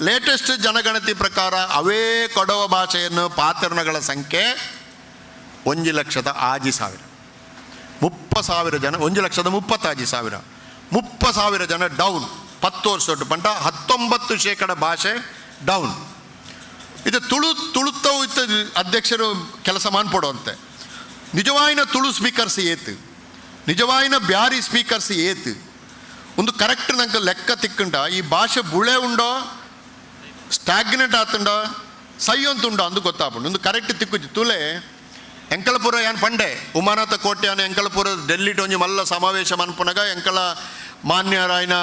ಲೇಟೆಸ್ಟ್ ಜನಗಣತಿ ಪ್ರಕಾರ ಅವೇ ಕೊಡವ ಭಾಷೆಯನ್ನು ಪಾತಿರ್ನಗಳ ಸಂಖ್ಯೆ 1,06,000, 30,000 ಜನ, 1,36,000, 30,000 ಜನ ಡೌನ್ 10 ವರ್ಷ ಪಂಟ 19% ಭಾಷೆ ಡೌನ್. ಇದು ತುಳು ತುಳುತ್ತವು ಇತ್ತ ಅಧ್ಯಕ್ಷರು ಕೆಲಸ ಮಾನ್ಪಡುವಂತೆ. ನಿಜವಾಯಿನ ತುಳು ಸ್ಪೀಕರ್ಸ್ ಏತ್, ನಿಜವಾಯಿನ ಬ್ಯಾರಿ ಸ್ಪೀಕರ್ಸ್ ಏತ್, ಒಂದು ಕರೆಕ್ಟ್ ನಂಗೆ ಲೆಕ್ಕ ತಿಕ್ಕುಂಡ ಈ ಭಾಷೆ ಬುಳೆ ಉಂಡೋ, ಸ್ಟಾಗ್ನೆಂಟ್ ಆತುಂಡೋ, ಸೈಯಂತುಂಡೋ ಅಂದು ಗೊತ್ತಾಪುಂಡು. ಒಂದು ಕರೆಕ್ಟ್ ತಿಕ್ಕುಜಿ. ತುಲೆ ಎಂಕಲಪುರ ಯಾನ್ ಪಂಡೆ ಉಮಾನಾಥ ಕೋಟ್ಯಾನ ಎಂಕಲಪುರ ಡೆಲ್ಲಿಟ್ ಒಂಜಿ ಮಲ್ಲ ಸಮಾವೇಶ ಮನ್ಪುನಗ ಎಂಕಲ ಮಾನ್ಯರಾಯನ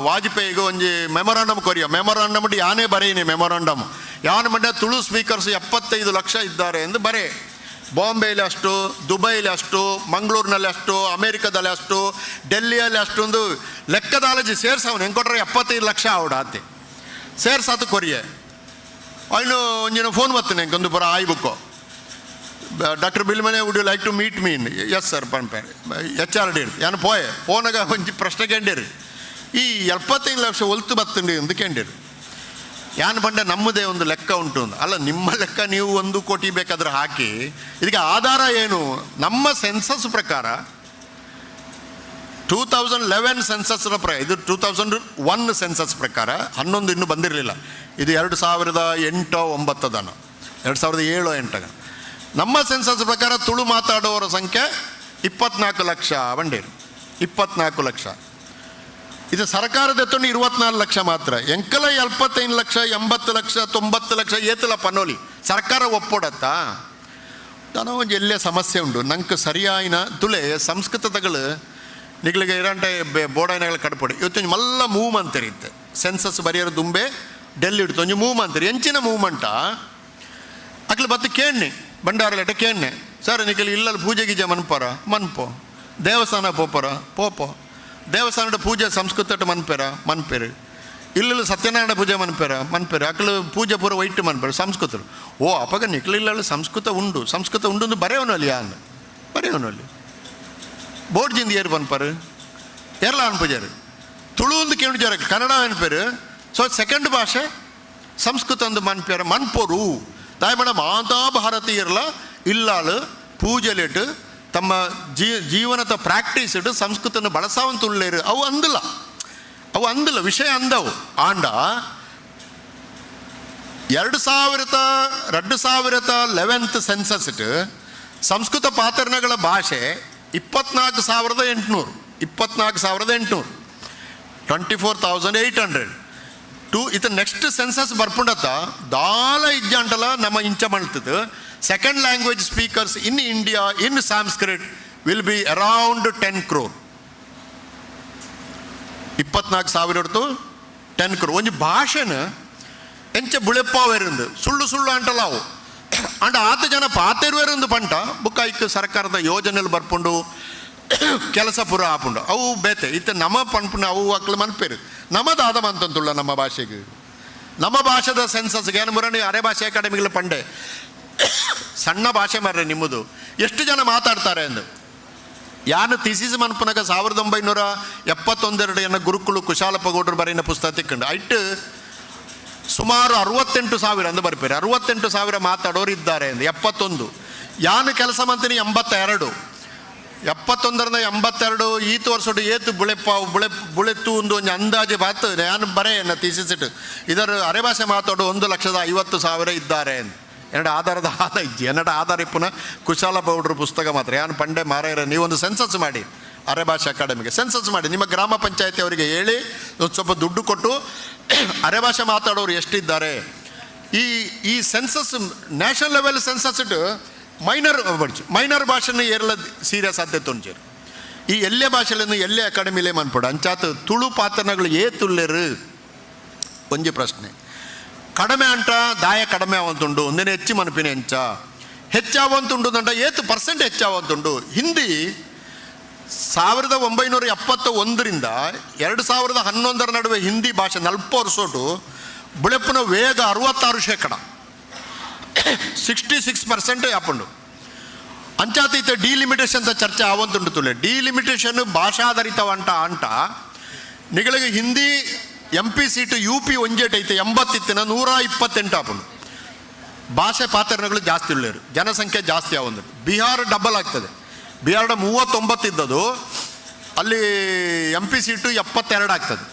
ವಾಜಪೇಯಿಗೆ ಒಂಜಿ ಮೆಮೊರಾಂಡಮ್ ಕೊರಿಯ. ಮೆಮೊರಾಂಡಮ್ ಯಾನೇ ಬರೆಯಿನಿ. ಮೆಮೊರಾಂಡಮ್ ಯಾನ್ ಮಂಡ್ಯ ತುಳು ಸ್ಪೀಕರ್ಸ್ 75 ಲಕ್ಷ ಇದ್ದಾರೆ ಎಂದು ಬರೆ. ಬಾಂಬೆಯಲ್ಲಿ ಅಷ್ಟು, ದುಬೈಲಿ ಅಷ್ಟು, ಮಂಗಳೂರಿನಲ್ಲಿ ಅಷ್ಟು, ಅಮೇರಿಕಾದಲ್ಲಿ ಅಷ್ಟು, ಡೆಲ್ಲಿಯಲ್ಲಿ ಅಷ್ಟೊಂದು ಲೆಕ್ಕದಾಲಜಿ ಸೇರ್ಸವನು ಹೆಂಗೆ ಕೊಟ್ರೆ 75 ಲಕ್ಷ ಆವಡ ಆತೆ ಸೇರ್ಸಾತು ಕೊರಿಯೆ. ಅವನು ಒಂಜಿನ ಫೋನ್ ಬರ್ತಾನೆ ಎಂಕೊಂದು ಪೂರ ಆಯ್ book. Doctor Bilimale, would you like to meet me? Yes sir ಪನ್ಪೆ. H R D ಯಾನು ಪೋಯೆ. ಫೋನಾಗ ಒಂಜಿ ಪ್ರಶ್ನೆ ಕೇಂಡಿರಿ, ಈ 75 ಲಕ್ಷ ಒಲ್ತು ಬತ್ತುಂಡು ಎಂದು ಕೇಂಡಿರಿ. ಯಾನ್ ಪಂಡ ನಮ್ಮದೇ ಒಂದು ಲೆಕ್ಕ ಉಂಟು ಅಂದು. ಅಲ್ಲ, ನಿಮ್ಮ ಲೆಕ್ಕ ನೀವು 1 ಕೋಟಿ ಬೇಕಾದ್ರೆ ಹಾಕಿ, ಇದಕ್ಕೆ ಆಧಾರ ಏನು? ನಮ್ಮ ಸೆನ್ಸಸ್ ಪ್ರಕಾರ 2011 ಸೆನ್ಸಸ್ನ ಇದು 2001 ಸೆನ್ಸಸ್ ಪ್ರಕಾರ, 11 ಇನ್ನೂ ಬಂದಿರಲಿಲ್ಲ. ಇದು 2008 9ದನ, 2007 8. ನಮ್ಮ ಸೆನ್ಸಸ್ ಪ್ರಕಾರ ತುಳು ಮಾತಾಡುವವರ ಸಂಖ್ಯೆ 24 ಲಕ್ಷ ಬಂಡೇರು, 24 ಲಕ್ಷ. ಇದು ಸರ್ಕಾರದ ಎತ್ತೊಂಡು 24 ಲಕ್ಷ ಮಾತ್ರ. ಎಂಕಲ 75 ಲಕ್ಷ, 80 ಲಕ್ಷ, 90 ಲಕ್ಷ ಏತಲ ಪನೋಲಿ ಸರ್ಕಾರ ಒಪ್ಪೋಡತ್ತಾ? ದಾನ ಒಂಜಿ ಎಲ್ಲೇ ಸಮಸ್ಯೆ ಉಂಡು ನಂಗೆ ಸರಿಯಾಯಿನ ತುಲೆ ಸಂಸ್ಕೃತದಗಳು ನಿಗಳಿಗೆ ಇರಂಟೆ ಬೋಡಾಯಿನಗಳ ಕಡಪಡಿ. ಇವತ್ತೊಂಜಿ ಮಲ್ಲ ಮೂವ್ಮೆಂಟ್ ಇರುತ್ತೆ. ಸೆನ್ಸಸ್ ಬರೆಯೋರು ದುಂಬೆ ಡೆಲ್ಲಿ ಇಡ್ತು ಒಂಜಿ ಮೂವ್ಮೆಂಟ್. ಎಂಚಿನ ಮೂವ್ಮೆಂಟಾ? ಅಕ್ಲು ಬತ್ತು ಕೇಣ್ಣೆ ಬಂಡಾರಲೆಟ ಕೇಣ್ಣೆ, ಸರ್ ನಿಕಲ್ ಇಲ್ಲಲ್ಲಿ ಪೂಜೆ ಗೀಜೆ ಮನ್ಪರ ಮನ್ಪೋ, ದೇವಸ್ಥಾನ ಪೋಪರ ಪೋಪೋ, ದೇವಸ್ಥಾನದ ಪೂಜೆ ಸಂಸ್ಕೃತ ಮನ್ಪೇರ ಮನ್ಪೇರು, ಇಲ್ಲಲ್ಲಿ ಸತ್ಯನಾರಾಯಣ ಪೂಜೆ ಮನ್ಪೇರ ಮನ್ಪೇರು, ಅಕ್ಲು ಪೂಜೆ ಪೂರ ವೈಟ್ ಮನ್ಪೇರು ಸಂಸ್ಕೃತರು. ಓ ಅಪಗ ನಿಕ್ಲು ಇಲ್ಲಲ್ಲಿ ಸಂಸ್ಕೃತ ಉಂಡು, ಸಂಸ್ಕೃತ ಉಂಡು ಬರೆಯವನು ಅಲ್ಲಿ, ಯಾನ್ ಬರೆಯವನು ಅಲ್ಲಿ ಬೋರ್ಡ್ ಜಿಂದ ಏರು ಪನ್ಪಾರು ಏರ್ಲ ಅನ್ಪುಜಾರು. ತುಳು ಒಂದು ಕೇಳಿಜಾರ, ಕನ್ನಡ ಅನ್ಪೇರು. ಸೊ ಸೆಕೆಂಡ್ ಭಾಷೆ ಸಂಸ್ಕೃತ ಒಂದು ಮನ್ಪೇರ ಮನ್ಪೋರು. ದಾಯಮಣ ಮಾತಾ ಭಾರತೀಯರ್ಲ ಇಲ್ಲಾಳು ಪೂಜೆಲಿಟ್ಟು ತಮ್ಮ ಜೀವನದ ಪ್ರಾಕ್ಟೀಸ್ ಇಟ್ಟು ಸಂಸ್ಕೃತನ ಬಳಸಾವಂತುಳ್ಳೇರು. ಅವು ಅಂದಿಲ್ಲ, ಅವು ಅಂದಿಲ್ಲ ವಿಷಯ ಅಂದವು. ಆಂಡ 2011 ಸೆನ್ಸಸ್ ಇಟ್ಟು ಸಂಸ್ಕೃತ ಪಾತ್ರನಗಳ ಭಾಷೆ 24,800, 24,800, 24,800 ಟು. ಇತ ನೆಕ್ಸ್ಟ್ ಸೆನ್ಸಸ್ ಬರ್ಪುಂಡತ್ತ ದಾಲ ಇಜ್ಜಾಂಟಲ ನಮ್ಮ ಇಂಚ ಮಾಡ್ತದೆ. Second language speakers in India in Sanskrit will be around 10 crore. 24,000 ಹೊಡ್ತು 10 crore. ಒಂಜಿ ಭಾಷೆನ ಎಂಚ ಬುಳೆಪ್ಪಾವೇರಿಂದು ಸುಳ್ಳು ಸುಳ್ಳು ಅಂಟಲ್ಲ ಅವು. ಅಂಡ ಆತ ಜನ ಪಾತೆರುವೆರಿಂದು ಪಂಟ ಬುಕ್ಕ ಸರ್ಕಾರದ ಯೋಜನೆಯಲ್ಲಿ ಬರ್ಪುಂಡು ಕೆಲಸ ಪೂರ ಆಪುಂಡು ಅವು ಬೇತೆ. ಇತ್ತ ನಮ್ಮ ಪನ್ಪುಂಡು ಅವು ಅಕ್ಲು ಮನ್ಪೇರು. ನಮ್ಮದಾದ ಮಂತಂತುಳ್ಳ ನಮ್ಮ ಭಾಷೆಗೆ, ನಮ್ಮ ಭಾಷೆದ ಸೆನ್ಸಸ್ಗೆ ಏನು ಮುರಣಿ ಅರೆ ಭಾಷೆ ಅಕಾಡೆಮಿಗಳ ಪಂಡೆ ಸಣ್ಣ ಭಾಷೆ ಮಾರ್ರೆ ನಿಮ್ಮದು ಎಷ್ಟು ಜನ ಮಾತಾಡ್ತಾರೆ ಎಂದು. ಯಾನು ಥೀಸಿಸ್ ಮನ್ಪುನಗ 1971 ಎನ್ನ ಗುರುಕುಲು ಕುಶಾಲಪ್ಪ ಗೌಡ್ರು ಬರೆಯಿನ ಪುಸ್ತಕ ತಿಕ್ಕಂಡು ಐಟ್ ಸುಮಾರು 68,000 ಅಂದು ಬರ್ಪೇರು. 68,000 ಮಾತಾಡೋರು ಇದ್ದಾರೆ ಎಂದು 71. ಯಾನು ಕೆಲಸ ಮಂತೀನಿ 82, 71ರಿಂದ 82 ಈತು ವರ್ಷ ಏತು ಬುಳೆಪ್ಪ ಬುಳೆ ಬುಳೆತ್ತು ಒಂದು ಒಂಜಿ ಅಂದಾಜು ಬಾತು ಯಾನು ಬರೆ ಎನ್ನ ಥೀಸಿಸ್ ಇಟ್ಟು ಇದರ ಅರೆ ಭಾಷೆ ಮಾತಾಡೋ 1,50,000 ಇದ್ದಾರೆ ಎಂದು. ಎರಡು ಆಧಾರದ ಆದ ಇಜ್ಜಿ ಎನ್ನಡ ಆಧಾರ ಇಪ್ಪುನ ಕುಶಾಲಪ್ಪ ಗೌಡ್ರ ಪುಸ್ತಕ ಮಾತ್ರ. ಯಾನು ಪಂಡೆ ಮಾರಾಯರ ನೀವೊಂದು ಸೆನ್ಸಸ್ ಮಾಡಿ, ಅರೆ ಭಾಷೆ ಅಕಾಡೆಮಿಗೆ ಸೆನ್ಸಸ್ ಮಾಡಿ, ನಿಮ್ಮ ಗ್ರಾಮ ಪಂಚಾಯತಿ ಅವರಿಗೆ ಹೇಳಿ ಒಂದು ಸ್ವಲ್ಪ ದುಡ್ಡು ಕೊಟ್ಟು ಅರೆ ಭಾಷೆ ಮಾತಾಡೋರು ಎಷ್ಟಿದ್ದಾರೆ. ಈ ಈ ಸೆನ್ಸಸ್ ನ್ಯಾಷನಲ್ ಲೆವೆಲ್ ಸೆನ್ಸಸ್ ಇಟ್ಟು ಮೈನರ್ ಮೈನರ್ ಭಾಷೆನ ಏರ್ಲ ಸೀರಿಯಸ್ ಆದ್ಯತೆ ಒಂಚೂರು. ಈ ಎಲ್ಲೇ ಭಾಷೆಗಳನ್ನು ಎಲ್ಲೇ ಅಕಾಡೆಮಿಲೇ ಮನ್ಪಡು ಅಂಚಾತ ತುಳು ಪಾತ್ರನಗಳು ಏ ತುಲ್ಲೇರು ಒಂಜಿ ಪ್ರಶ್ನೆ. ಕಡಿಮೆ ಅಂಟ ದಾಯ ಕಡಿಮೆ ಅವಂತುಂಡು ಒಂದಿನ ಹೆಚ್ಚು ಮನಪಿನ ಎಂಚ ಹೆಚ್ಚಾವಂತುಂಡು ಅಂಟ ಏತು ಪರ್ಸೆಂಟ್ ಹೆಚ್ಚಾವಂತುಂಡು. ಹಿಂದಿ 1971ರಿಂದ 2011ರ ನಡುವೆ ಹಿಂದಿ ಭಾಷೆ 40 ವರ್ಷೋಟು ಬುಳೆಪ್ಪುನ ವೇಗ 66%, 66% ಆಪುಂಡು. ಅಂಚಾತೀತ ಡಿಲಿಮಿಟೇಷನ್ ಅಂತ ಚರ್ಚೆ ಆವಂತುಂಡು ತುಲೆ. ಡಿಲಿಮಿಟೇಷನ್ ಭಾಷಾಧಾರಿತವಂಟ ಅಂಟ ನಿಗಳಿಗೆ Hindi M P seat U P ಒಂಜೇಟ್ ಐತೆ 80 128 ಆಪುಂಡು. ಭಾಷೆ ಪಾತ್ರಗಳು ಜಾಸ್ತಿ ಉಳ್ಳೇರು, ಜನಸಂಖ್ಯೆ ಜಾಸ್ತಿ ಆವಂದು. ಬಿಹಾರ ಡಬಲ್ ಆಗ್ತದೆ. ಬಿಹಾರ 39 ಇದ್ದದು ಅಲ್ಲಿ ಎಂ ಪಿ ಸೀಟು 72 ಆಗ್ತದೆ.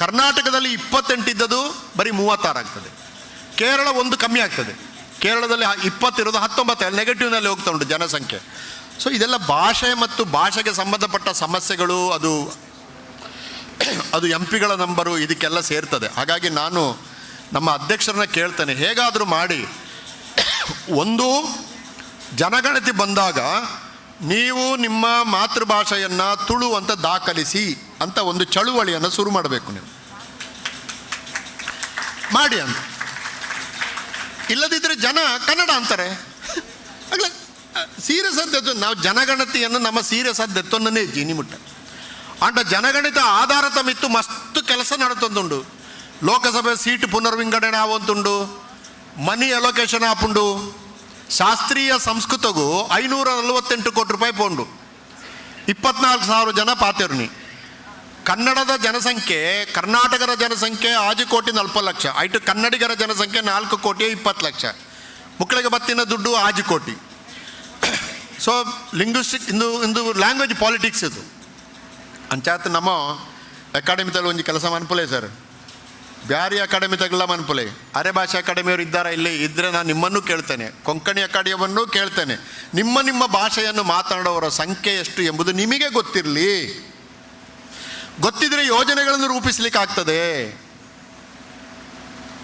ಕರ್ನಾಟಕದಲ್ಲಿ 28 ಇದ್ದದು ಬರೀ 36 ಆಗ್ತದೆ. ಕೇರಳ ಒಂದು ಕಮ್ಮಿ ಆಗ್ತದೆ. ಕೇರಳದಲ್ಲಿ 20 ಇರೋದು 19, ಅಲ್ಲಿ ನೆಗೆಟಿವ್ನಲ್ಲಿ ಹೋಗ್ತಾ ಉಂಟು ಜನಸಂಖ್ಯೆ. ಸೊ ಇದೆಲ್ಲ ಭಾಷೆ ಮತ್ತು ಭಾಷೆಗೆ ಸಂಬಂಧಪಟ್ಟ ಸಮಸ್ಯೆಗಳು, ಅದು ಅದು ಎಂ ಪಿಗಳ ನಂಬರು ಇದಕ್ಕೆಲ್ಲ ಸೇರ್ತದೆ. ಹಾಗಾಗಿ ನಾನು ನಮ್ಮ ಅಧ್ಯಕ್ಷರನ್ನ ಕೇಳ್ತೇನೆ, ಹೇಗಾದರೂ ಮಾಡಿ ಒಂದು ಜನಗಣತಿ ಬಂದಾಗ ನೀವು ನಿಮ್ಮ ಮಾತೃಭಾಷೆಯನ್ನು ತುಳು ಅಂತ ದಾಖಲಿಸಿ ಅಂತ ಒಂದು ಚಳುವಳಿಯನ್ನು ಶುರು ಮಾಡಬೇಕು. ನೀವು ಮಾಡಿ ಅಂತ. ಇಲ್ಲದಿದ್ದರೆ ಜನ ಕನ್ನಡ ಅಂತಾರೆ. ಆಗಲೇ ಸೀರಿಯಸ್ ಅಂತ ನಾವು ಜನಗಣತಿಯನ್ನು ನಮ್ಮ ಸೀರಿಯಸ್ ಆದ ಎತ್ತೊಂದನ್ನೇ ಜೀನಿ ಮುಟ್ಟ ಅಂಟ ಜನಗಣಿತ ಆಧಾರ ಮಿತ್ತು ಮಸ್ತ್ ಕೆಲಸ ನಡತೊಂದುಂಡು. ಲೋಕಸಭೆ ಸೀಟ್ ಪುನರ್ವಿಂಗಡಣೆ ಆವಂತುಂಡು, ಮನಿ ಅಲೊಕೇಶನ್ ಆಪುಂಡು. ಶಾಸ್ತ್ರೀಯ ಸಂಸ್ಕೃತಗೂ 548 ಕೋಟಿ ರೂಪಾಯಿ ಪೋಂಡು. 24,000 ಜನ ಪಾತೆರ್ನಿ. ಕನ್ನಡದ ಜನಸಂಖ್ಯೆ, ಕರ್ನಾಟಕದ ಜನಸಂಖ್ಯೆ 5 ಕೋಟಿ 40 ಲಕ್ಷ, ಐಟು ಕನ್ನಡಿಗರ ಜನಸಂಖ್ಯೆ 4 ಕೋಟಿ 20 ಲಕ್ಷ. ಮಕ್ಕಳಿಗೆ ಬತ್ತಿನ ದುಡ್ಡು 5 ಕೋಟಿ. ಸೊ ಲಿಂಗ್ವಿಸ್ಟಿಕ್ ಇಂದು ಇಂದು ಲ್ಯಾಂಗ್ವೇಜ್ ಪಾಲಿಟಿಕ್ಸ್ ಇದು. ಅಂಚಾತ್ ನಮ್ಮ ಅಕಾಡೆಮಿದಲ್ಲಿ ಒಂಜಿ ಕೆಲಸ ಮನ್ಪುಲೆ ಸರ್. ಬ್ಯಾರಿ ಅಕಾಡೆಮಿ ತಗಲ ಮನ್ಪುಲೆ. ಅರೆ ಭಾಷೆ ಅಕಾಡೆಮಿಯವರು ಇದ್ದಾರಾ ಇಲ್ಲಿ? ಇದ್ದರೆ ನಾನು ನಿಮ್ಮನ್ನು ಕೇಳ್ತೇನೆ, ಕೊಂಕಣಿ ಅಕಾಡೆಮಿಯನ್ನು ಕೇಳ್ತೇನೆ. ನಿಮ್ಮ ನಿಮ್ಮ ಭಾಷೆಯನ್ನು ಮಾತನಾಡುವವರ ಸಂಖ್ಯೆ ಎಷ್ಟು ಎಂಬುದು ನಿಮಗೆ ಗೊತ್ತಿರಲಿ. ಗೊತ್ತಿದ್ರೆ ಯೋಜನೆಗಳನ್ನು ರೂಪಿಸಲಿಕ್ಕೆ ಆಗ್ತದೆ.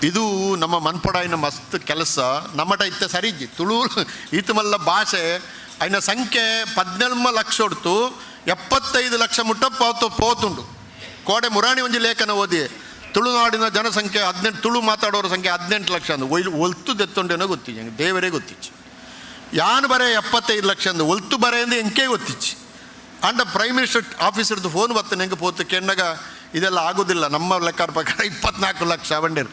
ಇದು ನಮ್ಮ ಮನ್ಪೊಡಾಯಿನ ಮಸ್ತ್ ಕೆಲಸ. ನಮ್ಮಟ ಇತ್ತೆ ಸರಿಜಿ ತುಳು ಈತಮಲ್ಲ ಭಾಷೆ ಐನ ಸಂಖ್ಯೆ 18 ಲಕ್ಷ ಹೊಡ್ತು 75 ಲಕ್ಷ ಮುಟ್ಟ ಪೋತು ಪೋತುಂಡು. ಕೋಡೆ ಮುರಾಣಿ ಒಂಜಿ ಲೇಖನ ಓದಿ ತುಳುನಾಡಿನ ಜನಸಂಖ್ಯೆ 18, ತುಳು ಮಾತಾಡೋರ ಸಂಖ್ಯೆ 18 ಲಕ್ಷ ಅಂದು ಒಯ್ಲು ಒಲ್ತು ದೆತ್ತೊಂಡೇನೋ ಗೊತ್ತಿಜ್ಜಿ, ನಂಗೆ ದೇವರೇ ಗೊತ್ತಿಚ್ಚು. ಯಾನು ಬರೇ 75 ಲಕ್ಷ ಅಂದು ಒಲ್ತು ಬರೇ ಅಂದು ಎಂಕೇ ಗೊತ್ತಿಚ್ಚು. ಅಂಡ ಪ್ರೈಮ್ ಮಿನಿಸ್ಟರ್ ಆಫೀಸರ್ದು ಫೋನ್ ಬರ್ತೇನೆ ಹೆಂಗೆ ಪೋತು ಕೆಣ್ಣಗ ಇದೆಲ್ಲ ಆಗೋದಿಲ್ಲ, ನಮ್ಮ ಲೆಕ್ಕ ಪ್ರಕಾರ 24 ಲಕ್ಷ ಬಂಡೇರು.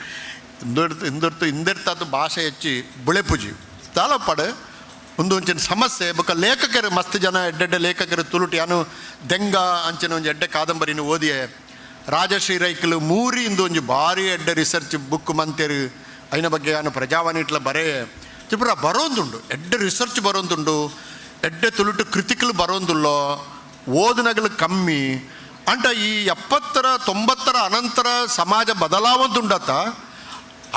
ಇಂದೊರ್ತು ಇಂದೊರ್ತು ಇಂದೆರ್ತಾತು ಭಾಷೆ ಹೆಚ್ಚಿ ಬುಳೆಪುಜಿ ತಾಲಪಾಡು ಒಂದು ಒಂಚಿನ ಸಮಸ್ಯೆ. ಬೊಕ್ಕ ಲೇಖಕರು ಮಸ್ತ್ ಜನ ಎಡ್ಡೆಡ್ಡೆ ಲೇಖಕರು ತುಳುಟು ಯಾನು ದೆಂಗ ಅಂಚಿನ ಒಂಜಿ ಎಡ್ಡೆ ಕಾದಂಬರಿನ ಓದಿಯೆ. ರಾಜಶ್ರೀ ರೈಕಲು ಮೂರಿ ಇಂದು ಒಂಜಿ ಭಾರಿ ಎಡ್ಡೆ ರಿಸರ್ಚ್ ಬುಕ್ ಮಂತೇರು. ಐನ ಬಗ್ಗೆ ಯಾನು ಪ್ರಜಾವಾಣಿ ಇಟ್ಲ ಬರೇ ತ್ರಿಪುರ ಬರೋಂದುಂಡು, ಎಡ್ಡೆ ರಿಸರ್ಚ್ ಬರೋಂದುಂಡು, ಎಡ್ಡೆ ತುಳುಟು ಕೃತಿಕಲು ಬರೋಂದುಲ್ಲೋ, ಓದುನಗಲು ಕಮ್ಮಿ. ಅಂಟ ಈ 70ರ 90ರ ಅನಂತರ ಸಮಾಜ ಬದಲಾವಂತುಂಡತ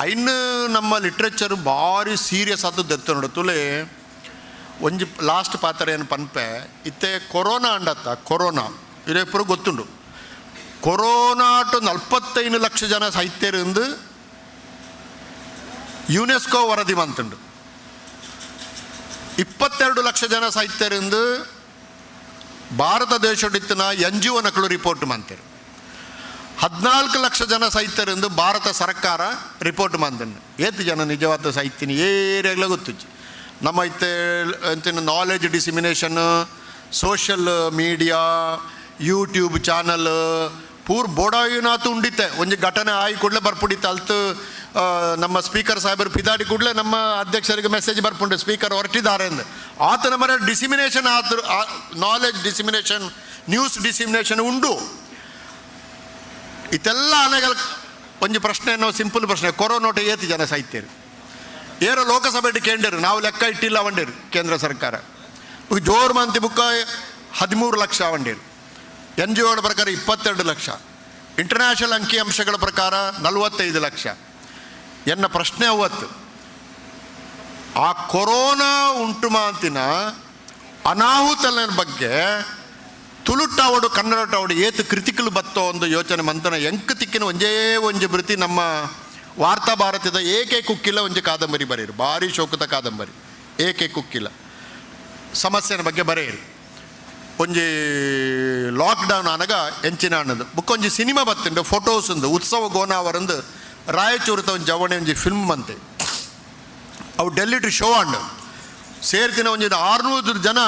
ಐನು ನಮ್ಮ ಲಿಟ್ರೇಚರ್ ಭಾರಿ ಸೀರಿಯಸ್ ಆತದ್ದು ಎತ್ತ ನೋಡು. ತುಲೆ ಒಂಜಿ ಲಾಸ್ಟ್ ಪಾತ್ರ ಏನು ಪನ್ಪೆ ಇತ್ತೆ ಕೊರೋನಾ ಅಂಡತ್ತ, ಕೊರೋನಾ ಇರೇಪುರ ಗೊತ್ತುಂಡು. ಕೊರೋನಾಟು 45 ಲಕ್ಷ ಜನ ಸಾಹಿತ್ಯರಿಂದ ಯುನೆಸ್ಕೋ ವರದಿ ಮಂತುಂಡು. 22 ಲಕ್ಷ ಜನ ಸಾಹಿತ್ಯರಿಂದ ಭಾರತ ದೇಶಡಿತ್ತಿನ ಎನ್ ಜಿ ಒ ನಕಲು ರಿಪೋರ್ಟ್ ಮಂತೇರು. 14 ಲಕ್ಷ ಜನ ಸಾಹಿತ್ಯರಿಂದ ಭಾರತ ಸರ್ಕಾರ ರಿಪೋರ್ಟ್ ಮಂತಂಡು. ಏತು ಜನ ನಿಜವಾದ ಸಾಹಿತ್ಯನ ಏರಿಯಾಗಲೇ ಗೊತ್ತುಜ್ಜಿ. ನಮ್ಮ ಇತ್ತೆ ಅಂತಿನ knowledge dissemination, social media, YouTube channel poor ಬೋಡಾಯಿನಾತು ಉಂಡಿತ್ತೆ. ಒಂಜಿ ಘಟನೆ ಆಯಿ ಕೂಡಲೇ ಬರ್ಪುಡಿತ್ತು. ಅಲ್ತು ನಮ್ಮ ಸ್ಪೀಕರ್ ಸಾಹೇಬರು ಪಿದಾಡಿ ಕೂಡಲೇ ನಮ್ಮ ಅಧ್ಯಕ್ಷರಿಗೆ ಮೆಸೇಜ್ ಬರ್ಪುಂಡು, ಸ್ಪೀಕರ್ ಹೊರಟಿದ್ದಾರೆ ಎಂದು. ಆತನ ಮರ ಡಿಸಿಮಿನೇಷನ್ ಆತ ನಾಲೆಜ್ ಡಿಸಿಮಿನೇಷನ್, ನ್ಯೂಸ್ ಡಿಸಿಮಿನೇಷನ್ ಉಂಡು. ಇದೆಲ್ಲ ಆನೆಗಳ ಒಂಜಿ ಪ್ರಶ್ನೆ ಸಿಂಪಲ್ ಪ್ರಶ್ನೆ, ಕೊರೋನೋಟ ಏತಿ ಜನ ಸಾಹಿತ್ಯರು ಏರೋ ಲೋಕಸಭೆ ಕೇಂದ್ರರು ನಾವು ಲೆಕ್ಕ ಇಟ್ಟಿಲ್ಲ ವಂಡೇರು. ಕೇಂದ್ರ ಸರ್ಕಾರ ಜೋರು ಮಂತಿ ಬುಕ್ಕ 13 ಲಕ್ಷ ವಂಡೇರು. ಎನ್ ಜಿ ಒಗಳ ಪ್ರಕಾರ 22 ಲಕ್ಷ, ಇಂಟರ್ನ್ಯಾಷನಲ್ ಅಂಕಿಅಂಶಗಳ ಪ್ರಕಾರ 45 ಲಕ್ಷ. ಎನ್ನ ಪ್ರಶ್ನೆ ಅವತ್ತು ಆ ಕೊರೋನಾ ಉಂಟು ಮಾತಿನ ಅನಾಹುತನ ಬಗ್ಗೆ ತುಳುಟಾವಡು ಕನ್ನಡಟಾವಡು ಏತು ಕೃತಿಕಲು ಬತ್ತೋ ಒಂದು ಯೋಚನೆ ಮಂತನ ಎಂಕ್ ತಿಕ್ಕಿನ ಒಂಜೇ ಒಂಜಿ ಬೃತಿ ನಮ್ಮ ವಾರ್ತಾ ಭಾರತದ ಏಕೆ ಕುಕ್ಕಿಲ್ಲ ಒಂಜಿ ಕಾದಂಬರಿ ಬರೆಯರು, ಭಾರಿ ಶೋಕದ ಕಾದಂಬರಿ ಏಕೆ ಕುಕ್ಕಿಲ್ಲ ಸಮಸ್ಯೆನ ಬಗ್ಗೆ ಬರೆಯರು. ಒಂಜಿ ಲಾಕ್ಡೌನ್ ಆನಗ ಎಂಚಿನ ಅನ್ನದು ಬುಕ್ ಒಂಜಿ ಸಿನಿಮಾ ಬತ್ತುಂಡು, ಫೋಟೋಸ್ ಉಂದು ಉತ್ಸವ ಗೋನಾವರಂದು ರಾಯಚೂರುತ ಒಂಜಿ ಜವಣೆ ಒಂಜಿ ಫಿಲ್ಮ್ ಅಂತೆ. ಅವು ಡೆಲ್ಲಿ ಟು ಶೋ ಅಂಡು ಸೇರ್ತಿನ ಒಂಜಿ 600 ಜನ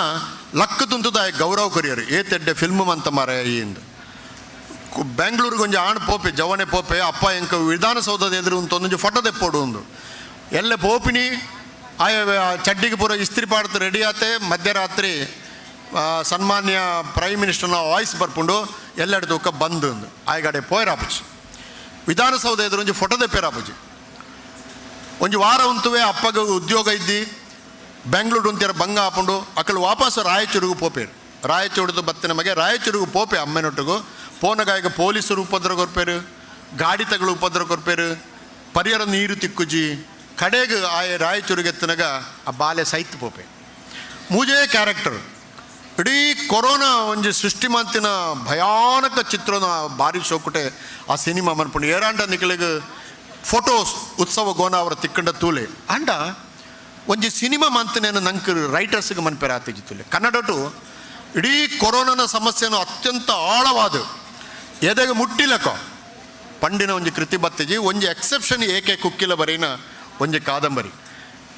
ಲಕ್ಕ ತುಂತುದ ಗೌರವ ಕೊರಿಯರು ಏತೆಡ್ಡೆ ಫಿಲ್ಮ್ ಅಂತ ಮಾರ ಇಂದು. ಬೆಂಗಳೂರಿಗೆ ಒಂಜಿ ಆಣ್ ಪೋಪೆ ಜವಣೆ ಪೋಪೆ ಅಪ್ಪ ಎಂಕ ವಿಧಾನಸೌಧದ ಎದುರು ಉಂಟು ಒಂದೊಂಜಿ ಫೋಟೋ ದೆಪ್ಪೋಡು ಉಂದು. ಎಲ್ಲ ಪೋಪಿನಿ ಆಯ ಚಡ್ಡಿಗೆ ಪೂರ ಇಸ್ತ್ರಿ ಪಾಡ್ತು ರೆಡಿ ಆತೆ. ಮಧ್ಯರಾತ್ರಿ ಸನ್ಮಾನ್ಯ ಪ್ರೈಮ್ ಮಿನಿಸ್ಟರ್ನ ವಾಯ್ಸ್ ಬರ್ಪುಂಡು ಎಲ್ಲೆಡೆ ತೂಕ ಬಂದು ಉಂದು ಆಯ್ಗಾಡೆ ಪೋಯರಾಪುಜಿ ವಿಧಾನಸೌಧ ಎದುರು ಒಂಜಿ ಫೋಟೋ ದೆಪ್ಪೇರಾಪುಜಿ. ಒಂಜಿ ವಾರ ಉಂತುವೆ ಅಪ್ಪಗ ಉದ್ಯೋಗ ಇದ್ದಿ ಬೆಂಗಳೂರು ಉಂತಿರ ಬಂಗ ಆಪುಂಡು ಅಕ್ಕಳು ವಾಪಸ್ ರಾಯಚೂರಿಗೆ ಪೋಪೇರು. ರಾಯಚೂರ್ದು ಬತ್ತಿನ ಮಗೆ ರಾಯಚೂರಿಗೆ ಪೋಪೆ ಅಮ್ಮೆನೊಟ್ಟಿಗೂ ಪೋನಗಾಯಗ ಪೊಲೀಸರು ಉಪದ್ರ ಕೊರ್ಪೇರು, ಗಾಡಿ ತಗಳು ಉಪದ್ರ ಕೊರ್ಪೇರು, ಪರಿಯರ ನೀರು ತಿಕ್ಕುಜಿ. ಕಡೆಗೆ ಆಯ ರಾಯಚೂರಿಗೆ ಎತ್ತನಾಗ ಆ ಬಾಲೆ ಸೈತ್ ಪೋಪೆ. ಮೂಜೇ ಕ್ಯಾರೆಕ್ಟರ್ ಇಡೀ ಕೊರೋನಾ ಒಂಜಿ ಸೃಷ್ಟಿ ಮಂತಿನ ಭಯಾನಕ ಚಿತ್ರನ ಭಾರಿ ಶೋಕುಟೆ ಆ ಸಿನಿಮಾ ಮನ್ಪುಂಡು. ಏರಾಂಡ ನಿಕಲಿಗೆ ಫೋಟೋಸ್ ಉತ್ಸವ ಗೋನ ಅವರ ತಿಕ್ಕಂಡ ತೂಲೆ ಅಂಡ ಒಂಜಿ ಸಿನಿಮಾ ಮಂತನೇನು ನಂಗೆ ರೈಟರ್ಸ್ಗೆ ಮನ್ಪೇರ ಆತಿಜಿ ತೂಲೆ. ಕನ್ನಡಟು ಇಡೀ ಕೊರೋನಾನ ಸಮಸ್ಯೆಯನ್ನು ಅತ್ಯಂತ ಆಳವಾದ ಎದೆಗೆ ಮುಟ್ಟಿಲಕ ಪಂಡಿನ ಒಂಜಿ ಕೃತಿ ಬತ್ತಿಜಿ. ಒಂಜಿ ಎಕ್ಸೆಪ್ಷನ್ ಏಕೆ ಕುಕ್ಕಿಲ ಬರೀನ ಒಂಜಿ ಕಾದಂಬರಿ.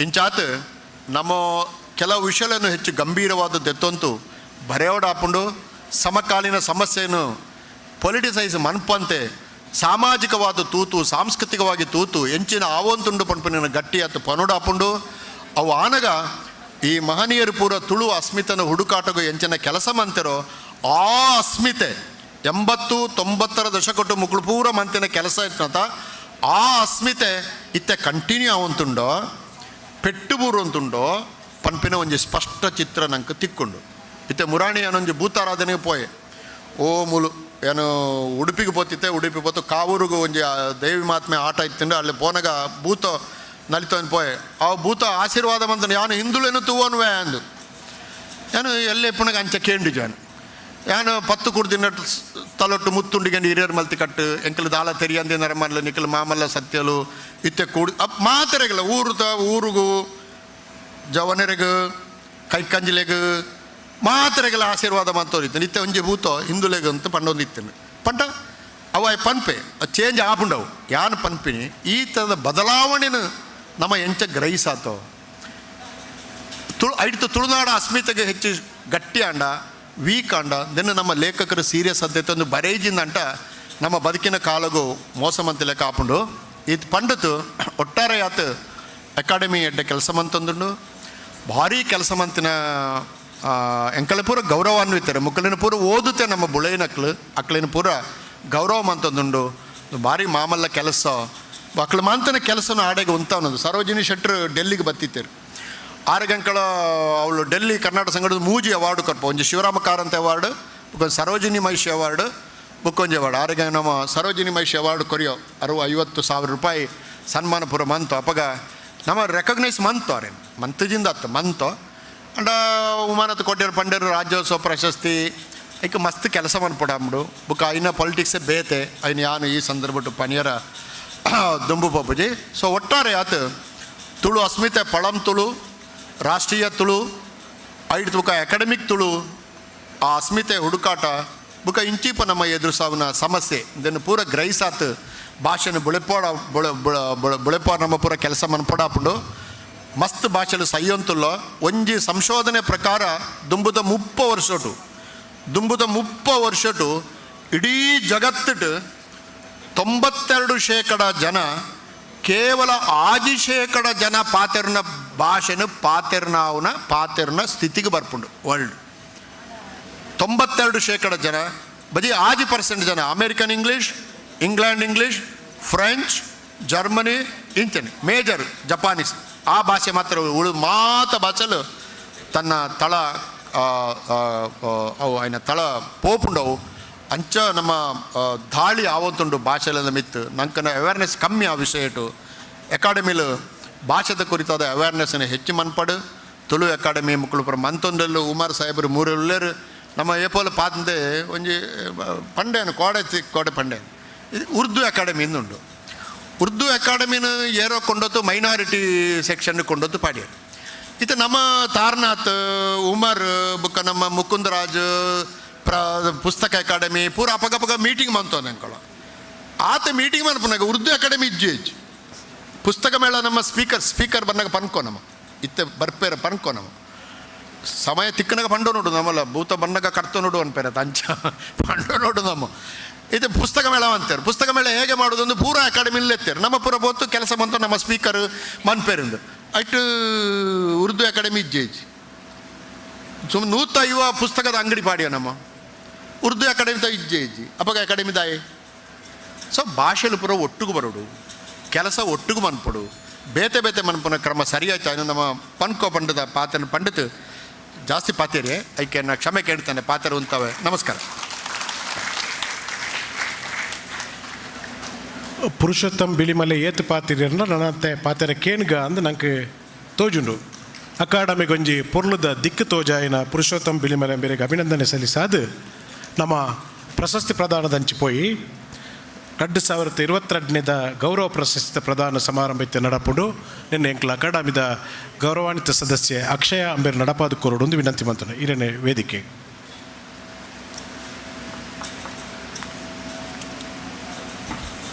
ಇಂಚಾತ್ ನಮ್ಮ ಕೆಲವು ವಿಷಯಗಳನ್ನು ಹೆಚ್ಚು ಗಂಭೀರವಾದ ದೆತ್ತೊಂತು ಬರೆಯೋಡಾಪುಂಡು ಸಮಕಾಲೀನ ಸಮಸ್ಯೆಯನ್ನು ಪೊಲಿಟಿಸೈಸ್ ಮನ್ಪಂತೆ ಸಾಮಾಜಿಕವಾದ ತೂತು ಸಾಂಸ್ಕೃತಿಕವಾಗಿ ತೂತು ಎಂಚಿನ ಆವಂತುಂಡು ಪನ್ಪುನ ಗಟ್ಟಿ ಆತು ಪನುಡಾಪುಂಡು. ಅವು ಆನಗ ಈ ಮಹನೀಯರು ಪೂರ ತುಳು ಅಸ್ಮಿತನ ಹುಡುಕಾಟಗೂ ಎಂಚಿನ ಕೆಲಸ ಮಂತಿರೋ ಆ ಅಸ್ಮಿತೆ 80 90ರ ದಶಕಟ್ಟು ಮುಕ್ಕಳು ಪೂರ ಮಂತಿನ ಕೆಲಸ ಇತ್ತಂತ ಆ ಅಸ್ಮಿತೆ ಇತ್ತೆ ಕಂಟಿನ್ಯೂ ಅವಂತುಂಡೋ ಪೆಟ್ಟು ಬೂರು ಪನ್ಪಿನ ಒಂಜಿ ಸ್ಪಷ್ಟ ಚಿತ್ರ ನಂಗೆ ತಿಕ್ಕೊಂಡು. ಇತ್ತೆ ಮುರಾಣಿ ಅನ್ನೊಂಜಿ ಭೂತಾರಾಧನೆಗೆ ಪೋಯೆ ಓ ಮುಲು ಏನು ಉಡುಪಿಗೆ ಪೋತಿತ್ತೆ. ಉಡುಪಿ ಪೋತು ಕಾವೂರುಗು ಒಂಜಿ ದೇವಿ ಮಹಾತ್ಮೆ ಆಟ ಇತ್ತಿಂಡು. ಅಲ್ಲಿ ಪೋನಗ ಭೂತ ನಲಿತವನ್ ಪೋಯೆ. ಆ ಭೂತ ಆಶೀರ್ವಾದ ಮಂತನು ಯಾನು ಹಿಂದುಳೇನು ತೂವನುವೆ ಅಂದು. ಯಾನು ಎಲ್ಲೆ ಪುನಗ ಅಂಚ ಕೇಂಡು ಜಾನು ಯಾನು ಪತ್ತು ಕುಡ್ದಿನ ತಲೊಟ್ಟು ಮುತ್ತುಂಡಿಗಂಡು ಹಿರಿಯರ್ ಮಲ್ತಿ ಕಟ್ಟು ಎಂಕಲು ದಾಲ ತೆರಿಯಂದಿ ನರಮಲ್ಲ ನಿಕಲು ಮಾಮಲ್ಲ ಸತ್ಯಲು ಇತ್ತೆ ಕೂಡಿ ಅಪ್ ಮಾತೆರೆಗಲ ಊರು ತ ಊರುಗು ಜವನರಿಗು ಕೈಕಂಜಿಲೆಗು ಮಾತೆರೆಗಲ ಆಶೀರ್ವಾದ ಮಂತೋರಿತ್ತು. ನಿತ್ಯ ಒಂಜಿ ಭೂತ ಹಿಂದುಲೆಗು ಅಂತ ಪಂಡೊಂದು ಇತ್ತೇನೆ ಪಂಡ ಅವ ಪನ್ಪೆ ಚೇಂಜ್ ಆಪುಂಡವು. ಯಾನು ಪನ್ಪಿನಿ ಈ ಥರದ ಬದಲಾವಣೆನ ನಮ್ಮ ಎಂಚ ಗ್ರಹಿಸಾತೋ ತುಳು ಐಡ್ತು ತುಳುನಾಡ ಅಸ್ಮಿತೆಗೆ ಹೆಚ್ಚು ಗಟ್ಟಿ ಆಂಡ ವೀಕ್ ಆಂಡ ದೆನ್ನ ನಮ್ಮ ಲೇಖಕರು ಸೀರಿಯಸ್ ಅದ್ದೈತೆ ಒಂದು ಬರೇಜಿಂದಂಟ ನಮ್ಮ ಬದುಕಿನ ಕಾಲಗು ಮೋಸ ಮಂತಿ ಲೆಕ್ಕ ಆಪುಂಡು. ಇದು ಪಂಡತು ಒಟ್ಟಾರೆ ಆತ ಅಕಾಡೆಮಿ ಎಡ್ಡೆ ಕೆಲಸ ಮಂತಂದುಂಡು. ಭಾರಿ ಕೆಲಸ ಮಂತಿನ ಎಂಕಲ ಪೂರ ಗೌರವಾನ್ವಿತರು ಮುಕ್ಕಲಿನ ಪೂರ ಓದುತ್ತೆ ನಮ್ಮ ಬುಳೆನಕ್ಲು ಅಕ್ಲಿನ ಪೂರ ಗೌರವ ಮಂತಂದುಂಡು. ಭಾರಿ ಮಾಮಲ್ಲ ಕೆಲಸ ಅಕ್ಳು ಮಾಂತನ ಕೆಲಸನ ಆಡೆಗೆ ಉಂತಾವನದು. ಸರೋಜಿನಿ ಶೆಟ್ರು ಡೆಲ್ಲಿಗೆ ಬತ್ತಿತ್ತರು. 6 ಗಂಟೆಗಳ ಅವಳು ಡೆಲ್ಲಿ ಕರ್ನಾಟಕ ಸಂಘದ ಮೂಜಿ ಅವಾರ್ಡ್ ಕೊರ್ಪ. ಒಂಜಿ Shivarama Karanth award, ಬೊಕ್ಕೊಂಜಿ Sarojini Mahishi award, ಬೊಕ್ಕೊಂಜಿ award. ಆರೆಗೆ ನಮ್ಮ ಸರೋಜಿನಿ ಮಹಿಷಿ ಅವಾರ್ಡ್ ಕೊರಿಯೋ 50,000 ರೂಪಾಯಿ ಸನ್ಮಾನ ಪೂರ ಮಂತು. ಅಪಗ ನಮ್ಮ ರೆಕಗ್ನೈಸ್ ಮಂತು ಅವ್ರೇನು ಮಂತಜಿಂದ ಅತ್ತ ಮಂತು. ಅಂಡ ಉಮಾನತ್ ಕೊಡ್ಯರು ಪಂಡರು ರಾಜ್ಯೋತ್ಸವ ಪ್ರಶಸ್ತಿ ಐಕ್ ಮಸ್ತ್ ಕೆಲಸ ಮನ್ಪೊಡಾಂಬುಡು. ಬೊಕ್ಕ ಐನ ಪಾಲಿಟಿಕ್ಸೇ ಬೇತೆ ಐನ ಯಾನು ಈ ಸಂದರ್ಭಟ್ಟು ಪನಿಯರ ದುಂಬು ಪೋಪುಜಿ. ಸೊ ಒಟ್ಟಾರೆ ಆತು ತುಳು ಅಸ್ಮಿತೆ ಪಳಂ ತುಳು ರಾಷ್ಟ್ರೀಯ ತುಳು ಐಡ್ ಬುಕ್ಕ ಅಕಾಡೆಮಿಕ್ ತುಳು ಆ ಅಸ್ಮಿತೆ ಹುಡುಕಾಟ ಬುಕ್ಕ ಇಂಚೀಪ ನಮ್ಮ ಎದುರಿಸಾವನ ಸಮಸ್ಯೆ ಇದನ್ನು ಪೂರ ಗ್ರಹಿಸಾತ್ ಭಾಷೆನ ಬುಳೆಪೋಡ ಬುಳೆ ಬುಳೆ ಬುಳೆಪ ನಮ್ಮ ಪೂರ ಕೆಲಸ ಮನ್ಪೊಡಾಪುಂಡು. ಮಸ್ತ್ ಭಾಷೆಲು ಸೈಯಂತುಲ್ಲ. ಒಂಜಿ ಸಂಶೋಧನೆ ಪ್ರಕಾರ ದುಂಬುದ 30 ವರ್ಷಟು ದುಂಬುದ 30 ವರ್ಷಟು ಇಡೀ ಜಗತ್ತಿಟ್ಟು 92% ಜನ ಕೇವಲ 6% ಜನ ಪಾತೆರ್ನ ಭಾಷೆನು ಪಾತೆರ್ನಾವ್ನ ಪಾತೆರ್ನ ಸ್ಥಿತಿಗೆ ಬರ್ಪುಂಡು. ವರ್ಲ್ಡ್ 92% ಜನ ಬರೀ 6% ಜನ American English, England English, French, Germany ಇಂಚನೆ ಮೇಜರ್ ಜಪಾನೀಸ್ ಆ ಭಾಷೆ ಮಾತ್ರ ಉಳು ಮಾತ ಭಾಷೆಲು ತನ್ನ ತಳ ಅವು ಆಯ್ನ ತಳ ಪೋಪುಂಡವು. ಅಂಚ ನಮ್ಮ ದಾಳಿ ಆವತ್ತುಂಡು ಭಾಷೆಲೆಲ್ಲ ಮಿತ್ತು ನಂಕನ ಅವೇರ್ನೆಸ್ ಕಮ್ಮಿ ಆ ವಿಷಯಟು. ಅಕಾಡೆಮಿಲು ಭಾಷೆದ ಕುರಿತಾದ ಅವೇರ್ನೆಸ್ನ ಹೆಚ್ಚು ಮನ್ಪಡು. ತುಳು ಅಕಾಡೆಮಿ ಮುಕ್ಕಳು ಪುರ ಮಂತೊಂದೆಲ್ಲು ಉಮರ್ ಸಾಹೇಬರು ಮೂರೆಲ್ಲೇರು ನಮ್ಮ ಏಪೋಲು ಪಾತಂದೆ ಒಂಜಿ ಪಂಡೇನು ಕೋಡೆ ಕೋಡೆ ಪಂಡೆ ಇದು ಉರ್ದು ಅಕಾಡೆಮಿ ಇಂದುಂಡು. ಉರ್ದು ಅಕಾಡೆಮಿನ ಏರೋ ಕೊಂಡೊತ್ತು ಮೈನಾರಿಟಿ ಸೆಕ್ಷನ್ ಕೊಂಡೊತ್ತು ಪಾಡ್ಯರು. ಇದು ನಮ್ಮ ತಾರನಾಥ್ ಉಮರ್ ಬುಕ್ಕ ನಮ್ಮ ಮುಕುಂದರಾಜ್ ಪುಸ್ತಕ ಅಕಾಡೆಮಿ ಪೂರ ಅಪಗಪಗ ಮೀಟಿಂಗ್ ಮಂತೋ ಅಂಕಳ ಆತ ಮೀಟಿಂಗ್ ಮನ್ಪುನಾಗ ಉರ್ದು ಅಕಾಡೆಮಿ ಇಜ್ಜು ಇಜ್ಜು ಪುಸ್ತಕ ಮೇಳ ನಮ್ಮ ಸ್ಪೀಕರ್ ಸ್ಪೀಕರ್ ಬಂದಾಗ ಪನ್ಕೋ ನಮ್ಮ ಇತ್ತೆ ಬರ್ಪೇರ ಪನ್ಕೋ ನಮ್ಮ ಸಮಯ ತಿಕ್ಕನಾಗ ಪಂಡೋ ನೋಡು ನಮ್ಮಲ್ಲ ಭೂತ ಬಣ್ಣಗ ಕರ್ತೋ ನೋಡು ಅನ್ಪೇರ ತಂಚ ಪಂಡೋ ನೋಡು ನಮ್ಮ ಇದು ಪುಸ್ತಕ ಮೇಳ ಅಂತಾರೆ. ಪುಸ್ತಕ ಮೇಳ ಹೇಗೆ ಮಾಡೋದೊಂದು ಪೂರ ಅಕಾಡೆಮಿಲಿ ಎತ್ತಾರೆ ನಮ್ಮ ಪೂರ ಬೋತು ಕೆಲಸ ಬಂತು ನಮ್ಮ ಸ್ಪೀಕರ್ ಮನ್ಪೇರಿಂದು ಅಟ್ಟು ಉರ್ದು ಅಕಾಡೆಮಿ ಇಜ್ಜೆ ಇಜ್ಜಿ ಸುಮ್ಮನೆ 150 ಪುಸ್ತಕದ ಅಂಗಡಿ ಪಾಡಿಯ ನಮ್ಮ ಉರ್ದು ಅಕಾಡೆಮಿ ತ ಇಜ್ಜೆ ಇಜ್ಜಿ ಅಪ್ಪಗ ಅಕಾಡೆಮಿ ದಾಯೆ. ಸೊ ಭಾಷೆಲು ಪೂರ ಒಟ್ಟುಗು ಬರೋಡು ಕೆಲಸ ಒಟ್ಟುಗು ಮನ್ಪಡು ಬೇತೆ ಬೇತೆ ಮನ್ಪುನ ಕ್ರಮ ಸರಿಯಾಯ್ತು. ನಮ್ಮ ಪನ್ಕೋ ಪಂಡದ ಪಾತ್ರನ ಪಂಡಿತ ಜಾಸ್ತಿ ಪಾತೇರಿ ಐಕೆ ನಾ ಕ್ಷಮೆ ಕೇಳ್ತಾನೆ ಪಾತ್ರ ಉಂತವೆ. ನಮಸ್ಕಾರ. ಪುರುಷೋತ್ತಮ್ ಬಿಳಿಮಲೆ ಏತು ಪಾತಿರಿಯನ್ನ ನನ್ನಂತೆ ಪಾತೆರ ಕೇಣ್ಗ ಅಂದ್ ನಂಗೆ ತೋಜುಂಡು. ಅಕಾಡೆಮಿ ಗೊಂಜಿ ಪೊರ್ಲುದ ದಿಕ್ಕು ತೋಜಾಯಿನ ಪುರುಷೋತ್ತಮ್ ಬಿಳಿಮಲೆ ಬೇರೆಗೆ ಅಭಿನಂದನೆ ಸಲ್ಲಿಸಾದು ನಮ್ಮ ಪ್ರಶಸ್ತಿ ಪ್ರದಾನದಂಚಿ ಪೋಯಿ 2022ನೇದ ಗೌರವ ಪ್ರಶಸ್ತಿ ಪ್ರದಾನ ಸಮಾರಂಭ ನಡಪುಂಡು. ನಿನ್ನೆ ಎಂಕ್ಲ ಅಕಾಡೆಮಿದ ಗೌರವಾನ್ವಿತ ಸದಸ್ಯ ಅಕ್ಷಯ ಅಂಬೇರ್ ನಡಪಾದ ಕೊರಡು ವಿನಂತಿ ಮಂತನು ಹಿರನೇ ವೇದಿಕೆ.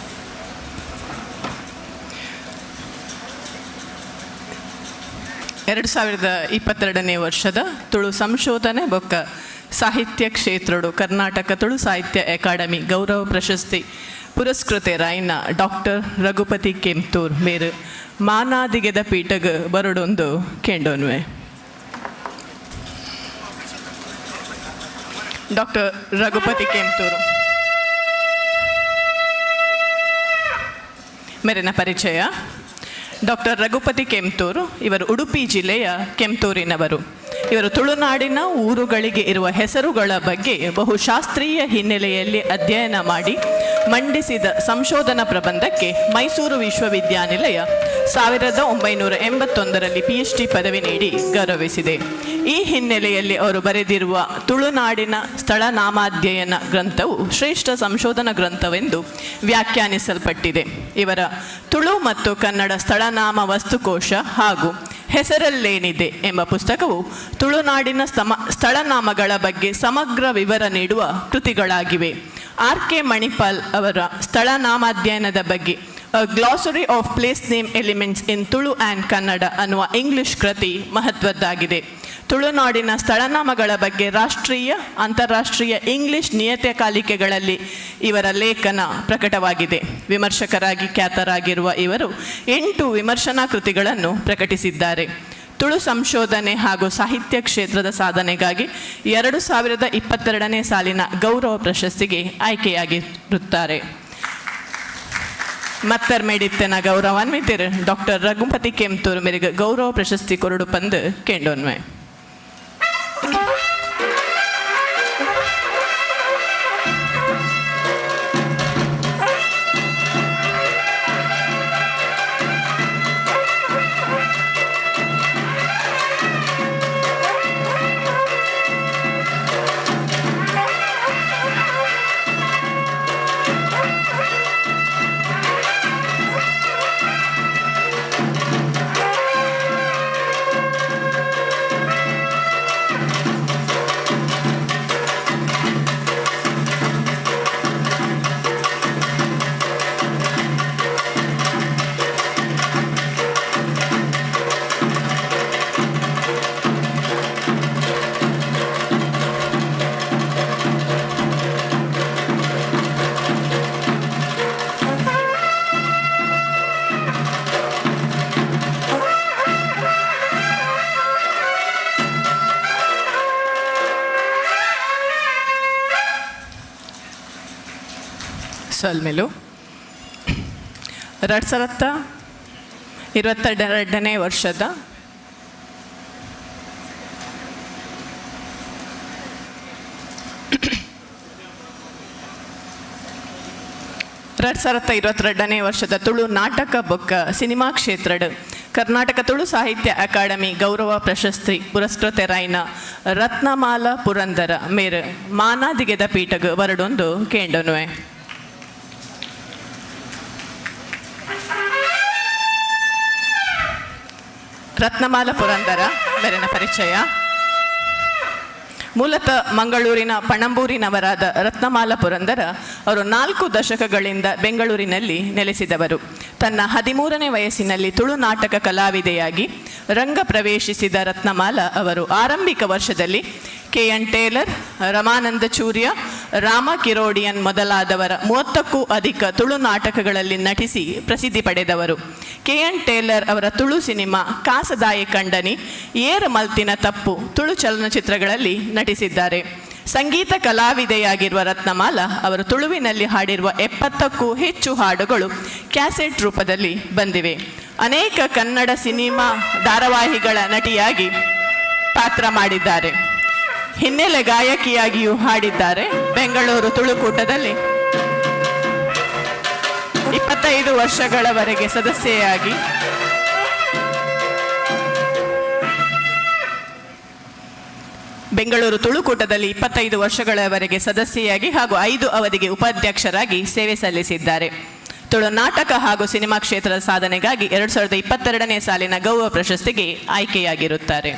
ಎರಡು 2022ನೇ ವರ್ಷದ ತುಳು ಸಂಶೋಧನೆ ಬೊಕ್ಕ ಸಾಹಿತ್ಯ ಕ್ಷೇತ್ರಡು ಕರ್ನಾಟಕ ತುಳು ಸಾಹಿತ್ಯ ಅಕಾಡೆಮಿ ಗೌರವ ಪ್ರಶಸ್ತಿ ಪುರಸ್ಕೃತೆ ರಾಯ್ನ ಡಾಕ್ಟರ್ ರಘುಪತಿ ಕೆಂತೂರ್ ಮೇರು ಮಾನಾದಿಗೆದ ಪೀಠಗ್ ಬರಡೊಂದು ಕೇಂಡೋನ್ವೆ. ಡಾಕ್ಟರ್ ರಘುಪತಿ ಕೆಂತೂರು ಮೇರಿನ ಪರಿಚಯ. ಡಾಕ್ಟರ್ ರಘುಪತಿ ಕೆಂತೂರು ಇವರು ಉಡುಪಿ ಜಿಲ್ಲೆಯ ಕೆಂತೂರಿನವರು. ಇವರು ತುಳುನಾಡಿನ ಊರುಗಳಿಗೆ ಇರುವ ಹೆಸರುಗಳ ಬಗ್ಗೆ ಬಹುಶಾಸ್ತ್ರೀಯ ಹಿನ್ನೆಲೆಯಲ್ಲಿ ಅಧ್ಯಯನ ಮಾಡಿ ಮಂಡಿಸಿದ ಸಂಶೋಧನಾ ಪ್ರಬಂಧಕ್ಕೆ ಮೈಸೂರು ವಿಶ್ವವಿದ್ಯಾನಿಲಯ 1981ರಲ್ಲಿ ಪಿಎಚ್ಡಿ ಪದವಿ ನೀಡಿ ಗೌರವಿಸಿದೆ. ಈ ಹಿನ್ನೆಲೆಯಲ್ಲಿ ಅವರು ಬರೆದಿರುವ ತುಳುನಾಡಿನ ಸ್ಥಳನಾಮಾಧ್ಯಯನ ಗ್ರಂಥವು ಶ್ರೇಷ್ಠ ಸಂಶೋಧನಾ ಗ್ರಂಥವೆಂದು ವ್ಯಾಖ್ಯಾನಿಸಲ್ಪಟ್ಟಿದೆ. ಇವರ ತುಳು ಮತ್ತು ಕನ್ನಡ ಸ್ಥಳನಾಮ ವಸ್ತುಕೋಶ ಹಾಗೂ ಹೆಸರಲ್ಲೇನಿದೆ ಎಂಬ ಪುಸ್ತಕವು ತುಳುನಾಡಿನ ಸ್ಥಳನಾಮಗಳ ಬಗ್ಗೆ ಸಮಗ್ರ ವಿವರ ನೀಡುವ ಕೃತಿಗಳಾಗಿವೆ. ಆರ್ ಕೆ ಮಣಿಪಾಲ್ ಅವರ ಸ್ಥಳನಾಮಾಧ್ಯಯನದ ಬಗ್ಗೆ Glossary of Place Name Elements in Tulu and Kannada ಅನ್ನುವ ಇಂಗ್ಲಿಷ್ ಕೃತಿ ಮಹತ್ವದ್ದಾಗಿದೆ. ತುಳುನಾಡಿನ ಸ್ಥಳನಾಮಗಳ ಬಗ್ಗೆ ರಾಷ್ಟ್ರೀಯ, ಅಂತಾರಾಷ್ಟ್ರೀಯ ಇಂಗ್ಲಿಷ್ ನಿಯತಕಾಲಿಕೆಗಳಲ್ಲಿ ಇವರ ಲೇಖನ ಪ್ರಕಟವಾಗಿದೆ. ವಿಮರ್ಶಕರಾಗಿ ಖ್ಯಾತರಾಗಿರುವ ಇವರು ಎಂಟು ವಿಮರ್ಶನಾ ಕೃತಿಗಳನ್ನು ಪ್ರಕಟಿಸಿದ್ದಾರೆ. ತುಳು ಸಂಶೋಧನೆ ಹಾಗೂ ಸಾಹಿತ್ಯ ಕ್ಷೇತ್ರದ ಸಾಧನೆಗಾಗಿ 2022ನೇ ಸಾಲಿನ ಗೌರವ ಪ್ರಶಸ್ತಿಗೆ ಆಯ್ಕೆಯಾಗಿರುತ್ತಾರೆ. ಮತ್ತರ್ಮೆಡಿತ್ತನ ಗೌರವಾನ್ವಿತರು ಡಾಕ್ಟರ್ ರಘುಪತಿ ಕೆಂತೂರು ಮೇರೆಗೆ ಗೌರವ ಪ್ರಶಸ್ತಿ ಕೊರಡು ಪಂದು ಕೇಂಡೋನ್ವೆ. ಸೊಲ್ಮೆಲು. 2022ನೇ ವರ್ಷದ 2022ನೇ ವರ್ಷದ ತುಳು ನಾಟಕ ಬೊಕ್ಕ ಸಿನಿಮಾ ಕ್ಷೇತ್ರಡ್ ಕರ್ನಾಟಕ ತುಳು ಸಾಹಿತ್ಯ ಅಕಾಡೆಮಿ ಗೌರವ ಪ್ರಶಸ್ತಿ ಪುರಸ್ಕೃತರಾಯಿನ ರತ್ನಮಾಲ ಪುರಂದರ ಮೇರು ಮಾನಾದಿಗೆದ ಪೀಠಗ್ ವರಡೊಂದು ಕೇಂಡನುವೆ. ರತ್ನಮಾಲ ಪುರಂದರ ಮೇರಿನ ಪರಿಚಯ. ಮೂಲತಃ ಮಂಗಳೂರಿನ ಪಣಂಬೂರಿನವರಾದ ರತ್ನಮಾಲ ಪುರಂದರ ಅವರು 4 ದಶಕಗಳಿಂದ ಬೆಂಗಳೂರಿನಲ್ಲಿ ನೆಲೆಸಿದವರು. ತನ್ನ 13ನೇ ವಯಸ್ಸಿನಲ್ಲಿ ತುಳು ನಾಟಕ ಕಲಾವಿದೆಯಾಗಿ ರಂಗ ಪ್ರವೇಶಿಸಿದ ರತ್ನಮಾಲ ಅವರು ಆರಂಭಿಕ ವರ್ಷದಲ್ಲಿ ಕೆ ಎನ್ ಟೇಲರ್, ರಮಾನಂದ ಚೂರ್ಯ, ರಾಮ ಕಿರೋಡಿಯನ್ ಮೊದಲಾದವರ 30ಕ್ಕೂ ಅಧಿಕ ತುಳು ನಾಟಕಗಳಲ್ಲಿ ನಟಿಸಿ ಪ್ರಸಿದ್ಧಿ ಪಡೆದವರು. ಕೆ ಎನ್ ಟೇಲರ್ ಅವರ ತುಳು ಸಿನಿಮಾ ಕಾಸದಾಯಿ ಕಂಡನಿ, ಏರ ಮಲ್ತಿನ ತಪ್ಪು ತುಳು ಚಲನಚಿತ್ರಗಳಲ್ಲಿ ನಟಿಸಿದ್ದಾರೆ. ಸಂಗೀತ ಕಲಾವಿದೆಯಾಗಿರುವ ರತ್ನಮಾಲ ಅವರು ತುಳುವಿನಲ್ಲಿ ಹಾಡಿರುವ 70ಕ್ಕೂ ಹೆಚ್ಚು ಹಾಡುಗಳು ಕ್ಯಾಸೆಟ್ ರೂಪದಲ್ಲಿ ಬಂದಿವೆ. ಅನೇಕ ಕನ್ನಡ ಸಿನಿಮಾ ಧಾರಾವಾಹಿಗಳ ನಟಿಯಾಗಿ ಪಾತ್ರ ಮಾಡಿದ್ದಾರೆ. ಹಿನ್ನೆಲೆ ಗಾಯಕಿಯಾಗಿಯೂ ಹಾಡಿದ್ದಾರೆ. ಬೆಂಗಳೂರು ತುಳುಕೂಟದಲ್ಲಿ 25 ವರ್ಷಗಳವರೆಗೆ ಸದಸ್ಯೆಯಾಗಿ ಬೆಂಗಳೂರು ತುಳುಕೂಟದಲ್ಲಿ 25 ವರ್ಷಗಳವರೆಗೆ ಸದಸ್ಯೆಯಾಗಿ ಹಾಗೂ 5 ಅವಧಿಗೆ ಉಪಾಧ್ಯಕ್ಷರಾಗಿ ಸೇವೆ ಸಲ್ಲಿಸಿದ್ದಾರೆ. ತುಳು ನಾಟಕ ಹಾಗೂ ಸಿನಿಮಾ ಕ್ಷೇತ್ರದ ಸಾಧನೆಗಾಗಿ 2022ನೇ ಸಾಲಿನ ಗೌರವ ಪ್ರಶಸ್ತಿಗೆ ಆಯ್ಕೆಯಾಗಿರುತ್ತಾರೆ.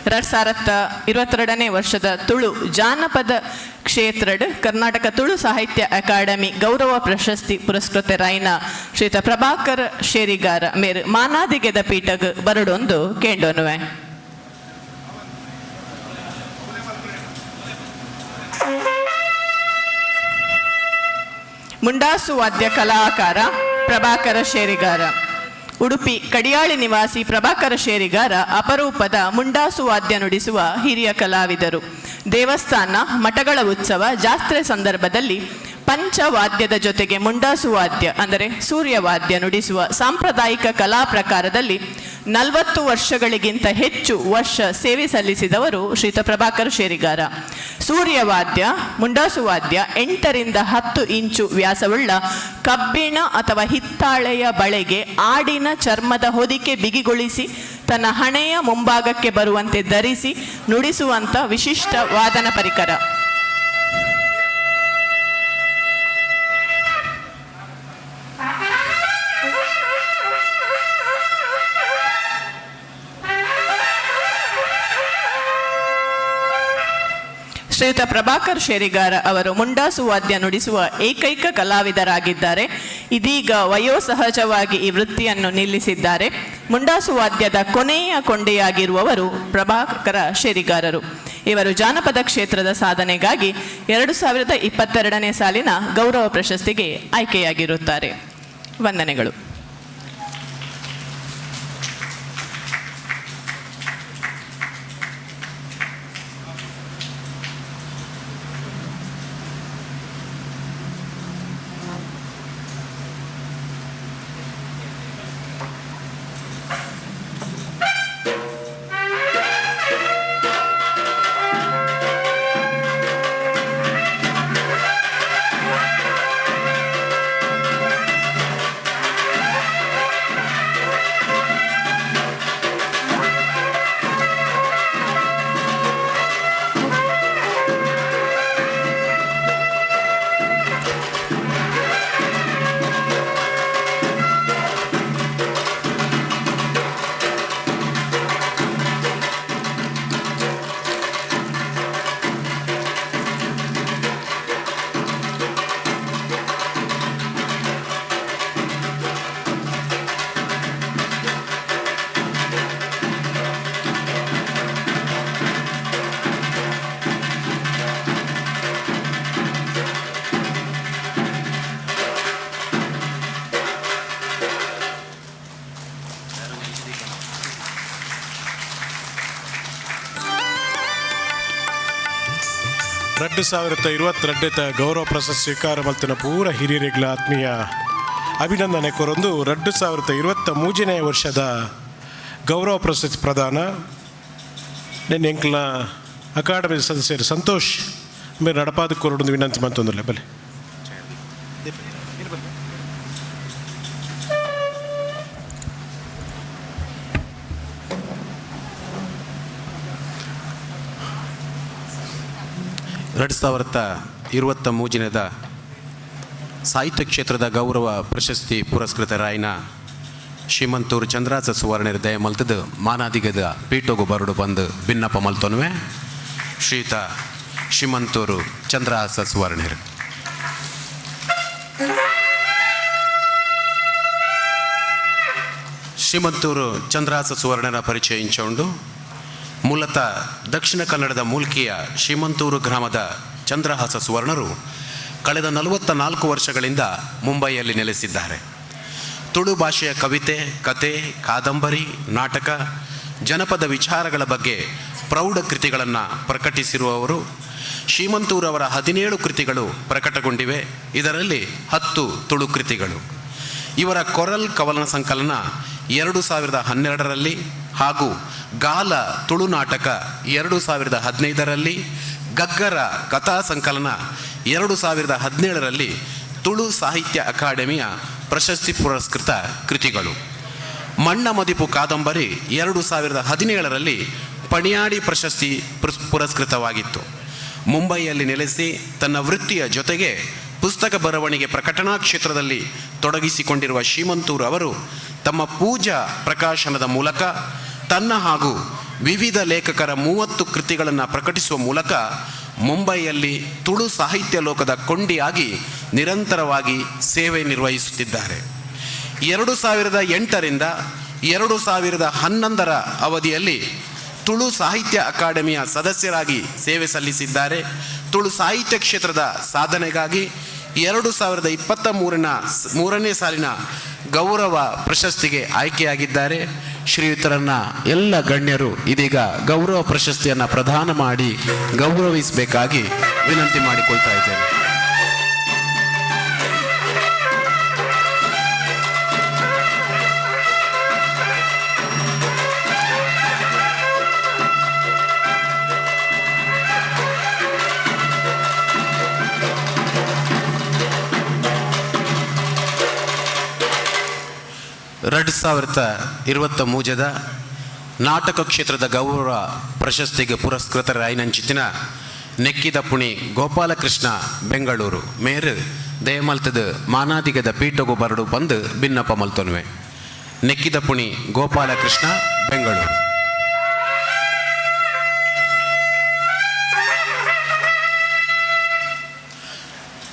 2022ನೇ ವರ್ಷದ ತುಳು ಜಾನಪದ ಕ್ಷೇತ್ರಡ್ ಕರ್ನಾಟಕ ತುಳು ಸಾಹಿತ್ಯ ಅಕಾಡೆಮಿ ಗೌರವ ಪ್ರಶಸ್ತಿ ಪುರಸ್ಕೃತರಾಯಿನ ಶ್ರೀತ ಪ್ರಭಾಕರ್ ಶೇರಿಗಾರ ಮೇರು ಮಾನಾದಿಗೆದ ಪೀಠಗ್ ಬರಡೊಂದು ಕೇಂಡೋನುವೆ. ಮುಂಡಾಸು ವಾದ್ಯ ಕಲಾಕಾರ ಪ್ರಭಾಕರ ಶೇರಿಗಾರ. ಉಡುಪಿ ಕಡಿಯಾಳಿ ನಿವಾಸಿ ಪ್ರಭಾಕರ ಶೇರಿಗಾರ ಅಪರೂಪದ ಮುಂಡಾಸು ವಾದ್ಯ ನುಡಿಸುವ ಹಿರಿಯ ಕಲಾವಿದರು. ದೇವಸ್ಥಾನ, ಮಠಗಳ ಉತ್ಸವ, ಜಾತ್ರೆ ಸಂದರ್ಭದಲ್ಲಿ ಪಂಚವಾದ್ಯದ ಜೊತೆಗೆ ಮುಂಡಾಸು ವಾದ್ಯ ಅಂದರೆ ಸೂರ್ಯವಾದ್ಯ ನುಡಿಸುವ ಸಾಂಪ್ರದಾಯಿಕ ಕಲಾ ಪ್ರಕಾರದಲ್ಲಿ 40 ವರ್ಷಗಳಿಗಿಂತ ಹೆಚ್ಚು ವರ್ಷ ಸೇವೆ ಸಲ್ಲಿಸಿದವರು ಶ್ರೀತ ಪ್ರಭಾಕರ್ ಶೇರಿಗಾರ. ಸೂರ್ಯವಾದ್ಯ, ಮುಂಡಾಸು ವಾದ್ಯ 8 ರಿಂದ 10 ಇಂಚು ವ್ಯಾಸವುಳ್ಳ ಕಬ್ಬಿಣ ಅಥವಾ ಹಿತ್ತಾಳೆಯ ಬಳೆಗೆ ಆಡಿನ ಚರ್ಮದ ಹೊದಿಕೆ ಬಿಗಿಗೊಳಿಸಿ ತನ್ನ ಹಣೆಯ ಮುಂಭಾಗಕ್ಕೆ ಬರುವಂತೆ ಧರಿಸಿ ನುಡಿಸುವಂಥ ವಿಶಿಷ್ಟ ವಾದನ ಪರಿಕರ. ಶ್ರೀಯುತ ಪ್ರಭಾಕರ್ ಶೇರಿಗಾರ ಅವರು ಮುಂಡಾಸು ವಾದ್ಯ ನುಡಿಸುವ ಏಕೈಕ ಕಲಾವಿದರಾಗಿದ್ದಾರೆ. ಇದೀಗ ವಯೋಸಹಜವಾಗಿ ಈ ವೃತ್ತಿಯನ್ನು ನಿಲ್ಲಿಸಿದ್ದಾರೆ. ಮುಂಡಾಸು ವಾದ್ಯದ ಕೊನೆಯ ಕೊಂಡಿಯಾಗಿರುವವರು ಪ್ರಭಾಕರ ಶೇರಿಗಾರರು. ಇವರು ಜಾನಪದ ಕ್ಷೇತ್ರದ ಸಾಧನೆಗಾಗಿ 2022ನೇ ಸಾಲಿನ ಗೌರವ ಪ್ರಶಸ್ತಿಗೆ ಆಯ್ಕೆಯಾಗಿರುತ್ತಾರೆ. ವಂದನೆಗಳು. ರಡ್ಡು ಸಾವಿರದ ಇರುವತ್ತೆರಡನೇತ ಗೌರವ ಪ್ರಶಸ್ತಿ ಸ್ವೀಕಾರ ಮಲ್ತಿನ ಪೂರ ಹಿರಿಯರಿಗಳ ಆತ್ಮೀಯ ಅಭಿನಂದನೆ ಕೊರೊಂದು 2023ನೇ ವರ್ಷದ ಗೌರವ ಪ್ರಶಸ್ತಿ ಪ್ರದಾನ ನಿನ್ನೆ ಎಂಕ್ಲ ಅಕಾಡೆಮಿ ಸದಸ್ಯರು ಸಂತೋಷ್ ಮೇರೆ ನಡಪಾದ ಕೊರೊಂದು ವಿನಂತಿ ಮಂತೊಂದುಲ್ಲೆ ಬಲೆ. ಎರಡು ಸಾವಿರದ ಇರುವತ್ತ ಮೂಜಿನದ ಸಾಹಿತ್ಯ ಕ್ಷೇತ್ರದ ಗೌರವ ಪ್ರಶಸ್ತಿ ಪುರಸ್ಕೃತರಾಯಿನ ಶ್ರೀಮಂತೂರು ಚಂದ್ರಾಸ ಸುವರ್ಣರ ದಯ ಮಲ್ತದ ಮಾನಾದಿಗದ ಪೀಠೋಗು ಬರಡು ಬಂದು ಬಿನ್ನಪ್ಪ ಮಲ್ತೊನುವೆ ಶ್ರೀಯುತ ಶ್ರೀಮಂತೂರು ಚಂದ್ರಹಾಸ ಸುವರ್ಣರು. ಶ್ರೀಮಂತೂರು ಚಂದ್ರಹಾಸ ಸುವರ್ಣರ ಪರಿಚಯ ಇಂಚೌಂಡು. ಮೂಲತಃ ದಕ್ಷಿಣ ಕನ್ನಡದ ಮೂಲ್ಕಿಯ ಶ್ರೀಮಂತೂರು ಗ್ರಾಮದ ಚಂದ್ರಹಾಸ ಸುವರ್ಣರು ಕಳೆದ 44 ವರ್ಷಗಳಿಂದ ಮುಂಬೈಯಲ್ಲಿ ನೆಲೆಸಿದ್ದಾರೆ. ತುಳು ಭಾಷೆಯ ಕವಿತೆ, ಕತೆ, ಕಾದಂಬರಿ, ನಾಟಕ, ಜನಪದ ವಿಚಾರಗಳ ಬಗ್ಗೆ ಪ್ರೌಢ ಕೃತಿಗಳನ್ನು ಪ್ರಕಟಿಸಿರುವವರು. ಶ್ರೀಮಂತೂರವರ 17 ಕೃತಿಗಳು ಪ್ರಕಟಗೊಂಡಿವೆ. ಇದರಲ್ಲಿ 10 ತುಳು ಕೃತಿಗಳು. ಇವರ ಕೊರಲ್ ಕವನ ಸಂಕಲನ 2012ರಲ್ಲಿ ಹಾಗೂ ಗಾಲ ತುಳುನಾಟಕ 2015ರಲ್ಲಿ, ಗಗ್ಗರ ಕಥಾ ಸಂಕಲನ 2017ರಲ್ಲಿ ತುಳು ಸಾಹಿತ್ಯ ಅಕಾಡೆಮಿಯ ಪ್ರಶಸ್ತಿ ಪುರಸ್ಕೃತ ಕೃತಿಗಳು. ಮಣ್ಣ ಮದಿಪು ಕಾದಂಬರಿ 2017ರಲ್ಲಿ ಪಣಿಯಾಡಿ ಪ್ರಶಸ್ತಿ ಪುರಸ್ಕೃತವಾಗಿತ್ತು. ಮುಂಬೈಯಲ್ಲಿ ನೆಲೆಸಿ ತನ್ನ ವೃತ್ತಿಯ ಜೊತೆಗೆ ಪುಸ್ತಕ ಬರವಣಿಗೆ ಪ್ರಕಟಣಾ ಕ್ಷೇತ್ರದಲ್ಲಿ ತೊಡಗಿಸಿಕೊಂಡಿರುವ ಶ್ರೀಮಂತೂರು ಅವರು ತಮ್ಮ ಪೂಜಾ ಪ್ರಕಾಶನದ ಮೂಲಕ ತನ್ನ ಹಾಗೂ ವಿವಿಧ ಲೇಖಕರ 30 ಕೃತಿಗಳನ್ನು ಪ್ರಕಟಿಸುವ ಮೂಲಕ ಮುಂಬೈಯಲ್ಲಿ ತುಳು ಸಾಹಿತ್ಯ ಲೋಕದ ಕೊಂಡಿಯಾಗಿ ನಿರಂತರವಾಗಿ ಸೇವೆ ನಿರ್ವಹಿಸುತ್ತಿದ್ದಾರೆ. 2008ರಿಂದ 2011ರ ಅವಧಿಯಲ್ಲಿ ತುಳು ಸಾಹಿತ್ಯ ಅಕಾಡೆಮಿಯ ಸದಸ್ಯರಾಗಿ ಸೇವೆ ಸಲ್ಲಿಸಿದ್ದಾರೆ. ತುಳು ಸಾಹಿತ್ಯ ಕ್ಷೇತ್ರದ ಸಾಧನೆಗಾಗಿ 2023ನ ಮೂರನೇ ಸಾಲಿನ ಗೌರವ ಪ್ರಶಸ್ತಿಗೆ ಆಯ್ಕೆಯಾಗಿದ್ದಾರೆ. ಶ್ರೀಯುತರನ್ನ ಎಲ್ಲ ಗಣ್ಯರು ಇದೀಗ ಗೌರವ ಪ್ರಶಸ್ತಿಯನ್ನು ಪ್ರದಾನ ಮಾಡಿ ಗೌರವಿಸಬೇಕಾಗಿ ವಿನಂತಿ ಮಾಡಿಕೊಳ್ತಾ ಇದ್ದೇನೆ. 2023ದ ನಾಟಕ ಕ್ಷೇತ್ರದ ಗೌರವ ಪ್ರಶಸ್ತಿಗೆ ಪುರಸ್ಕೃತರಾಯಿನಂಚಿತಿನ ನೆಕ್ಕಿದ ಪುಣಿ ಗೋಪಾಲಕೃಷ್ಣ ಬೆಂಗಳೂರು ಮೇರು ದಯಮಲ್ತದ ಮಾನಾದಿಗದ ಪೀಠಗು ಬರಡು ಬಂದು ಭಿನ್ನಪ ಮಲ್ತೊನ್ವೆ. ನೆಕ್ಕಿದ ಪುಣಿ ಗೋಪಾಲಕೃಷ್ಣ ಬೆಂಗಳೂರು.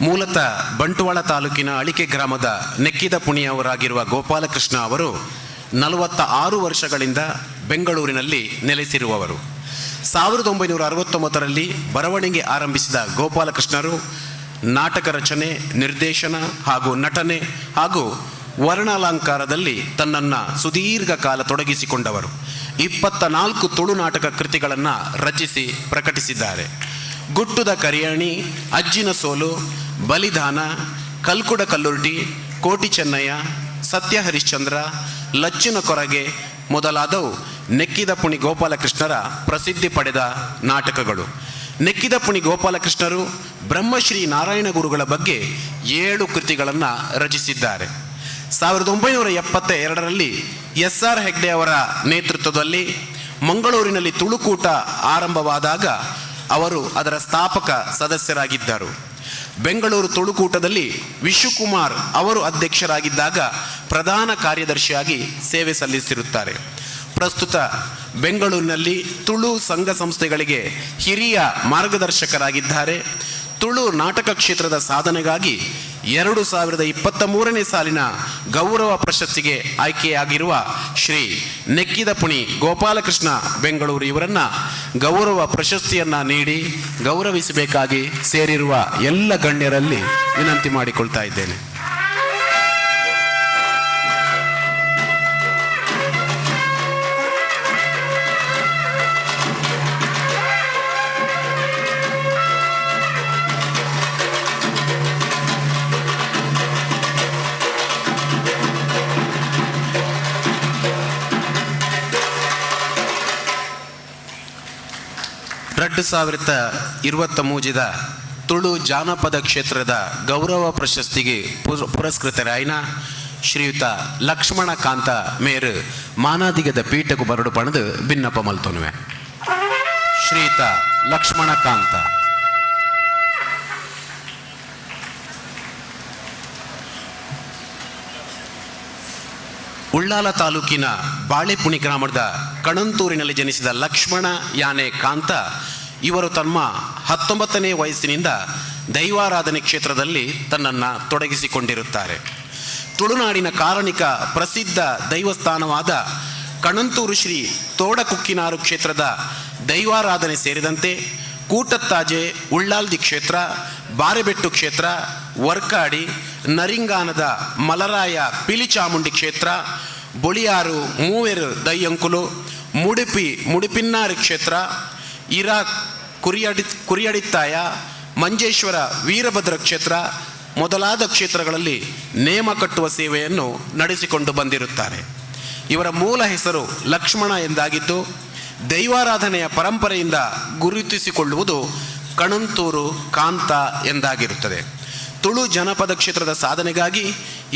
ಮೂಲತಃ ಬಂಟ್ವಾಳ ತಾಲೂಕಿನ ಅಳಿಕೆ ಗ್ರಾಮದ ನೆಕ್ಕಿದ ಪುಣಿಯವರಾಗಿರುವ ಗೋಪಾಲಕೃಷ್ಣ ಅವರು 46 ವರ್ಷಗಳಿಂದ ಬೆಂಗಳೂರಿನಲ್ಲಿ ನೆಲೆಸಿರುವವರು. 1969ರಲ್ಲಿ ಬರವಣಿಗೆ ಆರಂಭಿಸಿದ ಗೋಪಾಲಕೃಷ್ಣರು ನಾಟಕ ರಚನೆ, ನಿರ್ದೇಶನ ಹಾಗೂ ನಟನೆ ಹಾಗೂ ವರ್ಣಾಲಂಕಾರದಲ್ಲಿ ತನ್ನನ್ನು ಸುದೀರ್ಘ ಕಾಲ ತೊಡಗಿಸಿಕೊಂಡವರು. 24 ತುಳು ನಾಟಕ ಕೃತಿಗಳನ್ನು ರಚಿಸಿ ಪ್ರಕಟಿಸಿದ್ದಾರೆ. ಗುಟ್ಟುದ ಕರಿಯಾಣಿ, ಅಜ್ಜಿನ ಸೋಲು, ಬಲಿದಾನ, ಕಲ್ಕುಡ ಕಲ್ಲುರ್ಟಿ, ಕೋಟಿ ಚೆನ್ನಯ್ಯ, ಸತ್ಯ ಹರಿಶ್ಚಂದ್ರ, ಲಚ್ಚಿನ ಕೊರಗೆ ಮೊದಲಾದವು ನೆಕ್ಕಿದ ಪುಣಿ ಗೋಪಾಲಕೃಷ್ಣರ ಪ್ರಸಿದ್ಧಿ ಪಡೆದ ನಾಟಕಗಳು. ನೆಕ್ಕಿದ ಪುಣಿ ಗೋಪಾಲಕೃಷ್ಣರು ಬ್ರಹ್ಮಶ್ರೀ ನಾರಾಯಣ ಗುರುಗಳ ಬಗ್ಗೆ 7 ಕೃತಿಗಳನ್ನು ರಚಿಸಿದ್ದಾರೆ. 1972ರಲ್ಲಿ ಎಸ್ ಆರ್ ಹೆಗ್ಡೆ ಅವರ ನೇತೃತ್ವದಲ್ಲಿ ಮಂಗಳೂರಿನಲ್ಲಿ ತುಳುಕೂಟ ಆರಂಭವಾದಾಗ ಅವರು ಅದರ ಸ್ಥಾಪಕ ಸದಸ್ಯರಾಗಿದ್ದರು. ಬೆಂಗಳೂರು ತುಳುಕೂಟದಲ್ಲಿ ವಿಶುಕುಮಾರ್ ಅವರು ಅಧ್ಯಕ್ಷರಾಗಿದ್ದಾಗ ಪ್ರಧಾನ ಕಾರ್ಯದರ್ಶಿಯಾಗಿ ಸೇವೆ ಸಲ್ಲಿಸಿರುತ್ತಾರೆ. ಪ್ರಸ್ತುತ ಬೆಂಗಳೂರಿನಲ್ಲಿ ತುಳು ಸಂಘ ಸಂಸ್ಥೆಗಳಿಗೆ ಹಿರಿಯ ಮಾರ್ಗದರ್ಶಕರಾಗಿದ್ದಾರೆ. ತುಳು ನಾಟಕ ಕ್ಷೇತ್ರದ ಸಾಧನೆಗಾಗಿ 2023ನೇ ಸಾಲಿನ ಗೌರವ ಪ್ರಶಸ್ತಿಗೆ ಆಯ್ಕೆಯಾಗಿರುವ ಶ್ರೀ ನೆಕ್ಕಿದ ಪುಣಿ ಗೋಪಾಲಕೃಷ್ಣ ಬೆಂಗಳೂರು ಇವರನ್ನು ಗೌರವ ಪ್ರಶಸ್ತಿಯನ್ನು ನೀಡಿ ಗೌರವಿಸಬೇಕಾಗಿ ಸೇರಿರುವ ಎಲ್ಲ ಗಣ್ಯರಲ್ಲಿ ವಿನಂತಿ ಮಾಡಿಕೊಳ್ತಾ ಇದ್ದೇನೆ. 2023ದ ತುಳು ಜಾನಪದ ಕ್ಷೇತ್ರದ ಗೌರವ ಪ್ರಶಸ್ತಿಗೆ ಪುರಸ್ಕೃತರಾಯಿನ ಶ್ರೀಯುತ ಲಕ್ಷ್ಮಣಕಾಂತ ಮೇರು ಮಾನಾದಿಗದ ಪೀಠకు ಬರಡು ಪಣದು ಭಿನ್ನಪ ಮಲ್ತೊನುವೆ. ಶ್ರೀಯುತ ಲಕ್ಷ್ಮಣಕಾಂತ. ಉಳ್ಳಾಲ ತಾಲೂಕಿನ ಬಾಳೆಪುಣಿ ಗ್ರಾಮದ ಕಣಂತೂರಿನಲ್ಲಿ ಜನಿಸಿದ ಲಕ್ಷ್ಮಣ ಯಾನೆ ಕಾಂತ ಇವರು ತಮ್ಮ 19ನೇ ವಯಸ್ಸಿನಿಂದ ದೈವಾರಾಧನೆ ಕ್ಷೇತ್ರದಲ್ಲಿ ತನ್ನನ್ನು ತೊಡಗಿಸಿಕೊಂಡಿರುತ್ತಾರೆ. ತುಳುನಾಡಿನ ಕಾರಣಿಕ ಪ್ರಸಿದ್ಧ ದೈವಸ್ಥಾನವಾದ ಕಣಂತೂರು ಶ್ರೀ ತೋಡಕುಕ್ಕಿನಾರು ಕ್ಷೇತ್ರದ ದೈವಾರಾಧನೆ ಸೇರಿದಂತೆ ಕೂಟತ್ತಾಜೆ, ಉಳ್ಳಾಲ್ದಿ ಕ್ಷೇತ್ರ, ಬಾರೆಬೆಟ್ಟು ಕ್ಷೇತ್ರ, ವರ್ಕಾಡಿ, ನರಿಂಗಾನದ ಮಲರಾಯ ಪಿಲಿಚಾಮುಂಡಿ ಕ್ಷೇತ್ರ, ಬೊಳಿಯಾರು ಮೂವೆರು ದಯ್ಯಂಕುಲು, ಮುಡುಪಿ ಮುಡುಪಿನ್ನಾರು ಕ್ಷೇತ್ರ, ಇರಾಕ್ ಕುರಿಯಡಿತ್ತಾಯ, ಮಂಜೇಶ್ವರ ವೀರಭದ್ರ ಕ್ಷೇತ್ರ ಮೊದಲಾದ ಕ್ಷೇತ್ರಗಳಲ್ಲಿ ನೇಮ ಕಟ್ಟುವ ಸೇವೆಯನ್ನು ನಡೆಸಿಕೊಂಡು ಬಂದಿರುತ್ತಾರೆ. ಇವರ ಮೂಲ ಹೆಸರು ಲಕ್ಷ್ಮಣ ಎಂದಾಗಿದ್ದು, ದೈವಾರಾಧನೆಯ ಪರಂಪರೆಯಿಂದ ಗುರುತಿಸಿಕೊಳ್ಳುವುದು ಕಣಂತೂರು ಕಾಂತ ಎಂದಾಗಿರುತ್ತದೆ. ತುಳು ಜನಪದ ಕ್ಷೇತ್ರದ ಸಾಧನೆಗಾಗಿ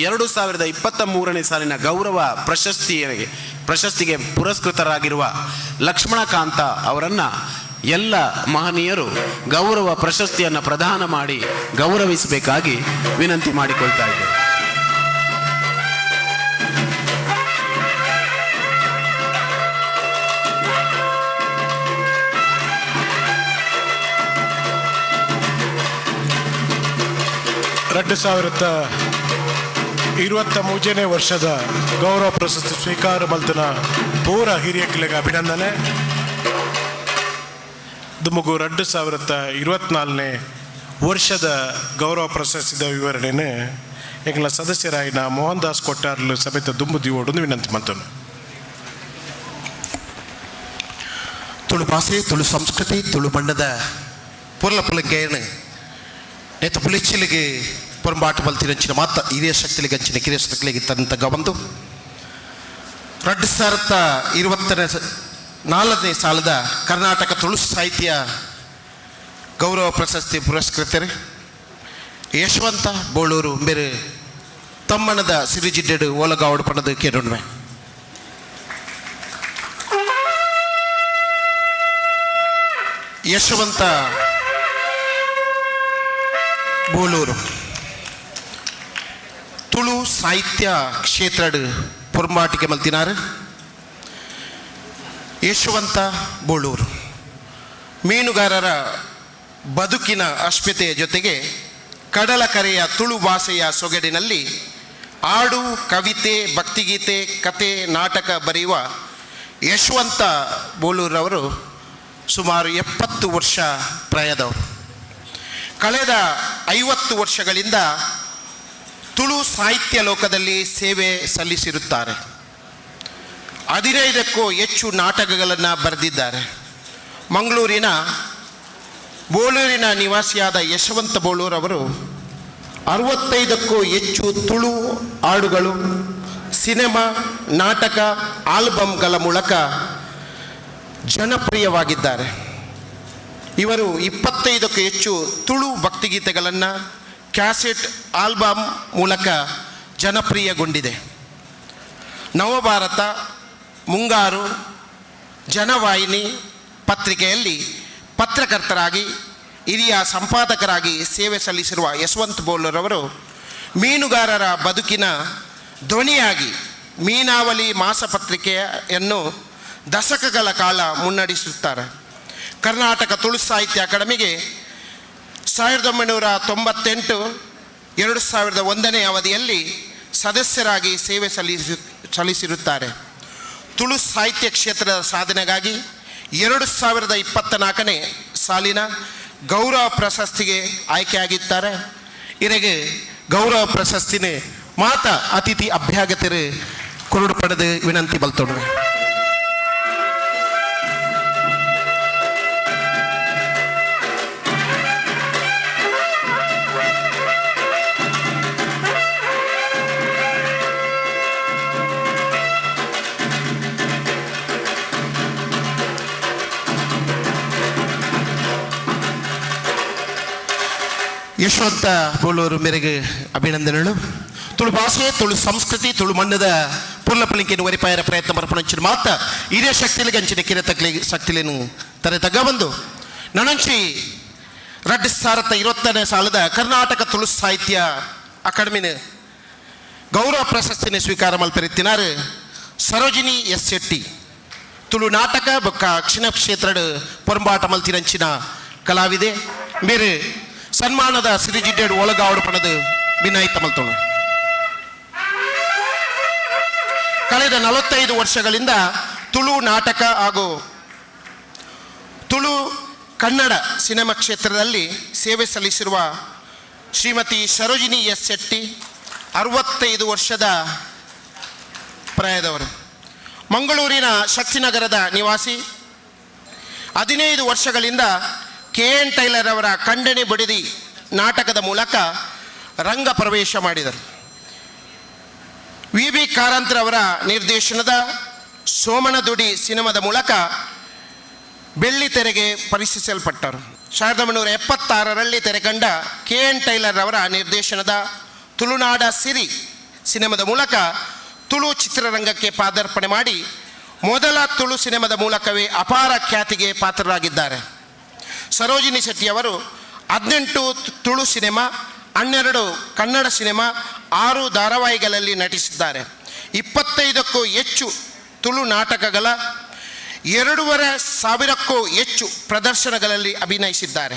2023ನೇ ಸಾಲಿನ ಗೌರವ ಪ್ರಶಸ್ತಿಗೆ ಪುರಸ್ಕೃತರಾಗಿರುವ ಲಕ್ಷ್ಮಣಕಾಂತ ಅವರನ್ನು ಎಲ್ಲ ಮಹನೀಯರು ಗೌರವ ಪ್ರಶಸ್ತಿಯನ್ನು ಪ್ರದಾನ ಮಾಡಿ ಗೌರವಿಸಬೇಕಾಗಿ ವಿನಂತಿ ಮಾಡಿಕೊಳ್ತಾ ಇದ್ದೇನೆ. 2023ನೇ ವರ್ಷದ ಗೌರವ ಪ್ರಶಸ್ತಿ ಸ್ವೀಕಾರ ಮಲ್ತನ ಪೂರ ಹಿರಿಯಕ್ಕಿಲೆಗೆ ಅಭಿನಂದನೆ. ದುಮುಗು 2024ನೇ ವರ್ಷದ ಗೌರವ ಪ್ರಶಸ್ತಿದ ವಿವರಣೆನೆ ಎಂಗ್ಲ ಸದಸ್ಯರಾಯಿನ ಮೋಹನ್ ದಾಸ್ ಕೊಟ್ಟಾರ್ಲು ಸಮೇತ ದುಂಬು ದಿವೋಡು ವಿನಂತಿ ಮಂತನು. ತುಳು ಭಾಷೆ, ತುಳು ಸಂಸ್ಕೃತಿ, ತುಳು ಬಣ್ಣದ ಪೊರ್ಲ ಪುಲಂಗೇನು ನೇತ ಪುಲಿಚಿಲಿಗೆ ಪೊರಂಬಾಟ ಮಲ್ತಿನಂಚಿನ ಮಾತ ಹಿರಿಯ ಶಕ್ತಿಲಿಗೆ ಅಂಚಿನ ಕಿರಿಯ ಶಕ್ತಿಲಿಗೆ ತಂತ ಗವಂದು 2024ನೇ ಸಾಲದ ಕರ್ನಾಟಕ ತುಳು ಸಾಹಿತ್ಯ ಗೌರವ ಪ್ರಶಸ್ತಿ ಪುರಸ್ಕೃತರು ಯಶವಂತ ಬೋಳೂರು ಬೇರೆ ತಮ್ಮನದ ಸಿರಿಜಿಡ್ಡೆಡು ಓಲಗಾವಡು ಪಣದು ಕೇಳುವೆ. ಯಶವಂತ ಬೋಳೂರು ತುಳು ಸಾಹಿತ್ಯ ಕ್ಷೇತ್ರಡ್ ಪೊರ್ಮಾಟಿಕೆ ಮಲ್ತಿನಾರು. ಯಶವಂತ ಬೋಳೂರು ಮೀನುಗಾರರ ಬದುಕಿನ ಅಸ್ಮಿತೆಯ ಜೊತೆಗೆ ಕಡಲ ಕರೆಯ ತುಳು ಭಾಷೆಯ ಸೊಗಡಿನಲ್ಲಿ ಹಾಡು, ಕವಿತೆ, ಭಕ್ತಿಗೀತೆ, ಕತೆ, ನಾಟಕ ಬರೆಯುವ ಯಶವಂತ ಬೋಳೂರವರು ಸುಮಾರು 70 ವರ್ಷ ಪ್ರಾಯದವರು. ಕಳೆದ 50 ವರ್ಷಗಳಿಂದ ತುಳು ಸಾಹಿತ್ಯ ಲೋಕದಲ್ಲಿ ಸೇವೆ ಸಲ್ಲಿಸಿರುತ್ತಾರೆ. 15ಕ್ಕೂ ಹೆಚ್ಚು ನಾಟಕಗಳನ್ನು ಬರೆದಿದ್ದಾರೆ. ಮಂಗಳೂರಿನ ಬೋಳೂರಿನ ನಿವಾಸಿಯಾದ ಯಶವಂತ ಬೋಳೂರವರು 65ಕ್ಕೂ ಹೆಚ್ಚು ತುಳು ಹಾಡುಗಳು, ಸಿನಿಮಾ, ನಾಟಕ, ಆಲ್ಬಮ್ಗಳ ಮೂಲಕ ಜನಪ್ರಿಯವಾಗಿದ್ದಾರೆ. ಇವರು 25ಕ್ಕೂ ಹೆಚ್ಚು ತುಳು ಭಕ್ತಿಗೀತೆಗಳನ್ನು ಕ್ಯಾಸೆಟ್, ಆಲ್ಬಮ್ ಮೂಲಕ ಜನಪ್ರಿಯಗೊಂಡಿದೆ. ನವಭಾರತ, ಮುಂಗಾರು, ಜನವಾಹಿನಿ ಪತ್ರಿಕೆಯಲ್ಲಿ ಪತ್ರಕರ್ತರಾಗಿ, ಹಿರಿಯ ಸಂಪಾದಕರಾಗಿ ಸೇವೆ ಸಲ್ಲಿಸಿರುವ ಯಶವಂತ ಬೋಳೂರವರು ಮೀನುಗಾರರ ಬದುಕಿನ ಧ್ವನಿಯಾಗಿ ಮೀನಾವಳಿ ಮಾಸಪತ್ರಿಕೆಯನ್ನು ದಶಕಗಳ ಕಾಲ ಮುನ್ನಡೆಸುತ್ತಾರೆ. ಕರ್ನಾಟಕ ತುಳು ಸಾಹಿತ್ಯ ಅಕಾಡೆಮಿಗೆ 1998 2001ನೇ ಅವಧಿಯಲ್ಲಿ ಸದಸ್ಯರಾಗಿ ಸೇವೆ ಸಲ್ಲಿಸಿರುತ್ತಾರೆ. ತುಳು ಸಾಹಿತ್ಯ ಕ್ಷೇತ್ರದ ಸಾಧನೆಗಾಗಿ 2024ನೇ ಸಾಲಿನ ಗೌರವ ಪ್ರಶಸ್ತಿಗೆ ಆಯ್ಕೆಯಾಗಿದ್ದಾರೆ. ಇರೆಗೆ ಗೌರವ ಪ್ರಶಸ್ತಿನೇ ಮಾತ ಅತಿಥಿ ಅಭ್ಯಾಗತರು ಕೊರಡು ಪಡೆದು ವಿನಂತಿ ಬಲ್ತೊಡುವೆ. ಯಶವಂತ ಬೋಳೂರು ಮೇರೆಗೆ ಅಭಿನಂದನೆಗಳು. ತುಳು ಭಾಷೆ, ತುಳು ಸಂಸ್ಕೃತಿ, ತುಳು ಮಣ್ಣದ ಪೂರ್ಣ ಪಲಿಕೆಯನ್ನು ಒರಿಪಾಯರ ಪ್ರಯತ್ನ ಮರಪಣಂಚಿನ ಮಾತ ಹಿರಿಯ ಶಕ್ತಿಲಿಗೆ ಅಂಚಿನ ಕಿರಿಯ ತಕ್ಲಿ ಶಕ್ತಿಲೇನು ತರೆ ತಗ್ಗ ಬಂದು ನನಂಚಿ 2020ನೇ ಸಾಲದ ಕರ್ನಾಟಕ ತುಳು ಸಾಹಿತ್ಯ ಅಕಾಡೆಮಿನ ಗೌರವ ಪ್ರಶಸ್ತಿನ ಸ್ವೀಕಾರ ಮಲ್ಪೆರಿತ್ತಿನಾರು ಸರೋಜಿನಿ ಎಸ್ ಶೆಟ್ಟಿ. ತುಳು ನಾಟಕ ಬೊಕ್ಕ ಕ್ಷಣ ಕ್ಷೇತ್ರದ ಪೊರಂಬಾಟ ಮಲ್ತಿರಂಚಿನ ಕಲಾವಿದೆ. ಮೇರೆ ಸನ್ಮಾನದ ಸಿರಿಜಿಡ್ಡೆಡ್ ಒಳಗಾವಡು ಪಣದು ವಿನಾಯಿತ ಮಲ್ತೋಣ. ಕಳೆದ 45 ವರ್ಷಗಳಿಂದ ತುಳು ನಾಟಕ ಹಾಗೂ ತುಳು ಕನ್ನಡ ಸಿನಿಮಾ ಕ್ಷೇತ್ರದಲ್ಲಿ ಸೇವೆ ಸಲ್ಲಿಸಿರುವ ಶ್ರೀಮತಿ ಸರೋಜಿನಿ ಎಸ್ ಶೆಟ್ಟಿ 65 ವರ್ಷದ ಪ್ರಾಯದವರು. ಮಂಗಳೂರಿನ ಶಕ್ತಿನಗರದ ನಿವಾಸಿ. 15 ವರ್ಷಗಳಿಂದ ಕೆ ಎನ್ ಟೈಲರ್ ಅವರ ಕಂಡನೆ ಬಡಿದಿ ನಾಟಕದ ಮೂಲಕ ರಂಗ ಪ್ರವೇಶ ಮಾಡಿದರು. ವಿ ಬಿ ಕಾರಂತರವರ ನಿರ್ದೇಶನದ ಸೋಮನದುಡಿ ಸಿನಿಮಾದ ಮೂಲಕ ಬೆಳ್ಳಿತೆರೆಗೆ ಪರಿಚಯಿಸಲ್ಪಟ್ಟರು. 1976ರಲ್ಲಿ ತೆರೆಕಂಡ ಕೆ ಎನ್ ಟೈಲರ್ ಅವರ ನಿರ್ದೇಶನದ ತುಳುನಾಡ ಸಿರಿ ಸಿನಿಮಾದ ಮೂಲಕ ತುಳು ಚಿತ್ರರಂಗಕ್ಕೆ ಪಾದಾರ್ಪಣೆ ಮಾಡಿ ಮೊದಲ ತುಳು ಸಿನಿಮಾದ ಮೂಲಕವೇ ಅಪಾರ ಖ್ಯಾತಿಗೆ ಪಾತ್ರರಾಗಿದ್ದಾರೆ. ಸರೋಜಿನಿ ಶೆಟ್ಟಿಯವರು 18 ತುಳು ಸಿನಿಮಾ, 12 ಕನ್ನಡ ಸಿನಿಮಾ, 6 ಧಾರಾವಾಹಿಗಳಲ್ಲಿ ನಟಿಸಿದ್ದಾರೆ. 25ಕ್ಕೂ ಹೆಚ್ಚು ತುಳು ನಾಟಕಗಳ 2,500ಕ್ಕೂ ಹೆಚ್ಚು ಪ್ರದರ್ಶನಗಳಲ್ಲಿ ಅಭಿನಯಿಸಿದ್ದಾರೆ.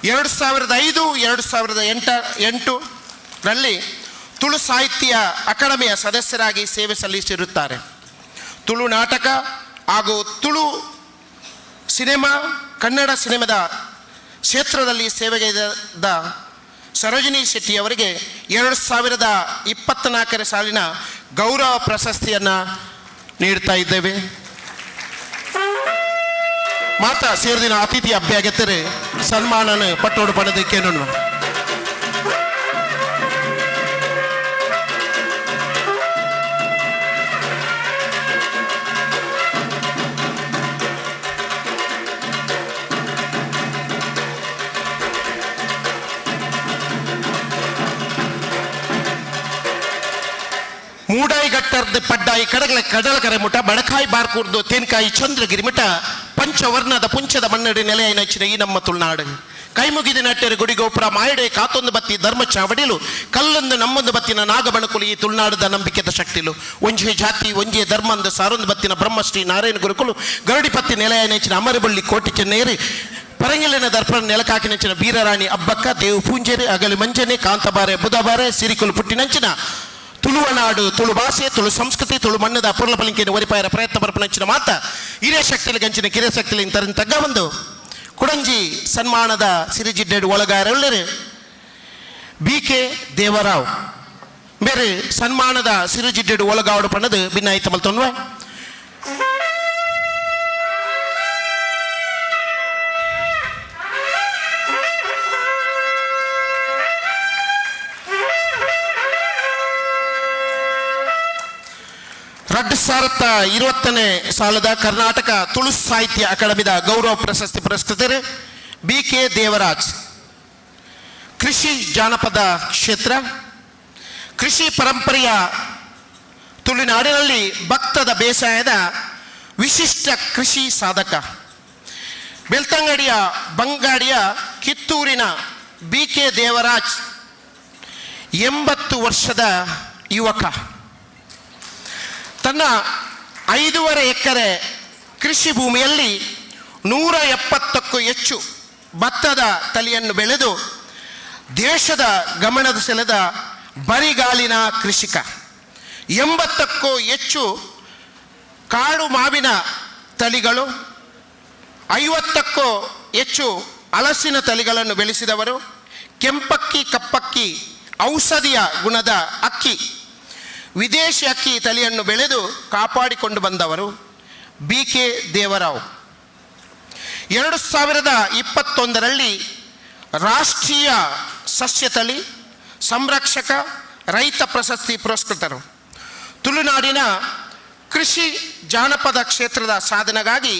2005 2008ರಲ್ಲಿ ತುಳು ಸಾಹಿತ್ಯ ಅಕಾಡೆಮಿಯ ಸದಸ್ಯರಾಗಿ ಸೇವೆ ಸಲ್ಲಿಸಿರುತ್ತಾರೆ. ತುಳು ನಾಟಕ ಹಾಗೂ ತುಳು ಸಿನಿಮಾ, ಕನ್ನಡ ಸಿನಿಮಾದ ಕ್ಷೇತ್ರದಲ್ಲಿ ಸೇವೆಗೈದ ಸರೋಜಿನಿ ಶೆಟ್ಟಿಯವರಿಗೆ 2024ರ ಸಾಲಿನ ಗೌರವ ಪ್ರಶಸ್ತಿಯನ್ನು ನೀಡ್ತಾ ಇದ್ದೇವೆ. ಮಾತಾ ಸೇರಿದಿನ ಅತಿಥಿ ಅಭ್ಯಾಗತರೆ ಸನ್ಮಾನನ ಪಟ್ಟೋಡು ಪಡೆದಕ್ಕೇನು. ಮೂಡಾಯಿ ಗಟ್ಟರ್ದು ಪಡ್ಡಾಯಿ ಕಡಗಲ ಕಡಲ ಕರೆ ಮುಟ ಬಡಕಾಯಿ ಬಾರ್ಕೂರ್ದು ತೇನ್ಕಾಯಿ ಚಂದ್ರಗಿರಿ ಮುಟ ಪಂಚವರ್ಣದ ಪುಂಚದ ಮನ್ನಡಿ ನೆಲೆಯ ಈ ನಮ್ಮ ತುಳುನಾಡು. ಕೈಮುಗಿದ ನಟ್ಟೆರು ಗುಡಿಗೋಪುರ ಮಾಯಡೆ ಕಾತೊಂದು ಬತ್ತಿ ಧರ್ಮ ಚಾವಡಿಲು ಕಲ್ಲೊಂದು ನಮ್ಮೊಂದು ಬತ್ತಿನ ನಾಗಬಣಕುಲು ಈ ತುಳುನಾಡದ ನಂಬಿಕೆದ ಶಕ್ತಿಲು. ಒಂಜೇ ಜಾತಿ ಒಂಜೇ ಧರ್ಮಂದು ಸಾರೊಂದು ಬತ್ತಿನ ಬ್ರಹ್ಮಶ್ರೀ ನಾರಾಯಣ ಗುರುಕುಲು ಗರಡಿಪತ್ತಿ ನೆಲೆಯ ನೆಚ್ಚಿನ ಅಮರಬಳ್ಳಿ ಕೋಟಿ ಚೆನ್ನೇರಿ ಪರಂಗಿಲಿನ ದರ್ಪಣ ನೆಲಕಾಕಿ ನೆಂಚಿನ ಬೀರರಾಣಿ ಅಬ್ಬಕ್ಕ ದೇವು ಪೂಂಜೇರಿ ಅಗಲಿ ಮಂಜನೆ ಕಾಂತಬಾರೆ ಬುಧಬಾರೆ ಸಿರಿಕುಲು ಪುಟ್ಟಿನಂಚಿನ ತುಳುವನಾಡು ತುಳು ಭಾಷೆ ತುಳು ಸಂಸ್ಕೃತಿ ತುಳು ಮಣ್ಣದ ಪುರ್ಲ ಪಲಿಂಕಿನ ಒರಿಪಾಯರ ಪ್ರಯತ್ನ ಪರಪನಂಚಿನ ಮಾತ ಹಿರಿಯ ಶಕ್ತಿಲಿ ಗಂಚಿನ ಕಿರಿಯ ಶಕ್ತಿಲಿ ತರನ್ ತಗ್ಗ ಒಂದು ಕುಡಂಜಿ ಸನ್ಮಾನದ ಸಿರಿಜಿಡ್ಡೆಡು ಒಳಗಾರಲ್ಲರು ಬಿ ಕೆ ದೇವರಾವ್ ಬೇರೆ ಸನ್ಮಾನದ ಸಿರಿಜಿಡ್ಡೆಡು ಒಳಗಾವಡು ಪಣ್ಣದು ಭಿನ್ನಾಯಿತ ಮಲ್ತೊನ್ವೆ. ರಡ್ಡು ಸಾವಿರದ 20ನೇ ಸಾಲದ ಕರ್ನಾಟಕ ತುಳು ಸಾಹಿತ್ಯ ಅಕಾಡೆಮಿದ ಗೌರವ ಪ್ರಶಸ್ತಿ ಪುರಸ್ಕೃತರು ಬಿ ಕೆ ದೇವರಾಜ್. ಕೃಷಿ ಜಾನಪದ ಕ್ಷೇತ್ರ, ಕೃಷಿ ಪರಂಪರೆಯ ತುಳುನಾಡಿನಲ್ಲಿ ಭಕ್ತದ ಬೇಸಾಯದ ವಿಶಿಷ್ಟ ಕೃಷಿ ಸಾಧಕ, ಬೆಳ್ತಂಗಡಿಯ ಬಂಗಾಡಿಯ ಕಿತ್ತೂರಿನ ಬಿ ಕೆ ದೇವರಾಜ್ 80 ವರ್ಷದ ಯುವಕ. ತನ್ನ 5.5 ಎಕರೆ ಕೃಷಿ ಭೂಮಿಯಲ್ಲಿ 170ಕ್ಕೂ ಹೆಚ್ಚು ಭತ್ತದ ತಳಿಯನ್ನು ಬೆಳೆದು ದೇಶದ ಗಮನದ ಸೆಳೆದ ಬರಿಗಾಲಿನ ಕೃಷಿಕ. 80ಕ್ಕೂ ಹೆಚ್ಚು ಕಾಡು ಮಾವಿನ ತಳಿಗಳು, 50ಕ್ಕೂ ಹೆಚ್ಚು ಹಲಸಿನ ತಳಿಗಳನ್ನು ಬೆಳೆಸಿದವರು. ಕೆಂಪಕ್ಕಿ, ಕಪ್ಪಕ್ಕಿ, ಔಷಧಿಯ ಗುಣದ ಅಕ್ಕಿ, ವಿದೇಶಿ ಅಕ್ಕಿ ತಳಿಯನ್ನು ಬೆಳೆದು ಕಾಪಾಡಿಕೊಂಡು ಬಂದವರು ಬಿ ಕೆ ದೇವರಾವ್. 2021ರಲ್ಲಿ ರಾಷ್ಟ್ರೀಯ ಸಸ್ಯ ತಳಿ ಸಂರಕ್ಷಕ ರೈತ ಪ್ರಶಸ್ತಿ ಪುರಸ್ಕೃತರು. ತುಳುನಾಡಿನ ಕೃಷಿ ಜಾನಪದ ಕ್ಷೇತ್ರದ ಸಾಧನೆಗಾಗಿ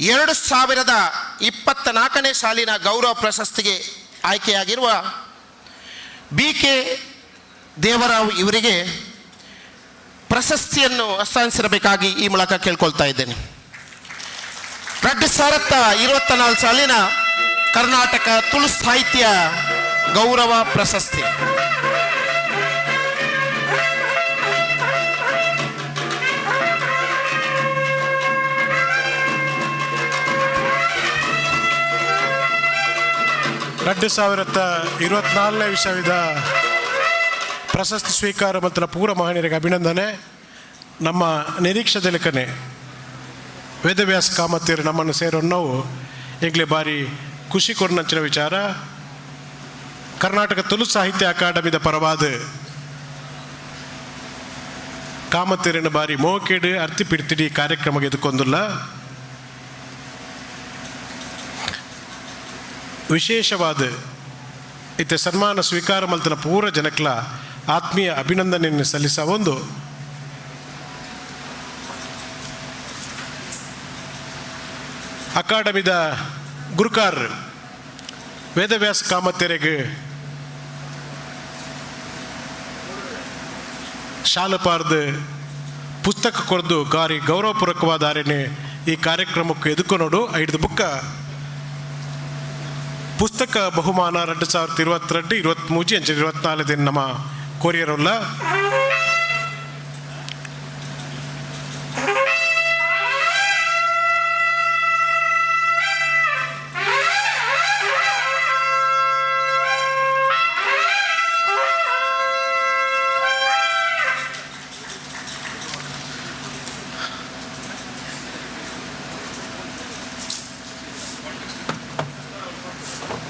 2024ನೇ ಸಾಲಿನ ಗೌರವ ಪ್ರಶಸ್ತಿಗೆ ಆಯ್ಕೆಯಾಗಿರುವ ಬಿ ಕೆ ದೇವರಾವ್ ಇವರಿಗೆ ಪ್ರಶಸ್ತಿಯನ್ನು ಹಸ್ತಾಂತರಿಸಬೇಕಾಗಿ ಈ ಮೂಲಕ ಕೇಳ್ಕೊಳ್ತಾ ಇದ್ದೇನೆ. 2024 ಸಾಲಿನ ಕರ್ನಾಟಕ ತುಳು ಸಾಹಿತ್ಯ ಗೌರವ ಪ್ರಶಸ್ತಿ. ಎರಡು ಸಾವಿರದ 24ನೇ ವಿಷಯದ ಪ್ರಶಸ್ತಿ ಸ್ವೀಕಾರ ಮತ್ತು ಪೂರ ಮಹನೀಯರಿಗೆ ಅಭಿನಂದನೆ. ನಮ್ಮ ನಿರೀಕ್ಷೆದಲಕನೆ ವೇದವ್ಯಾಸ ಕಾಮತಿಯರು ನಮ್ಮನ್ನು ಸೇರೋ ನಾವು ಈಗಲೇ ಬಾರಿ ಖುಷಿ ಕೊರ್ನಂಚಿನ ವಿಚಾರ. ಕರ್ನಾಟಕ ತುಳು ಸಾಹಿತ್ಯ ಅಕಾಡೆಮಿದ ಪರವಾದ ಕಾಮತಿಯರನ್ನು ಬಾರಿ ಮೋಕೇಡು ಅರ್ತಿ ಪಿಡ್ತಿಡಿ ಕಾರ್ಯಕ್ರಮಕ್ಕೆ ಎದುಕೊಂದುಲ್ಲ. ವಿಶೇಷವಾದ ಇತ್ತೆ ಸನ್ಮಾನ ಸ್ವೀಕಾರ ಮಲ್ತನ ಪೂರ ಜನಕ್ಲ ಆತ್ಮೀಯ ಅಭಿನಂದನೆಯನ್ನು ಸಲ್ಲಿಸ ಒಂದು ಅಕಾಡೆಮಿದ ಗುರುಕಾರ್ ವೇದವ್ಯಾಸ ಕಾಮತೆರೆಗೆ ಶಾಲಪಾರ್ದು ಪುಸ್ತಕ ಕೊರದು ಗಾರಿ ಗೌರವಪೂರ್ವಕವಾದ ಆರೇನೆ ಈ ಕಾರ್ಯಕ್ರಮಕ್ಕೆ ಎದುಕು ನೋಡು. ಐದು ಬುಕ್ಕ ಪುಸ್ತಕ ಬಹುಮಾನ 2022 23 ಅಂಚೆ 24 ದಿನ ನಮ್ಮ ಕೊರಿಯರಲ್ಲ.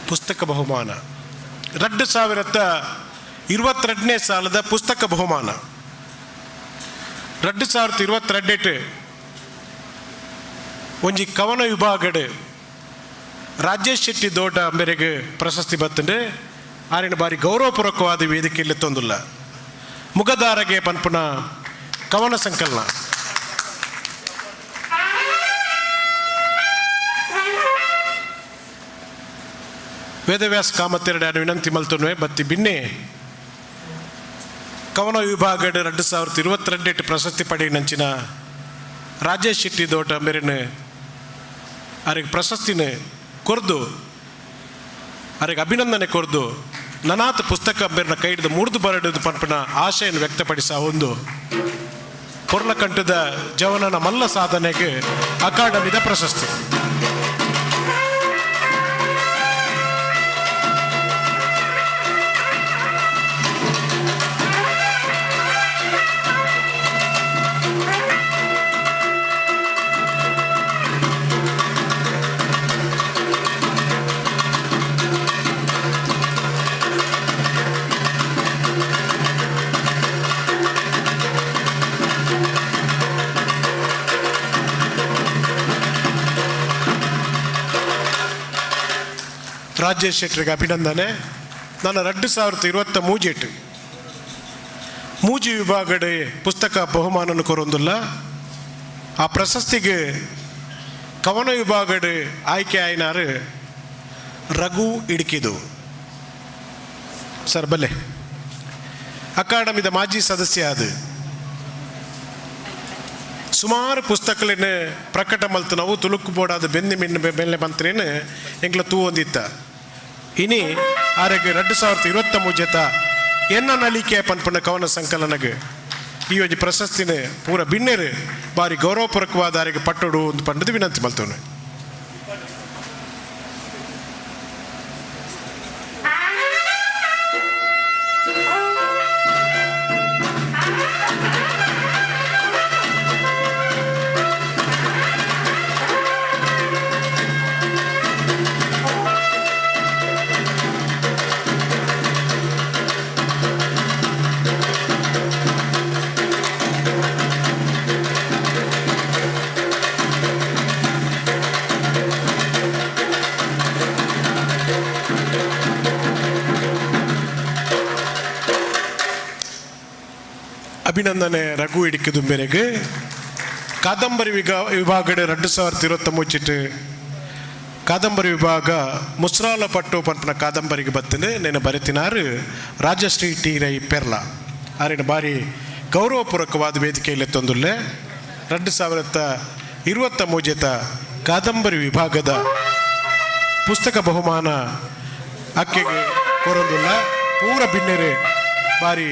ಪುಸ್ತಕ ಬಹುಮಾನ 2022ನೇ ಸಾಲದ ಪುಸ್ತಕ ಬಹುಮಾನ 2022 ಒಂಜಿ ಕವನ ವಿಭಾಗಡ್ ರಾಜೇಶ್ ಶೆಟ್ಟಿ ದೋಟ ಮೇರೆಗೆ ಪ್ರಶಸ್ತಿ ಬತ್ತಂಡೆ ಆರಿನ ಬಾರಿ ಗೌರವಪೂರ್ವಕವಾದ ವೇದಿಕೆಯಲ್ಲಿ ತಂದುಲ್ಲ. ಮುಗದಾರಗೆ ಪನ್ಪುನ ಕವನ ಸಂಕಲನ. ವೇದವ್ಯಾಸ ಕಾಮತ್ತೆರಡು ವಿನಂತಿ ಮಲ್ತುನ್ವೆ ಬತ್ತಿ ಬಿನ್ನೆ ಕವನ ವಿಭಾಗಡ್ 2022 ಪ್ರಶಸ್ತಿ ಪಡೆಯಿನಂಚಿನ ರಾಜೇಶ್ ಶೆಟ್ಟಿ ದೋಟ ಮೇರಿನ ಅರೆಗ್ ಪ್ರಶಸ್ತಿನ ಕೊರ್ದು ಅರೆಗ್ ಅಭಿನಂದನೆ ಕೊರ್ದು ನನಾತ್ ಪುಸ್ತಕ ಮೇರಿನ ಕೈಡ್ದು ಮೂರ್ದು ಬರಡು ಪನ್ಪನ ಆಶೆಯನ್ನು ವ್ಯಕ್ತಪಡಿಸ ಒಂದು ಪೊರ್ಲಕಂಠದ ಜವನನ ಮಲ್ಲ ಸಾಧನೆಗೆ ಅಕಾಡೆಮಿದ ಪ್ರಶಸ್ತಿ. ರಾಜೇಶ್ ಶೆಟ್ಟರಿಗೆ ಅಭಿನಂದನೆ. ನನ್ನ 2023 ಮೂಜಿ ವಿಭಾಗಡೆ ಪುಸ್ತಕ ಬಹುಮಾನನ ಕೊರೊಂದುಲ್ಲ. ಆ ಪ್ರಶಸ್ತಿಗೆ ಕವನ ವಿಭಾಗಡೆ ಆಯ್ಕೆ ಆಯ್ನಾರು ರಘು ಇಡ್ಕಿದು ಸರ್ ಬಲ್ಲೆ ಅಕಾಡೆಮಿದ ಮಾಜಿ ಸದಸ್ಯ ಅದು ಸುಮಾರು ಪುಸ್ತಕಗಳನ್ನ ಪ್ರಕಟ ಮಲ್ತು ನಾವು ತುಳುಕು ಬೋಡಾದ ಬೆನ್ನಿ ಮಿನ್ನ ಬೆನ್ನೆ ಮಂತ್ರಿನ ಎಂಗ್ಲ ತೂ ಹೊಂದಿತ್ತ. ಇನಿ ಆರೆಗ್ 2023 ಎನ್ನ ನಲಿಕೆ ಪನ್ಪುನ ಕವನ ಸಂಕಲನಗ್ ಈ ಒಂಜಿ ಪ್ರಶಸ್ತಿನ ಪೂರ ಬಿನ್ನೆರು ಬಾರಿ ಗೌರವಪೂರ್ವಕವಾದ ಆರೆಗ್ ಪಟ್ಟೊಡು ಒಂದು ಪಂಡದು ವಿನಂತಿ ಮಲ್ತವನು. ಅಭಿನಂದನೆ ರಘು ಇಡಿಕಿದುಂಬೆರೆಗ್. ಕಾದಂಬರಿ ವಿಭಾಗಡೆ 2023 ಕಾದಂಬರಿ ವಿಭಾಗ ಮುಸ್ರಾಲ ಪಟ್ಟು ಪನ್ಪನ ಕಾದಂಬರಿಗೆ ಬತ್ತನೆ ನೆನ ಬರೆತಿನಾರು ರಾಜಶ್ರೀ ಟಿ ರೈ ಪೆರ್ಲ ಆರಿನ ಬಾರಿ ಗೌರವಪೂರ್ವಕವಾದ ವೇದಿಕೆಯಲ್ಲಿ ತಂದುಲ್ಲೆ. 2023 ಕಾದಂಬರಿ ವಿಭಾಗದ ಪುಸ್ತಕ ಬಹುಮಾನ ಅಕ್ಕೆಗೆ ಕೊರೊಂದುಲ್ಲ. ಪೂರ ಬಿನ್ನೆರೆ ಬಾರಿ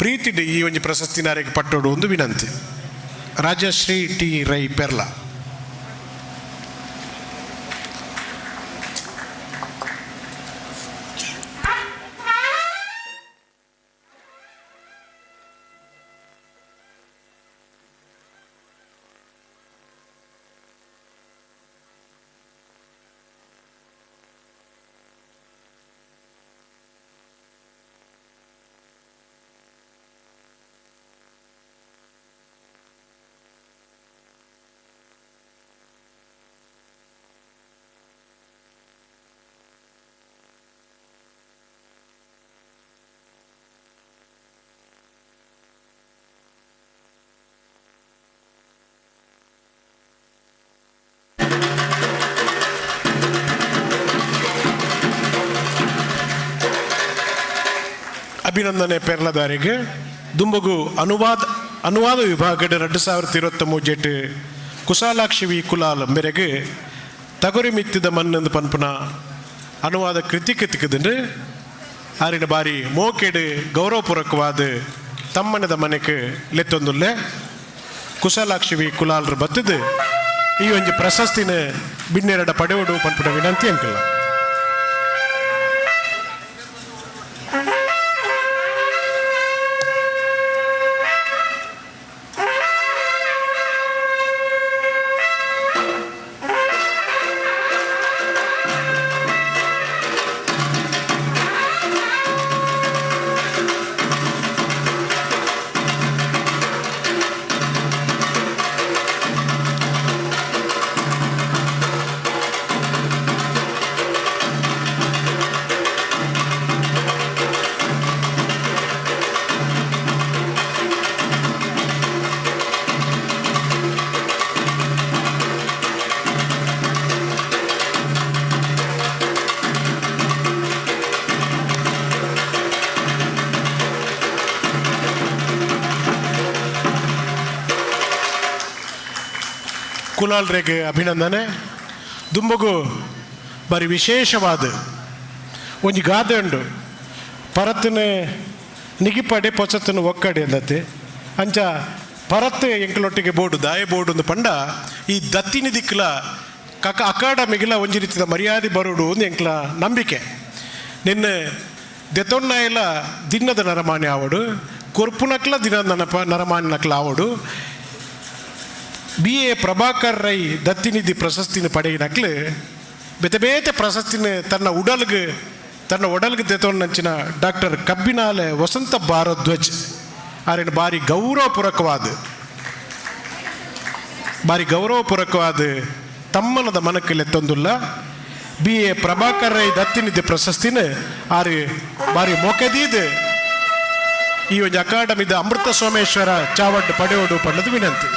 ಪ್ರೀತಿ ಈ ಒಂಜಿ ಪ್ರಶಸ್ತಿ ನಾರೆಗೆ ಪಟ್ಟೋಡು ಒಂದು ವಿನಂತಿ. ರಾಜಶ್ರೀ ಟಿ ರೈ ಪೆರ್ಲಾ. ಅಭಿನಂದನೆ ಪೆರ್ಲದಾರಿಗೆ. ದುಂಬಗು ಅನುವಾದ ಅನುವಾದ ವಿಭಾಗದ 2023 ಕುಶಾಲಾಕ್ಷಿ ವಿ ಕುಲಾಲ್ ಮೇರೆಗೆ ತಗೊರಿ ಮಿತ್ತಿದ ಮನ್ನಂದು ಪನ್ಪುನ ಅನುವಾದ ಕೃತಿ ತಿಕ್ಕದಂದ್ರೆ ಆರಿನ ಬಾರಿ ಮೋಕೆಡು ಗೌರವಪೂರ್ವಕವಾದ ತಮ್ಮನದ ಮನೆಗೆ ಲೆತ್ತೊಂದುಲ್ಲೆ. ಕುಶಾಲಾಕ್ಷಿ ವಿ ಕುಲಾಲ್ರು ಬತ್ತದು ಈ ಒಂಜಿ ಪ್ರಶಸ್ತಿನ ಬಿನ್ನೆರಡ ಪಡೆಯೋಡು ಪನ್ಪುನ ವಿನಂತಿ ಅಂಕಲ್ಲ. ಕುಲಾಲ್ರೆಗ್ ಅಭಿನಂದನೆ. ದುಂಬಗು ಬಾರಿ ವಿಶೇಷವಾದ ಒಂಜಿ ಗಾದೆ ಉಂಡು, ಪರತ್ನ ನಿಗಿಪಡೆ ಪೊಸತನ ಒಕ್ಕಡೆ ಅಂದತೆ. ಅಂಚ ಪರತ್ ಎಂಕಲೊಟ್ಟಿಗೆ ಬೋರ್ಡು ದಾಯ ಬೋರ್ಡು ಅಂದು ಪಂಡ ಈ ದತ್ತಿನ ದಿಕ್ಕಲ ಕಕ ಅಕಾಡೆಮಿಗೆಲ ಒಂಜಿ ರೀತಿದ ಮರ್ಯಾದೆ ಬರೋಡು ಒಂದು ಎಂಕ್ಲ ನಂಬಿಕೆ. ನಿನ್ನ ದೆತೊನ್ನಾಯಲ ದಿನ್ನದ ನರಮಾನಿ ಆವಡು, ಕೊರ್ಪುನಕ್ಲ ದಿನ ನನಪ ನರಮಾನಿ ನಕ್ಲ ಆವಡು. ಬಿ ಎ ಪ್ರಭಾಕರ್ ರೈ ದತ್ತಿನಿಧಿ ಪ್ರಶಸ್ತಿನ ಪಡೆಯಿನಕ್ಲು ಬೇತೆ ಬೇತೆ ಪ್ರಶಸ್ತಿನ ತನ್ನ ಉಡಲ್ಗೆ ತನ್ನ ಒಡಲ್ಗೆ ದೆತೊನ್ನಂಚಿನ ಡಾಕ್ಟರ್ ಕಬ್ಬಿನಾಲೆ ವಸಂತ ಭಾರದ್ವಾಜ್ ಆರಿನ ಬಾರಿ ಗೌರವಪೂರ್ವಕವಾದ ಬಾರಿ ಗೌರವಪೂರ್ವಕವಾದ ತಮ್ಮನದ ಮನಕ್ಕೆ ಬಿ ಎ ಪ್ರಭಾಕರ್ ರೈ ದತ್ತಿನಿಧಿ ಪ್ರಶಸ್ತಿನ ಆರು ಬಾರಿ ಮೊಕೆದೀದ್ ಈ ಒಂದು ಅಕಾಡೆಮಿದ ಅಮೃತ ಸೋಮೇಶ್ವರ ಚಾವಡ್ ಪಡೆಯೋಡು ಪಣ್ಣದು ವಿನಂತಿ.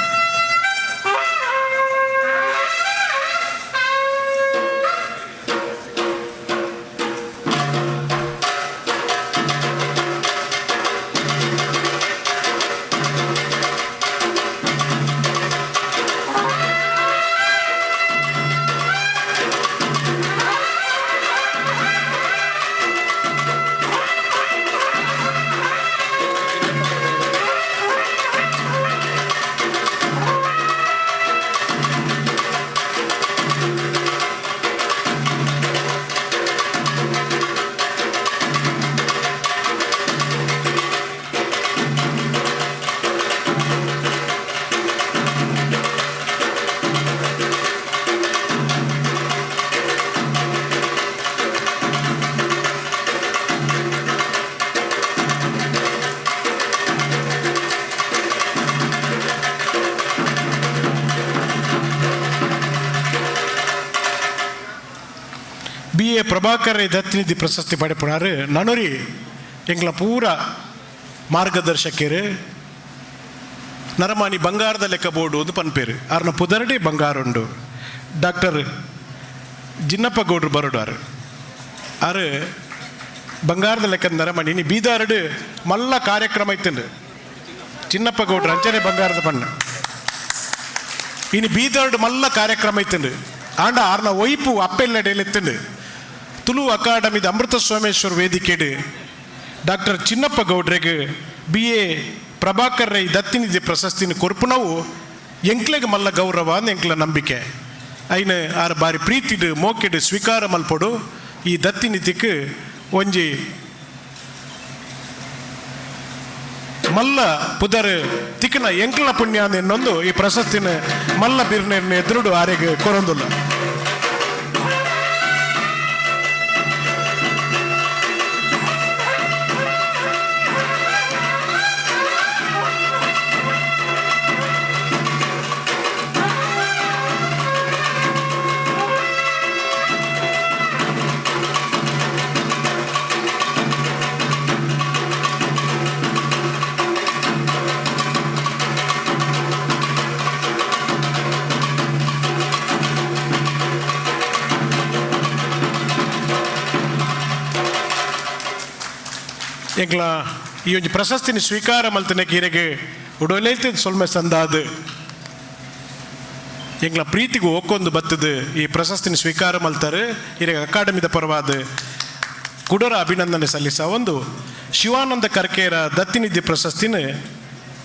ಬಿ ಎ ಪ್ರಭಾಕರ್ ದತ್ತಿನಿಧಿ ಪ್ರಶಸ್ತಿ ಪಡೆಪುನಾರು ನನೊರಿ ಎಂಗ್ಲ ಪೂರ ಮಾರ್ಗದರ್ಶಕರು ನರಮಾನಿ ಬಂಗಾರದ ಲೆಕ್ಕ ಬೋರ್ಡು ಒಂದು ಪನ್ಪೇರು ಆರ್ನ ಪುದರಡಿ ಬಂಗಾರುಂಡು ಡಾಕ್ಟರ್ ಜಿನ್ನಪ್ಪ ಗೌಡ್ರು ಬರೋಡಾರು ಆರು ಬಂಗಾರದ ಲೆಕ್ಕ ನರಮಾನಿ ಇನಿ ಬೀದಾರಡು ಮಲ್ಲ ಕಾರ್ಯಕ್ರಮ ಇತ್ತಂಡು ಚಿನ್ನಪ್ಪ ಗೌಡ್ರು ಅಂಚನೆ ಬಂಗಾರದ ಬಣ್ಣ ಇನಿ ಬೀದಾರಡು ಮಲ್ಲ ಕಾರ್ಯಕ್ರಮ ಇತ್ತಂಡು ಆಂಡ ಆರ್ನ ಒಯ್ಪು ಅಪ್ಪೆಲ್ಲೆಡೆಯಲ್ಲಿ ತುಳು ಅಕಾಡೆಮಿದ ಅಮೃತ ಸೋಮೇಶ್ವರ ವೇದಿಕೆಡು ಡಾಕ್ಟರ್ ಚಿನ್ನಪ್ಪ ಗೌಡ್ರೆಗ್ ಬಿ ಎ ಪ್ರಭಾಕರ್ ರೈ ದತ್ತಿನಿಧಿ ಪ್ರಶಸ್ತಿನ ಕೊರ್ಪುನವು ಎಂಕ್ಲೆಗ್ ಮಲ್ಲ ಗೌರವ ಅಂದ್ ಎಂಕ್ಲ ನಂಬಿಕೆ. ಐನ ಆರು ಬಾರಿ ಪ್ರೀತಿಡು ಮೋಕೆಡು ಸ್ವೀಕಾರ ಮಲ್ಪೊಡು ಈ ದತ್ತಿನಿಧಿಕ್ ಒಂಜಿ ಮಲ್ಲ ಪುದರ್ ತಿಕ್ಕನ ಎಂಕ್ಲ ಪುಣ್ಯ ಇನ್ನೊಂದು ಈ ಪ್ರಶಸ್ತಿನ ಮಲ್ಲ ಬಿರ್ನೆರ್ನ ಎದುರುಡು ಆರೆಗ್ ಕೊರೊಂದುಲ್ಲ. ಎಂಕ್ಲ ಈ ಒಂಜಿ ಪ್ರಶಸ್ತಿನ ಸ್ವೀಕಾರ ಮಲ್ತನೆ ಕೀರೆಗೆ ಉಡೋಲೈತೆ ಸೊಲ್ಮೆ ಸಂದಾದ ಎಂಕ್ಲ ಪ್ರೀತಿಗೂ ಒಕ್ಕೊಂದು ಬತ್ತದು ಈ ಪ್ರಶಸ್ತಿನ ಸ್ವೀಕಾರ ಮಲ್ತಾರೆ ಇರೆಗೆ ಅಕಾಡೆಮಿದ ಪರವಾದ ಕುಡರ ಅಭಿನಂದನೆ ಸಲ್ಲಿಸ ಒಂದು ಶಿವಾನಂದ ಕರ್ಕೇರ ದತ್ತಿನಿಧಿ ಪ್ರಶಸ್ತಿನ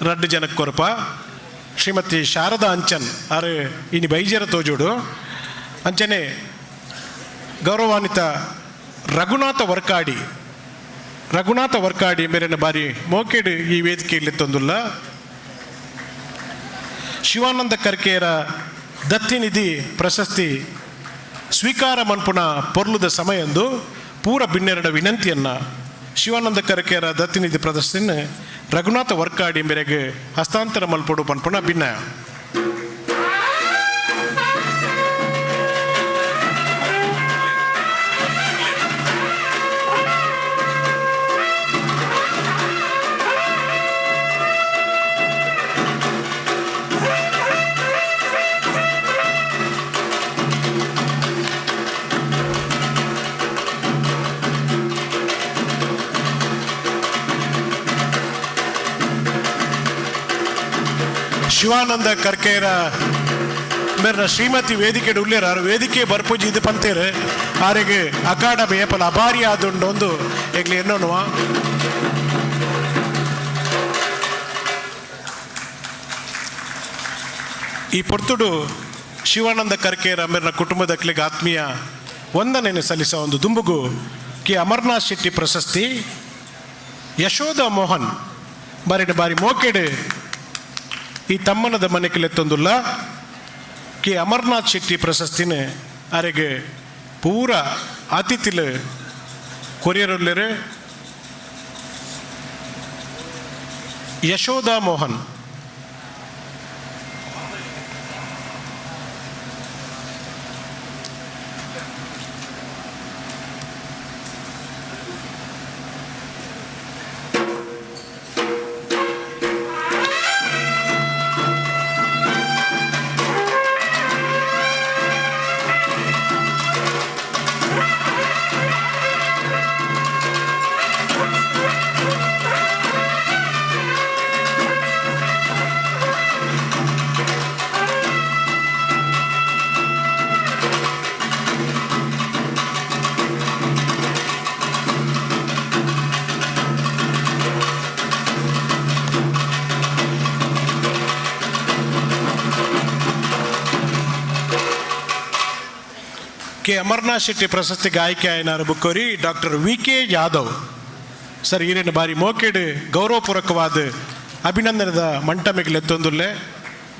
ರಡ್ಡು ಜನಕ್ಕೆ ಕೊರಪ ಶ್ರೀಮತಿ ಶಾರದಾ ಅಂಚನ್ ಆರು ಇನಿ ಬೈಜರ ತೋಜೋಡು ಅಂಚನೆ ಗೌರವಾನ್ವಿತ ರಘುನಾಥ ವರ್ಕಾಡಿ ರಘುನಾಥ ವರ್ಕಾಡಿ ಮೇರೆನ ಬಾರಿ ಮೋಕೆಡು ಈ ವೇದಿಕೆಯಲ್ಲಿ ತಂದುಲ್ಲ. ಶಿವಾನಂದ ಕರ್ಕೇರ ದತ್ತಿನಿಧಿ ಪ್ರಶಸ್ತಿ ಸ್ವೀಕಾರ ಮನ್ಪುನ ಪೊರ್ಲುದ ಸಮಯಂದು ಪೂರ ಬಿನ್ನೆರಡ ವಿನಂತಿಯನ್ನ ಶಿವಾನಂದ ಕರ್ಕೇರ ದತ್ತಿನಿಧಿ ಪ್ರಶಸ್ತಿನ ರಘುನಾಥ ವರ್ಕಾಡಿ ಮೇರೆಗೆ ಹಸ್ತಾಂತರ ಮಲ್ಪೊಡು ಪನ್ಪುನ ಭಿನ್ನ. ಶಿವಾನಂದ ಕರ್ಕೇರ ಮೇರ್ನ ಶ್ರೀಮತಿ ವೇದಿಕೆ ಉಲ್ಲೇರು ವೇದಿಕೆ ಬರ್ಪುಜಿ ಇದು ಪಂತೇರು ಆರೆಗ್ ಅಕಾಡೆಮಿ ಏಪಲ ಅಭಾರಿ ಆದುಂಡು ಒಂದು ಎಗ್ಲಿ ಎನ್ನೋನುವ. ಈ ಪೊರ್ತುಡು ಶಿವಾನಂದ ಕರ್ಕೇರ ಮೇರ್ನ ಕುಟುಂಬದ ಆತ್ಮೀಯ ವಂದನೆಯನ್ನು ಸಲ್ಲಿಸುವ ಒಂದು ದುಂಬುಗು ಕೆ ಅಮರ್ನಾಥ್ ಶೆಟ್ಟಿ ಪ್ರಶಸ್ತಿ ಯಶೋಧ ಮೋಹನ್ ಬಾರಿನ ಬಾರಿ ಮೋಕೆಡು ಈ ತಮ್ಮನದ ಮನೆಕೆಲೆತ್ತೊಂದುಲ್ಲ ಕೆ ಅಮರ್ನಾಥ್ ಶೆಟ್ಟಿ ಪ್ರಶಸ್ತಿನ ಅರೆಗೆ ಪೂರ ಅತಿಥಿಲು ಕೊರಿಯರುಲ್ಲೇರು ಯಶೋಧ ಮೋಹನ್. ಕೆ ಅಮರ್ನಾಥ್ ಶೆಟ್ಟಿ ಪ್ರಶಸ್ತಿ ಗಾಯಕಿ ಆಯನಾರು ಬುಕ್ಕೋರಿ doctor V K Yadav sir ಈರೇನು ಬಾರಿ ಮೋಕೆಡು ಗೌರವಪೂರ್ವಕವಾದ ಅಭಿನಂದನದ ಮಂಟಮೆಗೆ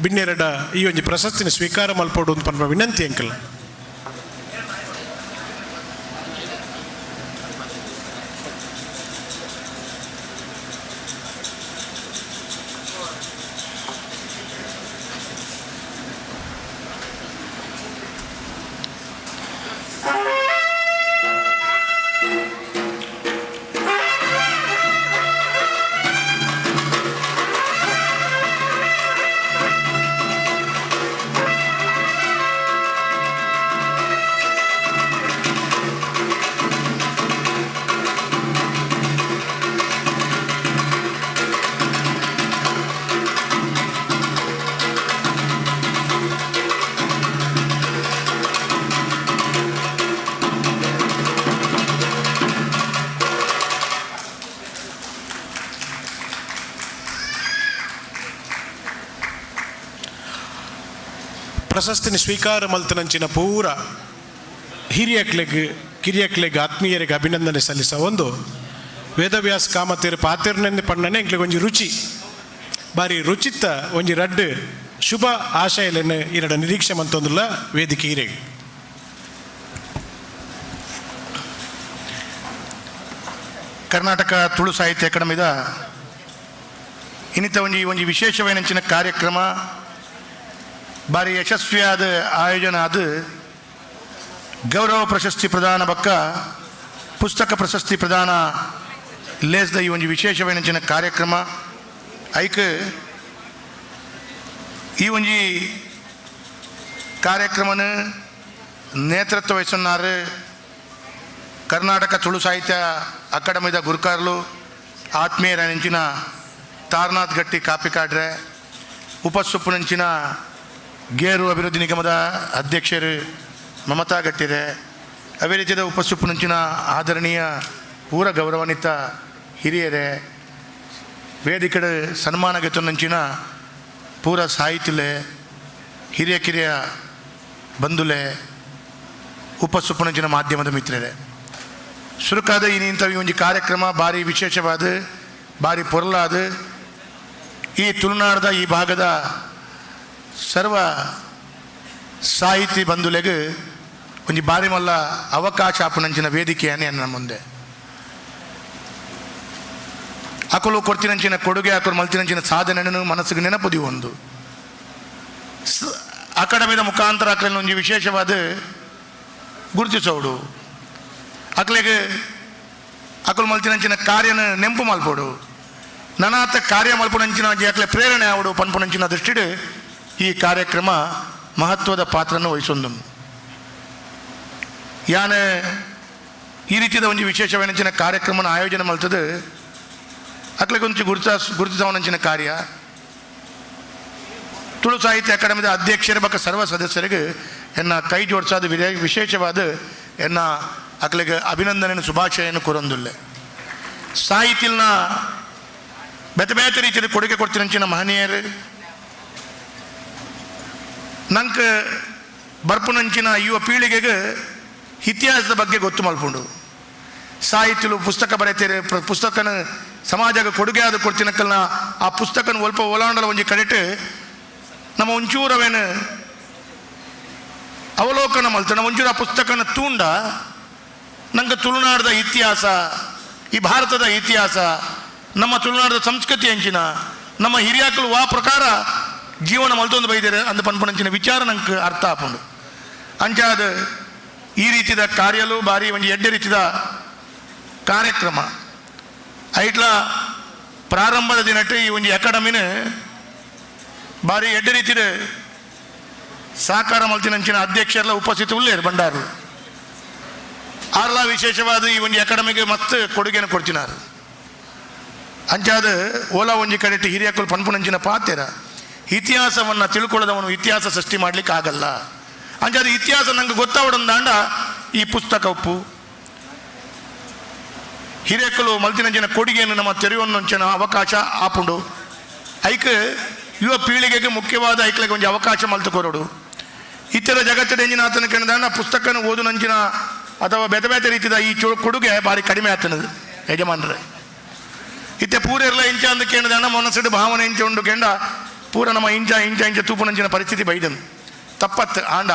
ಬಿನ್ನೆರಡ ಈ ಒಂಜಿ ಪ್ರಶಸ್ತಿನ ಸ್ವೀಕಾರ ಮಲ್ಪೋಡು ಅಂತ ಪನ್ಪ ವಿನಂತಿ ಅಂಕಲ್. ಪ್ರಶಸ್ತಿನ ಸ್ವೀಕಾರ ಮಲ್ತನಂಚಿನ ಪೂರ ಹಿರಿಯಕ್ಲೆಗ್ ಕಿರಿಯಕ್ಲೆಗ್ ಆತ್ಮೀಯರಿಗೆ ಅಭಿನಂದನೆ ಸಲ್ಲಿಸ ಒಂದು ವೇದವ್ಯಾಸ ಕಾಮತಿರು ಪಾತಿರ್ನೆಂದು ಪಣ್ಣನೆ ಎಂಕ್ಲೆಗ್ ಒಂಜಿ ರುಚಿ ಬಾರಿ ರುಚಿತ್ತ ಒಂಜಿ ರಡ್ಡು ಶುಭ ಆಶಯಲೆನ್ ಇರಡ ನಿರೀಕ್ಷೆ ಮಂತೊಂದುಲ್ಲ ವೇದಿಕೆ ಹಿರಿಯಗೆ. ಕರ್ನಾಟಕ ತುಳು ಸಾಹಿತ್ಯ ಅಕಾಡೆಮಿದ ಇನ್ನಿತ ಒಂಜಿ ಒಂಜಿ ವಿಶೇಷವೈನಂಚಿನ ಕಾರ್ಯಕ್ರಮ ಬಾರಿ ಯಶಸ್ವಿಯಾದ ಆಯೋಜನ ಅದು ಗೌರವ ಪ್ರಶಸ್ತಿ ಪ್ರದಾನ ಬಕ್ಕ ಪುಸ್ತಕ ಪ್ರಶಸ್ತಿ ಪ್ರದಾನ ಲೇಸ್ದ ಈ ಒಂದು ವಿಶೇಷವೈನಂಚಿನ ಕಾರ್ಯಕ್ರಮ ಐಕ್ ಈ ಒಂಜಿ ಕಾರ್ಯಕ್ರಮನ ನೇತೃತ್ವ ವಹಿಸುన్నారు ಕರ್ನಾಟಕ ತುಳು ಸಾಹಿತ್ಯ ಅಕಾಡೆಮಿದ ಗುರುಕಾರ್ಲು ಆತ್ಮೀಯರ ತಾರನಾಥ್ ಗಟ್ಟಿ ಕಾಪಿಕಾಡ್ರೆ, ಉಪಸುಪ್ಪುನಂಚಿನ ಗೇರು ಅಭಿವೃದ್ಧಿ ನಿಗಮದ ಅಧ್ಯಕ್ಷರು ಮಮತಾ ಗಟ್ಟಿರೆ, ಅದೇ ರೀತಿಯಾದ ಉಪಸುಪ್ಪುನಂಚಿನ ಆದರಣೀಯ ಪೂರ ಗೌರವಾನ್ವಿತ ಹಿರಿಯರೇ, ವೇದಿಕೆಡೆ ಸನ್ಮಾನಗೆತ್ತುನಂಚಿನ ಪೂರ ಸಾಹಿತಿಲೆ, ಹಿರಿಯ ಕಿರಿಯ ಬಂಧುಲೆ, ಉಪಸುಪ್ಪುನಂಚಿನ ಮಾಧ್ಯಮದ ಮಿತ್ರರೇ, ಸುರುಕಾದ ಇಂಥ ಈ ಒಂದು ಕಾರ್ಯಕ್ರಮ ಭಾರಿ ವಿಶೇಷವಾದ ಭಾರಿ ಪೊರಲಾದ ಈ ತುಳುನಾಡದ ಈ ಭಾಗದ ಸರ್ವ ಸಾಹಿತಿ ಬಂಧುಲೆಗ್ ಒಂಜಿ ಬಾರಿ ಮಲ್ಲ ಅವಕಾಶ ಆಪುನಂಚಿನ ವೇದಿಕೆಯನ್ನೇ ನನ್ನ ಮುಂದೆ ಅಕುಲು ಕೊಡ್ತಿನಂಚಿನ ಕೊಡುಗೆ, ಅಕುಲು ಮಲ್ತಿನಂಚಿನ ಸಾಧನೆಯನ್ನು ಮನಸ್ಸಿಗೆ ನೆನಪುದಿ ಒಂದು ಅಕಾಡೆಮಿದ ಮುಖಾಂತರ ಅಕ್ಲೆನ ಒಂಜಿ ವಿಶೇಷವಾದ ಗುರುತಿಸೋಡು, ಅಕ್ಲೆಗ್ ಅಕುಲು ಮಲ್ತಿನಂಚಿನ ಕಾರ್ಯನ ನೆಂಪು ಮಲ್ಪೋಡು, ನನಾತ ಕಾರ್ಯ ಮಲ್ಪುನಂಚಿನ ಒಂಜಿ ಅಕ್ಲೆ ಪ್ರೇರಣೆ ಆವಡು ಪನ್ಪುನಂಚಿನ ದೃಷ್ಟಿಡ್ ಈ ಕಾರ್ಯಕ್ರಮ ಮಹತ್ವದ ಪಾತ್ರನ ವಹಿಸೊಂದು. ಯಾನೆ ಈ ರೀತಿಯ ಒಂಜಿ ವಿಶೇಷವೈನಂಚಿನ ಕಾರ್ಯಕ್ರಮನ ಆಯೋಜನೆ ಮಲ್ತದೆ ಅಕ್ಲೆಗ್ ಒಂಜಿ ಗುರುತಿಸವನಂಚಿನ ಕಾರ್ಯ. ತುಳು ಸಾಹಿತ್ಯ ಅಕಾಡೆಮಿದ ಅಧ್ಯಕ್ಷರ ಬೊಕ್ಕ ಸರ್ವ ಸದಸ್ಯರಿಗೆ ಎನ್ನ ಕೈ ಜೋಡಿಸಾದ ವಿಶೇಷವಾದ ಎನ್ನ ಅಕ್ಲೆಗೆ ಅಭಿನಂದನೆಯನ್ನು ಶುಭಾಶಯನ್ನು ಕೋರೊಂದುಲ್ಲೆ. ಸಾಹಿತ್ಯನ ಬೇತೆ ಬೇತೆ ರೀತಿಯ ಕೊಡುಗೆ ಕೊಡ್ತೀನಂಚಿನ ಮಹನೀಯರು ನಂಗೆ ಬರ್ಪುನಂಚಿನ ಯುವ ಪೀಳಿಗೆಗೆ ಇತಿಹಾಸದ ಬಗ್ಗೆ ಗೊತ್ತು ಮಲ್ಪುಂಡು. ಸಾಹಿತ್ಯಲು ಪುಸ್ತಕ ಬರೆತೀರಿ, ಪುಸ್ತಕನ ಸಮಾಜಕ್ಕೆ ಕೊಡುಗೆ ಆದ ಕೊಡ್ತೀನಕ್ಕಲ್ನ ಆ ಪುಸ್ತಕನ ಒಲ್ಪ ಓಲಾಂಡಲ ಒಂಜಿ ಕಡೆಟ್ ನಮ್ಮ ಒಂಚೂರವೇನು ಅವಲೋಕನ ಮಲ್ತ ನಮ್ಮ ಒಂಚೂರು ಆ ಪುಸ್ತಕನ ತೂಂಡ ನಂಗೆ ತುಳುನಾಡದ ಇತಿಹಾಸ, ಈ ಭಾರತದ ಇತಿಹಾಸ, ನಮ್ಮ ತುಳುನಾಡದ ಸಂಸ್ಕೃತಿ ಅಂಚಿನ ನಮ್ಮ ಹಿರಿಯಾಕಲು ವಾ ಪ್ರಕಾರ ಜೀವನ ಮಲ್ತೊಂದು ಬೈದರೆ ಅಂದ ಪನ್ಪುನಂಚಿನ ವಿಚಾರ ನಂಗೆ ಅರ್ಥ ಆಪುಂಡು. ಅಂಚಾದ ಈ ರೀತಿದ ಕಾರ್ಯಲು ಭಾರಿ ಒಂಜಿ ಎಡ್ಡೆ ರೀತಿದ ಕಾರ್ಯಕ್ರಮ. ಐಟ್ಲ ಪ್ರಾರಂಭದ ದಿನಟ್ಟು ಈ ಒಂಜಿ ಅಕಾಡೆಮಿನ ಭಾರಿ ಎಡ್ಡೆ ರೀತಿದ ಸಹಕಾರ ಮಲ್ತಿನಂಚಿನ ಅಧ್ಯಕ್ಷರೆಲ್ಲ ಉಪಸ್ಥಿತ ಉಲ್ಲೇರು ಬಂಡಾರು ಆರ್ಲ ವಿಶೇಷವಾದ ಈ ಒಂಜಿ ಅಕಾಡೆಮಿಗೆ ಮತ್ತೆ ಕೊಡುಗೆಯನ್ನು ಕೊಡ್ತಿನಾರು. ಅಂಚಾದ ಓಲಾ ಒಂಜಿ ಕಡೆಟ್ ಹಿರಿಯಕ್ಕಲು ಪನ್ಪುನಂಚಿನ ಪಾತೆರ ಇತಿಹಾಸವನ್ನು ತಿಳ್ಕೊಳ್ಳದವನು ಇತಿಹಾಸ ಸೃಷ್ಟಿ ಮಾಡಲಿಕ್ಕೆ ಆಗಲ್ಲ. ಅಂಚಾದ ಇತಿಹಾಸ ನಂಗೆ ಗೊತ್ತಾವಡಂದಾಂಡ ಈ ಪುಸ್ತಕ ಉಪ್ಪು ಹಿರಿಯಕ್ಕಲು ಮಲ್ತಿನಂಚಿನ ಕೊಡುಗೆಯನ್ನು ನಮ್ಮ ತೆರೆಯುವಂಚಿನ ಅವಕಾಶ ಆಪುಂಡು. ಐಕ್ ಯುವ ಪೀಳಿಗೆಗೆ ಮುಖ್ಯವಾದ ಐಕ್ಲೆಗೆ ಒಂಜಿ ಅವಕಾಶ ಮಲ್ತು ಕೊರಡು. ಇತರ ಜಗತ್ತಿನ ಎಂಜಿನ ಆತನ ಕೇಳಿದಾಂಡ ಪುಸ್ತಕನ ಓದುನಂಚಿನ ಅಥವಾ ಬೇತೆ ಬೇತೆ ರೀತಿದ ಈ ಕೊಡುಗೆ ಭಾರಿ ಕಡಿಮೆ ಆತನದು ಯಜಮಾನ್ರೆ. ಇತ್ತೆ ಪೂರೆಲ್ಲ ಇಂಚ ಅಂದ ಕೇಳಿದಾಂಡ ಮನಸ್ಸಿಡು ಭಾವನೆ ಇಂಚ ಉಂಡು ಕೆಂಡ ಪೂರ ನಮ್ಮ ಇಂಚ ಇಂಚ ಇಂಚ ತೂಪುನಂಚಿನ ಪರಿಸ್ಥಿತಿ ಬೈದನು ತಪ್ಪತ್ತು. ಆಂಡ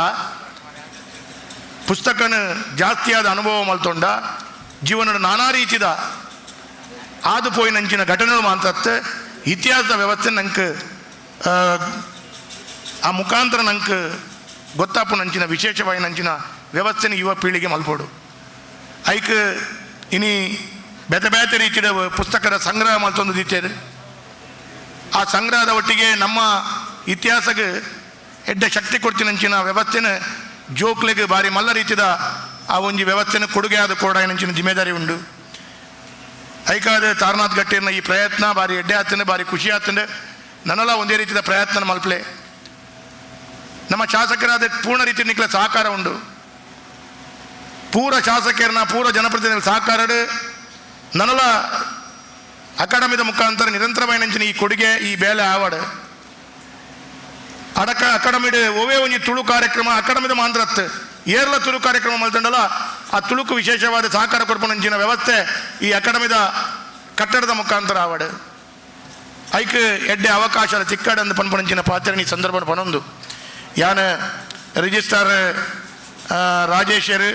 ಪುಸ್ತಕನ ಜಾಸ್ತಿಯಾದ ಅನುಭವ ಮಲ್ತೊಂಡ ಜೀವನದ ನಾನಾ ರೀತಿದ ಆದು ಪೋಯಿನಂಚಿನ ಘಟನೆಗಳು ಮಾತ್ರತ್ತೆ ಇತಿಹಾಸದ ವ್ಯವಸ್ಥೆ ನಂಗೆ ಆ ಮುಖಾಂತರ ನಂಗೆ ಗೊತ್ತಾಪುನಂಚಿನ ವಿಶೇಷವಾಗಿನಂಚಿನ ವ್ಯವಸ್ಥೆನ ಯುವ ಪೀಳಿಗೆ ಮಲ್ಪೋಡು. ಐಕ್ ಇನಿ ಬೇತೆ ಬೇತೆ ರೀತಿಯ ಪುಸ್ತಕದ ಸಂಗ್ರಹ ಮಲ್ತೊಂದು ದೀತೇರು. ಆ ಸಂಗ್ರಹದ ಒಟ್ಟಿಗೆ ನಮ್ಮ ಇತಿಹಾಸಕ್ಕೆ ಎಡ್ಡೆ ಶಕ್ತಿ ಕೊಡ್ತಿನಂಚಿನ ವ್ಯವಸ್ಥೆನ ಜೋಕ್ಲೆಗೆ ಭಾರಿ ಮಲ್ಲ ರೀತಿದ ಆ ಒಂಜಿ ವ್ಯವಸ್ಥೆನ ಕೊಡುಗೆ ಆದ ಕೊಡಾಯಿನಂಚಿನ ಜಿಮ್ಮೆದಾರಿ ಉಂಡು. ಐಕಾದ ತಾರನಾಥ್ ಗಟ್ಟಿನ ಈ ಪ್ರಯತ್ನ ಭಾರಿ ಎಡ್ಡೆ ಆತಂಡೆ, ಭಾರಿ ಖುಷಿ ಆತಂಡೆ. ನನ್ನೆಲ್ಲ ಒಂದೇ ರೀತಿಯ ಪ್ರಯತ್ನ ಮಲ್ಪಲೆ ನಮ್ಮ ಶಾಸಕರಾದ ಪೂರ್ಣ ರೀತಿ ನಿಕ್ಲ ಸಹಕಾರ ಉಂಡು. ಪೂರ ಶಾಸಕರನ್ನ ಪೂರ ಜನಪ್ರತಿನಿಧಿಗಳ ಸಹಕಾರ ನನ್ನೆಲ್ಲ ಅಕಾಡೆಮಿದ ಮುಖಾಂತರ ನಿರಂತರವಾಗಿ ಈ ಕೊಡುಗೆ ಈ ಬೇಲೆ ಆವಡ್ ಅಡಕ ಅಕಾಡೆಮಿಡ್ ಒವೇ ಒಂಜಿ ತುಳು ಕಾರ್ಯಕ್ರಮ ಅಕಾಡೆಮಿದ ಮಾಂತ್ರತ್ ಏರ್ಲ ತುಳು ಕಾರ್ಯಕ್ರಮ ಮಲ್ತಂಡಲ ಆ ತುಳುಕು ವಿಶೇಷವಾದ ಸಹಕಾರ ಕೊಡ್ಪುನಂಚಿನ ವ್ಯವಸ್ಥೆ ಈ ಅಕಾಡೆಮಿದ ಕಟ್ಟಡದ ಮುಖಾಂತರ ಆವಡ್. ಐಕ್ ಎಡ್ಡೆ ಅವಕಾಶ ತಿಕ್ಕಡಂದು ಪನ್ಪುನಂಚಿನ ಪಾತ್ರ ಈ ಸಂದರ್ಭ ಪನೊಂದು. ಯಾನ ರಿಜಿಸ್ಟ್ರಾರ್ ರಾಜೇಶರು,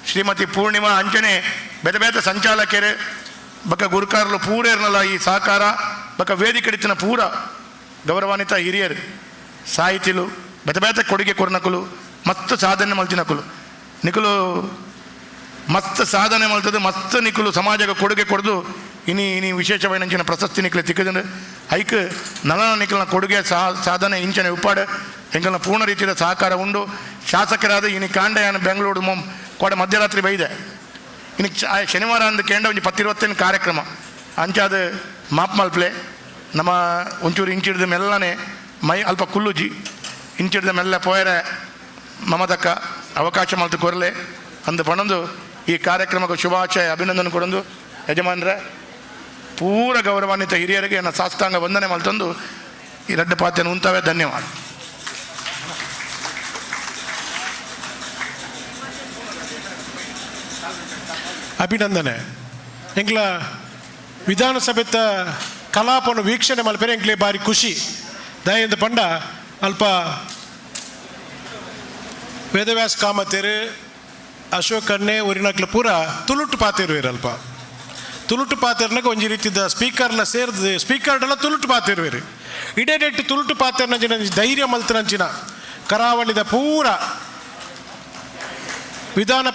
ಶ್ರೀಮತಿ ಪೂರ್ಣಿಮಾ ಅಂಚನೆ ಬೇತೆ ಬೇತೆ ಸಂಚಾಲಕರು ಬಕ್ಕ ಗುರುಕಾರ್ಲು ಪೂರೇರ್ನಲ್ಲ ಈ ಸಹಕಾರ ಬಕ್ಕ ವೇದಿಕೆಡಿತಿನ ಪೂರ ಗೌರವಾನ್ವಿತ ಹಿರಿಯರು ಸಾಹಿತಿಲು ಬೇತೆ ಬೇತೆ ಕೊಡುಗೆ ಕೊರ್ನಕುಲು ಮಸ್ತ್ ಸಾಧನೆ ಮಲ್ತಿನಕುಲು ನಿಕುಲು ಮಸ್ತ್ ಸಾಧನೆ ಮಲ್ತದು ಮಸ್ತ್ ನಿಕುಲು ಸಮಾಜಕ್ಕೆ ಕೊಡುಗೆ ಕೊಡ್ದು ಇನಿ ಇನಿ ವಿಶೇಷವಾಯಿನಂಚಿನ ಪ್ರಶಸ್ತಿ ನಿಕ್ಲೆ ತಿಕ್ಕದಂಡು. ಐಕ್ ನಲನ ನಿಕಲ್ನ ಕೊಡುಗೆ ಸಾಧನೆ ಇಂಚನೆ ಉಪ್ಪಾಡು ಎಂಕಲ್ನ ಪೂರ್ಣ ರೀತಿಯ ಸಹಕಾರ ಉಂಡು. ಶಾಸಕರಾದ ಇನಿ ಕಾಂಡಯಾನ ಬೆಂಗಳೂರು ಕೋಡೆ ಮಧ್ಯರಾತ್ರಿ ಬೈದೆ ಇನ್ನು ಶನಿವಾರ ಅಂದು ಕೇಂದ್ರ ಒಂಜಿ ಪತ್ತಿರುವತ್ತೇನು ಕಾರ್ಯಕ್ರಮ ಅಂಚಾದ ಮಾಪ್ ಮಲ್ಪ್ಲೆ ನಮ್ಮ ಒಂಚೂರು ಇಂಚಿಡ್ದ ಮೆಲ್ಲನೆ ಮೈ ಅಲ್ಪ ಕುಲ್ಲುಜಿ ಇಂಚಿಡ್ದ ಮೆಲ್ಲ ಪೋಯರೆ ಮಮತಕ್ಕ ಅವಕಾಶ ಮಲ್ತು ಕೊರಲೆ ಅಂದು ಪಣಂದು ಈ ಕಾರ್ಯಕ್ರಮಕ್ಕೆ ಶುಭಾಶಯ ಅಭಿನಂದನೆ ಕೊಡೊಂದು ಯಜಮಾನ್ರೆ ಪೂರ ಗೌರವಾನ್ವಿತ ಹಿರಿಯರಿಗೆ ನನ್ನ ಸಾಷ್ಟಾಂಗ ವಂದನೆ ಮಲ್ತಂದು ಈ ರಡ್ಡ ಪಾತ್ಯನ ಉಂತವೇ. ಧನ್ಯವಾದ. ಅಭಿನಂದನೆ. ಎಂಕ್ಲ ವಿಧಾನಸಭೆತ ಕಲಾಪನು ವೀಕ್ಷಣೆ ಮಲ್ಪೆರೆ ಎಂಕ್ಲೆ ಬಾರಿ ಖುಷಿ. ದಯಿಂದ ಪಂಡ ಅಲ್ಪ ವೇದವ್ಯಾಸ ಕಾಮತೇರು ಅಶೋಕ್ ಅಣ್ಣೆ ಊರಿನಕ್ಲು ಪೂರ ತುಳುಟು ಪಾತಿರುವೆರ್ ಅಲ್ಪ ತುಳುಟು ಪಾತೆರ್ನಾಗ ಒಂಜಿ ರೀತಿದ ಸ್ಪೀಕರ್ಲ ಸೇರ್ದು ಸ್ಪೀಕರ್ಡೆಲ್ಲ ತುಳುಟು ಪಾತಿರುವೆರ್. ಇಡೇಡೆಟ್ಟು ತುಳುಟು ಪಾತೆರ್ನಂಚಿನ ಧೈರ್ಯ ಮಲ್ತನಂಚಿನ ಕರಾವಳಿದ ಪೂರ ವಿಧಾನ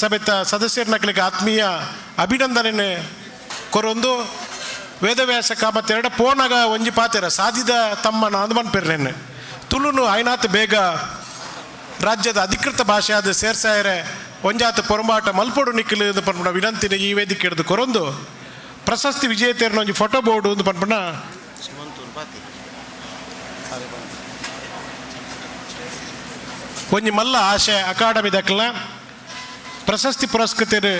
ಸಭೆತ ಸದಸ್ಯರನಕ್ಲಿಗೆ ಆತ್ಮೀಯ ಅಭಿನಂದನೆ ಕೊರೊಂದು ವೇದವ್ಯಾಸ ಕಾಮತ್ತೆರಡ ಪೋನಾಗ ಒಂಜಿ ಪಾತೆರ ಸಾಧಿದ ತಮ್ಮನ ಅಂದ್ ಪೆರ್ನೆನ್ ತುಳುನು ಐನಾತ್ ಬೇಗ ರಾಜ್ಯದ ಅಧಿಕೃತ ಭಾಷೆ ಆದ ಸೇರ್ಸಾಯರೆ ಒಂಜಾತ ಪೊರಂಬಾಟ ಮಲ್ಪೊಡು ನಿಕ್ಕಲು ಎಂದು ಪನ್ಪುನ ವಿನಂತಿನ ಈ ವೇದಿಕೆ ಹಿಡಿದು ಕೊರೊಂದು ಪ್ರಶಸ್ತಿ ವಿಜೇತೆಯರ್ನ ಒಂಜಿ ಫೋಟೋ ಬೋರ್ಡು ಒಂದು ಪನ್ಪುನ. ಒಂಜಿ ಮಲ್ಲ ಆಶೆ ಅಕಾಡೆಮಿ ದಕ್ಲ ಪ್ರಶಸ್ತಿ ಪುರಸ್ಕೃತರು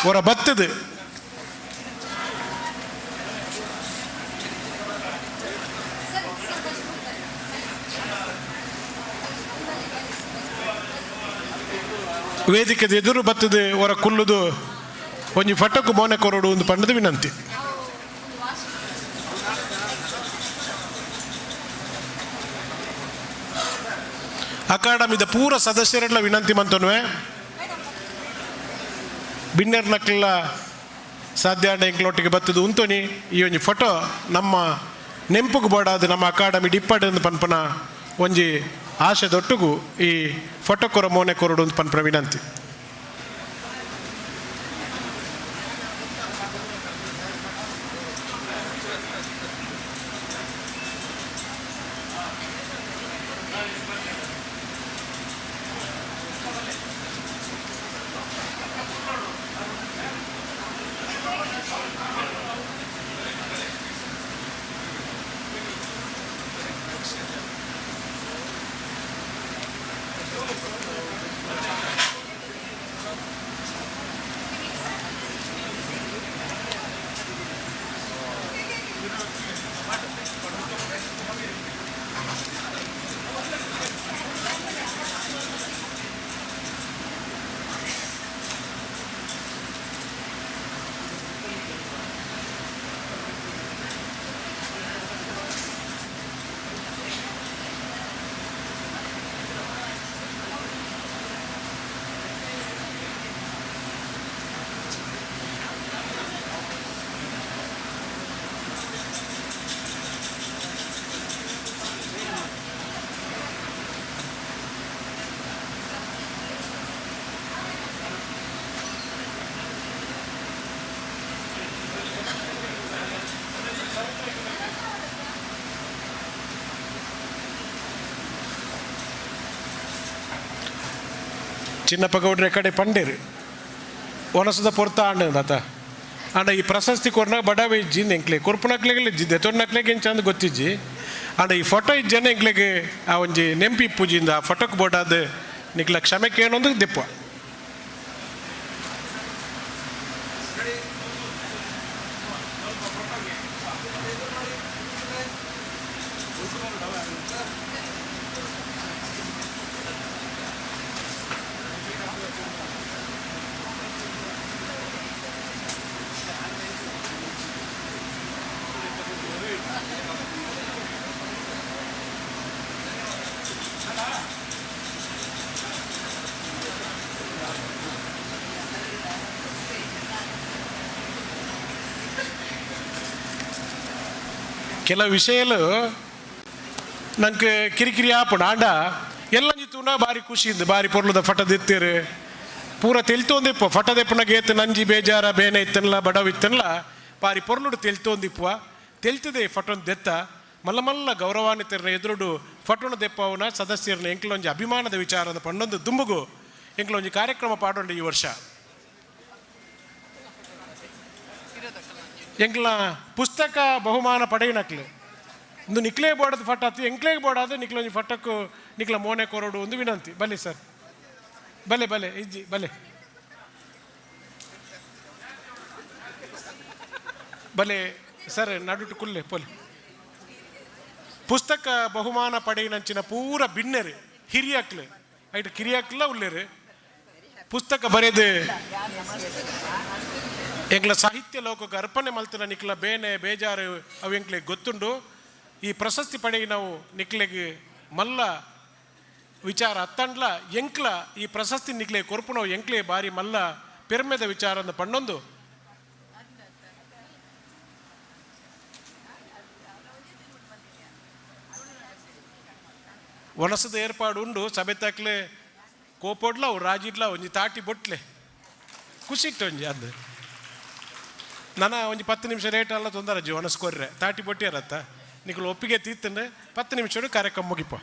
ಹೊರ ಬತ್ತದು. ವೇದಿಕೆದ ಎದುರು ಬತ್ತದು ಹೊರ ಕುಲ್ಲುದು ಒಂಜಿ ಫಟಕು ಮೋನೆ ಕೊರಡು ಒಂದು ಪಂಡದ ವಿನಂತಿ. ಅಕಾಡೆಮಿದ ಪೂರ ಸದಸ್ಯರೆಲ್ಲ ವಿನಂತಿ ಮಂತನುವೆ ಬಿನ್ನೆರ್ ನಕ್ಲ ಸಾಧ್ಯ ಎಂಕ್ಲೊಟ್ಟಿಗೆ ಬತ್ತದು ಉಂತೋನಿ ಈ ಒಂಜಿ ಫೋಟೋ ನಮ್ಮ ನೆಂಪುಗು ಬೋಡಾದ ನಮ್ಮ ಅಕಾಡೆಮಿ ಡಿಪ್ಪಡ್ ಪನ್ಪನ ಒಂಜಿ ಆಶೆ ದೊಟ್ಟುಗು ಈ ಫೋಟೋ ಕೊರ ಮೋನೆ ಕೊರಡು ಅಂತ ಪನ್ಪನ ವಿನಂತಿ. ಚಿನ್ನಪ್ಪ ಗೌಡ್ರೆ ಕಡೆ ಪಂಡೇರು ಒನಸದ ಪೊರ್ತ ಆಂಡ ತಾತ ಆಂಡ ಈ ಪ್ರಶಸ್ತಿ ಕೊರ್ನಾಗ ಬಡವ ಇಜ್ಜಿ ಎಂಕ್ಲೆ ಕೊರ್ಪುನಕ್ಲೆಗೆ ಇಜ್ಜಿ ದೆತೊನ್ನಕ್ಲೆಗೆ ಎಂಚ ಅಂದ್ ಗೊತ್ತಿಜ್ಜಿ. ಆಂಡ ಈ ಫೋಟೋ ಇಜ್ಜನ ಎಂಕ್ಲೆಗೆ ಆ ಒಂಜಿ ನೆಂಪಿ ಪೂಜಿಂದ ಆ ಫೋಟೋಕ್ಕೆ ಬೋಡಾದ ನಿಕ್ಲ ಕ್ಷಮೆ ಕೇಳೊಂದು ದೆಪ್ಪ. ಕೆಲವು ವಿಷಯಲು ನಂಗೆ ಕಿರಿಕಿರಿ ಆಪುಂಡು. ಆಂಡ ಎಲ್ಲ ತೂನ ಬಾರಿ ಖುಷಿ ಬಾರಿ ಪೊರ್ಲುದ ಫಟದಿತ್ತೀರು ಪೂರ ತೆಲ್ತೊಂದಿಪ್ಪ ಫಟದೆಪ್ಪನ ಗೇತ್ ನಂಜಿ ಬೇಜಾರ ಬೇನೆ ಇತ್ತನ್ಲ ಬಡವ ಇತ್ತನ್ಲ ಬಾರಿ ಪೊರ್ಲುಡು ತೆಲ್ತೊಂದಿಪ್ಪುವ ತೆಲ್ತದೆ ಫಟೊಂದು ದೆತ್ತ ಮಲ್ಲ ಮಲ್ಲ ಗೌರವಾನ್ವಿತರ ಎದುರುಡು ಫಟೋಣ ದೆಪ್ಪವನ ಸದಸ್ಯರನ್ನ ಎಂಕ್ಲೊಂಜಿ ಅಭಿಮಾನದ ವಿಚಾರದ ಪಂಡೊಂದು ದುಂಬುಗು ಎಂಕ್ಲೊಂಜಿ ಕಾರ್ಯಕ್ರಮ ಪಾಡೊಂಡು ಈ ವರ್ಷ. ಎಂಕ್ಲ ಪುಸ್ತಕ ಬಹುಮಾನ ಪಡೆಯಿನಕ್ಲು ಇಂದು ನಿಕ್ಲೇ ಬೋರ್ಡದ ಫಟ ಆತು ಎಂಕ್ಲೇ ಬೋರ್ಡ್ ನಿಕ್ಲೊಂಜಿ ಫಟಕ್ಕು ನಿಕ್ಲ ಮೋನೆ ಕೊರಡು ಒಂದು ವಿನಂತಿ. ಬಲೆ ಸರ್, ಬಲೆ ಬಲೆ ಇಜ್ಜಿ ಬಲೆ ಬಲೆ ಸರ್ ನಡುಟು ಕುಲ್ಲೆ ಪೊಲೆ. ಪುಸ್ತಕ ಬಹುಮಾನ ಪಡೆಯಿನಂಚಿನ ಪೂರ ಬಿನ್ನೆರು ಹಿರಿಯಕ್ಲು ಐಟ್ ಕಿರಿಯಕ್ಲ ಉಲ್ಲೇರು ಪುಸ್ತಕ ಬರೆದು ಎಂಕ್ಲ ಸಾಹಿತ್ಯ ಲೋಕಕ್ಕೆ ಅರ್ಪಣೆ ಮಲ್ತಿನ ನಿಕ್ಲ ಬೇನೆ ಬೇಜಾರು ಅವು ಎಂಕ್ಲೆ ಗೊತ್ತುಂಡು. ಈ ಪ್ರಶಸ್ತಿ ಪಡೆಯಿ ನಾವು ನಿಕ್ಲೆಗೆ ಮಲ್ಲ ವಿಚಾರ ಅತ್ತಂಡ್ಲ ಎಂಕ್ಲ ಈ ಪ್ರಶಸ್ತಿ ನಿಕ್ಲೆ ಕೊರ್ಪುನವು ಎಂಕ್ಲೆ ಬಾರಿ ಮಲ್ಲ ಪೆರ್ಮೆದ ವಿಚಾರ ಅಂದ ಪಣ್ಣೊಂದು. ವನಸದ ಏರ್ಪಾಡು ಉಂಡು ಸಭೆ ತಾಕ್ಲೆ ಕೋಪೊಡ್ಲ ಅವು ರಾಜಿಡ್ಲ ಒಂಜಿ ತಾಟಿ ಬೊಟ್ಲೆ ಖುಷಿ ಒಂಜಿ ಅದು ನನ್ನ ಒಂಜಿ 10 ನಿಮಿಷ ಲೇಟ್ ಅಲ್ಲ ತೊಂದರೆ ಅಜ್ಜಿ ಒಣಸ್ ಕೊರ್ರೆ ತಾಟಿ ಬೊಟ್ಟಿಯರತ್ತ ನಿಕ್ಲು ಒಪ್ಪಿಗೆ ತೀರ್ತಂದ್ರೆ 10 ನಿಮಿಷ ಕಾರ್ಯಕ್ರಮ ಮುಗಿಪ.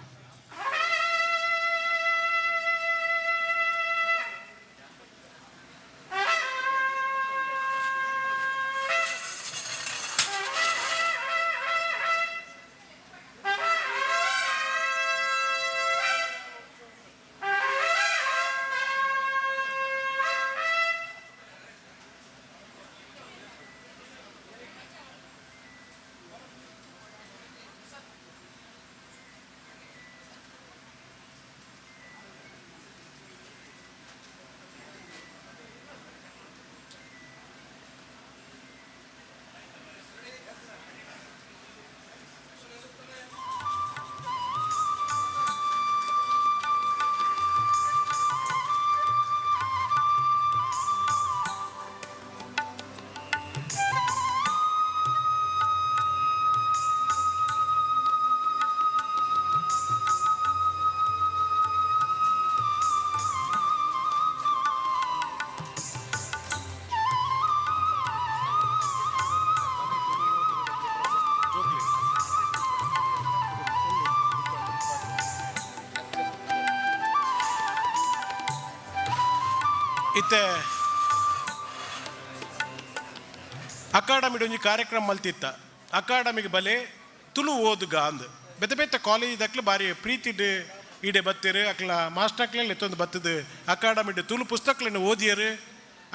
ಇತ್ತೆ ಅಕಾಡೆಮಿಡ್ ಒಂಜಿ ಕಾರ್ಯಕ್ರಮ ಮಲ್ತಿತ್ತ. ಅಕಾಡೆಮಿಗೆ ಬಲೆ ತುಳು ಓದುಗ ಅಂದ್ ಬೇತೆ ಬೇತೆ ಕಾಲೇಜ್ ದಕ್ಲು ಬಾರಿ ಪ್ರೀತಿಡ್ ಈಡೆ ಬತ್ತೀರು. ಅಕ್ಲ ಮಾಸ್ಟರ್ಕ್ಲೆಲ್ಲ ಎತ್ತೊಂದು ಬತ್ತದು ಅಕಾಡೆಮಿಡ್ ತುಳು ಪುಸ್ತಕಗಳನ್ನು ಓದಿಯರು,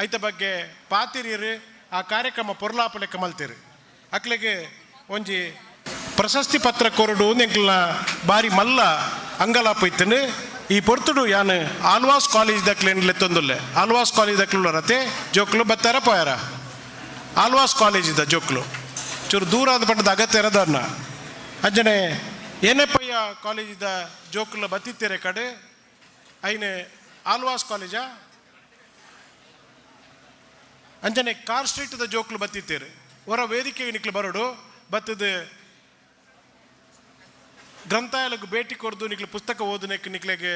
ಐತ ಬಗ್ಗೆ ಪಾತಿರಿಯರು, ಆ ಕಾರ್ಯಕ್ರಮ ಪೊರ್ಲಾಪ ಲೆಕ್ಕ ಮಲ್ತೀರು. ಅಕ್ಲೆಗೆ ಒಂಜಿ ಪ್ರಶಸ್ತಿ ಪತ್ರ ಕೊರಡು ಎಂಕ್ಲ ಬಾರಿ ಮಲ್ಲ ಅಂಗಲಾಪ ಇತ್ತನು. ಈ ಪೊರ್ತುಡು ಯಾನ್ ಆಲ್ವಾಸ್ ಕಾಲೇಜ್ ದಕ್ಲೇನ್ ಲೆತ್ತೊಂದುಲ್ಲೆ. ಆಲ್ವಾಸ್ ಕಾಲೇಜ್ ದಕ್ಲು ರತೆ ಜೋಕ್ಲು ಬತ್ತಾರ ಪೋಯಾರ. ಆಲ್ವಾಸ್ ಕಾಲೇಜ್ ಇದ್ದ ಜೋಕ್ಲು ಚೂರು ದೂರ ಆದ ಪಟ್ಟದ ಅಗತ್ಯ ಇರೋದನ್ನ. ಅಂಜನೆ ಏನೆಪ್ಪಯ್ಯ ಕಾಲೇಜಿದ ಜೋಕ್ಲು ಬತ್ತಿತ್ತೀರೆ ಕಡೆ ಐನೆ ಆಲ್ವಾಸ್ ಕಾಲೇಜಾ. ಅಂಜನೆ ಕಾರ್ ಸ್ಟ್ರೀಟ್ದ ಜೋಕ್ಲು ಬತ್ತಿತ್ತೀರಿ. ಹೊರ ವೇದಿಕೆ ನಿಕ್ಲು ಬರೋಡು ಬತ್ತದ ಗ್ರಂಥಾಲಯಕ್ಕೆ ಭೇಟಿ ಕೊರ್ದು ನಿಕ್ಲು ಪುಸ್ತಕ ಓದನೆಕ್ ನಿಕ್ಲೆಗೆ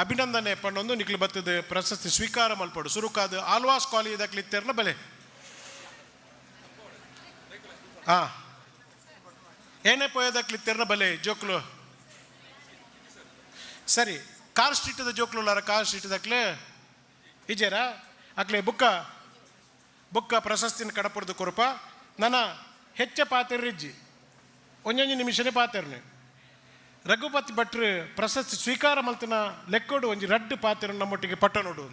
ಅಭಿನಂದನೆ ಪಣ್ಣೊಂದು ನಿಕ್ಲು ಬತ್ತದ ಪ್ರಶಸ್ತಿ ಸ್ವೀಕಾರ ಮಲ್ಪಡು. ಸುರುಕಾದ ಆಲ್ವಾಸ್ ಕಾಲೇಜ್ ದಕ್ಲಿತ್ತೆರ್ನ ಬಲೆ. ಹಾ ಏನೇ ಪೋಯದಕ್ಲಿತ್ತೆರ್ನ ಬಲೆ ಜೋಕ್ಲು. ಸರಿ, ಕಾರ್ ಸ್ಟ್ರೀಟ್ದ ಜೋಕ್ಲು ಉಲ್ಲಾರ? ಕಾರ್ ಸ್ಟ್ರೀಟ್ ದಕ್ಲೆ ಇಜೇರ ಅಕ್ಲೆ ಬುಕ್ಕ ಬುಕ್ಕ ಪ್ರಶಸ್ತಿನ ಕಡಪುರ್ದು ಕೊರಪ. ನನ್ನ ಹೆಚ್ಚ ಪಾತೆರ್ರಿಜ್ಜಿ, ಒಂಜೊಂಜಿ ನಿಮಿಷನೇ ಪಾತೆರ್ನೆ. ರಘುಪತಿ ಭಟ್ರು ಪ್ರಶಸ್ತಿ ಸ್ವೀಕಾರ ಮಲ್ತಿನ ಲೆಕ್ಕೋಡು ಒಂಜಿ ರಡ್ಡು ಪಾತೆರ ನಮ್ಮೊಟ್ಟಿಗೆ ಪಟ್ಟ ನೋಡು.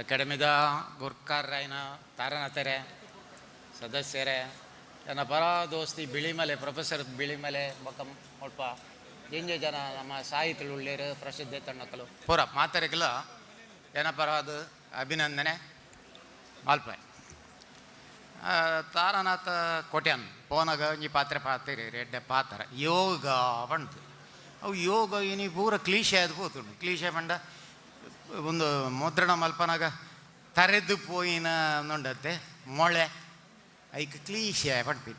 ಅಕಾಡೆಮಿದ ಗುರ್ಕಾರ್ರಾಯನ ತಾರನಾಥರೇ, ಸದಸ್ಯರೇ, ನನ್ನ ಪರ ದೋಸ್ತಿ ಬಿಳಿಮಲೆ ಪ್ರೊಫೆಸರ್ ಬಿಳಿಮಲೆ ಬೊಕ್ಕ ಮುಲ್ಪ ಜಿಂಜ ಜನ ನಮ್ಮ ಸಾಹಿತಿಗಳು ಉಳ್ಳೇರು ಪ್ರಸಿದ್ಧ ತಣ್ಣಕಲು ಪೂರ ಮಾತರಿಗಲ ಏನಪರ ಅದು ಅಭಿನಂದನೆ ಮಲ್ಪೆ. ತಾರನಾಥ ಕೋಟ್ಯಾನ್ ಪೋನಗ ಒಂಜಿ ಪಾತ್ರೆ ಪಾತ್ರೆ ಎಡ್ಡೆ ಪಾತ್ರ ಯೋಗ ಪಂಡ್ದು. ಅವು ಯೋಗ ಇನಿ ಪೂರ ಕ್ಲೀಶೆ ಅದು ಪೋತುಂಡು. ಕ್ಲೀಶೆ ಪಂಡ ಒಂದು ಮುದ್ರಣ ಮಲ್ಪನಾಗ ತರೆದು ಪೋಯಿನ ಉಂಡತ್ತೆ ಮೊಳೆ ಐಕ್ ಕ್ಲೀಶೆ ಪಂಡ್ಪಿ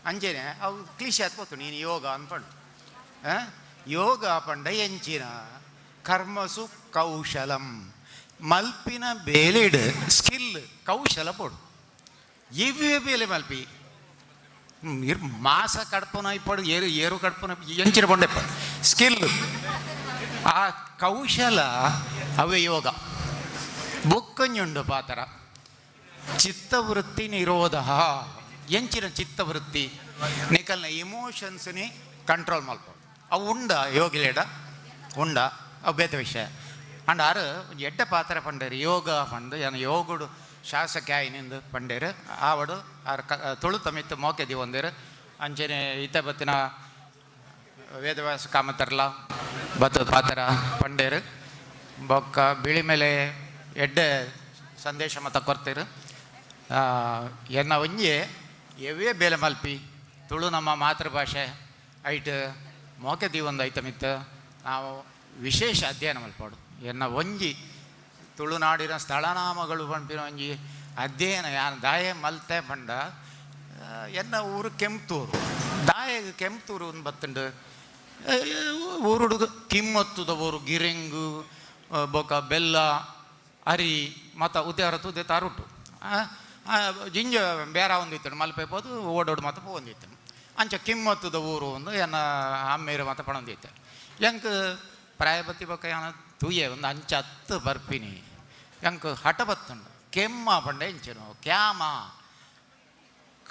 ಅಂಚೆನೆ ಅವು ಕ್ಲೀಶೆ ಆತ್ ಪೋತು ನೀನು ಯೋಗ ಅನ್ಪಂಡು. ಯೋಗ ಪಂಡ ಎಂಚಿನ ಕರ್ಮಸು ಕೌಶಲಂ ಮಲ್ಪಿನ ಬೇಲೆಡ್ ಸ್ಕಿಲ್ ಕೌಶಲ ಪೋಡು. ಇವ್ವೇ ಬೇಲೆ ಮಲ್ಪಿ ಮಾಸ ಕಡ್ಪುನ ಇಪ್ಪಡು ಏರು ಏರು ಕಡ್ಪುನ ಎಂಚಿನ ಪಂಡೆಪ್ಪ ಸ್ಕಿಲ್ ಆ ಕೌಶಲ ಅವೇ ಯೋಗ. ಬೊಕ್ಕಂಜುಂಡು ಪಾತ್ರ ಚಿತ್ತವೃತ್ತಿ ನಿರೋಧ. ಎಂಚಿನ ಚಿತ್ತವೃತ್ತಿ ನಿಕಲ್ನ ಇಮೋಷನ್ಸ್ನಿ ಕಂಟ್ರೋಲ್ ಮಲ್ಪೊ. ಅವು ಉಂಡ ಯೋಗಿಲೇಡ ಉಂಡ ಅವು ಬೇತೆ ವಿಷಯ. ಅಂಡ್ ಆರು ಒಂಜಿ ಎಡ್ಡೆ ಪಾತ್ರ ಪಂಡೇರು ಯೋಗ ಪಂಡು ಏನ ಯೋಗುಡು ಶಾಸಕ ಆಯಿನಿಂದು ಪಂಡೇರು ಆವಡು ಆರು ಕ ತುಳು ಮಿತ್ತು ಮೋಕೆ ದಿವೊಂದೇರು. ಅಂಚನೆ ಇತ್ತೆ ಬತ್ತಿನ ವೇದವ್ಯಾಸ ಕಾಮತರ್ಲ ಬತ್ತದ ಪಾತ್ರ ಪಂಡೇರು ಬೊಕ್ಕ ಬಿಳಿ ಮೇಲೆ ಎಡ್ಡೆ ಸಂದೇಶ ಮತ ಕೊರ್ತೀರು. ಎನ್ನ ಒಂಜಿ ಎವ್ವೇ ಬೇಲೆ ಮಲ್ಪಿ ತುಳು ನಮ್ಮ ಮಾತೃಭಾಷೆ ಐಟ್ ಮೋಕೆ ದೀವೊಂದು ಐತ ಮಿತ್ತು ನಾವು ವಿಶೇಷ ಅಧ್ಯಯನ ಮಲ್ಪೋಡು. ಎನ್ನ ಒಂಜಿ ತುಳುನಾಡಿನ ಸ್ಥಳನಾಮಗಳು ಪನ್ಪಿನ ಒಂಜಿ ಅಧ್ಯಯನ ಯಾನ್ ದಾಯೆ ಮಲ್ತೆ ಪಂಡ ಎನ್ನ ಊರು ಕೆಂಪ್ತೂರು ದಾಯೆಗ್ ಕೆಂಪ್ತೂರು ಒಂದು ಬತ್ತುಂಡು. ಊರುಡು ಕಿಮ್ಮತ್ತುದ ಊರು ಗಿರೆಂಗು ಬೊಕ ಬೆಲ್ಲ ಅರಿ ಮತ ಉದ್ಯಾರ ತುದೆ ತಾರುಟು ಜಿಂಜ ಬೇರ ಒಂದಿತ್ತು ಮಲ್ಪೆ ಪೋದು ಓಡೋಡು ಮತ ಪೋವೊಂದಿತ್ತು. ಅಂಚ ಕಿಮ್ಮತ್ತುದ ಊರು ಒಂದು ಎನ್ನ ಅಮ್ಮೇರು ಮತ ಪಣೊಂದಿತ್ತೆ. ಎಂಕ್ ಪ್ರಾಯ ಬತ್ತಿ ಬೊಕ ಯಾನ ತೂಯೆ ಒಂದು ಅಂಚ ಹತ್ತು ಬರ್ಪಿನಿ ಎಂಕ್ ಹಠ ಬತ್ತುಂಡು. ಕೆಮ್ಮ ಪಂಡ ಎಂಚಿನ ಕ್ಯಾಮ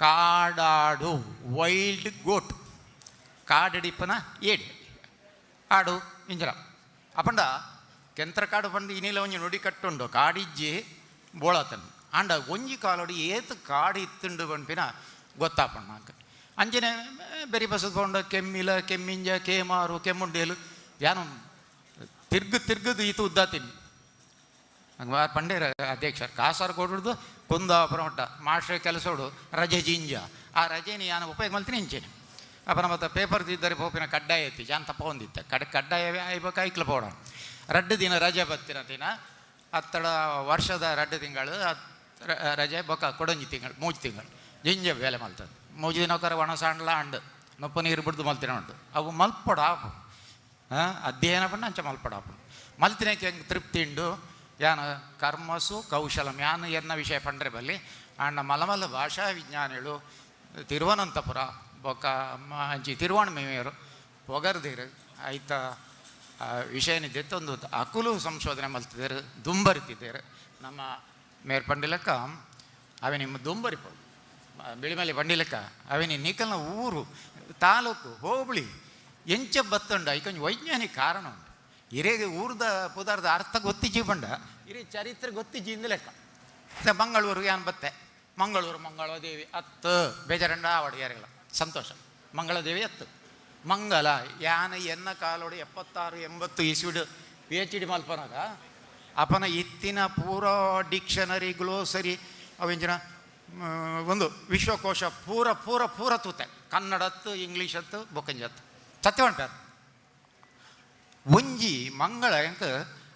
ಕಾಡಾಡು ವೈಲ್ಡ್ ಗೋಟ್ ಕಾಡಡಿಪ್ಪನ ಏಡಿ ಆಡು ಇಂಜರ ಅಪಂಡ ಕೆಂತ್ರ ಕಾಡು ಪಂಡ ಇನಿಲ ಒಂಜಿ ನುಡಿ ಕಟ್ಟುಂಡು ಕಾಡಿಜ್ಜಿ ಬೋಳತನ್ ಆಂಡ ಒಂಜಿ ಕಾಲೋಡು ಏತ್ ಕಾಡು ಇತ್ತುಂಡು ಪನ್ಪಿನ ಗೊತ್ತಾಪಣ್ಣ. ಅಂಚನೆ ಬೆರಿ ಬಸದ್ ಪೋಂಡ ಕೆಮ್ಮಿಲ ಕೆಮ್ಮಿಂಜ ಕೇಮಾರು ಕೆಮ್ಮುಂಡೇಲು ಯಾನು ತಿರ್ಗು ತಿರ್ಗದು ಈತ ಉದ್ದಾತೀನಿ. ಪಂಡೇರ ಅಧ್ಯಕ್ಷರು ಕಾಸರಗೋಡುದು ಕುಂದಾಪುರ ಮಟ್ಟ ಮಾಸ್ಟರ್ ಕೆಲಸೋಡು ರಜೆ ಜಿಂಜ ಆ ರಜೆನಿ ಯಾನು ಉಪಯೋಗ ಮಲ್ತೀನಿ ಇಂಚೆನೆ. ಅಪನ ಮತ್ತು ಪೇಪರ್ ತಿದ್ದರೆ ಪೋಪಿನ ಕಡ್ಡಾಯ ಐತಿ ಜಾನ್ ತಪ್ಪ ಹೊಂದಿತ್ತೆ ಕಡ್ ಕಡ್ಡಾಯ ಐಬಕ ಐಕ್ಲ ಪೋಡ ರಡ್ಡು ದಿನ ರಜೆ ಬತ್ತಿನ ದಿನ ಅತ್ತಡ ವರ್ಷದ ರಡ್ಡು ತಿಂಗಳು ರಜೆ ಬೊಕ್ಕ ಕೊಡೊಂಜಿ ತಿಂಗಳು ಮೂಜಿ ತಿಂಗಳು ಜಿಂಜ ಬೇಲೆ ಮಲ್ತದೆ. ಮೂಜಿ ದಿನ ಒಕ್ಕರ ಒಣ ಸಾಂಡ್ಲ ಅಂಡು ನೊಪ್ಪ ನೀರು ಬಿಡ್ದು ಮಲ್ತಿನ ಉಂಟು ಅವು ಮಲ್ಪೊಡು ಆಪು. ಅಧ್ಯಯನ ಪಂಡ ಅಂಚ ಮಲ್ಪಡಾಪುಂಡು ಮಲ್ತಿನಕ್ಕೆ ಹೆಂಗೆ ತೃಪ್ತಿ ಉಂಡು. ಯಾನ ಕರ್ಮಸು ಕೌಶಲಂ ಯಾನ್ ಎನ್ನ ವಿಷಯ ಪಂಡ್ರೆ ಬಲ್ಲಿ ಆಂಡ ಮಲಮಲ್ಲ ಭಾಷಾ ವಿಜ್ಞಾನಿಗಳು ತಿರುವನಂತಪುರ ಬೊಕ್ಕ ಅಂಚಿ ತಿರುವಣ್ಮೆಯವರು ಪೊಗರ್ದಿರು ಐತ ವಿಷಯನಿದ್ದೆತ್ತೊಂದು ಅಕುಲು ಸಂಶೋಧನೆ ಮಲ್ತಿದ್ದೇರು, ದುಂಬರಿತಿದ್ದೇರು. ನಮ್ಮ ಮೇರ್ ಪಂಡಿಲಕ್ಕ ಅವೆ ನಿಮ್ಮ ದುಂಬರಿಪೋಡು ಬಿಳಿಮಲೆ ಪಂಡಿಲಕ್ಕ ಅವೆನಿ ನಿಕಲ್ನ ಊರು ತಾಲೂಕು ಹೋಬಳಿ ಎಂಚ ಬತ್ತುಂಡು ಐಕೊಂಜಿ ವೈಜ್ಞಾನಿಕ ಕಾರಣ ಉಂಟು. ಇರೆಗೆ ಊರ್ದ ಪುದಾರ್ದ ಅರ್ಥ ಗೊತ್ತಿಜ್ಜಿ ಪಂಡ ಇರೆ ಚರಿತ್ರೆ ಗೊತ್ತಿಜ್ಜಿ ಇಂದ ಲೆಕ್ಕ. ಮಂಗಳೂರು ಯಾನ್ ಬತ್ತೆ, ಮಂಗಳೂರು ಮಂಗಳದೇವಿ ಅತ್ತು ಬೇಜಾರಂಡ ಆವಡು ಯಾರಿಗಳ ಸಂತೋಷ, ಮಂಗಳದೇವಿ ಅತ್ತು ಮಂಗಲ ಯಾನ ಎನ್ನ ಕಾಲೋಡು 76 80 ಇಸ್ವಿಡು PhD ಮಲ್ಪನಾಗ ಅಪನ ಇತ್ತಿನ ಪೂರ ಡಿಕ್ಷನರಿ ಗ್ಲೋಸರಿ ಅವೆಂಜಿನ ಒಂದು ವಿಶ್ವಕೋಶ ಪೂರ ಪೂರ ಪೂರ ತೂತೆ, ಕನ್ನಡತ್ತು ಇಂಗ್ಲೀಷತ್ತು ಬೊಕ್ಕಂಜತ್ತು ಸತ್ಯ ಉಂಟಾರ ಒಂಜಿ ಮಂಗಳ ಎಂಕ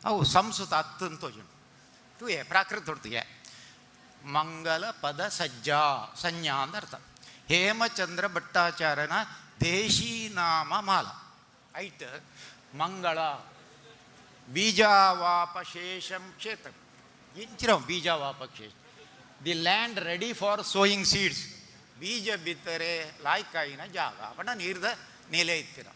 ಅವು ಸಂಸ್ಕೃತ ಅತ್ತು ಅಂತ ತೂಯೆ ಪ್ರಾಕೃತ ಹೊಡ್ತಿಗೆ ಮಂಗಲ ಪದ ಸಜ್ಜಾ ಸಂಜ್ಞಾ ಅಂತ ಅರ್ಥ. ಹೇಮಚಂದ್ರ ಭಟ್ಟಾಚಾರ್ಯನ ದೇಶೀ ನಾಮ ಮಾಲ ಐಟ್ ಮಂಗಳ ಬೀಜಾವಾಪಶೇಷಂ ಕ್ಷೇತ್ರ ಇಂಚಿರ ಬೀಜಾವಾಪಶೇಷ the land ready for sowing seeds ಬೀಜ ಬಿತ್ತರೆ ಲಾಯ್ಕಾಯಿನ ಜಾಗ ಪಂಡ ನೀರ್ದ ನೆಲೆ ಇತ್ತಿರ.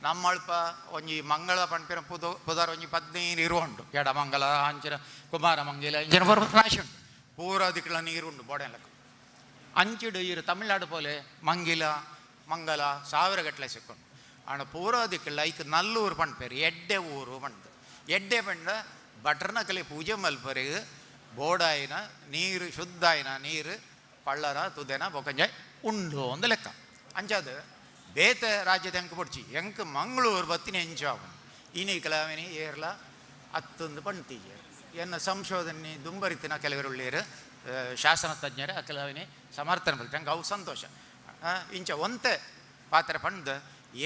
ನಮ್ಮಲ್ಪ ಒಂಜಿ ಮಂಗಳ ಪಣ್ಪಿನ ಪುದು ಪುದರ್ ಒಂಜಿ 15 ಇರುವ ಉಂಟು, ಎಡಮಂಗಲ ಅಂಚಿನ ಕುಮಾರ ಮಂಗಿಲ ಇಂಚಿನ ಬರುವ ರಾಶಿ ಉಂಟು, ಪೂರ ದಿಕ್ಕಲ ನೀರುಂಟು ಬೋಡೆಲಕ್ಕ ಅಂಚಿಡು ಇರು ತಮಿಳ್ನಾಡು ಪೋಲೆ ಮಂಗಿಲ ಮಂಗಲ ಸಾವಿರ ಗಟ್ಟಲೆ ಸಿಕ್ಕೊಂಡು ಆಂಡ ಪೂರ ದಿಕ್ಕಲ ಐಕ್ ನಲ್ಲೂರು ಪಣ್ಪೇರು ಎಡ್ಡೆ ಊರು ಪಂಡ್ದು ಎಡ್ಡೆ ಪಂಡ ಬಟ್ರನಕಲೆ ಪೂಜೆ ಮಲ್ಪರಿಗೆ ಬೋಡಾಯಿನ ನೀರು ಶುದ್ಧಾಯಿನ ನೀರು ಪಳ್ಳರ ತುದೆನ ಬೊಕಂಜ ಉಂಡು ಅಂದ ಲೆಕ್ಕ. ಅಂಚಾದ ಬೇತೆ ರಾಜ್ಯದ ಎಂಕ್ ಪೊಡ್ಚಿ ಎಂಕ್ ಮಂಗಳೂರು ಬತ್ತಿನ ಎಂಚಾವು ಇನಿ ಕಲಾವಿನಿ ಏರ್ಲ ಅತ್ತೊಂದು ಪಣ್ತೀಜೇರು ಎನ್ನ ಸಂಶೋಧನೆ ದುಂಬರಿತಿನ ಕೆಲವರುಳ್ಳೇರು ಶಾಸನ ತಜ್ಞರು ಕೆಲವಿನಿ ಸಮರ್ಥನೆ ಬರುತ್ತೆ ಹಂಗೆ ಅವು ಸಂತೋಷ. ಇಂಚ ಒಂತೆ ಪಾತ್ರ ಪಂಡ್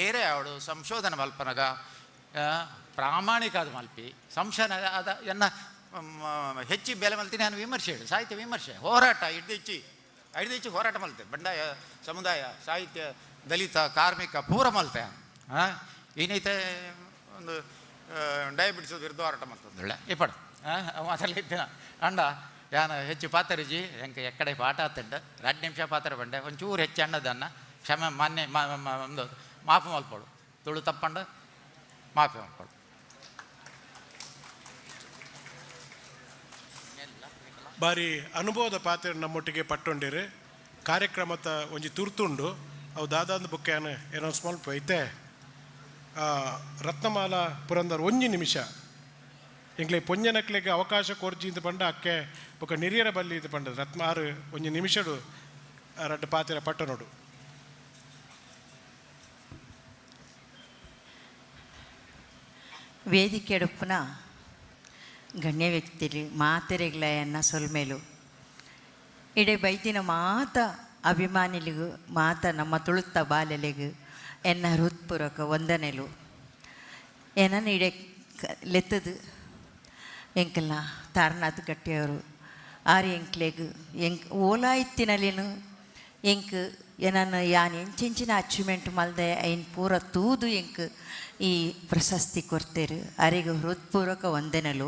ಏರೇ ಅವಳು ಸಂಶೋಧನೆ ಮಲ್ಪನಗ ಪ್ರಾಮಾಣಿಕ ಅದು ಮಲ್ಪಿ ಸಂಶೋಧನೆ ಅದ ಎನ್ನ ಹೆಚ್ಚಿ ಬೆಲೆ ಮಲ್ತೀನಿ ನಾನು ವಿಮರ್ಶೆ ಹೇಳು ಸಾಹಿತ್ಯ ವಿಮರ್ಶೆ ಹೋರಾಟ ಹಿಡ್ದಿಚ್ಚಿ ಹಿಡ್ದಿಚ್ಚಿ ಹೋರಾಟ ಮಲ್ತೆ ಬಂಡಾಯ ಸಮುದಾಯ ಸಾಹಿತ್ಯ ದಲಿತ ಕಾರ್ಮಿಕ ಪೂರ ಮಲ್ತೆ. ಹಾಂ ಏನೈತೆ ಒಂದು ಡಯಾಬಿಟಿಸ್ ವಿರುದ್ಧ ಹೋರಾಟ ಮಲ್ತಂದೊಳ್ಳೆ ಇಪ್ಪಡು ಅದರಲ್ಲಿ ಇದ್ದಿನ ಅಂಡ ಯಾನ ಹೆಚ್ಚು ಪಾತರಿಜಿ ಎಂಕ ಎಕ್ಕಡೆ ಪಾಠ ಆತಂಡ 2 ನಿಮಿಷ ಪಾತ್ರ ಬಂಡೆ ಒಂಚೂರು ಹೆಚ್ಚು ಅಣ್ಣದನ್ನ ಕ್ಷಮೆ ಮಾನ್ಯ ಒಂದು ಮಾಫಿ ಮಲ್ಪೋಡು ತುಳು ತಪ್ಪಂಡು ಮಾಫಿ ಮಲ್ಪೋಡು. ಬಾರಿ ಅನುಭವದ ಪಾತ್ರ ನಮ್ಮೊಟ್ಟಿಗೆ ಪಟ್ಟೊಂಡಿರು ಕಾರ್ಯಕ್ರಮದ ಒಂಜಿ ತುರ್ತುಂಡು ಅವು ದಾದಾಂದು ಬುಕ್ಕಾನ ಏನೋ ಸ್ಮಲ್ಪ ಐತೆ. ರತ್ನಮಾಲಾ ಪುರಂದರ್ ಒಂಜಿ ನಿಮಿಷ ಎಂಕ್ಲೆ ಪೊಂಜನಕ್ಲೆಗೆ ಅವಕಾಶ ಕೊರ್ಜಿ ಇಂದ ಪಂಡ ಅಕ್ಕೆ ಬೊಕ ನಿರಿಯರ ಬಲ್ಲಿ ಇದು ಪಂಡ ರತ್ಮಾರು ಒಂಜಿ ನಿಮಿಷಡು ರಡ್ಡು ಪಾತಿರ ಪಟ್ಟನೋಡು. ವೇದಿಕೆ ಗಣ್ಯ ವ್ಯಕ್ತಿಲಿ ಮಾತೆರೆಗ್ಲಯನ್ನ ಸೊಲ್ಮೇಲು ಇಡೆ ಬೈದಿನ ಮಾತ ಅಭಿಮಾನಿಲಿಗೂ ಮಾತ ನಮ್ಮ ತುಳುತ್ತ ಬಾಲೆಲೆಗು ಎನ್ನ ಹೃತ್ಪೂರ್ವಕ ವಂದನೆಲು ಏನನ್ನ ಇಡೆ ಲೆತ್ತದು ಎಂಕಲ್ನ ತಾರನಾಥ್ ಗಟ್ಟಿಯವರು ಆರು ಎಂಕ್ಲೆಗ್ ಎಂಕ್ ಓಲಾ ಇತ್ತಿನಲೇನು ಎಂಕ್ ಏನನ್ನ ಯಾನ್ ಎಂಚೆಂಚಿನ ಅಚೀವ್ಮೆಂಟ್ ಮಲ್ದೆ ಐನ್ ಪೂರ ತೂದು ಎಂಕ್ ಈ ಪ್ರಶಸ್ತಿ ಕೊರ್ತೇರು ಅರೆಗ್ ಹೃತ್ಪೂರ್ವಕ ವಂದನೆಲು.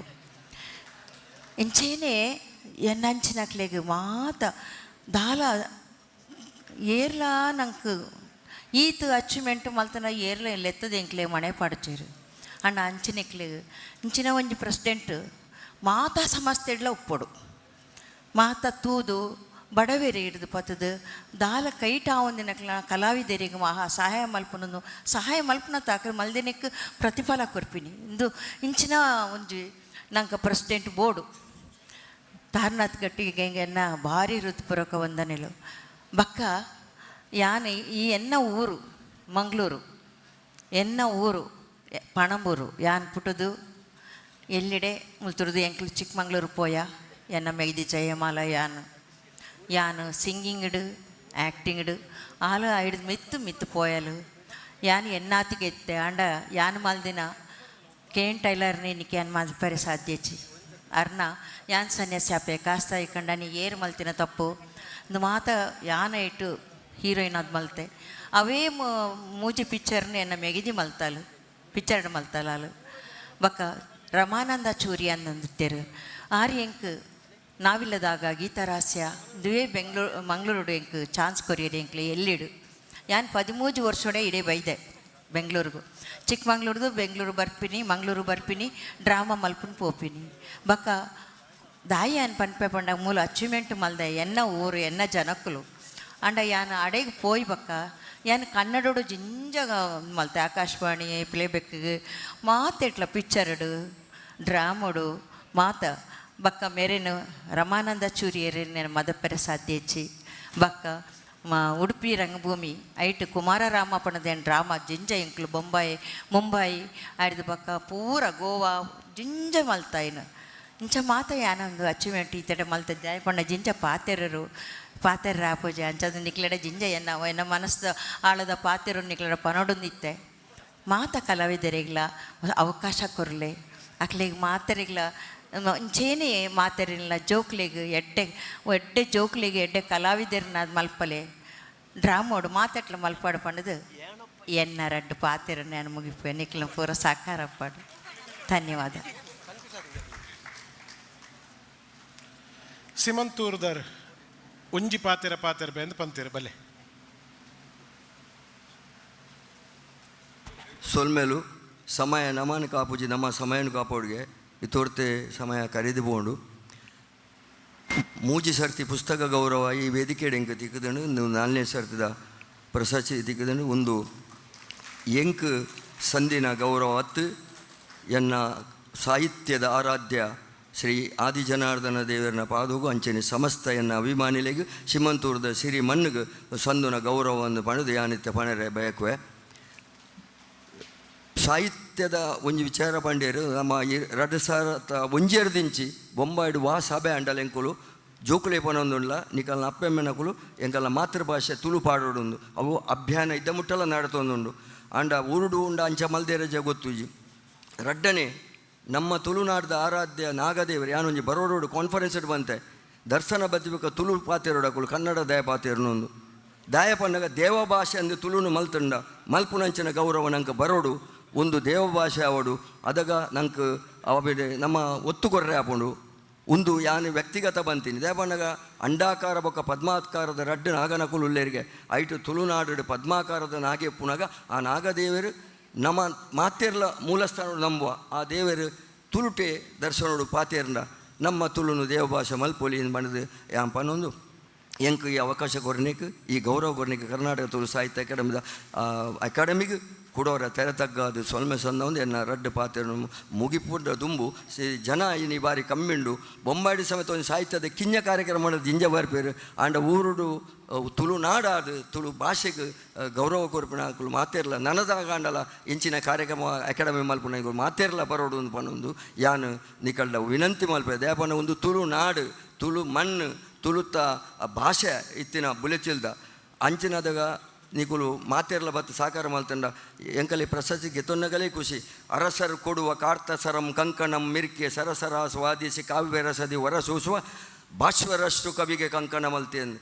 ಎಂಚೇನೆ ಎನ್ನಂಚಿನಕ್ಲೆಗ್ ಮಾತ ದಾಲ ಏರ್ಲಾ ನಂಕ್ ಈತ್ ಅಚೀವ್ಮೆಂಟ್ ಮಲ್ತನ ಏರ್ಲ ಲೆತ್ತದ ಎಂಕ್ಲೆ ಮಣೆ ಪಾಡ್ಚೇರು ಅಣ್ಣ ಅಂಚಿನೆಕ್ಲೆಗ್ ಇಂಚಿನ ಒಂಜಿ ಪ್ರೆಸಿಡೆಂಟ್ ಮಾತಾ ಸಮಸ್ಯೆಡ್ಲ ಉಪ್ಪೊಡು ಮಾತ ತೂದು ಬಡವೆರೆ ಹಿಡ್ದು ಪತ್ತದು ದಾಲ ಕೈಟ್ ಆವೊಂದಿನಕ್ಲ ಕಲಾವಿದರಿಗೆ ಮಹಾ ಸಹಾಯ ಮಲ್ಪುನಂದು ಸಹಾಯ ಮಲ್ಪುನ ತಾಕ ಮಲ್ದಿನಕ್ಕೆ ಪ್ರತಿಫಲ ಕೊರ್ಪಿನಿ ಇಂದು ಇಂಚಿನ ಒಂಜಿ ನಂಗೆ ಪ್ರೆಸಿಡೆಂಟ್ ಬೋರ್ಡು ತಾರನಾಥ್ ಗಟ್ಟಿಗೆ ಎನ್ನ ಭಾರಿ ಹೃತ್ಪೂರ್ವಕ ವಂದನೆಲು. ಬಕ್ಕ ಯಾನ್ ಈ ಎನ್ನ ಊರು ಮಂಗಳೂರು ಎನ್ನ ಊರು ಪಣಂಬೂರು ಯಾನ್ ಪುಟ್ಟುದು ಎಲ್ಲಿಡೆ ಮುಲ್ತುರ್ದು ಎಂಕ್ಲು ಚಿಕ್ಕಮಂಗ್ಳೂರು ಪೋಯ ಎನ್ನ ಮೆಗ್ದಿ ಜಯಮಾಲ ಯಾನ್ ಯಾನ್ ಸಿಂಗಿಂಗ್ಡ್ ಆ್ಯಕ್ಟಿಂಗ್ಡ್ ಆಲು ಐಡ್ದು ಮಿತ್ತು ಮಿತ್ತು ಪೋಯಲು ಯಾನ್ ಎನ್ನಾತಿಗೆ ಎತ್ತೆ ಆಂಡ ಯಾನ್ ಮಲ್ದಿನ ಕೇನ್ ಟೈಲರ್ನಿ ನಿಕ್ಕೆ ಯಾನ್ ಮಲ್ಪೆರೆ ಸಾಧ್ಯಚಿ ಅರ್ನ ಯಾನ್ ಸನ್ಯಾಸಿ ಆಪೆ ಕಾಸ್ತಾಯಿ ಕಂಡನಿ ಏರ್ ಮಲ್ತಿನ ತಪ್ಪು ಇಂದು ಮಾತ ಯಾನ ಇಟ್ಟು ಹೀರೋಯಿನ್ ಅದು ಮಲ್ತೆ ಅವೇ ಮೂಜಿ ಪಿಕ್ಚರ್ನ ಎನ್ನ ಮೆಗಿದಿ ಮಲ್ತಾಲು. ಪಿಕ್ಚರ್ ಮಲ್ತಲಾಲು. ಬೊಕ್ಕ ರಮಾನಂದ ಚೂರಿ ಅಂದಿತ್ತೇರು ಆರ್ ಎಂಕ್ ನಾವಿಲ್ಲದಾಗ ಗೀತಾರಹಸ್ಯ ದುವೇ ಬೆಂಗಳೂರು ಮಂಗಳೂರು ಎಂಕ್ ಚಾನ್ಸ್ ಕೊರಿಯರ್ ಎಂಕ್ಲೆ ಎಲ್ಲಿಡು. ಯಾನ್ 13 ವರ್ಷೋಡೆ ಇಡೇ ಬೈದೆ ಬೆಂಗಳೂರಿಗೂ. ಚಿಕ್ಕಮಂಗ್ಳೂರ್ದು ಬೆಂಗಳೂರು ಬರ್ಪಿನಿ, ಮಂಗಳೂರು ಬರ್ಪಿನಿ, ಡ್ರಾಮಾ ಮಲ್ಪುನ್ ಪೋಪಿನಿ. ಬೊಕ್ಕ ದಾಯಿ ಯಾನ್ ಪನ್ಪೆ ಪಂಡ ಮೂಲ ಅಚೀವ್ಮೆಂಟ್ ಮಲ್ದೆ ಎನ್ನ ಊರು ಎನ್ನ ಜನಕ್ಕುಲು. ಆಂಡ ಯಾನ್ ಅಡೆಗ್ ಪೋಯಿ ಬೊಕ್ಕ ಯಾನ್ ಕನ್ನಡೊಡು ಜಿಂಜ ಮಲ್ತೆ, ಆಕಾಶವಾಣಿ ಪ್ಲೇಬ್ಯಾಕ್ ಮಾತೆಟ್ಲ, ಪಿಕ್ಚರ್ಡ್ ಡ್ರಾಮೊಡು ಮಾತ. ಬೊಕ್ಕ ಮೇರೆನು ರಮಾನಂದ ಚೂರಿಯರು ಮದಪ್ಪೆರೆ ಸಾಧ್ಯ ಇಜ್ಜಿ. ಬೊಕ್ಕ ಉಡುಪಿ ರಂಗಭೂಮಿ ಐಟ್ ಕುಮಾರರಾಮ ಪಂಡದೇನು ಡ್ರಾಮಾ ಜಿಂಜ ಎಂಕ್ಲು ಬೊಂಬಾಯಿ ಮುಂಬಾಯಿ ಆಯ್ದು ಬೊಕ್ಕ ಪೂರ ಗೋವಾ ಜಿಂಜ ಮಲ್ತಾಯಿನ. ಇಂಚ ಮಾತ ಯಾನೊಂದು ಅಚೀವ್ಮೆಂಟ್ ಈತಡೆ ಮಲ್ತ ದಾಯೆ ಪಂಡ ಜಿಂಜ ಪಾತೆರರು ಪಾತೆರ ಆಪುಜಿ. ಅಂಚಾದ್ ನಿಕ್ಲೆಡ ಜಿಂಜ ಎನ್ನ ಎನ್ನ ಮನಸ್ದ ಆಳದ ಪಾತೆರು ನಿಕ್ಲೆಡ ಪನೊಡೊಂದಿತ್ತೆ. ಮಾತ ಕಲಾವಿದರಿಗ್ಲ ಅವಕಾಶ ಕೊರ್ಲೆ, ಅಕ್ಲೆಗ್ ಮಾತೆರೆಗ್ಲ ಅಂಚೇನೆ ಮಾತೆರೆಲ್ಲ ಜೋಕ್ಲೆಗ್ ಎಡ್ಡೆ ಎಡ್ಡೆ ಜೋಕ್ಲೆಗ್ ಎಡ್ಡೆ ಕಲಾವಿದರ್ನ ಮಲ್ಪಲೆ, ಡ್ರಾಮೋಡು ಮಾತೆಟ್ಲ ಮಲ್ಪಾಡು ಪಂಡದು ಎನ್ನ ರಡ್ಡು ಪಾತೆರ ನಾನು ಮುಗಿಪೆ. ನಿಕ್ಲ ಪೂರ ಸಾಕಾರಪ್ಪಾಡು. ಧನ್ಯವಾದ. ಸಿಮಂತೂರ್ದರ್ ಒಂಜಿ ಪಾತೆರ ಪಾತೆರ ಬೇಂದ್ ಪಂತೀರ ಬಲೆ. ಸೊಲ್ಮೆಲು ಸಮಯ ನಮನ ಕಾಪುಜಿ, ನಮ್ಮ ಸಮಯನು ಕಾಪೋಡ್ಗೆ ಇತೋರ್ತೆ ಸಮಯ ಕರೆದು ಪೋಂಡು. ಮೂಜಿ ಸರ್ತಿ ಪುಸ್ತಕ ಗೌರವ ಈ ವೇದಿಕೆ ಎಂಕ್ ತಿಕ್ಕುದನು, ನಾಲ್ನೇ ಸರ್ತಿದ ಪ್ರಶಸ್ತಿ ತಿಕ್ಕುದನು. ಒಂದು ಎಂಕ್ ಸಂದಿನ ಗೌರವ ಅತ್ತು ಎನ್ನ ಸಾಹಿತ್ಯದ ಆರಾಧ್ಯ ಶ್ರೀ ಆದಿಜನಾರ್ದನ ದೇವರನ ಪಾದೋಗು ಅಂಚನೆ ಸಮಸ್ತ ಎನ್ನ ಅಭಿಮಾನಿಲೆಗ್ ಸಿಮಂತೂರದ ಸಿರಿ ಮಣ್ಣುಗ್ ಸಂದುನ ಗೌರವವನ್ನು ಪಣದು ಯಾನಿತ್ಯ ಪಣರೆ ಬಯಕುವೆ. ಸಾಹಿತ್ಯದ ಒಂಜಿ ವಿಚಾರ ಪಂಡೇರು ನಮ್ಮ ರಡ್ಡು ಸಾವಿರ ಒಂಜೆರ್ದಿಂಚಿ ಬೊಂಬಾಯಿಡು ವಾ ಸಭೆ ಅಂಡಲ ಎಂಕುಲು ಜೋಕುಲೆ ಪನೊಂದುಲ್ಲ ನಿಕಲ್ನ ಅಪ್ಪೆಮ್ಮೆನಕುಲು ಎಂಕಲ್ನ ಮಾತೃಭಾಷೆ ತುಳು ಪಾಡೋಡುಂದು ಅವು ಅಭಿಯಾನ ಇದ್ದ ಮುಟ್ಟಲ ನಡತೊಂದುಂಡು. ಆಂಡ ಊರುಡು ಉಂಡ ಅಂಚ ಮಲ್ದೇರಜ ಗೊತ್ತುಜಿ. ರಡ್ಡನೆ ನಮ್ಮ ತುಳುನಾಡ್ದ ಆರಾಧ್ಯ ನಾಗದೇವರು ಯಾನೊಂಜಿ ಬರೋಡೋಡು ಕಾನ್ಫರೆನ್ಸ್ ಬಂತೆ ದರ್ಶನ ಬತ್ತಿಬೇಕ ತುಳು ಪಾತೆರೋಡಕುಲು ಕನ್ನಡ ದಯ ಪಾತೆರನೊಂದು ದಾಯ ಪನ್ನಗ ದೇವಭಾಷೆ ಅಂದು ತುಳುನು ಮಲ್ತುಂಡ ಮಲ್ಪುನಂಚಿನ ಗೌರವ ನಂಗೆ ಬರೋಡು ಒಂದು ದೇವಭಾಷೆ ಅವಡು ಅದಗ ನಂಗೆ ಅವ ನಮ್ಮ ಒತ್ತು ಕೊರ್ರೆ ಆಪುಂಡು. ಉಂದು ಯಾನು ವ್ಯಕ್ತಿಗತ ಬಂತೀನಿ ದೇವಣ್ಣಗ ಅಂಡಾಕಾರ ಬೊಕ್ಕ ಪದ್ಮಾಕಾರದ ರಡ್ಡು ನಾಗನಕುಲು ಉಲ್ಲೇರಿಗೆ ಐಟು ತುಳುನಾಡು ಪದ್ಮಾಕಾರದ ನಾಗೆ ಪುನಗ ಆ ನಾಗದೇವರು ನಮ್ಮ ಮಾತೆರ್ಲ ಮೂಲಸ್ಥಾನ ನಂಬುವ ಆ ದೇವರು ತುಳುಟೆ ದರ್ಶನೋಡು ಪಾತೇರ್ನ ನಮ್ಮ ತುಳುನು ದೇವಭಾಷೆ ಮಲ್ಪೊಲಿ ಬಣ್ಣದು ಯಾನ್ ಪನ್ನೊಂದು ಎಂಕ್ ಈ ಅವಕಾಶ ಕೊರ್ನಿಕ್ ಈ ಗೌರವ ಕೊರ್ನಿಕ್ ಕರ್ನಾಟಕ ತುಳು ಸಾಹಿತ್ಯ ಅಕಾಡೆಮಿದ ಅಕಾಡೆಮಿಗ್ ಕುಡೋರ ತೆರೆ ತಗ್ಗಾದು ಸೊಲ್ಮೆ ಸೊನ್ನ ಒಂದು ಎನ್ನ ರಡ್ಡು ಪಾತೆರ ಮುಗಿಪುಂಡ ದುಂಬು ಜನ ಇನಿ ಬಾರಿ ಕಮ್ಮಿಂಡು ಬೊಂಬಾಡಿ ಸಮೇತ ಒಂದು ಸಾಹಿತ್ಯದ ಕಿಂಜ ಕಾರ್ಯಕ್ರಮ ಜಿಂಜ ಬರ್ಪೇರು. ಆಂಡ ಊರುಡು ತುಳುನಾಡಾದು ತುಳು ಭಾಷೆಗೆ ಗೌರವ ಕೊರ್ಪಿನ ಅಕುಲು ಮಾತೆರ್ಲ ನನದಾಗಾಂಡಲ ಇಂಚಿನ ಕಾರ್ಯಕ್ರಮ ಅಕಾಡೆಮಿ ಮಲ್ಪುನ ಮಾತೆರ್ಲ ಬರೋಡು ಪನ್ನೊಂದು ಯಾನ್ ನಿಕಲ್ಡ ವಿನಂತಿ ಮಲ್ಪೆ. ದೇಪನ ಒಂದು ತುಳುನಾಡು ತುಳು ಮಣ್ಣು ತುಳುತ ಭಾಷೆ ಇತ್ತಿನ ಬುಲೆಚಿಲ್ದ ಅಂಚಿನದಗ ನಿಕುಲು ಮಾತೆರ್ಲ ಬತ್ತು ಸಾಕಾರ ಮಲ್ತಂಡ ಎಂಕಲಿ ಪ್ರಶಸ್ತಿ ಗೆತೊನ್ನಗಲೇ ಖುಷಿ. ಅರಸರು ಕೊಡುವ ಕಾರ್ತಸರಂ ಕಂಕಣಂ ಮಿರ್ಕೆ ಸರಸರ ಸ್ವಾದಿಸಿ ಕಾವ್ಯರಸದಿ ಹೊರಸೂಸುವ ಭಾಶ್ವರಷ್ಟು ಕವಿಗೆ ಕಂಕಣ ಮಲ್ತೇನ್.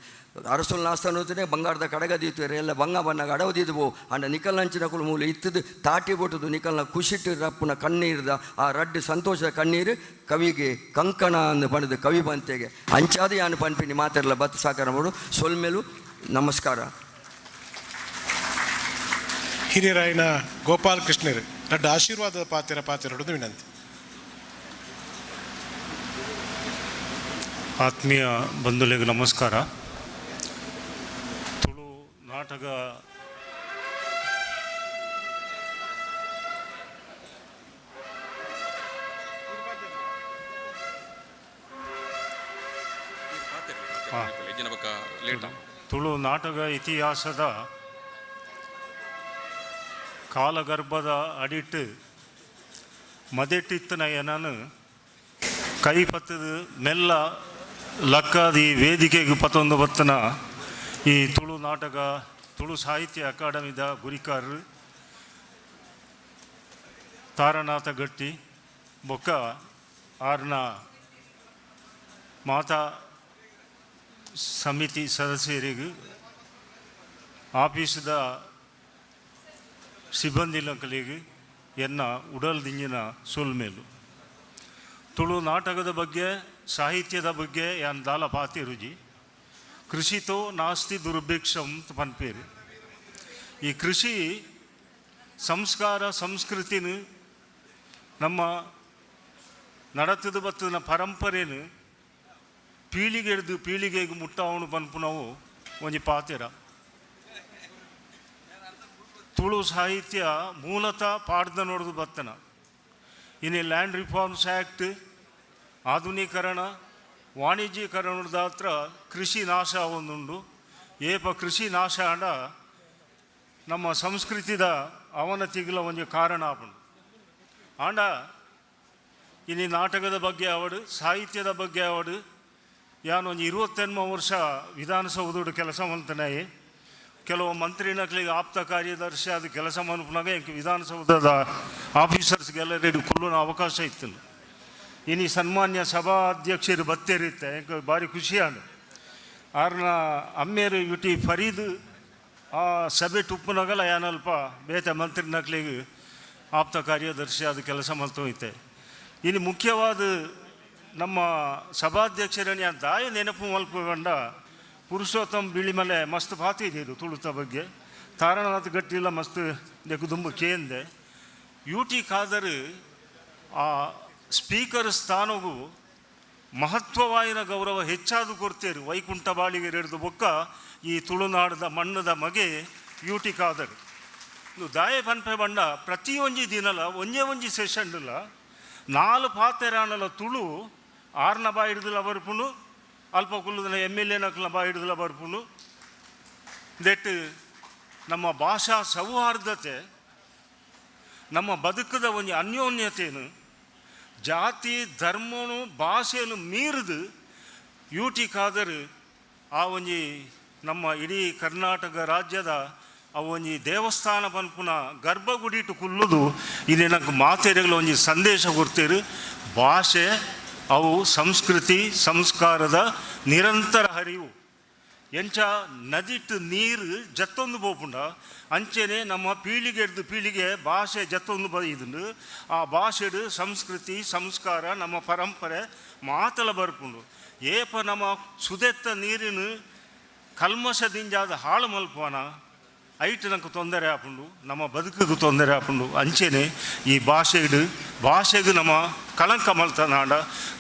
ಅರಸುಲ್ ನಾಸ್ತನೋತನೆ ಬಂಗಾರದ ಕಡಗ ದೀತುವೆ ಎಲ್ಲ ಬಂಗ ಬಣ್ಣಗ ಅಡವದಿದ್ವು ಅಂಡ ನಿಕಲ್ನಂಚಿನ ಮೂಲ ಇತ್ತದು ತಾಟಿ ಬೊಟ್ಟದು ನಿಕಲ್ನ ಖುಷಿಟ್ಟು ರಪ್ಪುನ ಕಣ್ಣೀರ್ದ ಆ ರಡ್ಡು ಸಂತೋಷದ ಕಣ್ಣೀರು ಕವಿಗೆ ಕಂಕಣ ಅಂದು ಪಣದು ಕವಿ ಬಂತೆಗೆ ಅಂಚಾದ ಯಾನು ಪನ್ಪಿನಿ ಮಾತೆರ್ಲ ಬತ್ತು ಸಾಕಾರ ಮಾಡು. ಸೊಲ್ಮೆಲು ನಮಸ್ಕಾರ. ಹಿರಿಯರಾಯನ ಗೋಪಾಲ್ ಕೃಷ್ಣರು ರಡ್ಡು ಆಶೀರ್ವಾದದ ಪಾತೆರ ಪಾತೆರೊಡದು ವಿನಂತಿ. ಆತ್ಮೀಯ ಬಂಧುಗಳಿಗೆ ನಮಸ್ಕಾರ. ತುಳು ನಾಟಕ ತುಳು ನಾಟಕ ಇತಿಹಾಸದ ಕಾಲಗರ್ಭದ ಅಡಿಟ್ಟು ಮದೆಟ್ಟಿತ್ತನ ಏನನು ಕೈ ಪತ್ತದ ಮೆಲ್ಲ ಲಕ್ಕಾದಿ ವೇದಿಕೆಗೆ ಪತ್ತೊಂದು ಬತ್ತನ ಈ ತುಳು ನಾಟಕ ತುಳು ಸಾಹಿತ್ಯ ಅಕಾಡೆಮಿದ ಗುರಿಕಾರರು ತಾರನಾಥ ಗಟ್ಟಿ ಬೊಕ್ಕ ಆರ್ನ ಮಾತಾ ಸಮಿತಿ ಸದಸ್ಯರಿಗೆ ಆಫೀಸ್ದ ಸಿಬ್ಬಂದಿ ಲಂಕಲಿಗೆ ಎನ್ನ ಉಡಲ್ ದಿಂಜಿನ ಸೊಲ್ಮೇಲು. ತುಳು ನಾಟಕದ ಬಗ್ಗೆ, ಸಾಹಿತ್ಯದ ಬಗ್ಗೆ ಯಾನ್ ದಾಲ ಪಾತೆರುಜಿ. ಕೃಷಿತೋ ನಾಸ್ತಿ ದುರ್ಭಿಕ್ಷಂ ಪನ್ಪೇರು. ಈ ಕೃಷಿ ಸಂಸ್ಕಾರ ಸಂಸ್ಕೃತಿನ ನಮ್ಮ ನಡತದ ಬತ್ತದ ಪರಂಪರೆನು ಪೀಳಿಗೆಡ್ದು ಪೀಳಿಗೆಗೆ ಮುಟ್ಟಾವಣು ಪನ್ಪುನವು ಒಂಜಿ ಪಾತೆರ. ತುಳು ಸಾಹಿತ್ಯ ಮೂಲತಃ ಪಾಡ್ದ ನೋಡ್ದು ಬತ್ತನ. ಇನ್ನು ಲ್ಯಾಂಡ್ ರಿಫಾರ್ಮ್ಸ್ ಆ್ಯಕ್ಟ್, ಆಧುನೀಕರಣ, ವಾಣಿಜ್ಯೀಕರಣದ ಹತ್ರ ಕೃಷಿ ನಾಶ ಒಂದುಂಡು. ಏಪ ಕೃಷಿ ನಾಶ ಆಂಡ ನಮ್ಮ ಸಂಸ್ಕೃತಿದ ಅವನತಿಗಳ ಒಂಜಿ ಕಾರಣ ಆಪುಂಡು. ಆಂಡ ಇನಿ ನಾಟಕದ ಬಗ್ಗೆ ಅವಡು, ಸಾಹಿತ್ಯದ ಬಗ್ಗೆ ಅವಡು, ಯಾನ್ ಒಂಜಿ 28 ವರ್ಷ ವಿಧಾನಸೌಧಡು ಕೆಲಸ ಮಲ್ತನಾಯಿ. ಕೆಲವು ಮಂತ್ರಿನಕ್ಲಿಗೆ ಆಪ್ತ ಕಾರ್ಯದರ್ಶಿ ಅದು ಕೆಲಸ ಮನ್ಪುನಾಗ ಎಂಕ್ ವಿಧಾನಸೌಧದ ಆಫೀಸರ್ಸ್ ಗ್ಯಾಲರಿಡ್ ಕುಲ್ಲುನ ಅವಕಾಶ ಇತ್ತು. ಇನಿ ಸನ್ಮಾನ್ಯ ಸಭಾಧ್ಯಕ್ಷರು ಬತ್ತೇರಿತ್ತೆ, ಎಂಕ್ ಭಾರಿ ಖುಷಿ ಆಂಡ್. ಆರ್ನ ಅಮ್ಮೇರು ಯುಟಿ ಫರೀದ್ ಆ ಸಭೆ ಟುಪ್ಪುನಗಲ ಯಾನಲ್ಪ ಬೇತೆ ಮಂತ್ರಿನಕ್ಲಿಗೆ ಆಪ್ತ ಕಾರ್ಯದರ್ಶಿ ಅದು ಕೆಲಸ ಮಲ್ತೋಯ್ತೆ. ಇನ್ನು ಮುಖ್ಯವಾದ ನಮ್ಮ ಸಭಾಧ್ಯಕ್ಷರನ್ನು ಯಾನ್ ದಾಯ ನೆನಪು ಮಲ್ಪುವಂಡ ಪುರುಷೋತ್ತಮ್ ಬಿಳಿಮಲೆ ಮಸ್ತ್ ಪಾತಿ ಇದು ತುಳುತ ಬಗ್ಗೆ, ತಾರನಾಥ್ ಗಟ್ಟಿಲ್ಲ ಮಸ್ತ್ ದುಂಬು ಕೇಂದೆ. ಯು ಟಿ ಖಾದರ್ ಆ ಸ್ಪೀಕರ್ ಸ್ಥಾನಗೂ ಮಹತ್ವವಾಯಿನ ಗೌರವ ಹೆಚ್ಚಾದ ಕೊಡ್ತೇರು. ವೈಕುಂಠ ಬಾಳಿಗೆ ಹಿಡಿದು ಬೊಕ್ಕ ಈ ತುಳುನಾಡದ ಮಣ್ಣದ ಮಗೆ ಯು ಟಿ ಖಾದರ್. ಇದು ದಾಯ ಪನ್ಪೆ ಬಂಡ ಪ್ರತಿಯೊಂಜಿ ದಿನಲ ಒಂಜೇ ಒಂಜಿ ಸೆಷನ್ಲ ನಾಲು ಪಾತೆರಾನಲ ತುಳು ಆರ್ನ ಬಾಯಿ ಹಿಡಿದಲ ಬರ್ಪುಂಡು, ಅಲ್ಪ ಕುಲ್ಲುದನ ಎಮ್ ಎಲ್ ಎ ನಕ್ಲ ಬಾಯಿ ಹಿಡಿದಲ ಬರ್ಪುಂಡು. That ನಮ್ಮ ಭಾಷಾ ಸೌಹಾರ್ದತೆ, ನಮ್ಮ ಬದುಕದ ಒಂಜಿ ಅನ್ಯೋನ್ಯತೆಯನ್ನು ಜಾತಿ ಧರ್ಮನು ಭಾಷೆಯನ್ನು ಮೀರಿದು ಯು ಟಿ ಖಾದರ್ ಆ ಒಂಜಿ ನಮ್ಮ ಇಡೀ ಕರ್ನಾಟಕ ರಾಜ್ಯದ ಆ ಒಂಜಿ ದೇವಸ್ಥಾನ ಪನ್ಪುನ ಗರ್ಭಗುಡಿಟು ಕುಲ್ಲುದು ಇಲ್ಲಿ ನಂಗೆ ಮಾತೆರೆಗಳ ಒಂಜಿ ಸಂದೇಶ ಕೊಡ್ತೀರು. ಭಾಷೆ ಅವು ಸಂಸ್ಕೃತಿ ಸಂಸ್ಕಾರದ ನಿರಂತರ ಹರಿವು. ಎಂಚ ನದಿಟ್ ನೀರು ಜತ್ತೊಂದು ಪೋಪುಂಡ ಅಂಚೆನೆ ನಮ್ಮ ಪೀಳಿಗೆಡ್ದು ಪೀಳಿಗೆ ಭಾಷೆ ಜತ್ತೊಂದು ಬೈದುಂಡು. ಆ ಭಾಷೆಡು ಸಂಸ್ಕೃತಿ ಸಂಸ್ಕಾರ ನಮ್ಮ ಪರಂಪರೆ ಮಾತಲ ಬರ್ಪುಂಡು. ಏಪ ನಮ್ಮ ಸುದೆತ್ತ ನೀರಿನ ಕಲ್ಮಶದಿಂಜಾದ ಹಾಳು ಮಲ್ಪುವನ ಐಟ್ ನಂಗೆ ತೊಂದರೆ ಆಪುಂಡು, ನಮ್ಮ ಬದುಕಿಗೆ ತೊಂದರೆ ಆಪುಂಡು. ಅಂಚೆನೆ ಈ ಭಾಷೆಡು ಭಾಷೆಗೆ ನಮ್ಮ ಕಳಂಕ ಮಲ್ತನಾಂಡ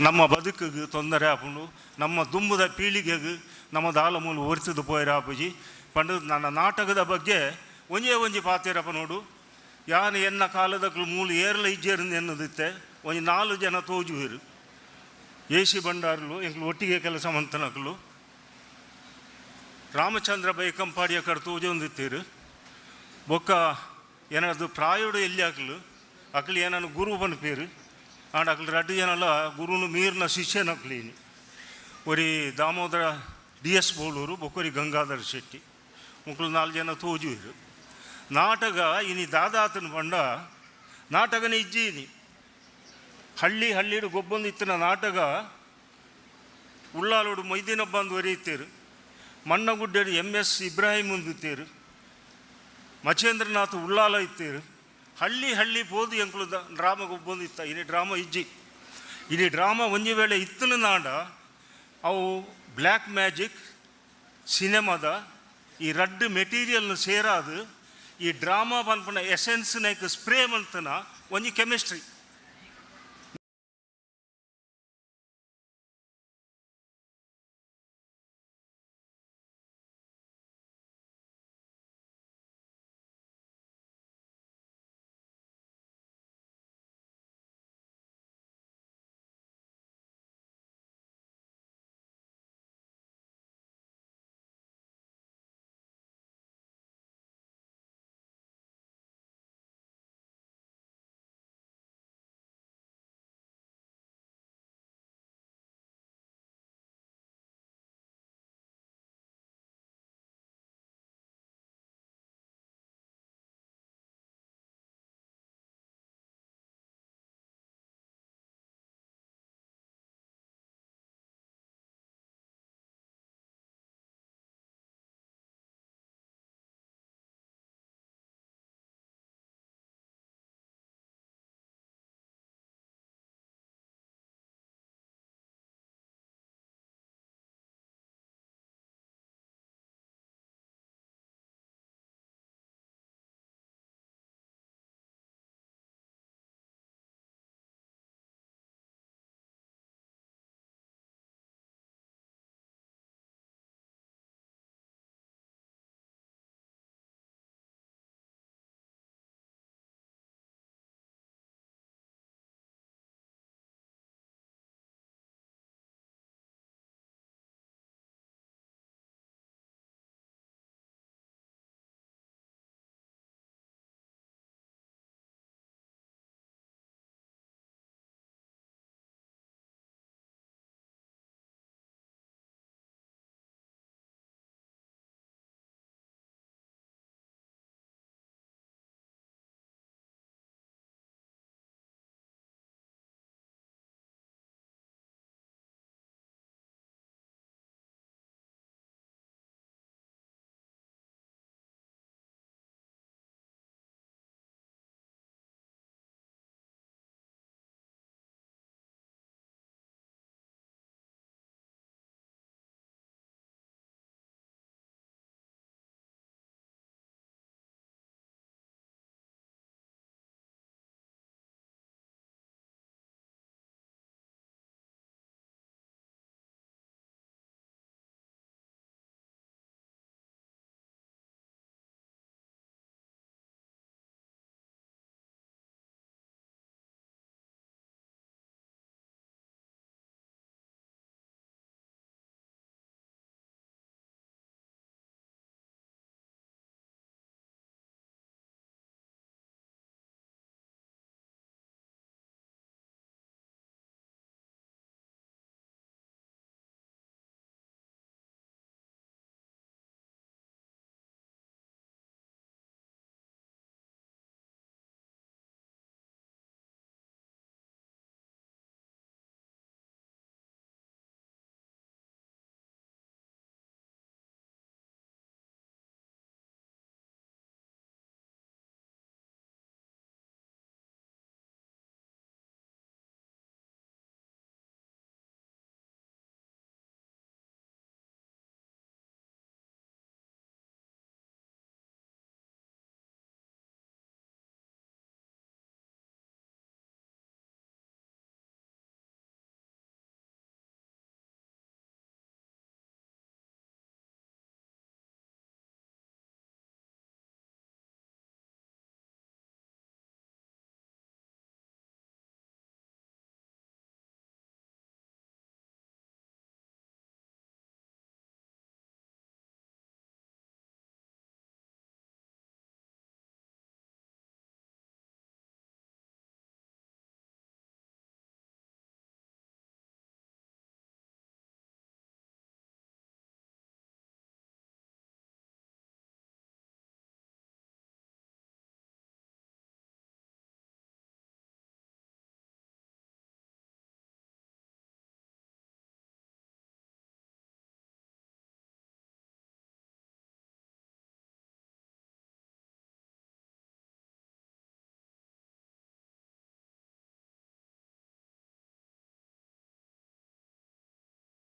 ನಮ್ಮ ಬದುಕಿಗೆ ತೊಂದರೆ ಆಪುಂಡು, ನಮ್ಮ ದುಂಬುದ ಪೀಳಿಗೆಗೆ ನಮ್ಮ ದಾಲ ಮೂಲ ಒರಿತದು ಪೋಯರ ಆಪುಜಿ ಪಂಡ. ನನ್ನ ನಾಟಕದ ಬಗ್ಗೆ ಒಂಜೇ ಒಂಜಿ ಪಾತೆರಪ್ಪ ನೋಡು. ಯಾನ್ ಎನ್ನ ಕಾಲದಕ್ಲು ಮೂಲು ಏರ್ಲ ಇಜ್ಜೇರು ಎನ್ನದಿತ್ತೆ ಒಂಜಿ 4 ಜನ ತೋಜುವೆರು. ಎ ಸಿ ಭಂಡಾರ್ಲು ಎಂಕ್ಲು ಒಟ್ಟಿಗೆ ಕೆಲಸ ಮಂತನಕ್ಲು, ರಾಮಚಂದ್ರ ಬೈಕಂಪಾಡಿಯ ಕಡೆ ತೋಜೊಂದಿತ್ತೀರು. ಬೊಕ್ಕ ಏನಾದ್ರು ಪ್ರಾಯೋಡು ಎಲ್ಲಿ ಹಾಕ್ಲು ಅಕ್ಲು ಏನನ್ನು ಗುರು ಪನ್ಪೇರು. ಆಂಡ ಅಕ್ಲು ರಡ್ಡು ಜನಲ ಗುರುನು ಮೀರ್ನ ಶಿಷ್ಯನಕ್ಲೀನಿ. ಒರಿ ದಾಮೋದರ ಡಿ ಎಸ್ ಬೋಳೂರು, ಬೊಕ್ಕೊರಿ ಗಂಗಾಧರ ಶೆಟ್ಟಿ, ಮುಕ್ಲು 4 ಜನ ತೋಜುವೆರು. ನಾಟಕ ಇನಿ ದಾದಾತನ ಪಂಡ ನಾಟಕನ ಇಜ್ಜಿ. ಇನಿ ಹಳ್ಳಿ ಹಳ್ಳಿಡು ಗೊಬ್ಬೊಂದಿತ್ತಿನ ನಾಟಕ ಉಳ್ಳಾಲೋಡು ಮೊಯ್ದಿನಬ್ಬ ಅಂದು ಒರೆಯುತ್ತೇರು. ಮಣ್ಣಗುಡ್ಡೆಡು ಎಮ್ ಎಸ್ ಇಬ್ರಾಹಿಂ ಒಂದಿತ್ತೇರು, ಮಚೇಂದ್ರನಾಥ್ ಉಳ್ಳಾಲ ಇತ್ತೇರು. ಹಳ್ಳಿ ಹಳ್ಳಿ ಪೋದು ಎಂಕುಲು ಡ್ರಾಮ ಗೊಬ್ಬೊಂದಿತ್ತ. ಇನಿ ಡ್ರಾಮ ಇಜ್ಜಿ. ಇನಿ ಡ್ರಾಮ ಒಂಜಿ ವೇಳೆ ಇತ್ತನ ನಾಡ ಅವು ಬ್ಲ್ಯಾಕ್ ಮ್ಯಾಜಿಕ್ ಸಿನಿಮಾದ ಈ ರಡ್ಡು ಮೆಟೀರಿಯಲ್ನ ಸೇರಾದು ಈ ಡ್ರಾಮಾ ಪನ್ಪುನ ಎಸೆನ್ಸ್ನೈಕ್ ಸ್ಪ್ರೇ ಮಲ್ತನ ಒಂಜಿ ಕೆಮಿಸ್ಟ್ರಿ.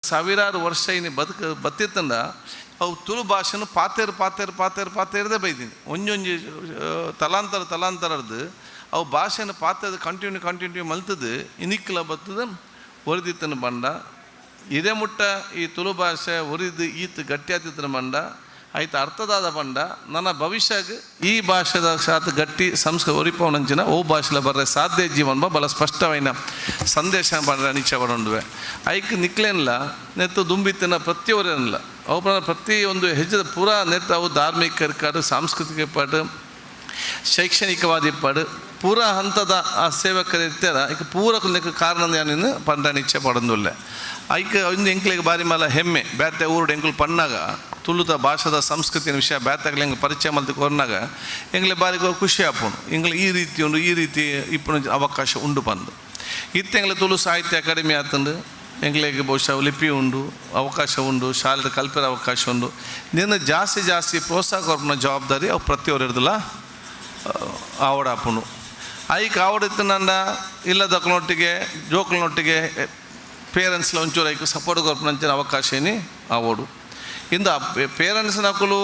ಸಾವಿರಾರು ವರ್ಷ ಇನಿ ಬದುಕು ಬತ್ತಿತ್ತಂಡ ಅವು ತುಳು ಭಾಷೆನು ಪಾತೇರು ಪಾತೇರು ಪಾತೇರು ಪಾತೇರ್ದೇ ಬೈದೀನಿ. ಒಂಜೊಂಜಿ ತಲಾಂತರ ತಲಾಂತರದ್ದು ಅವು ಭಾಷೆನ ಪಾತ್ರದ ಕಂಟಿನ್ಯೂ ಕಂಟಿನ್ಯೂ ಮಲ್ತದ್ದು ಇನಿಕ್ಲ ಬತ್ತದ ಒರಿದಿತ್ತನ ಬಂಡ. ಇದೇ ಮುಟ್ಟ ಈ ತುಳು ಭಾಷೆ ಒರಿದು ಈತ ಗಟ್ಟಿ ಬಂಡ ಆಯ್ತು ಅರ್ಥದಾದ ಬಂಡ. ನನ್ನ ಭವಿಷ್ಯಕ್ಕೆ ಈ ಭಾಷೆದ ಸಾತ್ ಗಟ್ಟಿ ಸಂಸ್ಕೃತಿ ಒರಿಪವನಂಚಿನ ಓ ಭಾಷೆಲ ಬರ್ರೆ ಸಾಧ್ಯ ಜೀವನ ಬಲ ಸ್ಪಷ್ಟವೈನ ಸಂದೇಶ ಬಂಡ ನಿಚ್ಚ ಬಡೊಂಡುವೆ. ಐಕ್ ನಿಕ್ಲೇನಿಲ್ಲ ನೆತ್ತು ದುಂಬಿತ್ತಿನ ಪ್ರತಿಯೊರೇನಿಲ್ಲ ಅವು ಪ್ರತಿಯೊಂದು ಹೆಜ್ಜೆದ ಪೂರಾ ನೆತ್ತು ಅವು ಧಾರ್ಮಿಕ ಇರ್ಕಾಡು, ಸಾಂಸ್ಕೃತಿಕ ಇಪ್ಪಾಡು, ಶೈಕ್ಷಣಿಕವಾದ ಇಪ್ಪಾಡು, ಪೂರಾ ಹಂತದ ಆ ಸೇವಕರು ಇರ್ತಾರ. ಈಗ ಪೂರ ಕಾರಣ ಏನೇನು ಪಂಡ ನಿಚ್ಚೆ ಪಡೊಂದುಲ್ಲೆ. ಐಕ್ ಒಂದು ಎಂಕ್ಲೆಗ್ ಬಾರಿ ಮಲ್ಲ ಹೆಮ್ಮೆ ಬ್ಯಾತೆ ಊರುಡು ಎಂಕುಲು ಪಣ್ಣಾಗ ತುಳುತ ಭಾಷೆದ ಸಂಸ್ಕೃತಿಯ ವಿಷಯ ಬ್ಯಾತಗಳ ಎಂಗ್ ಪರಿಚಯ ಮಲ್ತು ಕೊರ್ನಾಗ ಎಂಗ್ಲೆ ಬಾರಿ ಖುಷಿ ಆಪುಂಡು. ಎಂಗ್ಲೆ ಈ ರೀತಿ ಉಂಡು, ಈ ರೀತಿ ಇಪ್ಪುನ ಅವಕಾಶ ಉಂಡು ಪಂದು. ಇತ್ತೆ ಎಂಗ್ಲೆ ತುಳು ಸಾಹಿತ್ಯ ಅಕಾಡೆಮಿ ಆತಂಡು ಎಂಗ್ಲೆಗ್ ಬಹುಶಃ ಲಿಪಿ ಉಂಡು, ಅವಕಾಶ ಉಂಡು, ಶಾಲೆದ ಕಲ್ಪೆರ ಅವಕಾಶ ಉಂಡು. ನಿನ್ನ ಜಾಸ್ತಿ ಜಾಸ್ತಿ ಪ್ರೋತ್ಸಾಹ ಕೊರ್ಪುನ ಜವಾಬ್ದಾರಿ ಅವು ಪ್ರತಿಯೊರು ಇರ್ದಲ್ಲ ಆವಡಾಪುಂಡು. ಐಕ್ ಆವಡಿತ್ತನಂಡ ಇಲ್ಲದಕ್ಲೊಟ್ಟಿಗೆ ಜೋಕ್ಲನೊಟ್ಟಿಗೆ ಪೇರೆಂಟ್ಸ್ಲ ಒಂಚೂರು ಐಕ್ ಸಪೋರ್ಟ್ ಕೊರ್ಪುನಂಚಿನ ಅವಕಾಶ ಏನಿ ಆವೋಡು. ಇಂದು ಆ ಪೇರೆಂಟ್ಸ್ ನಕುಲು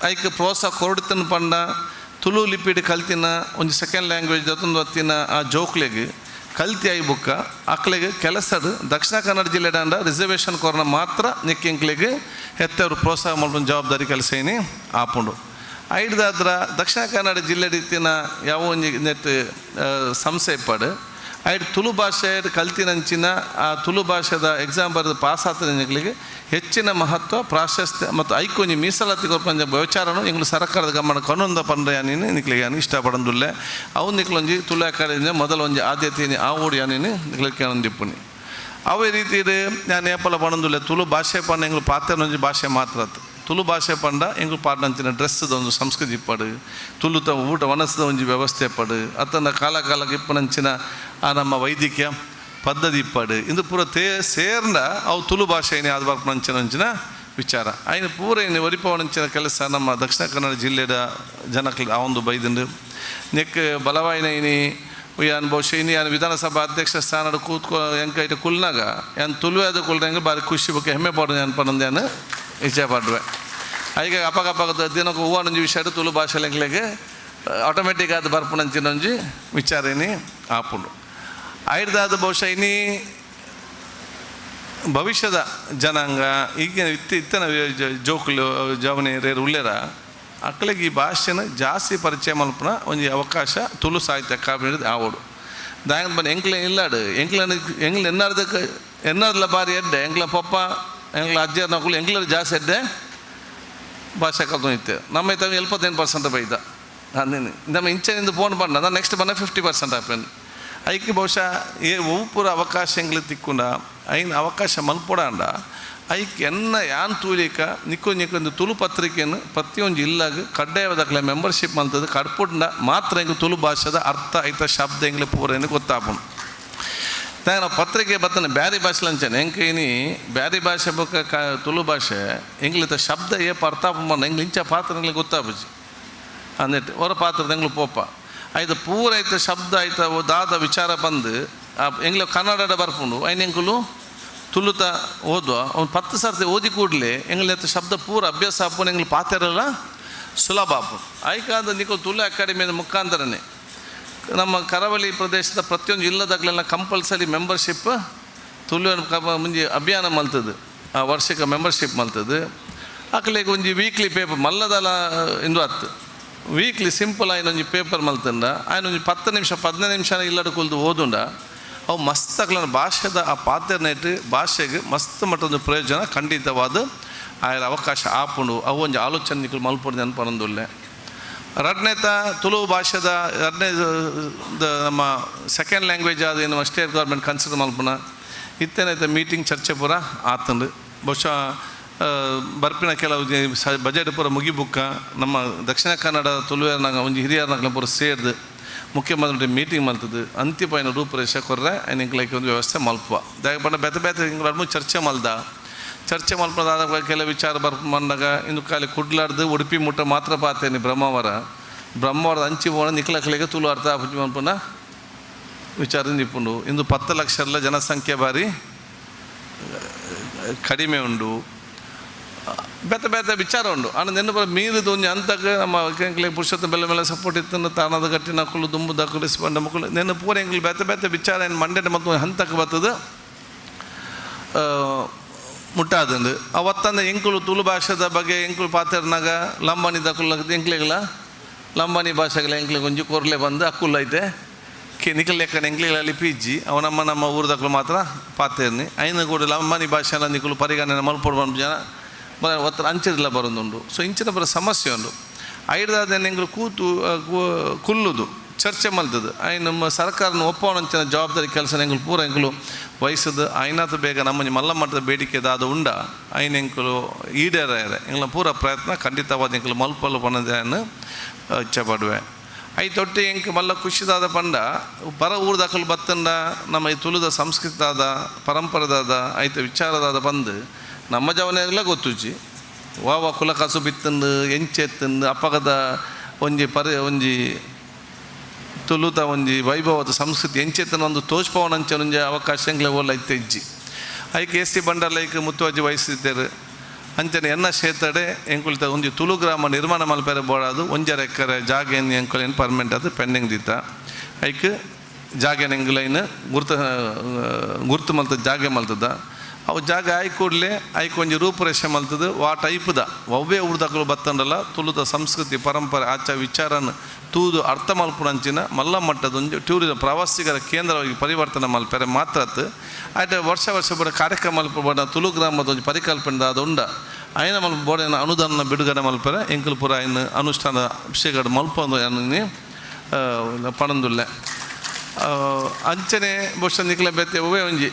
ಐಕ್ ಪ್ರೋತ್ಸಾಹ ಕೊರಡುತ್ತನ ಪಂಡ ತುಳು ಲಿಪಿಡ್ ಕಲ್ತಿನ ಒಂಜಿ ಸೆಕೆಂಡ್ ಲ್ಯಾಂಗ್ವೇಜ್ ದತ್ತೊಂದು ಹೊತ್ತಿನ ಆ ಜೋಕ್ಲೆಗ್ ಕಲ್ತಿ I ಬುಕ್ಕ ಅಕ್ಲೆಗ್ ಕೆಲಸಡ್ ದಕ್ಷಿಣ ಕನ್ನಡ ಜಿಲ್ಲೆಡಂಡ ರಿಸರ್ವೇಷನ್ ಕೊರನ ಮಾತ್ರ ನಿಕ್ಕೆಂಕ್ಲೆಗ್ ಹೆತ್ತವರು ಪ್ರೋತ್ಸಾಹ ಮಲ್ಪುನ ಜವಾಬ್ದಾರಿ ಕೆಲಸ ಏನಿ ಆಪುಂಡು. ಐಡ್ದಾದ್ರ ದಕ್ಷಿಣ ಕನ್ನಡ ಜಿಲ್ಲೆ ರೀತಿನ ಯಾವ ಒಂಜಿ ನೆಟ್ ಸಂಸ್ಥೆ ಇಪ್ಪಡು ಐಡ್ ತುಳು ಭಾಷೆ ಕಲ್ತಿನಂಚಿನ ಆ ತುಳು ಭಾಷೆದ ಎಕ್ಸಾಮ್ ಬರೆದು ಪಾಸ್ ಆತನಿಗೆ ಹೆಚ್ಚಿನ ಮಹತ್ವ ಪ್ರಾಶಸ್ತ್ಯ ಮತ್ತು ಐಕೊಂಜಿ ಮೀಸಲಾತಿ ಕೊರ್ಪಂಜ ವಿಚಾರನು ಎಂಗ್ಲು ಸರ್ಕಾರದ ಗಮನ ಕನೊಂದ ಪಂಡ್ರೆ ಯಾನಿನ ನಿಕ್ಲಿಗೆ ಯಾನು ಇಷ್ಟಪಡಂದುಲ್ಲೆ. ಅವು ನಿಕ್ಲೊಂಜಿ ತುಳು ಅಕಾಡೆಮಿಯ ಮೊದಲ ಒಂಜಿ ಆದ್ಯತೆ ಆ ಓಡಿ ಯಾನಿನ ನಿಕ್ಲಿಗೆ ಕೇಳೊಂದಿಪ್ಪುನಿ. ಅವೇ ರೀತಿ ಇದು ನಾನು ಏಪಲ ಪಣಂದುಲ್ಲೆ ತುಳು ಭಾಷೆ ಪಂಡ ಎಂಗ್ಲು ಪಾತ್ರನೊಂಜಿ ಭಾಷೆ ಮಾತ್ರ. ತುಳು ಭಾಷೆ ಪಂಡ ಎಂಗ್ಲು ಪಾಡ್ನಂಚಿನ ಡ್ರೆಸ್ದ ಒಂದು ಸಂಸ್ಕೃತಿ ಇಪ್ಪಡು, ತುಳುತ ಊಟ ವನಸದ ಒಂಜಿ ವ್ಯವಸ್ಥೆ ಇಪ್ಪಡು, ಅತ್ತನ ಕಾಲ ಕಾಲಕ್ಕೆ ಇಪ್ಪನಂಚಿನ ಆ ನಮ್ಮ ವೈದ್ಯಕೀಯ ಪದ್ಧತಿ ಇಪ್ಪಡು. ಇಂದು ಪೂರ ತೇ ಸೇರ್ಂಡ ಅವು ತುಳು ಭಾಷೆ ಏನೇ ಅದು ಬರ್ಪನಂಚಿನ ಅಂಚಿನ ವಿಚಾರ ಐನು ಪೂರ ಏನು ಒರಿಪವನಂಚಿನ ಕೆಲಸ ನಮ್ಮ ದಕ್ಷಿಣ ಕನ್ನಡ ಜಿಲ್ಲೆದ ಜನಕ್ಲು ಆ ಒಂದು ಬೈದಂಡು. ನೆಕ್ ಬಲವಾಯಿನ ಇನಿ ಯಾನ್ ಬಹುಶಃ ಇನಿ ಯಾನ್ ವಿಧಾನಸಭಾ ಅಧ್ಯಕ್ಷ ಸ್ಥಾನಡ್ ಕೂತ್ಕೊ ಎಂಕೈಟ ಕುಲ್ನಾಗ ಯಾನ್ ತುಳುವಾದ ಕುಲ್ರಂಗೆ ಬಾರಿ ಖುಷಿ ಬೊಕ್ಕ ಹೆಮ್ಮೆ ಪಡೋದು ಯಾನ್ ಪನೊಂದು ಯಾನ್ ಇಚ್ಛೆ ಪಡುವೆ. ಐಗ ಅಪಗ ಅಪಗ ದಿನಕ್ಕೆ ಹೂವನೊಂಜಿ ವಿಷಯ ತುಳು ಭಾಷೆ ಎಂಕ್ಲೆಗ್ ಆಟೋಮೆಟಿಕ್ ಆದ್ ಬರ್ಪುನಂಚಿನ ಒಂಜಿ ವಿಚಾರ ಇನಿ ಆಪುಂಡು. ಐಡ್ದಾದ ಬಹುಶಃ ಇನಿ ಭವಿಷ್ಯದ ಜನಾಂಗ ಈಗ ಇತ್ತ ಇತ್ತನ ಜೋಕುಲು ಜವನಿಯರು ಉಲ್ಲೇರ ಅಕ್ಲೆಗ್ ಈ ಭಾಷೆನ ಜಾಸ್ತಿ ಪರಿಚಯ ಮಲ್ಪುನ ಒಂಜಿ ಅವಕಾಶ ತುಳು ಸಾಹಿತ್ಯ ಅಕಾಡೆಮಿ ಆವೊಡು. ದಾಯೆಗ್ ಪಂಡ ಎಂಕ್ಲೆ ಇಲ್ಲಾಡು ಎಂಕ್ಲೆನ ಎಂಕ್ಲೆ ಎನ್ನಾರ್ದಕ್ಕೆ ಎನ್ನಾರ್ಲ ಬಾರಿ ಎಡ್ಡೆ ಎಂಕ್ಲ ಪಪ್ಪ ಎಂಕ್ಲ ಅಜ್ಜನಕುಲು ಎಂಕ್ಲ ಜಾಸ್ತಿ ಎಡ್ಡೆ ಭಾಷೆ ಕಲ್ತೊಂದಿತ್ತೆ. ನಮ್ಮ ಇತ್ತ 75% ಬೈದ ಅಂದಿನಿ ನಮ್ಮ ಇಂಚನಿಂದ ಫೋನ್ ಪಂಡ ನಾನು ನೆಕ್ಸ್ಟ್ ಬಂದ 50% ಆಪೇನು. ಐಕ್ ಬಹುಶಃ ಏ ಒವು ಪೂರ ಅವಕಾಶ ಎಂಗ್ಲು ತಿಕ್ಕುಂಡ ಐನ್ ಅವಕಾಶ ಮಲ್ಪೊಡಾಂಡ ಐಕ್ ಎನ್ನ ಯಾನ್ ತೂಲಿಕ ನಿಕ್ಕು ನಿಕ್ಕೊಂದು ತುಳು ಪತ್ರಿಕೆಯನ್ನು ಪ್ರತಿಯೊಂದು ಇಲ್ಲಾಗ ಕಡ್ಡಾಯವಾದಕ್ಲೆ ಮೆಂಬರ್ಶಿಪ್ ಮಲ್ತದ್ದು ಕಡ್ಪುಂಡ ಮಾತ್ರ ಎಂಗ್ ತುಳು ಭಾಷೆದ ಅರ್ಥ ಐತ ಶಬ್ದ ಎಂಗ್ಲೆ ಪೂರ ಗೊತ್ತಾಪುಂಡು. ನಾವು ಪತ್ರಿಕೆ ಬತ್ತನ ಬ್ಯಾರಿ ಭಾಷೆ ಅಂಚನೆ ಎಂಕ ಇನಿ ಬ್ಯಾರಿ ಭಾಷೆ ಬೊಕ್ಕ ತುಳು ಭಾಷೆ ಎಂಗ್ಲಿತ ಶಬ್ದ ಏಪ ಅರ್ಥ ಆಪುಂಡು ಎಂಗ್ಲು ಇಂಚ ಪಾತ್ರ ಎಂಗ್ಲಿಗೆ ಗೊತ್ತಾಪುಜಿ ಅಂದೆಟ್ ಹೊರ ಪಾತ್ರದ ಎಂಗ್ಲು ಪೋಪ ಐತ ಪೂರ ಐತ ಶಬ್ದ ಐತ ದಾದ ವಿಚಾರ ಬಂದು ಆ ಎಂಗ್ಲ ಕನ್ನಡ ಬರ್ಪುಂಡು ಐನ್ ಎಂಕುಲು ತುಳುತ ಓದುವ ಅವ್ನು 10 ಸರ್ತಿ ಓದಿ ಕೂಡಲೇ ಎಂಗ್ಲ ಶಬ್ದ ಪೂರ ಅಭ್ಯಾಸ ಆಪುಂಡು ಎಂಗ್ಲು ಪಾತೆರಲ್ಲ ಸುಲಭ ಆಪುಂಡು. ಐಕಾದ ನಿಕುಲು ತುಳು ಅಕಾಡೆಮಿಯ ಮುಖಾಂತರನೇ ನಮ್ಮ ಕರಾವಳಿ ಪ್ರದೇಶದ ಪ್ರತಿಯೊಂದು ಇಲ್ಲದಾಗಲೆಲ್ಲ ಕಂಪಲ್ಸರಿ ಮೆಂಬರ್ಶಿಪ್ ತುಳು ಮುಂಜಿ ಅಭಿಯಾನ ಮಲ್ತದ್ದು ಆ ವಾರ್ಷಿಕ ಮೆಂಬರ್ಶಿಪ್ ಮಲ್ತದ್ದು. ಅಕ್ಲೆಗ್ ಒಂಜಿ ವೀಕ್ಲಿ ಪೇಪರ್ ಮಲ್ಲದಲ ಇಂದು ಅತ್ತು ವೀಕ್ಲಿ ಸಿಂಪಲ್ ಆಯ್ನ ಒಂಜಿ ಪೇಪರ್ ಮಲ್ತಂಡ ಆಯ್ನ ಒಂಜಿ 10 ನಿಮಿಷ 15 ನಿಮಿಷ ಇಲ್ಲಡ ಕುಲ್ದು ಓದುಂಡ ಅವು ಮಸ್ತ್ ಅಕ್ಲನ ಭಾಷೆದ ಆ ಪಾತೆರ್ನೆಟ್ ಭಾಷೆಗೆ ಮಸ್ತ್ ಮಟ್ಟೊಂದು ಪ್ರಯೋಜನ ಖಂಡಿತವಾದ ಆಯ್ರ ಅವಕಾಶ ಆಪುಂಡು. ಅವು ಒಂಜಿ ಆಲೋಚನೆ ನಿಕುಲು ಮಲ್ಪೊಡು ನೆನಪನೊಂದುಲ್ಲೆ. ರಡ್ನೇತ ತುಳು ಭಾಷೆದ ರಡ್ನೇ ನಮ್ಮ ಸೆಕೆಂಡ್ ಲ್ಯಾಂಗ್ವೇಜ್ ಆದ ಏನು ಸ್ಟೇಟ್ ಗೌರ್ಮೆಂಟ್ ಕನ್ಸಿಡರ್ ಮಲ್ಪುನ ಇತ್ತೇನೈತೆ ಮೀಟಿಂಗ್ ಚರ್ಚೆ ಪೂರ ಆತಂಡು. ಬಹುಶಃ ಬರ್ಪಿನ ಕೆಲವು ಬಜೆಟ್ ಪೂರ ಮುಗಿಬುಕ್ಕ ನಮ್ಮ ದಕ್ಷಿಣ ಕನ್ನಡ ತುಳುವೆರ್ನಾಗ ಒಂಜಿ ಹಿರಿಯರ್ನಾಗ ಪೂರ ಸೇರ್ದು ಮುಖ್ಯಮಂತ್ರಿ ಮೀಟಿಂಗ್ ಮಲ್ತದ್ದು ಅಂತಿಮ ರೂಪುರೇಷೆ ಕೊರ್ರೆ ಎಂಕ್ಲೆಗ್ ಒಂದು ವ್ಯವಸ್ಥೆ ಮಲ್ಪುವ. ದಾಯೆ ಪಂಡ ಬೇತೆ ಬೇತೆ ಎಂಕ್ಲು ಚರ್ಚೆ ಮಲ್ದ ಚರ್ಚೆ ಮಲ್ಪದಾದ ಕೆಲವು ವಿಚಾರ ಬರ್ಪ ಬಂದಾಗ ಇಂದು ಖಾಲಿ ಕುಡ್ಲಾರ್ದು ಉಡುಪಿ ಮುಟ್ಟ ಮಾತ್ರ ಪಾತೇನಿ ಬ್ರಹ್ಮಾವರ ಬ್ರಹ್ಮಾವರದ ಅಂಚಿ ಪೋಣ ನಿಕ್ಲಕ್ಲೆಗೆ ತುಳು ಅರ್ಥ ಆಪುಜಿ ಮಲ್ಪುನ ವಿಚಾರ ನಿಪುಂಡು. ಇಂದು 10 ಲಕ್ಷ ಜನಸಂಖ್ಯೆ ಬಾರಿ ಕಡಿಮೆ ಉಂಡು. ಬೇತೆ ಬೇತೆ ವಿಚಾರ ಉಂಡು. ಆಂಡ ನೆನ್ನೆ ಪೂರ ಮೀರಿದ ಒಂಜಿ ಅಂತಕ್ಕೆ ನಮ್ಮ ಎಂಕ್ಲೆ ಪುರುಷೋತ್ತಮ ಬೆಲ್ಲ ಮೇಲೆ ಸಪೋರ್ಟ್ ಇತ್ತು, ತಾನದ ಗಟ್ಟಿನ ಕುಲು ದುಂಬು ದಕ್ಕುಲು ಬಂಡ ಮಕ್ಕಳು ನೆನ್ನೆ ಪೂರ ಎಂಕ್ಲು ಬೇತೆ ಬೇತೆ ವಿಚಾರ ಏನು ಮಂಡೆ ಮತ್ತು ಹಂತಕ್ಕೆ ಬರ್ತದೆ ಮುಟ್ಟಾದಂದು. ಅವತ್ತಂದ ಎಂಕುಲು ತುಳು ಭಾಷೆದ ಬಗ್ಗೆ ಎಂಕುಲು ಪಾತೆರ್ನಾಗ ಲಂಬಾಣಿ ದಕ್ಕುಲು ಎಂಕ್ಲೆಗ್ಲ ಲಂಬಾಣಿ ಭಾಷೆಗಳ ಎಂಕ್ಲೆಗ್ ಒಂಜಿ ಕೊರ್ಲೆ ಬಂದು ಅಕ್ಕುಲ್ಲ ಐತೆ ಕೆ ನಿಕಲ್ ಲೆಕ್ಕನ ಎಂಕ್ಲೆಗ್ಲ ಲಿಪಿ ಇಜ್ಜಿ. ಅವು ನಮ್ಮ ನಮ್ಮ ಊರುದಕ್ಕಲು ಮಾತ್ರ ಪಾತೆರ್ನಿ ಐನ ಕೂಡ ಲಂಬಾಣಿ ಭಾಷೆನ ನಿಕುಲು ಪರಿಗಣನೆ ಮಲ್ಪೊಡು ಪನ್ಪು ಜನ ಒತ್ತರ ಅಂಚಿರ್ಲ ಬರೋದುಂಡು. ಸೊ ಇಂಚಿನ ಪೂರ ಸಮಸ್ಯೆ ಉಂಡು. ಐಡ್ದಾದ ಎಂಕುಲು ಕೂತು ಕುಲ್ಲುದು ಚರ್ಚೆ ಮಲ್ತದು ಐನ್ ನಮ್ಮ ಸರ್ಕಾರನ ಒಪ್ಪವನಂಚಿನ ಜವಾಬ್ದಾರಿ ಕೆಲಸ ಎಂಕುಲು ಪೂರ ಎಂಕುಲು ವಯಸ್ಸದು ಐನಾತ ಬೇಗ ನಮ್ಮ ಮಲ್ಲ ಮಟ್ಟದ ಬೇಡಿಕೆ ದಾದ ಉಂಡ ಐನ್ ಎಂಕುಲು ಈಡೇರ ಎಂಗ್ಲ ಪೂರ ಪ್ರಯತ್ನ ಖಂಡಿತವಾದ ಎಂಕುಲು ಮಲ್ಪಲು ಪನ್ನದನ್ನು ಇಚ್ಛೆ ಪಡುವೆ. I ತೊಟ್ಟಿ ಎಂಕ್ ಮಲ್ಲ ಖುಷಿದಾದ ಪಂಡ ಪರ ಊರ್ದಕಲು ಬತ್ತಂಡ ನಮ್ಮ ಈ ತುಳುದ ಸಂಸ್ಕೃತಿದಾದ ಪರಂಪರೆದಾದ ಐತ ವಿಚಾರದಾದ ಬಂದು ನಮ್ಮ ಜವನೆಲ್ಲ ಗೊತ್ತುಜ್ಜಿ ವಾವ ಕುಲ ಕಸು ಬಿತ್ತಂದು ಎಂಚೆತ್ತಂದು ಅಪ್ಪಗದ ಒಂಜಿ ಪರಿ ಒಂಜಿ ತುಳುತ ಒಂಜಿ ವೈಭವದ ಸಂಸ್ಕೃತಿ ಎಂಚೆತ್ತನ ಒಂದು ತೋಜ್ಪವನಂಚ ಒಂಜಿ ಅವಕಾಶ ಎಂಕ್ಲೆ ಓಲ ಇತ್ತೆ ಇಜ್ಜಿ. ಐಕ್ ಎಸ್ ಸಿ ಬಂಡಾರ ಐಕ್ ಮುತುವರ್ಜಿ ವಹಿಸಿದ್ದೇರು ಅಂಚನೆ ಎನ್ನ ಕ್ಷೇತ್ರಡೆ ಎಂಕುಲಿತ ಒಂಜಿ ತುಳು ಗ್ರಾಮ ನಿರ್ಮಾಣ ಮಲ್ಪೆರೆ ಬೋಡಾದು ಒಂಜರ ಎಕ್ಕರೆ ಜಾಗ ಏನು ಎಂಕುಲೇನು ಪರ್ಮನೆಂಟ್ ಅದು ಪೆಂಡಿಂಗ್ ದಿತ್ತ ಐಕ್ ಜಾಗ ಎಂಗುಲೈನ್ ಗುರ್ತು ಗುರ್ತು ಮಲ್ತ ಜಾಗೆ ಮಲ್ತದ ಅವು ಜಾಗ ಆಯ್ ಕೂಡಲೇ ಐಕ್ ಒಂಜಿ ರೂಪುರೇಷೆ ಮಲ್ತದ ವಾ ಟೈಪ್ದ ಒವ್ವೇ ಊರ್ದಕಲು ಬತ್ತಂಡಲ್ಲ ತುಳುದ ಸಂಸ್ಕೃತಿ ಪರಂಪರೆ ಆಚ ವಿಚಾರನ ತೂದು ಅರ್ಥ ಮಲ್ಪುನಂಚಿನ ಮಲ್ಲ ಮಟ್ಟದ ಒಂಜಿ ಟೂರಿಸಂ ಪ್ರವಾಸಿಗರ ಕೇಂದ್ರವಾಗಿ ಪರಿವರ್ತನೆ ಮಲ್ಪೆರೆ ಮಾತ್ರ ಆಯ್ತು ವರ್ಷ ವರ್ಷ ಬಡ ಕಾರ್ಯಕ್ರಮ ಮಲ್ಪ ಬೋಡ ತುಳು ಗ್ರಾಮದ ಒಂಜಿ ಪರಿಕಲ್ಪನೆ ದಾದ ಉಂಡ ಐನ ಮಲ್ಪ ಬೋಡಿನ ಅನುದಾನ ಬಿಡುಗಡೆ ಮಲ್ಪೆರೆ ಎಂಕುಲು ಪೂರ ಐನ ಅನುಷ್ಠಾನ ವಿಷಯಗಳು ಮಲ್ಪೊಂದು ಪಣಂದುಲ್ಲೆ. ಅಂಚನೆ ಬಹುಶಃ ನಿಕ್ಲೆ ಬೇತೆ ಒವ್ವೇ ಒಂಜಿ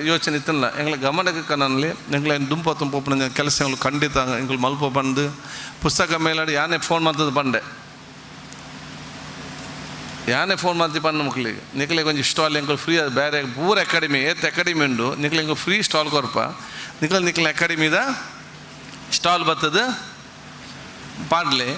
ಯೋಚನೆ ಇತ್ತಲ್ಲ ಎಂಗ್ಲ ಗಮನಕ್ಕೆ ಕನಲ್ಲಿ ಎಂಗ್ಲ ದುಂಪ ತುಂಪ ಕೆಲಸ ಎಂಗ್ಲು ಖಂಡಿತ ಎಂಗ್ಲು ಮಲ್ಪ ಬಂದು ಪುಸ್ತಕ ಮೇಲಾಡಿ ಯಾನೇ ಫೋನ್ ಮಾಡ್ತದ ಬಂಡೆ ಯಾನೇ ಫೋನ್ ಮಾಡ್ತಿ ಪಂಡ ಮಕ್ಳಿಗೆ ನಿಕ್ಲೆಗ್ ಒಂಜಿ ಸ್ಟಾಲ್ ಎಂಕುಲು ಫ್ರೀ ಅದು ಬೇರೆ ಪೂರ ಅಕಾಡೆಮಿ ಏತ್ ಅಕಾಡೆಮಿ ಉಂಡು ನಿಕ್ಲೆ ಎಂಕುಲು ಫ್ರೀ ಸ್ಟಾಲ್ ಕೊರ್ಪ ನಿಕ್ಲೆ ನಿಕ್ಲೆ ಅಕಾಡೆಮಿದ ಸ್ಟಾಲ್ ಬರ್ತದ ಪಾಡ್ಲೆ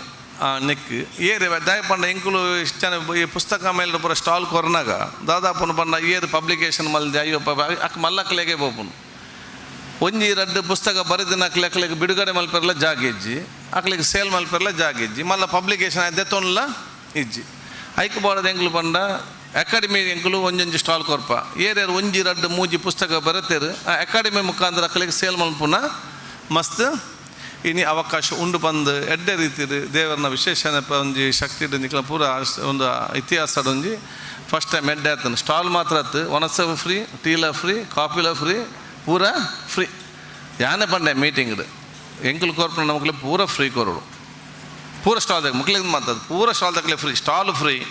ನೆಕ್ ಏರು ದಾಯ ಪಂಡ ಎಂಕುಲು ಇಷ್ಟು ಜನ ಈ ಪುಸ್ತಕ ಮೇಲೆ ಪೂರ ಸ್ಟಾಲ್ ಕೊರ್ನಾಗ ದಾದಾಪುನ ಪಂಡ ಏರು ಪಬ್ಲಿಕೇಶನ್ ಮಲ್ದೆ ಅಯ್ಯೋ ಅಕ್ ಮಲ್ಲಕ್ಲೆಗೆ ಪೋಪುನು ಒಂಜಿ ರಡ್ಡು ಪುಸ್ತಕ ಬರೆದಿನ ಅಕ್ಲೆ ಬಿಡುಗಡೆ ಮಲ್ಪೆರ್ಲ ಜಾಗ ಇಜ್ಜಿ ಅಕ್ಲೆಗ್ ಸೇಲ್ ಮಲ್ಪೆರ್ಲ ಜಾಗ ಇಜ್ಜಿ ಮಲ್ಲ ಪಬ್ಲಿಕೇಶನ್ ದೆತ್ತೊನ್ಲ ಇಜ್ಜಿ. ಐಕ್ ಬೋಡದ ಎಂಕುಲು ಪಂಡ ಅಕಾಡೆಮಿ ಎಂಕುಲು ಒಂಜೊಂಜಿ ಸ್ಟಾಲ್ ಕೊರ್ಪ ಏರ್ಯಾರು ಒಂಜಿ ರಡ್ಡು ಮೂಜಿ ಪುಸ್ತಕ ಬರತ್ತೇರು ಆ ಅಕಾಡೆಮಿ ಮುಖಾಂತರ ಅಕ್ಲೆಗ್ ಸೇಲ್ ಮಲ್ಪುನ ಮಸ್ತ್ ಇನಿ ಅವಕಾಶ ಉಂಡು ಬಂದು ಎಡ್ಡೆ ರೀತಿ ದೇವರನ್ನ ವಿಶೇಷ ಒಂಜಿ ಶಕ್ತಿ ನಿಕ್ಲ ಪೂರ ಒಂದು ಇತಿಹಾಸದ ಒಂಜಿ ಫಸ್ಟ್ ಟೈಮ್ ಎಡ್ಡೆ ಆತನ ಸ್ಟಾಲ್ ಮಾತ್ರ ಆತು ಒಣಸ ಫ್ರೀ ಟೀಲ ಫ್ರೀ ಕಾಫಿಲ ಫ್ರೀ ಪೂರ ಫ್ರೀ ಯಾನೇ ಪಂಡೆ ಮೀಟಿಂಗ್ ಎಂಕುಲು ಕೊರ್ಪುನ ನಮಕ್ಲೆ ಪೂರ ಫ್ರೀ ಕೊರೋಡು ಪೂರ ಸ್ಟಾಲ್ ಮಕ್ಳಿಗೆ ಮಾತಾದು ಪೂರ ಸ್ಟಾಲ್ ತಕ್ಕಲೆ free stall free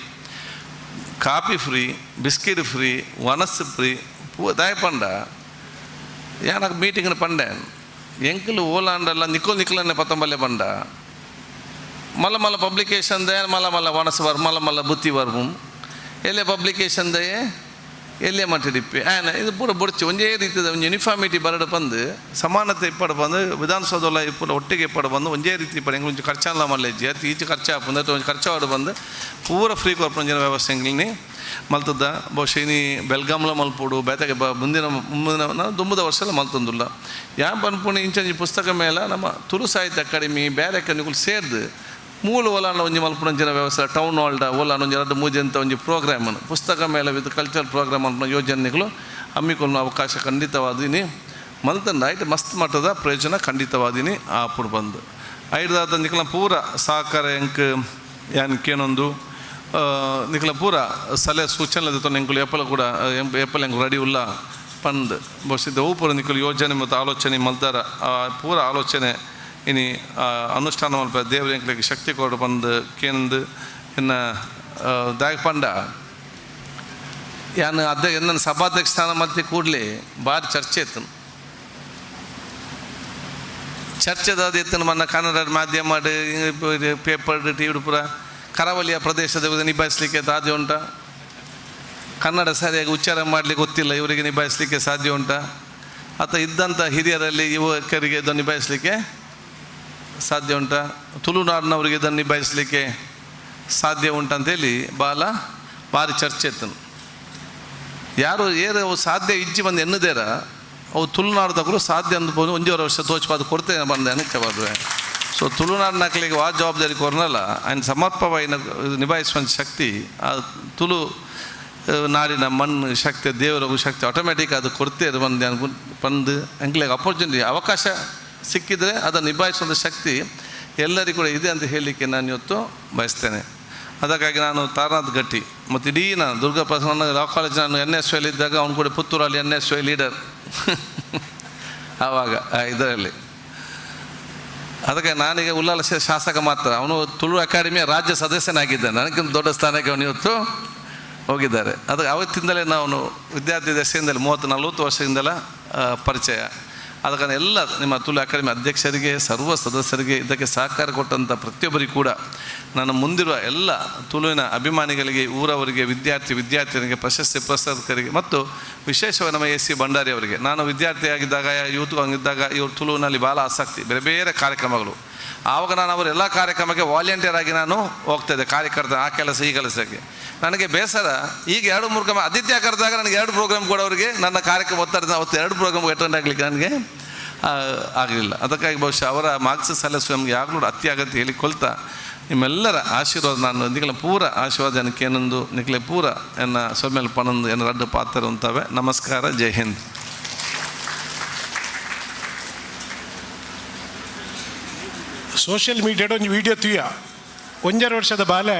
coffee free biscuit free ಒಣಸು ಫ್ರೀ ಪೂ ದಾಯ ಪಂಡ ಯಾನಕ್ ಮೀಟಿಂಗ್ ಪಂಡೆ ಎಂಕುಲು ಓಲಾಂಡಲ್ಲ ನಿಕ್ಕೋಲ್ ನಿಕ್ಲನ್ನೆ ಪತ್ತಂಬಲ್ಲೆ ಪಂಡ ಮಲ್ಲ ಮಲ್ಲ ಪಬ್ಲಿಕೇಶನ್ ದಯ ಮಲ್ಲ ಮಲ್ಲ ಒಣಸು ಬರ್ ಮಲ್ಲ ಮಲ್ಲ ಬುತ್ತಿ ಬರ್ಬು ಎಲ್ಲೇ ಪಬ್ಲಿಕೇಶನ್ ದಯೆ ಎಲ್ಲೇ ಮಟ್ಟಿಡಿಪ್ಪಿ ಆ್ಯನ ಇದು ಪೂರ ಬೊಡ್ಚಿ ಒಂದೇ ರೀತಿದ ಒಂಜಿ ಯೂನಿಫಾರ್ಮಿಟಿ ಬರಡು ಬಂದು ಸಮಾನತೆ ಇಪ್ಪಡು ಬಂದು ವಿಧಾನಸೌಧಲ್ಲ ಇಪ್ಪು ಒಟ್ಟಿಗೆ ಇಪ್ಪಡು ಬಂದು ಒಂದೇ ರೀತಿ ಇಪ್ಪಡು ಎಂಕ್ ಒಂಜಿ ಖರ್ಚಾಲ ಮಲ್ಲೆಜ್ಜಿ ಅತಿ ಈಚೆ ಖರ್ಚು ಆಪುಂಡು ಅತ್ತ ಒಂಜಿ ಖರ್ಚು ಆಡು ಬಂದು ಪೂರ ಫ್ರೀ ಕೊರ್ಪುನ ವ್ಯವಸ್ಥೆ ಎಂಕ್ಲಿನಿ ಮಲ್ತದ ಬಹುಶಃ ಇನಿ ಬೆಲ್ಗಾಮ್ಲ ಮಲ್ಪೊಡು ಬೇತೆಗೆ ಮುಂದಿನ ಮುಂದಿನ ದುಂಬುದ ವರ್ಷ ಮಲ್ತೊಂದುಲ್ಲ ಯಾ ಪನ್ಪುಣಿ ಇಂಚಂಜಿ ಪುಸ್ತಕ ಮೇಳ ನಮ್ಮ ತುಳು ಸಾಹಿತ್ಯ ಅಕಾಡೆಮಿ ಬೇರೆ ಅಕಾಡೆಮಿಗಳು ಸೇರ್ದು ಮೂಲ ಓಲಾನ ಒಂಜಿ ಮಲ್ಪುನಂಚಿನ ವ್ಯವಸ್ಥೆ ಟೌನ್ ಹಾಲ್ಡ ಓಲಾನ ಒಂಜಿ ಎರಡು ಮೂಜೆಂತ ಒಂಜಿ ಪ್ರೋಗ್ರಾಮ್ ಪುಸ್ತಕ ಮೇಳ ವಿತ್ ಕಲ್ಚರ್ ಪ್ರೋಗ್ರಾಮ್ ಅನ್ಪುನ ಯೋಜನೆಗಳು ಹಮ್ಮಿಕೊಳ್ಳುವ ಅವಕಾಶ ಖಂಡಿತವಾದಿನಿ ಮಲ್ತಂಡ ಐಟ್ ಮಸ್ತ್ ಮಟ್ಟದ ಪ್ರಯೋಜನ ಖಂಡಿತವಾದಿನಿ ಆಪುಡು ಬಂದು ಐಡ್ದಾದ ನಿಕ್ಲ ಪೂರ ಸಹಕಾರ ಎಂಕ್ ಯಾನ್ ಕೇನೊಂದು ನಿಕ್ಲ ಪೂರ ಸಲಹೆ ಸೂಚನೆ ದೆತ್ತೊಂದು ಎಂಕುಲು ಎಪ್ಪಲ ಕೂಡ ಎಪ್ಪಲ ಎಂಕ್ ರೆಡಿ ಉಲ್ಲ ಪಂದ್ ಬಹುಶಃ ಅವು ಪೂರ ನಿಕುಲು ಯೋಜನೆ ಮತ್ತು ಆಲೋಚನೆ ಮಲ್ತಾರ ಆ ಪೂರ ಆಲೋಚನೆ ಇನಿ ಅನುಷ್ಠಾನ ಮಲ್ಪ ದೇವ್ರ ಎಂಕ್ಲೆಗ್ ಶಕ್ತಿ ಕೊಡು ಬಂದು ಕೇಂದ್ ಇನ್ನು ದಾಯಕ ಪಂಡ ಯಾನ್ ಅದ ಎನ್ನ ಸಭಾಧ್ಯಕ್ಷ ಸ್ಥಾನ ಮಲ್ತಿ ಕೂಡಲೇ ಭಾರಿ ಚರ್ಚೆ ಇತ್ತು. ಚರ್ಚೆದಾದ ಎತ್ತನ ಮನ್ನ ಕನ್ನಡ ಮಾಧ್ಯಮ ಪೇಪರ್ ಟಿ ವಿ ಪೂರ ಕರಾವಳಿಯ ಪ್ರದೇಶದ ನಿಭಾಯಿಸಲಿಕ್ಕೆ ಸಾಧ್ಯ ಉಂಟಾ? ಕನ್ನಡ ಸರಿಯಾಗಿ ಉಚ್ಚಾರ ಮಾಡಲಿಕ್ಕೆ ಗೊತ್ತಿಲ್ಲ, ಇವರಿಗೆ ನಿಭಾಯಿಸಲಿಕ್ಕೆ ಸಾಧ್ಯ ಉಂಟಾ? ಅಥವಾ ಇದ್ದಂಥ ಹಿರಿಯರಲ್ಲಿ ಯುವಕರಿಗೆ ಇದನ್ನು ನಿಭಾಯಿಸಲಿಕ್ಕೆ ಸಾಧ್ಯ ಉಂಟಾ? ತುಳುನಾಡಿನವರಿಗೆ ಇದನ್ನು ನಿಭಾಯಿಸಲಿಕ್ಕೆ ಸಾಧ್ಯ ಉಂಟಂತೇಳಿ ಬಾಲ ಭಾರಿ ಚರ್ಚೆ ಇತ್ತು. ಯಾರು ಏರು ಸಾಧ್ಯ ಇಜ್ಜಿ ಬಂದು ಎನ್ನುದೇರ ಅವು ತುಳುನಾಡ್ದಕ್ಕೂ ಸಾಧ್ಯ ಅಂದ್ಬೋದು ಒಂಜೂವರೆ ವರ್ಷ ತೋಚ್ಪಾದ ಕೊಡ್ತೇನೆ ಬಂದೆ ಅನಕ್ಕೆ ಬರುವೆ. ಸೊ ತುಳುನಾಡಿನಕ್ಲಿಗೆ ವಾ ಜವಾಬ್ದಾರಿ ಕೊರ್ನಲ್ಲ ಆ್ಯಂಡ್ ಸಮರ್ಪವಾಯಿನ ನಿಭಾಯಿಸುವ ಶಕ್ತಿ ಆ ತುಳು ನಾಡಿನ ಮಣ್ಣು ಶಕ್ತಿ, ದೇವರ ಶಕ್ತಿ ಆಟೋಮೆಟಿಕ್ ಅದು ಕೊಡ್ತೇ ಬಂದು ಅನ್ಕೊಂಡು ಬಂದು ಎಂಕ್ಲೆಗ್ ಅಪರ್ಚುನಿಟಿ ಅವಕಾಶ ಸಿಕ್ಕಿದರೆ ಅದನ್ನು ನಿಭಾಯಿಸುವಂಥ ಶಕ್ತಿ ಎಲ್ಲರಿಗೂ ಕೂಡ ಇದೆ ಅಂತ ಹೇಳಲಿಕ್ಕೆ ನಾನು ಇವತ್ತು ಬಯಸ್ತೇನೆ. ಅದಕ್ಕಾಗಿ ನಾನು ತಾರನಾಥ್ ಗಟ್ಟಿ ಮತ್ತು ಇಡೀ ನಾನು ದುರ್ಗಾ ಪ್ರಸನ್ನ ಲಾ ಕಾಲೇಜ್ ನಾನು ಎನ್ ಎಸ್ ಎಲ್ ಇದ್ದಾಗ ಅವನು ಕೂಡ ಪುತ್ತೂರಲ್ಲಿ ಎನ್ ಎಸ್ ವೈ ಲೀಡರ್ ಆವಾಗ ಇದರಲ್ಲಿ. ಅದಕ್ಕೆ ನಾನೀಗ ಉಲ್ಲಾಲ ಶಾಸಕ ಮಾತ್ರ, ಅವನು ತುಳು ಅಕಾಡೆಮಿಯ ರಾಜ್ಯ ಸದಸ್ಯನಾಗಿದ್ದಾನೆ, ನನಗಿಂತ ದೊಡ್ಡ ಸ್ಥಾನಕ್ಕೆ ಅವನು ಇವತ್ತು ಹೋಗಿದ್ದಾರೆ. ಅದಕ್ಕೆ ಅವತ್ತಿಂದಲೇ ನಾನು ವಿದ್ಯಾರ್ಥಿ ದಶೆಯಿಂದಲೇ 30-40 ವರ್ಷದಿಂದಲ ಪರಿಚಯ. ಅದಕ್ಕೆ ಎಲ್ಲ ನಿಮ್ಮ ತುಳು ಅಕಾಡೆಮಿ ಅಧ್ಯಕ್ಷರಿಗೆ, ಸರ್ವ ಸದಸ್ಯರಿಗೆ, ಇದಕ್ಕೆ ಸಹಕಾರ ಕೊಟ್ಟಂಥ ಪ್ರತಿಯೊಬ್ಬರಿಗೂ ಕೂಡ ನಾನು ಮುಂದಿರುವ ಎಲ್ಲ ತುಳುವಿನ ಅಭಿಮಾನಿಗಳಿಗೆ, ಊರವರಿಗೆ, ವಿದ್ಯಾರ್ಥಿ ವಿದ್ಯಾರ್ಥಿನಿಗೆ, ಪ್ರಶಸ್ತಿ ಪುರಸ್ಕೃತರಿಗೆ ಮತ್ತು ವಿಶೇಷವಾಗಿ ನಮ್ಮ ಎಸ್ ಸಿ ಭಂಡಾರಿ ಅವರಿಗೆ. ನಾನು ವಿದ್ಯಾರ್ಥಿಯಾಗಿದ್ದಾಗ, ಯೂತ್ ಆಗಿದ್ದಾಗ ಇವರು ತುಳುವಿನಲ್ಲಿ ಭಾಳ ಆಸಕ್ತಿ, ಬೇರೆ ಬೇರೆ ಕಾರ್ಯಕ್ರಮಗಳು. ಆವಾಗ ನಾನು ಅವರೆಲ್ಲ ಕಾರ್ಯಕ್ರಮಕ್ಕೆ ವಾಲಂಟಿಯರ್ ಆಗಿ ನಾನು ಹೋಗ್ತಾಯಿದ್ದೆ, ಕಾರ್ಯಕರ್ತ, ಆ ಕೆಲಸ ಈ ಕೆಲಸಕ್ಕೆ. ನನಗೆ ಬೇಸರ, ಈಗ 2-3 ಕ್ರಮ ಆದಿತ್ಯ ಕರೆದಾಗ ನನಗೆ 2 ಪ್ರೋಗ್ರಾಮ್ ಕೂಡ ಅವರಿಗೆ ನನ್ನ ಕಾರ್ಯಕ್ರಮ ಒತ್ತಡದ ಅವತ್ತು 2 ಪ್ರೋಗ್ರಾಮ್ ಅಟೆಂಡ್ ಆಗಲಿಕ್ಕೆ ನನಗೆ ಆಗಲಿಲ್ಲ. ಅದಕ್ಕಾಗಿ ಬಹುಶಃ ಅವರ ಮಾರ್ಕ್ಸ್ ಸಲಹೆ ನಮಗೆ ಯಾವಾಗಲೂ ಅತಿ ಅಗತ್ಯ ಹೇಳಿಕೊಳ್ತಾ ನಿಮ್ಮೆಲ್ಲರ ಆಶೀರ್ವಾದ ನಾನು ನಿಖಲ ಪೂರ ಆಶೀರ್ವಾದ ಏನೊಂದು ನಿಖಲೆ ಪೂರ ಎನ್ನ ಸೊಮ್ಮೆಲ್ ಪಣಂದು ಎನ್ನ ರಡ್ಡು ಪಾತ್ರ ಅಂತವೆ. ನಮಸ್ಕಾರ, ಜೈ ಹಿಂದ್. ಸೋಷಿಯಲ್ ಮೀಡಿಯಾಡ್ ಒಂಜಿ ವಿಡಿಯೋ ತೂಯ 1.5 ವರ್ಷದ ಬಾಲೆ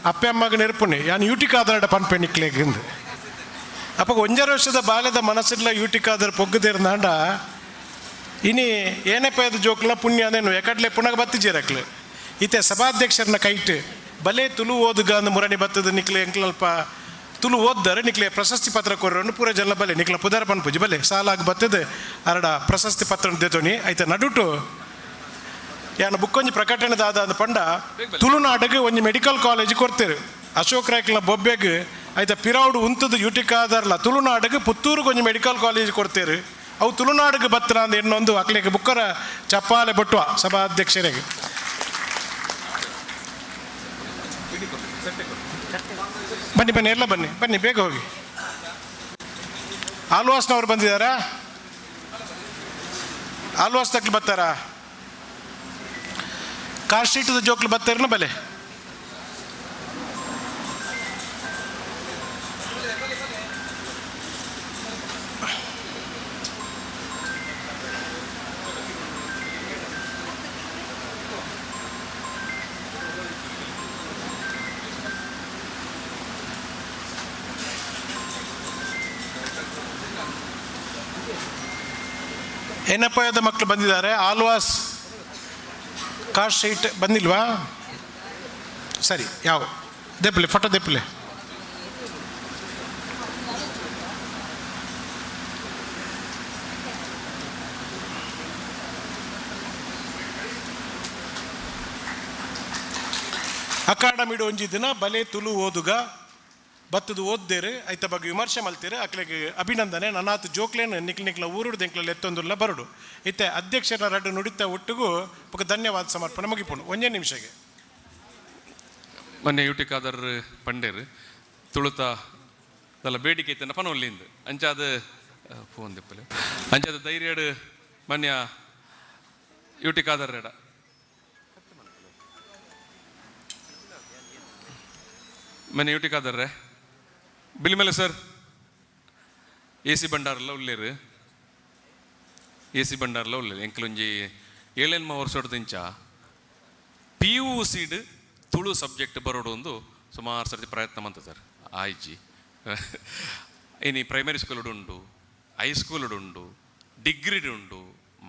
ಅಪ್ಪೆ ಅಮ್ಮಗ ನೆರ್ಪುಣೆ ಯಾನ್ ಯೂಟಿಕಾದರಡ ಪನ್ಪೆ ನಿಕ್ಲೆಗಿಂದು. ಅಪ್ಪಗ 1.5 ವರ್ಷದ ಬಾಲೆದ ಮನಸ್ಸಿಲ್ಲ ಯೂಟಿಕಾದರ ಪೊಗ್ಗುದಿರ್ನಾಂಡ ಇನಿ ಏನೇ ಪೇದ ಜೋಕ್ಲ ಪುಣ್ಯ ಅಂದೇನು ಎಕಡ್ಲೆ ಪುನಗ ಬತ್ತಿಜೇರಕ್ಲು ಈತೆ ಸಭಾಧ್ಯಕ್ಷರನ್ನ ಕೈಟ್ ಬಲೆ ತುಳು ಓದುಗ ಅಂದ್ ಮುರಣಿ ಬತ್ತದ ನಿಕ್ಲೆ ಎಂಕ್ಲಲ್ಪ ತುಳು ಓದ್ದಾರೆ ನಿಕ್ಲೆ ಪ್ರಶಸ್ತಿ ಪತ್ರ ಕೊರ್ರನ್ನು ಪೂರ ಜನ ಬಲೆ ನಿಕ್ಲ ಪುದರ ಪನ್ಪುಜಿ ಬಲೆ ಸಾಲಾಗಿ ಬತ್ತದ ಅರಡ ಪ್ರಶಸ್ತಿ ಪತ್ರ ದೇತೋನಿ ಐತೆ ನಡುಟು ಯಾನ ಬುಕ್ಕೊಂಜಿ ಪ್ರಕಟಣೆ ದಾದ ಅಂದ್ ಪಂಡ ತುಳುನಾಡಿಗೆ ಒಂಜಿ ಮೆಡಿಕಲ್ ಕಾಲೇಜ್ ಕೊಡ್ತೇರು ಅಶೋಕ್ ರಾಯ್ಕ್ಲ ಬೊಬ್ಬೆಗ್ ಐತ ಪಿರೌಡು ಉಂತದ ಯುಟಿಕಾದರ್ಲ ತುಳುನಾಡಿಗೆ ಪುತ್ತೂರಿಗೆ ಒಂಜಿ ಮೆಡಿಕಲ್ ಕಾಲೇಜ್ ಕೊಡ್ತೇರು ಅವು ತುಳುನಾಡಿಗೆ ಬತ್ತನ ಅಂದ್ ಇನ್ನೊಂದು ಅಕ್ಲೆಗೆ ಬುಕ್ಕರ ಚಪ್ಪಾಲೆ ಬೊಟ್ಟುವ ಸಭಾಧ್ಯಕ್ಷರಿಗೆ. ಬನ್ನಿ ಬನ್ನಿ ಎಲ್ಲ ಬನ್ನಿ ಬನ್ನಿ ಬೇಗ ಹೋಗಿ. ಆಲ್ವಾಸ್ನವ್ರು ಬಂದಿದ್ದಾರಾ? ಆಲ್ವಾಸ್ ತಕ್ಲು ಬರ್ತಾರಾ? ಕಾರ್ ಶೀಟದ ಜೋಕ್ಲು ಬರ್ತಾರನ ಬಲೆ? ಏನಪ್ಪದ ಮಕ್ಕಳು ಬಂದಿದ್ದಾರೆ? ಆಲ್ವಾಸ್ ಕಾರ್ ಶೀಟ್ ಬಂದಿಲ್ವಾ? ಸರಿ, ಯಾವ ದೆಪ್ಪಲೆ ಫೋಟೋ ದೆಪ್ಪಲೆ. ಅಕಾಡೆಮಿಡು ಒಂಜಿ ದಿನ ಬಲೆ ತುಳು ಓದುಗ ಬತ್ತದು ಓದ್ದೇರು ಐತ ಬಗ್ಗೆ ವಿಮರ್ಶೆ ಮಲ್ತೀರು ಅಕ್ಲೆಗೆ ಅಭಿನಂದನೆ. ನನ್ನಾತು ಜೋಕ್ಲೇನು ನಿಕ್ಲ ನಿಕ್ಲ ಊರುಡು ದೆಂಕ್ಲ ಎತ್ತೊಂದುಲ್ಲ ಬರಡು ಇತ್ತೆ ಅಧ್ಯಕ್ಷರ ರಡ್ಡು ನುಡಿತ ಒಟ್ಟಿಗೂ ಬೊಕ ಧನ್ಯವಾದ ಸಮರ್ಪಣೆ ಮುಗಿಪುಂಡು ಒಂಜೇ ನಿಮಿಷಗೆ. ಮೊನ್ನೆ ಯೂಟಿ ಖಾದರ್ ಪಂಡೇರ್ ತುಳುತ ದಲ್ಲ ಬೇಡಿಕೆ ಇತ್ತನ ಪನೊಲ್ಲಿಂದು ಅಂಚಾದ ಫೋನ್ ದಿಪ್ಪಲೆ ಅಂಚಾದ ಧೈರ್ಯಡು ಮೊನ್ನೆ ಯೂಟಿ ಖಾದರ್ ರೇಡ ಮೊನ್ನೆ ಯೂಟಿ ಖಾದರ್ರೆ ಬಿಲಿಮಲೆ ಸರ್ ಎ ಸಿ ಭಂಡಾರಲ್ಲ ಉಳ್ಳೇರು ಎ ಸಿ ಭಂಡಾರಲ್ಲ ಉಳ್ಳೇರು ಎಂಕಲೊಂಜಿ ಏಳೆನ್ಮ ವರ್ಷದಿಂಚ ಪಿ ಯು ಸಿಡ್ ತುಳು ಸಬ್ಜೆಕ್ಟ್ ಬರೋಡು ಒಂದು ಸುಮಾರು ಸರ್ತಿ ಪ್ರಯತ್ನ ಮಂತ ಸರ್ ಆಯ್ಜಿ. ಇನಿ ಪ್ರೈಮರಿ ಸ್ಕೂಲ್ ಉಂಟು, ಹೈಸ್ಕೂಲ್ ಉಂಟು, ಡಿಗ್ರಿ ಉಂಟು,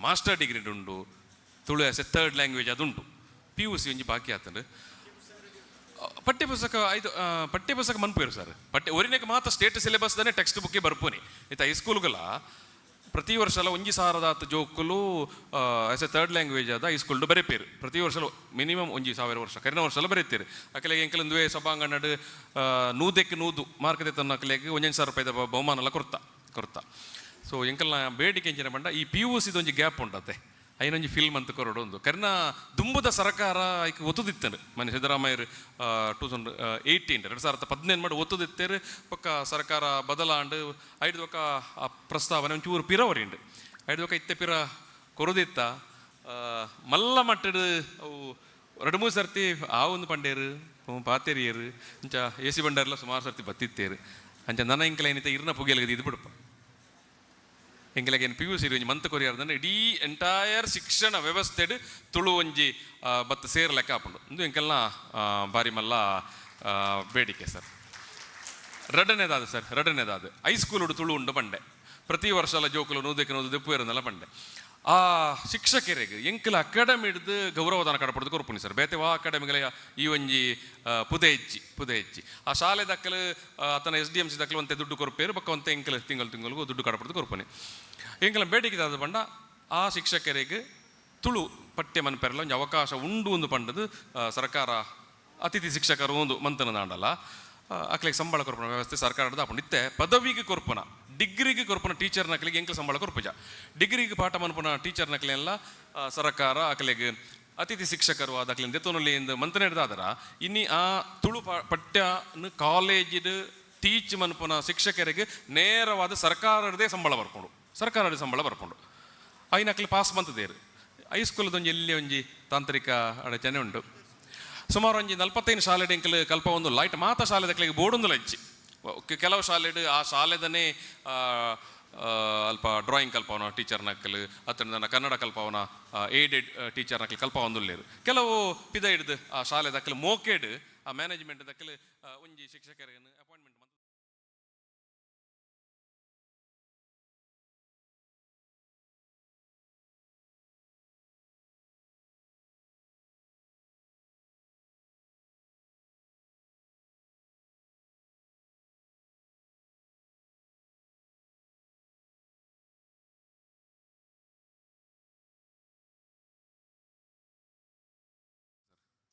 ಮಾಸ್ಟರ್ ಡಿಗ್ರಿ ಉಂಟು, Tulu as a third language ಅದುಂಟು. ಪಿ ಯು ಸಿ ಒಂಜಿ ಬಾಕಿ ಆತಂಡು ಪಠ್ಯಪುಸ್ತಕ ಆಯ್ತು. ಪಠ್ಯಪುಸ್ತಕ ಮನ್ಪೇರು ಸರ್ ಪಠ್ಯ ಒರಿನಕ್ಕೆ ಮಾತ್ರ ಸ್ಟೇಟ್ ಸಿಲೆಬಸ್ ದಾನೆ ಟೆಕ್ಸ್ಟ್ ಬುಕ್ಕೇ ಬರ್ಪುನಿ ಇತ್ತ ಹೈಸ್ಕೂಲ್ಗಳ ಪ್ರತಿ ವರ್ಷ ಒಂಜಿ ಸಾವಿರದ ಜೋಕುಲು ಆಸ್ ಎ ಥರ್ಡ್ ಲ್ಯಾಂಗ್ವೇಜ್ ಆದ ಹೈಸ್ಕೂಲ್ ಬರೆಪೇರು ಪ್ರತಿ ವರ್ಷ ಮಿನಿಮಮ್ ಒಂಜಿ ಸಾವಿರ ವರ್ಷ ಕರಿನ ವರ್ಷ ಎಲ್ಲ ಬರೀತೀರಿ. ಅಕಲೆಗೆ ಎಂಕಲೊಂದುವೆ ಸಭಾಂಗಣಡ್ ನೂದಕ್ಕೆ ನೂದು ಮಾರ್ಕ್ ತನ್ನ ಅಕಲೆಗೆ ಒಂಜೊಂದು ಸಾವಿರ ರೂಪಾಯಿದ ಬಹುಮಾನ ಎಲ್ಲ ಕೊರ್ತಾ ಕೊರ್ತಾ. ಸೊ ಎಂಕಲ್ನ ಬೇಡಿಕೆ ಎಂಚಿನ ಪಂಡ ಈ ಪಿ ಯು ಸಿದ ಒಂಜಿ ಗ್ಯಾಪ್ ಉಂಟತ್ತೆ. ಐನೊಂಜಿ ಫಿಲ್ಮ್ ಅಂತ ಕೊರಡು ಒಂದು ಕರ್ನ ದುಂಬುದ ಸರಕಾರ ಐಕ್ ಒತ್ತುದಿತ್ತನು. ಮನೆ ಸಿದ್ದರಾಮಯ್ಯರು 2018, 2018 ಮಾಡಿ ಒತ್ತುದಿತ್ತೇರು. ಬೊಕ್ಕ ಸರ್ಕಾರ ಬದಲಾಂಡು. ಐದು ಬೊಕ್ಕ ಆ ಪ್ರಸ್ತಾವನೆ ಒಂಚೂರು ಪಿರವರಿಂಡು. ಐದು ಬೊಕ್ಕ ಇತ್ತೆ ಪಿರ ಕೊರುದಿತ್ತ. ಮಲ್ಲ ಮಟ್ಟಡ್ ಅವು ಎರಡು ಮೂರು ಸರ್ತಿ ಆ ಒಂದು ಪಂಡೇರು ಪಾತೆರಿಯರು. ಅಂಚ ಎ ಸಿ ಬಂಡಾರೆಲ್ಲ ಸುಮಾರು ಸರ್ತಿ ಬತ್ತಿತ್ತೇರು. ಅಂಚ ನನ ಇಂಕಲ ಏನಿತ್ತ ಇರ್ನ ಪುಗೆಲಗದಿ ಇದು ಬಿಡಪ್ಪ. ಎಂಕಲೆಗೆ ಏನು ಪಿಯು ಸಿ ಒಂಜಿ ಮಂತ್ ಕೊರಿಯಾರ್ದಂಡ ಇಡೀ ಎಂಟೈರ್ ಶಿಕ್ಷಣ ವ್ಯವಸ್ಥೆಡ್ ತುಳು ಒಂಜಿ ಬತ್ತ ಸೇರ್ ಲೆಕ್ಕ ಆಪುಂಡು. ಇಂದು ಎಂಕಲ್ನ ಬಾರಿ ಮಲ್ಲ ಬೇಡಿಕೆ ಸರ್. ರಡನೇದಾದ ಸರ್, ರಡನೇದಾದ ಹೈಸ್ಕೂಲ್ ತುಳು ಉಂಡು ಪಂಡೆ. ಪ್ರತಿ ವರ್ಷ ಎಲ್ಲ ಜೋಕುಲು ನೂದಕ್ಕೆ ನೂದು ದೆಪ್ಪು ಇರೋದೆಲ್ಲ ಪಂಡೆ. ಆ ಶಿಕ್ಷಕರಿಗೆ ಎಂಕಲ ಅಕಾಡೆಮಿ ಹಿಡ್ದು ಗೌರವದಾನ ಕಡಪಡ್ದು ಕೊರ್ಪುನಿ ಸರ್. ಬೇತೆ ವಾ ಅಕಾಡೆಮಿಗಳ ಈ ಒಂಜಿ ಪುದೆ ಹೆಚ್ಚಿ ಪುದೆ ಹೆಚ್ಚಿ. ಆ ಶಾಲೆ ದಕ್ಕಲು ಆತನ ಎಸ್ ಡಿ ಎಮ್ ಸಿ ದಕ್ಕಲು ಒಂತೆ ದುಡ್ಡು ಕೊರ್ಪೇರು. ಬೊಕ್ಕ ಒಂತೆ ಎಂಕಲ್ ತಿಂಗಳು ತಿಂಗಳಿಗೂ ದುಡ್ಡು ಕಡಪಡ್ದು ಕೊರ್ಪುನಿ. ಎಂಕಲ ಬೇಡಿಕೆ ದಾದ ಪಂಡ ಆ ಶಿಕ್ಷಕರಿಗೆ ತುಳು ಪಠ್ಯ ಮನ್ಪೆರಲ ಒಂಜಿ ಅವಕಾಶ ಉಂಡು ಒಂದು ಪಂಡದು. ಸರ್ಕಾರ ಅತಿಥಿ ಶಿಕ್ಷಕರು ಒಂದು ಮಂತನ ದಾಂಡಲ ಅಕ್ಲೆಗ್ ಸಂಬಳ ಕೊರ್ಪುನ ವ್ಯವಸ್ಥೆ ಸರ್ಕಾರದ ಆಪುಂಡು. ಇತ್ತೆ ಪದವಿಗೆ ಕೊರ್ಪುನ, ಡಿಗ್ರಿಗೆ ಕೊರ್ಪುನ ಟೀಚರ್ ನಕಲಿಗೆ ಎಂಕಲ್ ಸಂಬಳ ಕೊರ್ಪುಜ. ಡಿಗ್ರಿಗೆ ಪಾಠ ಮನ್ಪುನ ಟೀಚರ್ ನಕಲೆಲ್ಲ ಸರ್ಕಾರ ಅಕ್ಲೆಗ್ ಅತಿಥಿ ಶಿಕ್ಷಕರು ಆದ ಅಕ್ಲೆನ್ ದೆತ್ತೊನುಲಿ ಎಂದು ಮಂತನೆ ಹಿಡ್ದಾದರ. ಇನ್ನಿ ಆ ತುಳು ಪಠ್ಯನ ಕಾಲೇಜಿಡ್ ಟೀಚ್ ಮನ್ಪುನ ಶಿಕ್ಷಕರಿಗೆ ನೇರವಾದ ಸರ್ಕಾರದೇ ಸಂಬಳ ಬರ್ಪುಂಡು, ಸರ್ಕಾರದ ಸಂಬಳ ಬರ್ಪುಂಡು. ಐನ ಅಕ್ಲೆ ಪಾಸ್ ಮಂತದೇರು. ಹೈಸ್ಕೂಲದೊಂಜಿ ಎಲ್ಲಿ ಒಂಜಿ ತಾಂತ್ರಿಕ ಅಡಚಣೆ ಉಂಟು. ಸುಮಾರು ಒಂಜಿ 45 ಶಾಲೆ ಎಂಕಲ್ ಕಲ್ಪ ಒಂದು ಲೈಟ್ ಮಾತ ಶಾಲೆ ದಕ್ಲೆಗ್ ಬೋರ್ಡೊಂದು ಲಜ್ಜಿ. ಕೆಲವು ಶಾಲೆಡ್ ಆ ಶಾಲೆದನೇ ಅಲ್ಪ ಡ್ರಾಯಿಂಗ್ ಕಲ್ಪವನ ಟೀಚರ್ ನಕಲು ಅತ್ತ ಕನ್ನಡ ಕಲ್ಪವನ ಏಡೆಡ್ ಟೀಚರ್ ನಕಲು ಕಲ್ಪ ಒಂದುಲ್ಲೇರು. ಕೆಲವು ಪಿದ ಹಿಡ್ದು ಆ ಶಾಲೆ ದಕ್ಕಲು ಮೋಕೆಡ್ ಆ ಮ್ಯಾನೇಜ್ಮೆಂಟ್ ದಕ್ಕಲು ಒಂಜಿ ಶಿಕ್ಷಕರನ್ನು ಅಪಾಯಿಂಟ್ಮೆಂಟ್.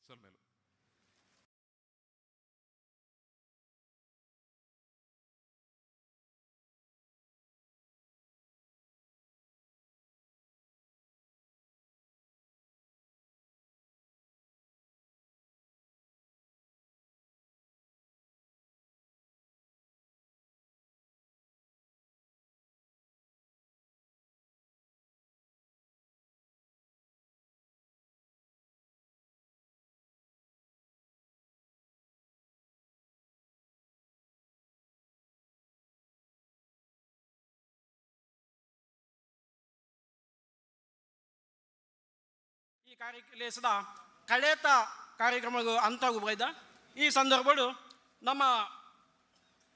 ಸೊಲ್ಮೆಲು. ಈ ಕಾರ್ಯ ಕಳೇತ ಕಾರ್ಯಕ್ರಮಗಳು ಅಂತಾಗು ಬೈದ. ಈ ಸಂದರ್ಭಡು ನಮ್ಮ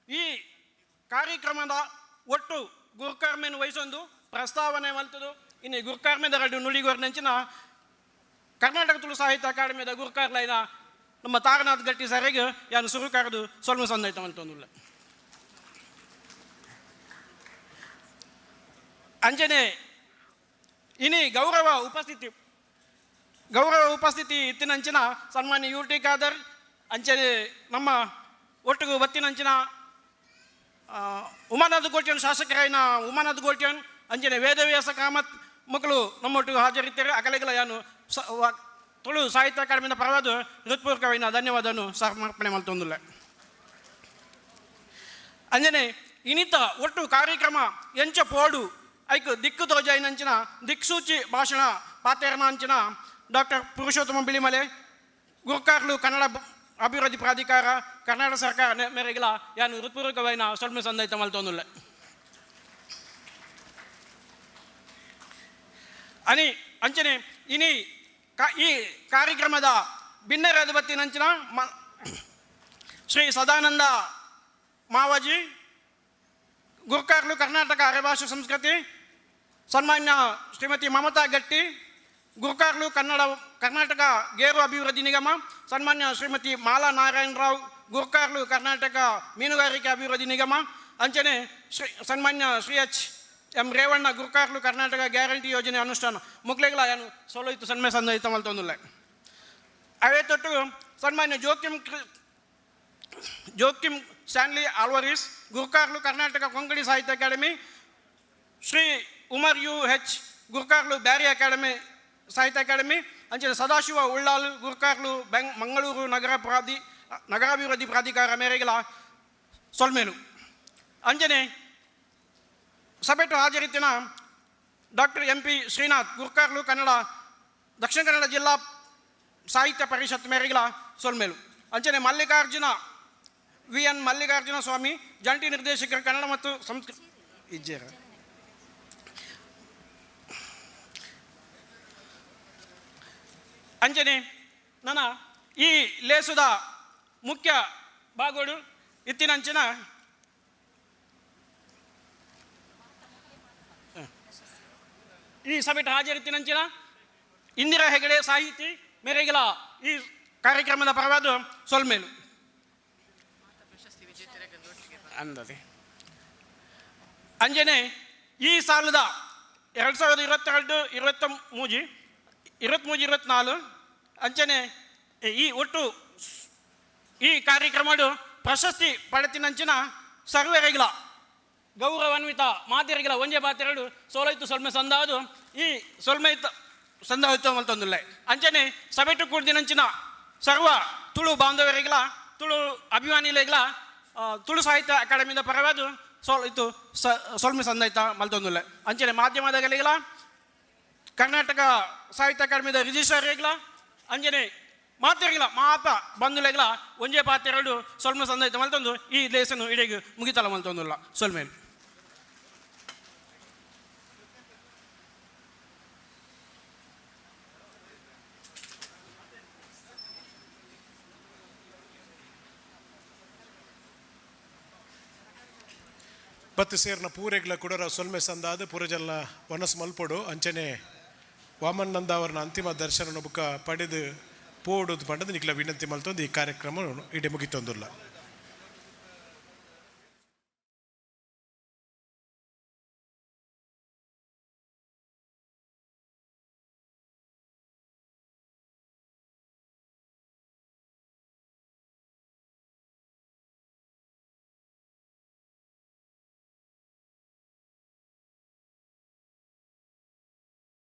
ಈ ಕಾರ್ಯಕ್ರಮದ ಒಟ್ಟು ಗುರುಕರ್ಮೆಯನ್ನು ವಹಿಸೊಂದು ಪ್ರಸ್ತಾವನೆ ಮಲ್ತದು ಇನ್ನು ಗುರುಕರ್ಮೆದ ರಡ್ಡು ನುಡಿಗೋರ್ನೆಂಚಿನ ಕರ್ನಾಟಕ ತುಳು ಸಾಹಿತ್ಯ ಅಕಾಡೆಮಿದ ಗುರುಕಾರ್ಲೈನ ನಮ್ಮ ತಾರನಾಥ್ ಗಟ್ಟಿ ಸರಿಗೆ ಯಾನು ಸುರುಕಾರದು ಸ್ವಲ್ಪ ಸಂದೈತ ಮಲ್ತೊಂದುಲ್ಲ. ಅಂಜನೆ ಇನಿ ಗೌರವ ಉಪಸ್ಥಿತಿ ಇತ್ತಿನಂಚಿನ ಸನ್ಮಾನ್ಯ ಯು ಟಿ ಖಾದರ್, ಅಂಚನೆ ನಮ್ಮ ಒಟ್ಟಿಗೂ ಬತ್ತಿನಂಚಿನ ಉಮಾನಾಥ್ ಗೋಟ್ಯನ್, ಶಾಸಕರಾಯಿನ ಉಮಾನಾಥ್ ಗೋಟ್ಯನ್, ಅಂಚನೆ ವೇದವ್ಯಾಸ ಕಾಮತ್ ಮಕ್ಕಳು ನಮ್ಮೊಟ್ಟಿಗೆ ಹಾಜರಿದ್ದಾರೆ. ಅಕಲೆಗಳ ಯಾನು ತುಳು ಸಾಹಿತ್ಯ ಅಕಾಡೆಮಿನ ಪರವಾದ ಹೃತ್ಪೂರ್ವಕವಾದ ಧನ್ಯವಾದವನ್ನು ಸಮರ್ಪಣೆ ಮಲ್ತೊಂದುಲ್ಲ. ಅಂಜನೆ ಇನಿತ ಒಟ್ಟು ಕಾರ್ಯಕ್ರಮ ಎಂಚ ಪೋಡು ಐಕ್ ದಿಕ್ಕು ತೋಜಾಯಿನಂಚಿನ ದಿಕ್ಸೂಚಿ ಭಾಷಣ ಪಾತೇರ್ಮಾಂಚಿನ ಡಾಕ್ಟರ್ ಪುರುಷೋತ್ತಮ ಬಿಳಿಮಲೆ ಗುರ್ಕಾರ್ಲು, ಕನ್ನಡ ಅಭಿವೃದ್ಧಿ ಪ್ರಾಧಿಕಾರ, ಕರ್ನಾಟಕ ಸರ್ಕಾರ ಮೇರೆಗಿಲ ಯಾನು ಹೃತ್ಪೂರ್ವಕವಾಯಿನ ಸೊಲ್ಮೆ ಸಂದೈತ ಮಲ್ತೊಂದುಲ್ಲ. ಅನಿ ಅಂಚನೆ ಇನಿ ಈ ಕಾರ್ಯಕ್ರಮದ ಬಿನ್ನರಾದ ಬತ್ತಿನಂಚಿನ ಶ್ರೀ ಸದಾನಂದ ಮಾವಾಜಿ ಗುರ್ಕಾರ್ಲು, ಕರ್ನಾಟಕ ಅರೆಭಾಷೆ ಸಂಸ್ಕೃತಿ, ಸನ್ಮಾನ್ಯ ಶ್ರೀಮತಿ ಮಮತಾ ಗಟ್ಟಿ ಗುರ್ಕಾರ್ಲು, ಕರ್ನಾಟಕ ಗೇರು ಅಭಿವೃದ್ಧಿ ನಿಗಮ, ಸನ್ಮಾನ್ಯ ಶ್ರೀಮತಿ ಮಾಲಾ ನಾರಾಯಣರಾವ್ ಗುರ್ಕಾರ್ಲು, ಕರ್ನಾಟಕ ಮೀನುಗಾರಿಕೆ ಅಭಿವೃದ್ಧಿ ನಿಗಮ, ಅಂಚನೆ ಸನ್ಮಾನ್ಯ ಶ್ರೀ ಎಚ್ ಎಂ ರೇವಣ್ಣ ಗುರ್ಕಾರ್ಲು, ಕರ್ನಾಟಕ ಗ್ಯಾರಂಟಿ ಯೋಜನೆ ಅನುಷ್ಠಾನ ಮುಕ್ಲೆಗಳ ಏನು ಸೋಲೋಯ್ತು ಸನ್ಮೆ ಸಂದಯಿತ ಮಲ್ತೊಂದುಲ್ಲ. ಅವೇ ತೊಟ್ಟು ಸನ್ಮಾನ್ಯ ಜೋಕಿಮ್ ಸ್ಟ್ಯಾನ್ಲಿ ಆಲ್ವರಿಸ್ ಗುರ್ಕಾರ್ಲು, Karnataka Konkani Sahitya academy, Shri Umar U H ಗುರ್ಕಾರ್ಲು ಬ್ಯಾರಿ ಅಕಾಡೆಮಿ ಸಾಹಿತ್ಯ ಅಕಾಡೆಮಿ ಅಂಚನೆ ಸದಾಶಿವ ಉಳ್ಳಾಲ್ ಗುರ್ಕಾರ್ಲು ಬೆಂಗ್ ಮಂಗಳೂರು ನಗರಾಭಿವೃದ್ಧಿ ಪ್ರಾಧಿಕಾರ ಮೇರೆಗಳ ಸೊಲ್ಮೇಲು. ಅಂಜನೆ ಸಭೆಟು ಹಾಜರಿತ್ತಿನ ಡಾಕ್ಟರ್ ಎಂ ಪಿ ಶ್ರೀನಾಥ್ ಗುರ್ಕಾರ್ಲು ಕನ್ನಡ ದಕ್ಷಿಣ ಕನ್ನಡ ಜಿಲ್ಲಾ ಸಾಹಿತ್ಯ ಪರಿಷತ್ ಮೇರೆಗಳ ಸೊಲ್ಮೇಲು. ಅಂಚನೆ ಮಲ್ಲಿಕಾರ್ಜುನ ವಿ ಎನ್ ಮಲ್ಲಿಕಾರ್ಜುನ ಸ್ವಾಮಿ ಜಂಟಿ ನಿರ್ದೇಶಕರು ಕನ್ನಡ ಮತ್ತು ಸಂಸ್ಕೃತ ಇಜ್ಜೇರ. ಅಂಜನೆ ನನ್ನ ಈ ಲೇಸುದ ಮುಖ್ಯ ಬಾಗೋಡು ಇತ್ತಿನಂಚಿನ ಈ ಸಭೆಟ್ ಹಾಜರಿತ್ತಿನಂಚಿನ ಇಂದಿರಾ ಹೆಗಡೆ ಸಾಹಿತಿ ಮೇರೆಗಿಲ ಈ ಕಾರ್ಯಕ್ರಮದ ಪರವಾದ ಸೊಲ್ಮೇಲು ಅಂದದೆ. ಅಂಜನೆ ಈ ಸಾಲದ 2022 23 23 24 ಅಂಚನೆ ಈ ಒಟ್ಟು ಈ ಕಾರ್ಯಕ್ರಮಡು ಪ್ರಶಸ್ತಿ ಪಡೆತಿನಂಚಿನ ಸರ್ವರಿಗಿಲ ಗೌರವಾನ್ವಿತ ಮಾತೆರಿಗಿಲ ಒಂಜೆ ಬಾತೆರಡು ಸೋಲೈತು ಸೊಲ್ಮೆ ಸಂದಾದು ಈ ಸೊಲ್ಮೆ ಸಂದಾಯಿತು ಮಲ್ತೊಂದುಲ್ಲೆ. ಅಂಚನೆ ಸಭೆಟು ಕೂಡ್ದಿನಂಚಿನ ಸರ್ವ ತುಳು ಬಾಂಧವರಿಗಿಲ ತುಳು ಅಭಿಮಾನಿಗಳಿಗಿಲ ತುಳು ಸಾಹಿತ್ಯ ಅಕಾಡೆಮಿದ ಪರವಾದ ಸೋಲ್ ಇತ್ತು ಸೊಲ್ಮೆ ಸಂದಾಯ್ತ ಮಲ್ತೊಂದುಲ್ಲೆ. ಅಂಚನೆ ಮಾಧ್ಯಮದಗಳಿಗಿಲ ಕರ್ನಾಟಕ ಸಾಹಿತ್ಯ ಅಕಾಡೆಮಿದ ರಿಜಿಸ್ಟ್ರಾರ್ಗಿಲ ಅಂಜನೆ ಮಾತೆರಿಗಿಲ ಮಾತ ಬಂಧುಲೆಗಿಲ ಒಂಜೇ ಪಾತೆರಡು ಸೊಲ್ಮೆ ಸಂದಾಯ್ತ ಮಲ್ತೊಂದು ಈ ದೇಶನು ಇಡೀ ಮುಗಿತಲ ಮಲ್ತೊಂದುಲ್ಲ ಸೊಲ್ಮೇಲು. ಪತ್ತು ಸೇರ್ನ ಪೂರೆಗ್ಲ ಕುಡರ ಸೊಲ್ಮೆ ಸಂದಾದ ಪುರಜಲ್ನ ವನಸ್ ಮಲ್ಪೊಡು. ಅಂಚನೆ ವಾಮನ್ನಂದ ಅವರನ್ನ ಅಂತಿಮ ದರ್ಶನ ಬುಕ್ಕ ಪಡೆದು ಪೋಡುದು ಪಂಡದು ನಿಕ್ಲ ವಿನಂತಿ ಮಲ್ತೊಂದು ಈ ಕಾರ್ಯಕ್ರಮ ಇಡೆ ಮುಗಿತೊಂದುಲ್ಲ.